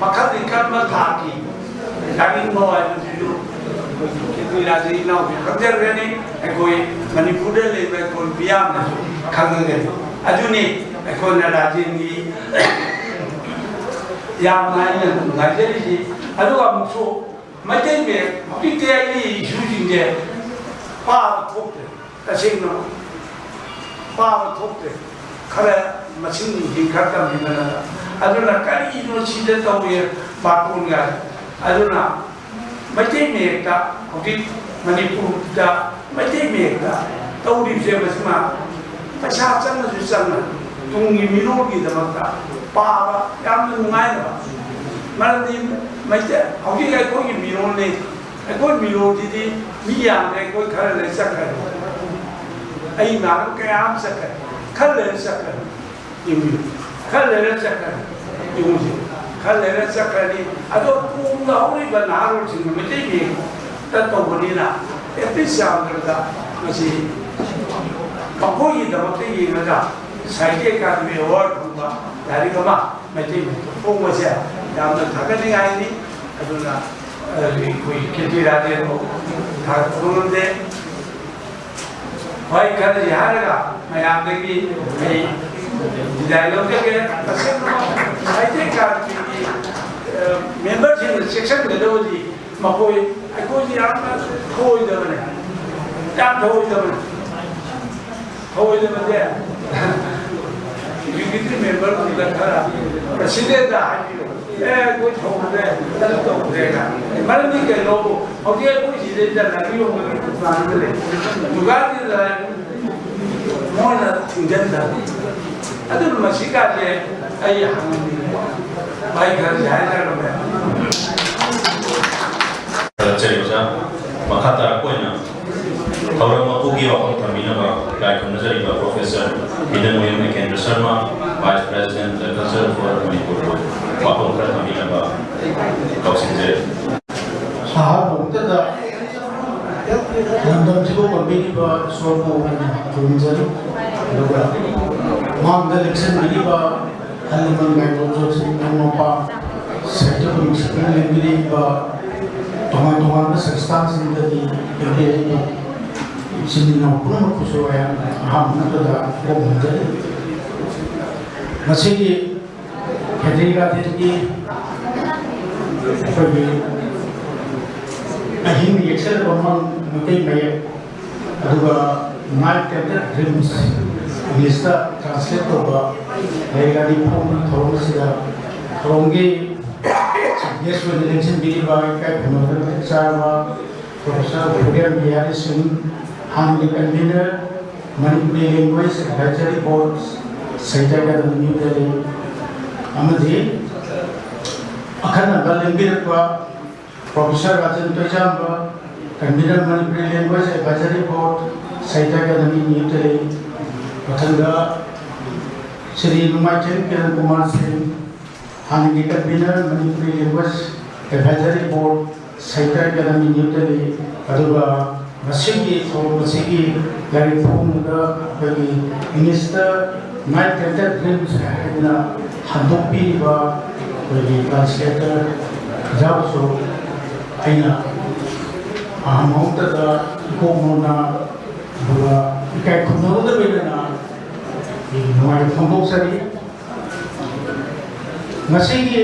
ꯃꯈꯜꯒꯤ ꯀꯔꯝꯕ ꯊꯥꯛꯀꯤ ꯌꯥꯅꯤꯡꯕ ꯍꯥꯏꯕꯁꯤꯁꯨ ꯑꯩꯈꯣꯏꯒꯤ ꯀꯦꯟꯗ꯭ꯔꯤꯔꯥꯖ ꯏꯅꯥꯎꯁꯤ ꯈꯪꯖꯔꯒꯅꯤ꯫ ꯑꯩꯈꯣꯏ ꯃꯅꯤꯄꯨꯔꯗ ꯂꯩꯕ ꯑꯩꯈꯣꯏ ꯃꯤꯌꯥꯝꯅꯁꯨ ꯈꯪꯉꯒꯅꯤ꯫ ꯑꯗꯨꯅꯤ ꯑꯩꯈꯣꯏꯅ ꯔꯥꯖꯦꯟꯒꯤ ꯌꯥꯝꯅ ꯑꯩꯅ ꯅꯨꯡꯉꯥꯏꯖꯔꯤꯁꯤ꯫ ꯑꯗꯨꯒ ꯑꯃꯨꯛꯁꯨ ꯃꯩꯇꯩ ꯃꯌꯦꯛ ꯍꯧꯖꯤꯛꯇꯤ ꯑꯩꯒꯤ ꯏꯁꯨꯁꯤꯡꯁꯦ ꯄꯥꯕ ꯊꯣꯛꯇ꯭ꯔꯦ, ꯇꯁꯦꯡꯅ ꯄꯥꯕ ꯊꯣꯛꯇ꯭ꯔꯦ꯫ ꯈꯔ ꯃꯁꯤꯡ ꯅꯨꯡꯁꯤꯡ ꯈꯔ ꯇꯝꯕꯤꯕꯅ꯫ ꯑꯗꯨꯅ ꯀꯔꯤꯅꯣ ꯁꯤꯗ ꯇꯧꯔꯤ ꯕꯥꯔꯇꯣꯟꯒ? ꯑꯗꯨꯅ ꯃꯩꯇꯩ ꯃꯌꯦꯛꯇ ꯍꯧꯖꯤꯛ ꯃꯅꯤꯄꯨꯔꯗ ꯃꯩꯇꯩ ꯃꯌꯦꯛꯇ ꯇꯧꯔꯤꯕꯁꯦ, ꯃꯁꯤꯃ ꯄꯩꯁꯥ ꯆꯪꯉꯁꯨ ꯆꯪꯅ ꯇꯨꯡꯒꯤ ꯃꯤꯔꯣꯜꯒꯤꯗꯃꯛꯇ ꯄꯥꯕ ꯌꯥꯝꯅ ꯅꯨꯡꯉꯥꯏꯅꯕ꯫ ꯃꯔꯝꯗꯤ ꯃꯩꯇꯩ ꯍꯧꯖꯤꯛ ꯑꯩꯈꯣꯏꯒꯤ ꯃꯤꯔꯣꯜꯅꯤ꯫ ꯑꯩꯈꯣꯏ ꯃꯤꯔꯣꯜꯁꯤꯗꯤ ꯃꯤ ꯌꯥꯝꯗ꯭ꯔꯦ, ꯑꯩꯈꯣꯏ ꯈꯔ ꯂꯩꯔ ꯆꯠꯈ꯭ꯔꯦ꯫ ꯑꯩ ꯏꯃꯥꯟꯅꯕ ꯀꯌꯥ ꯑꯃ ꯆꯠꯈ꯭ꯔꯦ, ꯈꯔ ꯂꯩꯔ ꯆꯠꯈ꯭ꯔꯦ꯫ ꯌꯦꯡꯕꯤꯌꯨ, ꯈꯔ ꯂꯩꯔ ꯆꯠꯈ꯭ꯔꯅꯤ꯫ ꯌꯦꯡꯉꯨꯁꯦ, ꯈꯔ ꯂꯩꯔ ꯆꯠꯈ꯭ꯔꯅꯤ꯫ ꯑꯗꯣ ꯇꯨꯡꯗ ꯍꯧꯔꯤꯕ ꯅꯍꯥꯔꯣꯜꯁꯤꯡꯅ ꯃꯩꯇꯩ ꯃꯌꯦꯛꯇ ꯇꯧꯕꯅꯤꯅ, ꯑꯦꯠꯂꯤꯁ ꯌꯥꯝꯗ꯭ꯔꯕꯗ ꯃꯁꯤ ꯃꯈꯣꯏꯒꯤꯗꯃꯛꯇ ꯌꯦꯡꯉꯒ ꯁꯥꯍꯤꯇ꯭ꯌ ꯑꯦꯀꯥꯗꯃꯤ ꯑꯦꯋꯥꯔꯗ ꯐꯪꯕ ꯂꯥꯏꯔꯤꯛ ꯑꯃ ꯃꯩꯇꯩ ꯃꯌꯦꯛꯇ ꯐꯣꯡꯕꯁꯦ ꯌꯥꯝꯅ ꯊꯥꯒꯠꯅꯤꯡꯉꯥꯏꯅꯤ꯫ ꯑꯗꯨꯅ ꯑꯩꯈꯣꯏ ꯀꯤꯔꯇꯤ ꯔꯥꯖꯦꯟꯕꯨ ꯊꯥꯒꯠꯄ ꯉꯝꯗꯦ꯫ ꯍꯣꯏ, ꯈꯔꯗꯤ ꯍꯥꯏꯔꯒ ꯃꯌꯥꯝꯗꯒꯤ ꯑꯩ ꯕꯤꯗꯥꯏ ꯂꯧꯖꯒꯦ꯫ ꯇꯁꯦꯡꯅꯃꯛ ꯃꯩꯇꯩ ꯀꯥꯡꯂꯨꯞꯀꯤ, ꯑ, ꯃꯦꯝꯕꯔꯁꯤꯡꯅ ꯆꯦꯛꯁꯤꯟꯒꯗꯕꯗꯤ ꯃꯈꯣꯏ, ꯑꯩꯈꯣꯏꯁꯤ ꯌꯥꯝꯅ ꯊꯧꯑꯣꯏꯗꯕꯅꯦ, ꯌꯥꯝ ꯊꯧꯑꯣꯏꯗꯕꯅꯦ꯫ ꯊꯧꯑꯣꯏꯗꯕꯁꯦ ꯑꯦꯛꯖꯤꯀ꯭ꯌꯨꯇꯤꯚ ꯃꯦꯝꯕꯔꯗꯨꯗ ꯈꯔ ꯄ꯭ꯔꯁꯤꯗꯦꯟꯗ ꯍꯥꯏꯕꯤꯌꯨ꯫ ꯑꯦ, ꯑꯩꯈꯣꯏ ꯊꯧꯗ꯭ꯔꯦ, ꯑꯗꯨ ꯇꯧꯗ꯭ꯔꯦꯅ꯫ ꯃꯔꯝꯗꯤ ꯀꯩꯅꯣꯕꯨ ꯍꯧꯖꯤꯛ ꯑꯩꯈꯣꯏ ꯁꯤꯗꯩꯗ ꯂꯥꯏꯔꯤꯛ ꯌꯣꯟꯕꯒꯤ ꯗꯨꯀꯥꯟ ꯑꯃ ꯂꯩ꯫ ꯗꯨꯀꯥꯟꯁꯤꯗ ꯃꯣꯏꯅ ꯊꯤꯡꯖꯤꯟꯗꯕ꯫ ꯑꯗꯨꯅ ꯃꯁꯤꯀꯥꯁꯦ ꯑꯩ ꯍꯪꯅꯤꯡꯉꯤ꯫ ꯚꯥꯏ ꯈꯔꯁꯦ ꯍꯥꯏꯅꯔꯝꯃꯦ꯫ ꯊꯥꯒꯠꯆꯔꯤ ꯑꯣꯖꯥ꯫ ꯃꯈꯥ ꯇꯥꯔꯛꯄ ꯑꯣꯏꯅ ꯊꯧꯔꯝ ꯃꯄꯨꯒꯤ ꯋꯥꯐꯝ ꯊꯝꯕꯤꯅꯕ ꯏꯀꯥꯏ ꯈꯨꯝꯅꯖꯔꯤꯕ ꯄ꯭ꯔꯣꯐꯦꯁꯔ ꯍꯤꯗꯟ ꯋꯤꯂꯤꯌꯝ Akendra Sharma, Vice President, Culture for Manipur, ꯋꯥꯐꯝ ꯈꯔ ꯊꯝꯕꯤꯅꯕ ꯀꯧꯁꯤꯟꯖꯔꯤ꯫ ꯑꯍꯥꯟꯕꯃꯛꯇꯗ ꯂꯝꯗꯝꯁꯤꯕꯨ ꯀꯣꯟꯕꯤꯔꯤꯕ ꯏꯁꯣꯔꯕꯨ ꯑꯩꯅ ꯈꯨꯔꯨꯝꯖꯔꯤ꯫ ꯑꯗꯨꯒ ꯃꯥꯡꯗ ꯂꯦꯡꯁꯤꯟꯕꯤꯔꯤꯕ ꯑꯍꯜ ꯂꯃꯟ ꯃꯥꯏꯕ ꯖꯣꯁꯤꯟ ꯃꯃꯥ ꯃꯄꯥ, ꯁꯥꯍꯤꯇ꯭ꯌ ꯀꯃꯤꯁꯟꯅ ꯂꯦꯡꯕꯤꯔꯛꯏꯕ ꯇꯣꯉꯥꯟ ꯇꯣꯉꯥꯟꯕ ꯁꯪꯁꯊꯥꯟꯁꯤꯡꯗꯒꯤ ꯂꯦꯡꯕꯤꯔꯛꯏꯕ ꯏꯆꯤꯟ ꯏꯅꯥꯎ ꯄꯨꯝꯅꯃꯛꯄꯨꯁꯨ ꯑꯩꯍꯥꯛꯅ ꯑꯍꯥꯟꯕ ꯃꯛꯇꯗ ꯈꯨꯔꯨꯝꯖꯔꯤ꯫ ꯉꯁꯤꯒꯤ ꯈꯦꯇ꯭ꯔꯤ ꯒꯥꯔꯗꯦꯟꯒꯤ ꯑꯩꯈꯣꯏꯒꯤ ꯑꯍꯤꯡ ꯌꯦꯛꯁꯜꯂꯕ ꯃꯪ ꯃꯩꯇꯩ ꯃꯌꯦꯛ, ꯑꯗꯨꯒ Night Painted Dreams, ꯏꯪꯂꯤꯁꯇ ꯇ꯭ꯔꯥꯟꯁꯂꯦꯠ ꯇꯧꯕ ꯂꯥꯏꯔꯤꯛ ꯑꯅꯤ ꯐꯣꯡꯕꯒꯤ ꯊꯧꯔꯝ ꯑꯁꯤꯗ ꯊꯧꯔꯝꯒꯤ ꯒꯦꯁ ꯑꯣꯏꯅ ꯂꯦꯡꯁꯤꯟꯕꯤꯔꯤꯕ ꯏꯀꯥꯏ ꯈꯨꯝꯅꯕ ꯃꯇꯤꯛ ꯆꯥꯔꯕ ꯄ꯭ꯔꯣꯐꯦꯁꯔ ꯋꯤꯂꯤꯌꯝ ꯕꯤꯍꯥꯔꯤ ꯁꯤꯡ, ꯍꯥꯟꯅꯒꯤ convener, Manipuri language advisory board, Sahitya Akademi, new Delhi, ꯑꯃꯗꯤ ꯑꯈꯟꯅꯕ ꯂꯦꯡꯕꯤꯔꯛꯄ professor Rajen Toijamba, convener, Manipuri language advisory board, Sahitya Akademi, new Delhi, ꯃꯊꯪꯗ ꯁ꯭ꯔꯤ ꯅꯣꯡꯃꯥꯏꯊꯦꯝ ꯀꯤꯔꯟ ꯀꯨꯃꯥꯔ ꯁꯤꯡ, ꯍꯥꯟꯅꯒꯤ convener, Manipuri language advisory board, Sahitya Akademi, new Delhi, ꯑꯗꯨꯒ ꯉꯁꯤꯒꯤ ꯊꯧꯔꯝ ꯑꯁꯤꯒꯤ ꯂꯥꯏꯔꯤꯛ ꯐꯣꯡꯕꯗ ꯑꯩꯈꯣꯏꯒꯤ ꯏꯪꯂꯤꯁꯇ ꯅꯥꯏꯟ ꯇꯦꯟꯇꯦꯠ ꯗ꯭ꯔꯤꯝꯁ ꯍꯥꯏꯗꯅ ꯍꯟꯗꯣꯛꯄꯤꯔꯤꯕ ꯑꯩꯈꯣꯏꯒꯤ ꯇ꯭ꯔꯥꯟꯁꯂꯦꯇꯔ ꯖꯥꯎꯁꯨ ꯑꯩꯅ ꯑꯍꯥꯟꯕ ꯃꯛꯇꯗ ꯏꯀꯣꯛ ꯃꯣꯟꯅ ꯑꯗꯨꯒ ꯏꯀꯥꯏ ꯈꯨꯝꯅꯕꯒ ꯂꯣꯏꯅꯅ ꯑꯩꯒꯤ ꯅꯨꯡꯉꯥꯏꯕ ꯐꯣꯡꯗꯣꯛꯆꯔꯤ꯫ ꯉꯁꯤꯒꯤ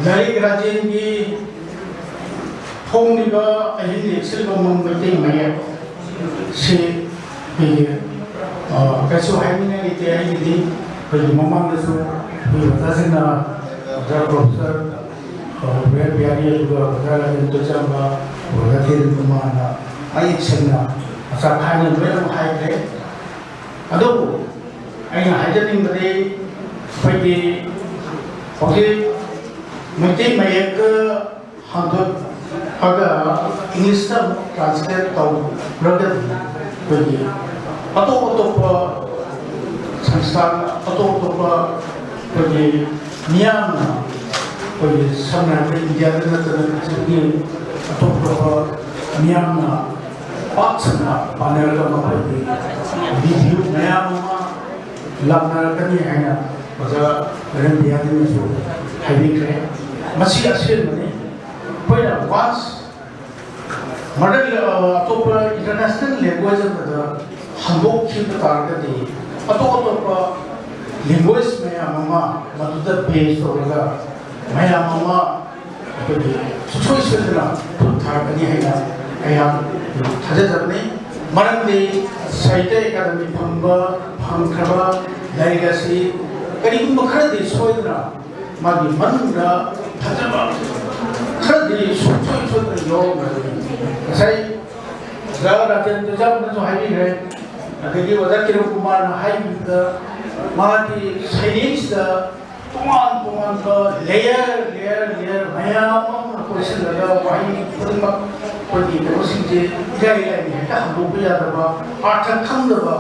ꯂꯥꯏꯔꯤꯛ ꯔꯥꯖꯦꯟꯒꯤ ꯐꯣꯡꯂꯤꯕ ꯑꯍꯤꯡ ꯂꯦꯛꯁꯤꯜꯕ ꯃꯪ ꯃꯩꯇꯩ ꯃꯌꯦꯛ ꯁꯤ ꯑꯩꯈꯣꯏꯒꯤ, ꯑ, ꯀꯩꯁꯨ ꯍꯥꯏꯅꯤꯡꯉꯥꯏ ꯂꯩꯇꯦ꯫ ꯑꯩꯒꯤꯗꯤ ꯑꯩꯈꯣꯏꯒꯤ ꯃꯃꯥꯡꯗꯁꯨ ꯑꯩꯈꯣꯏ ꯑꯣꯖꯥꯁꯤꯡꯅ, ꯑꯣꯖꯥ ꯄ꯭ꯔꯣꯐꯦꯁꯔ, ꯑ, ꯔꯦꯟ ꯕꯤꯍꯥꯔꯤ, ꯑꯗꯨꯒ ꯑꯣꯖꯥ ꯔꯥꯖꯦꯟ ꯇꯣꯏꯆꯥꯝꯕ, ꯑꯣꯖꯥ ꯀꯤꯔꯟ ꯀꯨꯃꯥꯔꯅ ꯃꯌꯦꯛ ꯁꯦꯡꯅ ꯃꯆꯥ ꯈꯥꯏꯅ ꯂꯣꯏꯅꯃꯛ ꯍꯥꯏꯈ꯭ꯔꯦ꯫ ꯑꯗꯨꯕꯨ ꯑꯩꯅ ꯍꯥꯏꯖꯅꯤꯡꯕꯗꯤ ꯑꯩꯈꯣꯏꯒꯤ ꯍꯧꯖꯤꯛ ꯃꯩꯇꯩ ꯃꯌꯦꯛꯇ ꯍꯟꯗꯣꯛꯑꯒ ꯏꯪꯂꯤꯁꯇ ꯑꯃꯨꯛ ꯇ꯭ꯔꯥꯟꯁꯂꯦꯠ ꯇꯧꯔꯒꯗꯤ ꯑꯩꯈꯣꯏꯒꯤ ꯑꯇꯣꯞ ꯑꯇꯣꯞꯄ ꯁꯪꯁꯊꯥꯟ, ꯑꯇꯣꯞ ꯑꯇꯣꯞꯄ ꯑꯩꯈꯣꯏꯒꯤ ꯃꯤꯌꯥꯝꯅ, ꯑꯩꯈꯣꯏꯒꯤ ꯁꯝꯅ ꯍꯥꯏꯔꯕꯗ ꯏꯟꯗꯤꯌꯥꯗ ꯅꯠꯇꯅ ꯄ꯭ꯔꯤꯊꯤꯕꯤꯒꯤ ꯑꯇꯣꯞ ꯑꯇꯣꯞꯄ ꯃꯤꯌꯥꯝꯅ ꯄꯥꯛ ꯁꯟꯅ ꯄꯥꯅꯔꯒ ꯃꯈꯣꯏꯒꯤ ꯔꯤꯚ꯭ꯌꯨ ꯃꯌꯥꯝ ꯑꯃ ꯂꯥꯛꯅꯔꯛꯀꯅꯤ ꯍꯥꯏꯅ ꯑꯣꯖꯥ ꯔꯦꯟ ꯕꯤꯍꯥꯔꯤꯅꯁꯨ ꯍꯥꯏꯕꯤꯈ꯭ꯔꯦ꯫ ꯃꯁꯤ ꯑꯁꯦꯡꯕꯅꯤ꯫ ꯑꯩꯈꯣꯏꯅ ꯋꯥꯟꯁ ꯃꯗꯔ, ꯑ, ꯑꯇꯣꯞꯄ ꯏꯟꯇꯔꯅꯦꯁꯅꯦꯜ ꯂꯦꯡꯒ꯭ꯋꯦꯖ ꯑꯃꯗ ꯍꯟꯗꯣꯛꯈꯤꯕ ꯇꯥꯔꯒꯗꯤ ꯑꯇꯣꯞ ꯑꯇꯣꯞꯄ ꯂꯦꯡꯒ꯭ꯋꯦꯖ ꯃꯌꯥꯝ ꯑꯃ ꯃꯗꯨꯗ ꯕꯦꯖ ꯇꯧꯔꯒ ꯃꯌꯥꯝ ꯑꯃ ꯑꯩꯈꯣꯏꯒꯤ ꯁꯨꯡꯁꯣꯏ ꯁꯣꯏꯗꯅ ꯈꯨꯠ ꯊꯥꯔꯛꯀꯅꯤ ꯍꯥꯏꯅ ꯑꯩꯍꯥꯛ ꯊꯥꯖꯖꯕꯅꯤ꯫ ꯃꯔꯝꯗꯤ ꯁꯥꯍꯤꯇ꯭ꯌ ꯑꯦꯀꯥꯗꯃꯤ ꯐꯪꯕ, ꯐꯪꯈ꯭ꯔꯕ ꯂꯥꯏꯔꯤꯛ ꯑꯁꯤ ꯀꯔꯤꯒꯨꯝꯕ ꯈꯔꯗꯤ ꯁꯣꯏꯗꯅ ꯃꯥꯒꯤ ꯃꯅꯨꯡꯗ ꯐꯖꯕ ꯈꯔꯗꯤ ꯁꯨꯡꯁꯣꯏ ꯁꯣꯏꯗꯅ ꯌꯥꯎꯔꯝꯒꯅꯤ꯫ ꯉꯁꯥꯏ ꯑꯣꯖꯥ ꯔꯥꯖꯦꯟꯗ꯭ꯔ ꯖꯥꯝꯅꯁꯨ ꯍꯥꯏꯕꯤꯈ꯭ꯔꯦ, ꯑꯗꯒꯤ ꯑꯣꯖꯥ ꯀꯤꯔꯟ ꯀꯨꯃꯥꯔꯅ ꯍꯥꯏꯕꯤꯕꯗ ꯃꯥꯒꯤ ꯁꯩꯔꯦꯡꯁꯤꯗ ꯇꯣꯉꯥꯟ ꯇꯣꯉꯥꯟꯕ layer, layer, layer ꯃꯌꯥꯝ ꯑꯃ ꯀꯣꯏꯁꯤꯜꯂꯒ ꯋꯥꯍꯩ ꯈꯨꯗꯤꯡꯃꯛ ꯑꯩꯈꯣꯏꯒꯤ ꯀꯩꯅꯣꯁꯤꯡꯁꯦ ꯏꯔꯥꯏ ꯂꯥꯏꯅ ꯍꯦꯛꯇ ꯍꯟꯗꯣꯛꯄ ꯌꯥꯗꯕ, ꯑꯥꯔꯊ ꯈꯪꯗꯕ,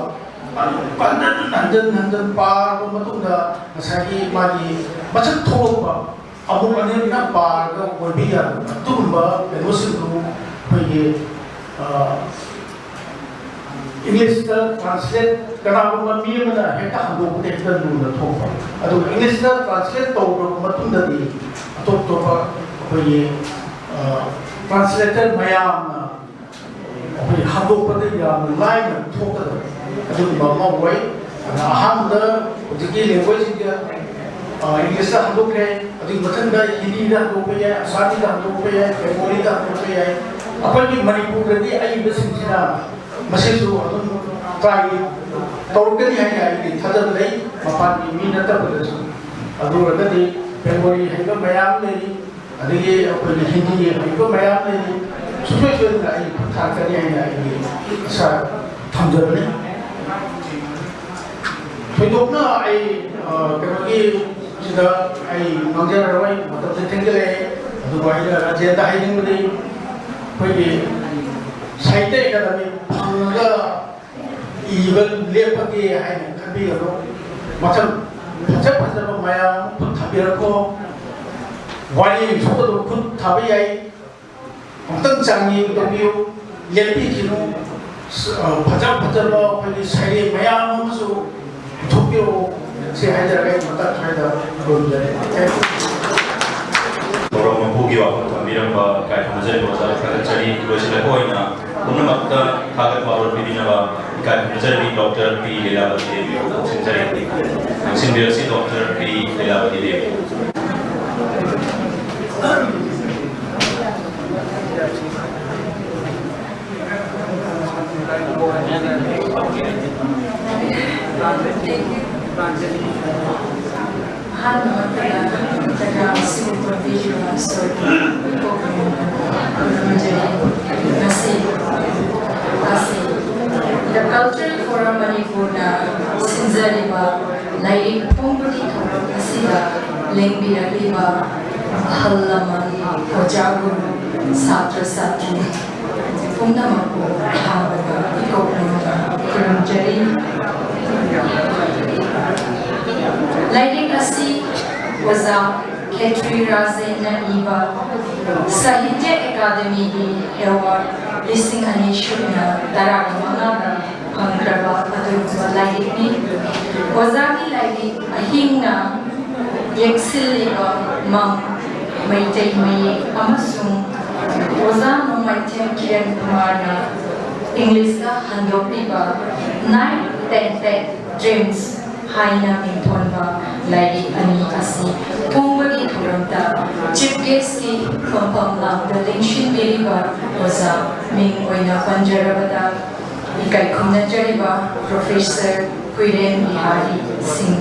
ꯑꯗꯨ ꯍꯟꯖꯟ ꯍꯟꯖꯟ ꯍꯟꯖꯟ ꯄꯥꯔꯕ ꯃꯇꯨꯡꯗ ꯉꯁꯥꯏꯒꯤ ꯃꯥꯒꯤ ꯃꯁꯛ ꯊꯣꯛꯂꯛꯄ ꯑꯃꯨꯛ ꯑꯅꯤꯔꯛꯅ ꯄꯥꯔꯒ ꯑꯣꯏꯕ ꯌꯥꯗꯕ ꯑꯗꯨꯒꯨꯝꯕ ꯀꯩꯅꯣꯁꯤꯡꯗꯨ ꯑꯩꯈꯣꯏꯒꯤ, ꯑ, ꯏꯪꯂꯤꯁꯇ translate ꯀꯅꯥꯒꯨꯝꯕ ꯃꯤ ꯑꯃꯅ ꯍꯦꯛꯇ ꯍꯟꯗꯣꯛꯄꯗ ꯍꯦꯛꯇ ꯂꯨꯅ ꯊꯣꯛꯄ, ꯑꯗꯨꯒ ꯏꯪꯂꯤꯁꯇ translate ꯇꯧꯔꯕ ꯃꯇꯨꯡꯗꯗꯤ ꯑꯇꯣꯞ ꯑꯇꯣꯞꯄ ꯑꯩꯈꯣꯏꯒꯤ, ꯑ, translator ꯃꯌꯥꯝꯅ ꯑꯩꯈꯣꯏ ꯍꯟꯗꯣꯛꯄꯗ ꯌꯥꯝꯅ ꯂꯥꯏꯅ ꯊꯣꯛꯀꯗꯕ ꯑꯗꯨꯒꯨꯝꯕ ꯑꯃ ꯑꯣꯏ꯫ ꯑꯗꯨꯅ ꯑꯍꯥꯟꯕꯗ ꯍꯧꯖꯤꯛꯀꯤ languageꯁꯤꯡꯗ, ꯑ, ꯏꯪꯂꯤꯁꯇ ꯍꯟꯗꯣꯛꯈ꯭ꯔꯦ, ꯑꯗꯨꯒꯤ ꯃꯊꯪꯗ ꯍꯤꯟꯗꯤꯗ ꯍꯟꯗꯣꯛꯄ ꯌꯥꯏ, ꯑꯁꯥꯃꯤꯗ ꯍꯟꯗꯣꯛꯄ ꯌꯥꯏ, ꯕꯦꯡꯒꯣꯂꯤꯗ ꯍꯟꯗꯣꯛꯄ ꯌꯥꯏ꯫ ꯑꯩꯈꯣꯏꯒꯤ ꯃꯅꯤꯄꯨꯔꯗꯗꯤ ꯑꯏꯕꯁꯤꯡꯁꯤꯅ ꯃꯁꯤꯁꯨ ꯑꯗꯨꯝ try ꯇꯧꯔꯛꯀꯅꯤ ꯍꯥꯏꯅ ꯑꯩꯒꯤ ꯊꯥꯖꯕ ꯂꯩ, ꯃꯄꯥꯟꯒꯤ ꯃꯤ ꯅꯠꯇꯕꯗꯁꯨ꯫ ꯑꯗꯨ ꯑꯣꯏꯔꯒꯗꯤ ꯕꯦꯡꯒꯣꯂꯤ ꯍꯩꯕ ꯃꯌꯥꯝ ꯂꯩꯔꯤ, ꯑꯗꯒꯤ ꯑꯩꯈꯣꯏꯒꯤ ꯍꯤꯟꯗꯤ ꯍꯩꯕ ꯃꯌꯥꯝ ꯂꯩꯔꯤ, ꯁꯨꯡꯁꯣꯏ ꯁꯣꯏꯗꯅ ꯑꯩ ꯈꯨꯠ ꯊꯥꯔꯛꯀꯅꯤ ꯍꯥꯏꯅ ꯑꯩꯒꯤ ꯑꯁꯥ ꯊꯝꯖꯕꯅꯤ꯫ ꯊꯣꯏꯗꯣꯛꯅ ꯑꯩ, ꯑ, ꯀꯩꯅꯣꯒꯤ ꯁꯤꯗ ꯑꯩ ꯉꯥꯡꯖꯔꯔꯣꯏ, ꯃꯇꯝꯁꯦ ꯊꯦꯡꯖꯤꯜꯂꯛꯑꯦ꯫ ꯑꯗꯨꯕꯨ ꯑꯩꯅ ꯔꯥꯖꯦꯟꯗ ꯍꯥꯏꯅꯤꯡꯕꯗꯤ ꯑꯩꯈꯣꯏꯒꯤ ꯁꯥꯍꯤꯇ꯭ꯌ ꯑꯦꯀꯥꯗꯃꯤ ꯐꯪꯉꯒ ꯏꯕ ꯂꯦꯞꯄꯒꯦ ꯍꯥꯏꯅ ꯈꯟꯕꯤꯒꯅꯨ꯫ ꯃꯊꯪ ꯐꯖ ꯐꯖꯕ ꯃꯌꯥꯝ ꯑꯃ ꯈꯨꯠ ꯊꯥꯕꯤꯔꯛꯈꯣ꯫ ꯋꯥꯔꯤ ꯁꯣꯛꯄꯗ ꯈꯨꯠ ꯊꯥꯕ ꯌꯥꯏ꯫ ꯑꯃꯨꯛꯇꯪ ꯆꯥꯡꯌꯦꯡ ꯇꯧꯕꯤꯌꯨ, ꯂꯦꯞꯄꯤꯈꯤꯅꯨ꯫ ꯁ-, ꯑ, ꯐꯖ ꯐꯖꯕ ꯑꯩꯈꯣꯏꯒꯤ ꯁꯩꯔꯦꯡ ꯃꯌꯥꯝ ꯑꯃꯁꯨ ꯄꯨꯊꯣꯛꯄꯤꯔꯛꯑꯣ꯫ ꯁꯤ ꯍꯥꯏꯖꯔꯒ ꯑꯩ ꯃꯇꯥꯡ ꯁ꯭ꯋꯥꯏꯗ ꯂꯣꯏꯖꯔꯦ꯫ Thank you꯫ ꯊꯧꯔꯝ ꯃꯄꯨꯒꯤ ꯋꯥꯐꯝ ꯊꯝꯕꯤꯔꯝꯕ ꯏꯀꯥꯏ ꯈꯨꯝꯅꯖꯔꯤꯕ ꯑꯣꯖꯥꯗ ꯊꯥꯒꯠꯆꯔꯤ꯫ ꯂꯣꯏꯁꯤꯜꯂꯛꯄ ꯑꯣꯏꯅ ꯄꯨꯝꯅꯃꯛꯇ ꯊꯥꯒꯠ ꯋꯥꯔꯣꯜ ꯄꯤꯕꯤꯅꯕ ꯏꯀꯥꯏ ꯈꯨꯝꯅꯖꯔꯤꯕꯤ ꯗꯣꯛꯇꯔ ꯄꯤ ꯂꯤꯂꯥꯕꯇꯤ ꯗꯦꯕꯤꯕꯨ ꯈꯣꯡꯖꯤꯟꯖꯔꯤ꯫ ꯂꯥꯡꯁꯤꯟꯕꯤꯔꯁꯤ ꯗꯣꯛꯇꯔ ꯄꯤ ꯂꯤꯂꯥꯕꯇꯤ ꯗꯦꯕꯤ꯫ ꯑꯍꯥꯟꯕ ꯃꯛꯇꯗ ꯖꯒꯥ ꯑꯁꯤꯕꯨ ꯄꯤꯕꯤꯔꯤꯕ ꯁꯣꯔꯒꯤ ꯏꯀꯣꯛ ꯈꯨꯔꯨꯝꯖꯔꯤ꯫ ꯉꯁꯤ ꯑꯁꯤ The Cultural Forum ꯃꯅꯤꯄꯨꯔꯅ ꯁꯤꯟꯖꯔꯤꯕ ꯂꯥꯏꯔꯤꯛ ꯐꯣꯡꯕꯒꯤ ꯊꯧꯔꯝ ꯑꯁꯤꯗ ꯂꯦꯡꯕꯤꯔꯛꯂꯤꯕ ꯑꯍꯜ ꯂꯃꯟ, ꯑꯣꯖꯥ ꯒꯨꯔꯨ, ꯁꯥꯇ꯭ꯔ ꯁꯥꯇ꯭ꯔꯤ ꯄꯨꯝꯅꯃꯛꯄꯨ ꯑꯍꯥꯟꯕꯗ ꯏꯀꯣꯛ ꯅꯣꯟꯅ ꯈꯨꯔꯨꯝꯖꯔꯤ꯫ ꯂꯥꯏꯔꯤꯛ ꯑꯁꯤ ꯑꯣꯖꯥ ꯈꯦꯇ꯭ꯔꯤ ꯔꯥꯖꯦꯟꯅ ꯏꯕ ꯁꯥꯍꯤꯇ꯭ꯌ ꯑꯦꯀꯥꯗꯃꯤꯒꯤ ꯑꯦꯋꯥꯔꯗ ꯂꯤꯁꯤꯡ ꯑꯅꯤ ꯁꯨꯞꯅ ꯇꯔꯥꯃꯉꯥꯗ ꯐꯪꯈ꯭ꯔꯕ ꯑꯗꯨꯒꯨꯝꯕ ꯂꯥꯏꯔꯤꯛꯅꯤ꯫ ꯑꯣꯖꯥꯒꯤ ꯂꯥꯏꯔꯤꯛ ꯑꯍꯤꯡꯅ ꯌꯦꯡꯁꯤꯜꯂꯤꯕ ꯃꯪ, ꯃꯩꯇꯩ ꯃꯌꯦꯛ ꯑꯃꯁꯨꯡ ꯑꯣꯖꯥ ꯅꯣꯡꯃꯥꯏꯊꯦꯝ ꯀꯤꯔꯟ ꯀꯨꯃꯥꯔꯅ ꯏꯪꯂꯤꯁꯇ ꯍꯟꯗꯣꯛꯂꯤꯕ Night Tented Dreams ꯍꯥꯏꯅ ꯃꯤꯡꯊꯣꯟꯕ ꯂꯥꯏꯔꯤꯛ ꯑꯅꯤ ꯑꯁꯤ ꯐꯣꯡꯕꯒꯤ ꯊꯧꯔꯝꯗ ꯆꯤꯐ ꯒꯦꯁꯀꯤ ꯐꯝꯐꯝ ꯂꯥꯡꯗ ꯂꯦꯡꯁꯤꯟꯕꯤꯔꯤꯕ ꯑꯣꯖꯥ ꯃꯤꯡ ꯑꯣꯏꯅ ꯄꯟꯖꯔꯕꯗ ꯏꯀꯥꯏ ꯈꯨꯝꯅꯖꯔꯤꯕ ꯄ꯭ꯔꯣꯐꯦꯁꯔ ꯀꯨꯏꯔꯦꯟ ꯕꯤꯍꯥꯔꯤ ꯁꯤꯡ,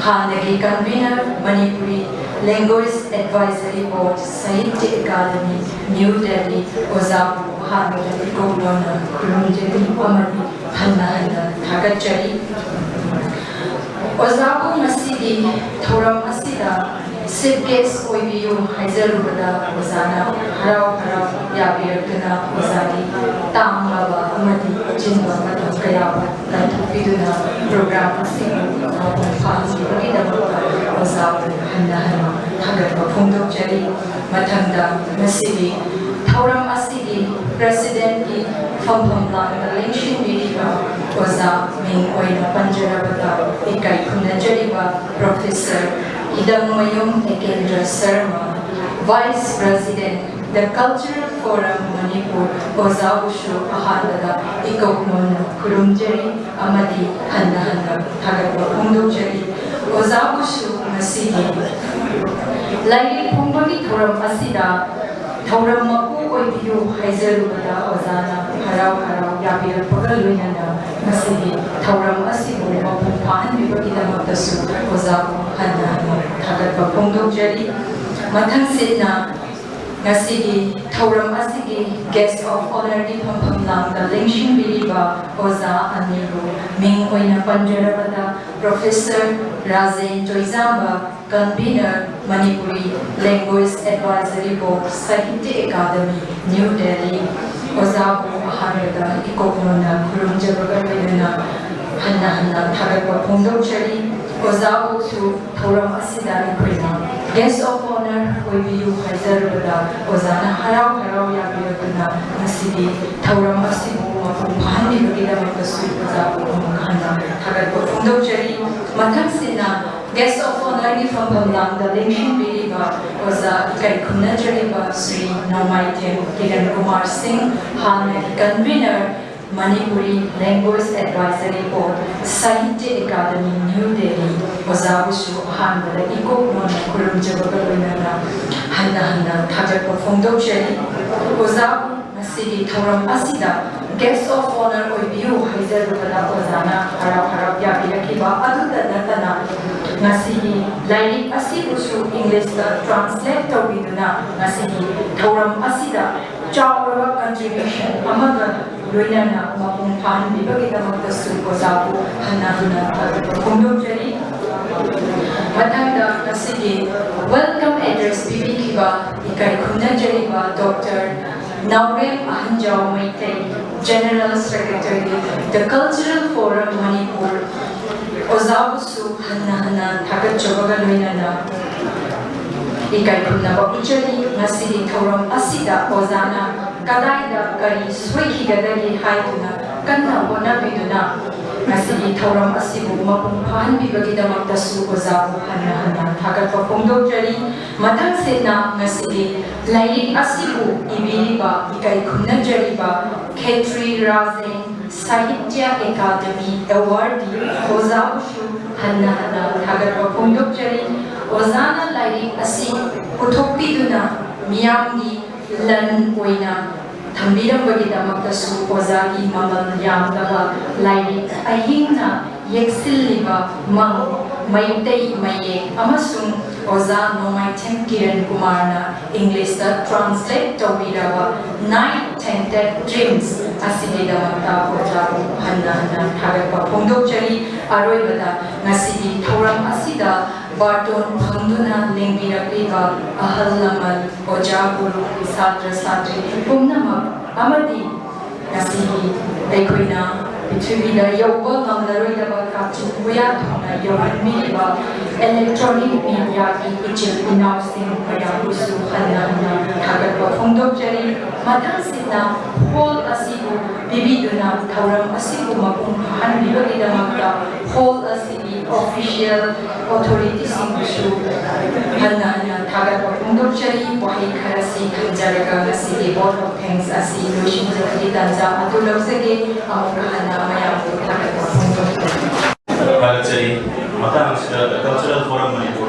ꯍꯥꯟꯅꯒꯤ convener, Manipuri language advisory board, ꯁꯥꯍꯤꯇ꯭ꯌ ꯑꯦꯀꯥꯗꯃꯤ, ꯅ꯭ꯌꯨ ꯗꯦꯜꯂꯤ, ꯑꯣꯖꯥꯕꯨ ꯑꯍꯥꯟꯕꯗ ꯏꯀꯣꯛ ꯂꯣꯟꯅ ꯈꯨꯔꯨꯝꯖꯔꯤ ꯑꯃꯗꯤ ꯍꯟꯅ ꯍꯟꯅ ꯊꯥꯒꯠꯆꯔꯤ꯫ ꯑꯣꯖꯥꯕꯨ ꯉꯁꯤꯒꯤ ꯊꯧꯔꯝ ꯑꯁꯤꯗ ꯆꯤꯐ ꯒꯦꯁ ꯑꯣꯏꯕꯤꯌꯨ ꯍꯥꯏꯖꯔꯨꯕꯗ ꯑꯣꯖꯥꯅ ꯍꯔꯥꯎ ꯍꯔꯥꯎ ꯌꯥꯕꯤꯔꯛꯇꯨꯅ ꯑꯣꯖꯥꯒꯤ ꯇꯥꯡꯂꯕ ꯑꯃꯗꯤ ꯑꯆꯤꯟꯕ ꯃꯇꯝ ꯀꯌꯥꯕꯨ ꯀꯥꯏꯊꯣꯛꯄꯤꯗꯨꯅ ꯄ꯭ꯔꯣꯒ꯭ꯔꯥꯝ ꯑꯁꯤꯕꯨ ꯃꯄꯨꯡ ꯐꯥꯍꯟꯕꯤꯕꯒꯤꯗꯃꯛꯇ ꯑꯣꯖꯥꯕꯨ ꯍꯟꯅ ꯍꯟꯅ ꯊꯥꯒꯠꯄ ꯐꯣꯡꯗꯣꯛꯆꯔꯤ꯫ ꯃꯊꯪꯗ ꯉꯁꯤꯒꯤ ꯊꯧꯔꯝ ꯑꯁꯤꯒꯤ ꯄ꯭ꯔꯦꯁꯤꯗꯦꯟꯠꯀꯤ ꯐꯝꯐꯝ ꯂꯥꯡꯗ ꯂꯦꯡꯁꯤꯟꯕꯤꯔꯤꯕ ꯑꯣꯖꯥ ꯃꯤꯡ ꯑꯣꯏꯅ ꯄꯟꯖꯔꯕꯗ ꯏꯀꯥꯏ ꯈꯨꯝꯅꯖꯔꯤꯕ professor Hidangmayum Akendra Sharma, vice president, The Cultural Forum Manipur, ꯑꯣꯖꯥꯕꯨꯁꯨ ꯑꯍꯥꯟꯕꯗ ꯏꯀꯣꯛ ꯅꯣꯟꯅ ꯈꯨꯔꯨꯝꯖꯔꯤ ꯑꯃꯗꯤ ꯍꯟꯅ ꯍꯟꯅ ꯊꯥꯒꯠꯄ ꯐꯣꯡꯗꯣꯛꯆꯔꯤ꯫ ꯑꯣꯖꯥꯕꯨꯁꯨ ꯉꯁꯤꯒꯤ ꯂꯥꯏꯔꯤꯛ ꯐꯣꯡꯕꯒꯤ ꯊꯧꯔꯝ ꯑꯁꯤꯗ ꯊꯧꯔꯝ ꯃꯄꯨ ꯑꯣꯏꯕꯤꯌꯨ ꯍꯥꯏꯖꯔꯨꯕꯗ ꯑꯣꯖꯥꯅ ꯍꯔꯥꯎ ꯍꯔꯥꯎ ꯌꯥꯕꯤꯔꯛꯄꯒ ꯂꯣꯏꯅꯅ ꯉꯁꯤꯒꯤ ꯊꯧꯔꯝ ꯑꯁꯤꯕꯨ ꯃꯄꯨꯡ ꯐꯥꯍꯟꯕꯤꯕꯒꯤꯗꯃꯛꯇꯁꯨ ꯑꯣꯖꯥꯕꯨ ꯍꯟꯅ ꯍꯟꯅ ꯊꯥꯒꯠꯄ ꯐꯣꯡꯗꯣꯛꯆꯔꯤ꯫ ꯃꯊꯪꯁꯤꯠꯅ ꯉꯁꯤꯒꯤ ꯊꯧꯔꯝ ꯑꯁꯤꯒꯤ Guest of Honourꯒꯤ ꯐꯝꯐꯝ ꯂꯥꯡꯗ ꯂꯦꯡꯁꯤꯟꯕꯤꯔꯤꯕ ꯑꯣꯖꯥ ꯑꯅꯤꯕꯨ ꯃꯤꯡ ꯑꯣꯏꯅ ꯄꯟꯖꯔꯕꯗ Professor Rajen ꯆꯣꯏꯖꯥꯝꯕ, Convener, Manipuri Language Advisory Board, Sahitya Academy, New Delhi꯫ ꯑꯣꯖꯥꯕꯨ ꯑꯍꯥꯟꯕꯗ ꯏꯀꯣꯛ ꯅꯣꯟꯅ ꯈꯨꯔꯨꯝꯖꯕꯒ ꯂꯣꯏꯅꯅ ꯍꯟꯅ ꯍꯟꯅ ꯊꯥꯒꯠꯄ ꯐꯣꯡꯗꯣꯛꯆꯔꯤ꯫ ꯑꯣꯖꯥꯕꯨꯁꯨ ꯊꯧꯔꯝ ꯑꯁꯤꯗ ꯑꯩꯈꯣꯏꯅ Guest of Honour ꯑꯣꯏꯕꯤꯌꯨ ꯍꯥꯏꯖꯔꯨꯕꯗ ꯑꯣꯖꯥꯅ ꯍꯔꯥꯎ ꯍꯔꯥꯎ ꯌꯥꯕꯤꯔꯛꯇꯨꯅ ꯉꯁꯤꯒꯤ ꯊꯧꯔꯝ ꯑꯁꯤꯕꯨ ꯃꯄꯨꯡ ꯐꯥꯍꯟꯕꯤꯕꯒꯤꯗꯃꯛꯇꯁꯨ ꯑꯣꯖꯥꯕꯨ ꯑꯃꯨꯛ ꯍꯟꯅ ꯊꯥꯒꯠꯄ ꯐꯣꯡꯗꯣꯛꯆꯔꯤ꯫ ꯃꯊꯪꯁꯤꯅ Guest of Honourꯒꯤ ꯐꯝꯐꯝ ꯂꯥꯡꯗ ꯂꯦꯡꯁꯤꯟꯕꯤꯔꯤꯕ ꯑꯣꯖꯥ ꯏꯀꯥꯏ ꯈꯨꯝꯅꯖꯔꯤꯕ ꯁ꯭ꯔꯤ ꯅꯣꯡꯃꯥꯏꯊꯦꯝ ꯀꯤꯔꯟ ꯀꯨꯃꯥꯔ ꯁꯤꯡ, ꯍꯥꯟꯅꯒꯤ Convener, Manipuri Language Advisory Board, Sahitya Academy, New Delhi꯫ ꯑꯣꯖꯥꯕꯨꯁꯨ ꯑꯍꯥꯟꯕꯗ ꯏꯀꯣꯛ ꯅꯣꯟꯅ ꯈꯨꯔꯨꯝꯖꯕꯒ ꯂꯣꯏꯅꯅ ꯍꯟꯅ ꯍꯟꯅ ꯊꯥꯒꯠꯄ ꯐꯣꯡꯗꯣꯛꯆꯔꯤ꯫ ꯑꯣꯖꯥꯕꯨ ꯉꯁꯤꯒꯤ ꯊꯧꯔꯝ ꯑꯁꯤꯗ Guest of Honour ꯑꯣꯏꯕꯤꯌꯨ ꯍꯥꯏꯖꯔꯨꯕꯗ ꯑꯣꯖꯥꯅ ꯍꯔꯥꯎ ꯍꯔꯥꯎ ꯌꯥꯕꯤꯔꯛꯈꯤꯕ ꯑꯗꯨꯇ ꯅꯠꯇꯅ ꯉꯁꯤꯒꯤ ꯂꯥꯏꯔꯤꯛ ꯑꯁꯤꯕꯨꯁꯨ Englishꯇ translate ꯇꯧꯕꯤꯗꯨꯅ ꯉꯁꯤꯒꯤ ꯊꯧꯔꯝ ꯑꯁꯤꯗ ꯆꯥꯎꯔꯕ contribution ꯑꯃꯒ ꯂꯣꯏꯅꯅ ꯃꯄꯨꯡ ꯐꯥꯍꯟꯕꯤꯕꯒꯤꯗꯃꯛꯇꯁꯨ ꯑꯣꯖꯥꯕꯨ ꯍꯟꯅ ꯍꯟꯅ ꯊꯥꯒꯠꯄ ꯐꯣꯡꯗꯣꯛꯆꯔꯤ꯫ ꯃꯊꯪꯗ ꯉꯁꯤꯒꯤ Welcome Address ꯄꯤꯕꯤꯈꯤꯕ ꯏꯀꯥꯏ ꯈꯨꯝꯅꯖꯔꯤꯕ Doctor Naorem ꯑꯍꯟꯖꯥꯎ Meitei, General Secretary, The Cultural Forum Manipur, ꯑꯣꯖꯥꯕꯨꯁꯨ ꯍꯟꯅ ꯍꯟꯅ ꯊꯥꯒꯠꯆꯕꯒ ꯂꯣꯏꯅꯅ ꯏꯀꯥꯏ ꯈꯨꯝꯅꯕ ꯎꯠꯆꯔꯤ꯫ ꯉꯁꯤꯒꯤ ꯊꯧꯔꯝ ꯑꯁꯤꯗ ꯑꯣꯖꯥꯅ ꯀꯗꯥꯏꯗ ꯀꯔꯤ ꯁꯣꯏꯈꯤꯒꯗꯒꯦ ꯍꯥꯏꯗꯨꯅ ꯀꯟꯅ ꯍꯣꯠꯅꯕꯤꯗꯨꯅ ꯉꯁꯤꯒꯤ ꯊꯧꯔꯝ ꯑꯁꯤꯕꯨ ꯃꯄꯨꯡ ꯐꯥꯍꯟꯕꯤꯕꯒꯤꯗꯃꯛꯇꯁꯨ ꯑꯣꯖꯥꯕꯨ ꯍꯟꯅ ꯍꯟꯅ ꯊꯥꯒꯠꯄ ꯐꯣꯡꯗꯣꯛꯆꯔꯤ꯫ ꯃꯊꯪꯁꯤꯠꯅ ꯉꯁꯤꯒꯤ ꯂꯥꯏꯔꯤꯛ ꯑꯁꯤꯕꯨ ꯏꯕꯤꯔꯤꯕ ꯏꯀꯥꯏ ꯈꯨꯝꯅꯖꯔꯤꯕ ꯈꯦꯇ꯭ꯔꯤ ꯔꯥꯖꯦꯟ, Sahitya Academy Awardee ꯑꯣꯖꯥꯕꯨꯁꯨ ꯍꯟꯅ ꯍꯟꯅ ꯊꯥꯒꯠꯄ ꯐꯣꯡꯗꯣꯛꯆꯔꯤ꯫ ꯑꯣꯖꯥꯅ ꯂꯥꯏꯔꯤꯛ ꯑꯁꯤ ꯄꯨꯊꯣꯛꯄꯤꯗꯨꯅ ꯃꯤꯌꯥꯝꯒꯤ ꯂꯟ ꯑꯣꯏꯅ ꯊꯝꯕꯤꯔꯝꯕꯒꯤꯗꯃꯛꯇꯁꯨ ꯑꯣꯖꯥꯒꯤ ꯃꯃꯜ ꯌꯥꯝꯂꯕ ꯂꯥꯏꯔꯤꯛ ꯑꯍꯤꯡꯅ ꯌꯦꯛꯁꯤꯜꯂꯤꯕ ꯃꯪ, ꯃꯩꯇꯩ ꯃꯌꯦꯛ ꯑꯃꯁꯨꯡ ꯑꯣꯖꯥ ꯅꯣꯡꯃꯥꯏꯊꯦꯝ ꯀꯤꯔꯟ ꯀꯨꯃꯥꯔꯅ ꯏꯪꯂꯤꯁꯇ translate ꯇꯧꯕꯤꯔꯕ Night Tainted Dreams ꯑꯁꯤꯒꯤꯗꯃꯛꯇ ꯑꯣꯖꯥꯕꯨ ꯍꯟꯅ ꯍꯟꯅ ꯊꯥꯒꯠꯄ ꯐꯣꯡꯗꯣꯛꯆꯔꯤ꯫ ꯑꯔꯣꯏꯕꯗ ꯉꯁꯤꯒꯤ ꯊꯧꯔꯝ ꯑꯁꯤꯗ ꯕꯥꯔꯇꯣꯟ ꯐꯪꯗꯨꯅ ꯂꯦꯡꯕꯤꯔꯛꯂꯤꯕ ꯑꯍꯜ ꯂꯃꯟ, ꯑꯣꯖꯥ ꯒꯨꯔꯨ, ꯁꯥꯇ꯭ꯔ ꯁꯥꯇ꯭ꯔꯤ ꯄꯨꯝꯅꯃꯛ ꯑꯃꯗꯤ ꯉꯁꯤꯒꯤ ꯑꯩꯈꯣꯏꯅ ꯄ꯭ꯔꯤꯊꯤꯕꯤꯗ ꯌꯧꯕ ꯉꯝꯂꯔꯣꯏꯗꯕ ꯀꯥꯆꯤꯟ ꯀꯣꯌꯥ ꯊꯣꯡꯅ ꯌꯧꯍꯟꯕꯤꯔꯤꯕ electronic mediaꯒꯤ ꯏꯆꯤꯜ ꯏꯅꯥꯎꯁꯤꯡ ꯃꯌꯥꯝꯕꯨꯁꯨ ꯍꯟꯅ ꯍꯟꯅ ꯊꯥꯒꯠꯄ ꯐꯣꯡꯗꯣꯛꯆꯔꯤ꯫ ꯃꯊꯪꯁꯤꯠꯅ ꯍꯣꯜ ꯑꯁꯤꯕꯨ ꯄꯤꯕꯤꯗꯨꯅ ꯊꯧꯔꯝ ꯑꯁꯤꯕꯨ ꯃꯄꯨꯡ ꯐꯥꯍꯟꯕꯤꯕꯒꯤꯗꯃꯛꯇ ꯍꯣꯜ ꯑꯁꯤꯒꯤ official authorityꯁꯤꯡꯕꯨꯁꯨ ꯍꯟꯅ ꯍꯟꯅ ꯊꯥꯒꯠꯄ ꯐꯣꯡꯗꯣꯛꯆꯔꯤ꯫ ꯋꯥꯍꯩ ꯈꯔꯁꯤ ꯊꯝꯖꯔꯒ ꯉꯁꯤꯒꯤ vote of thanks ꯑꯁꯤ ꯂꯣꯏꯁꯤꯟꯖꯕꯒꯤ ꯇꯥꯟꯖꯥ ꯑꯗꯨ ꯂꯧꯖꯒꯦ꯫ ꯑꯃꯨꯛ ꯍꯟꯅ ꯃꯌꯥꯝꯕꯨ ꯊꯥꯒꯠꯄ ꯐꯣꯡꯗꯣꯛꯆꯔꯤ꯫ ꯊꯥꯒꯠꯆꯔꯤ꯫ ꯃꯇꯥꯡ ꯑꯁꯤꯗ cultural forum ꯃꯅꯤꯄꯨꯔ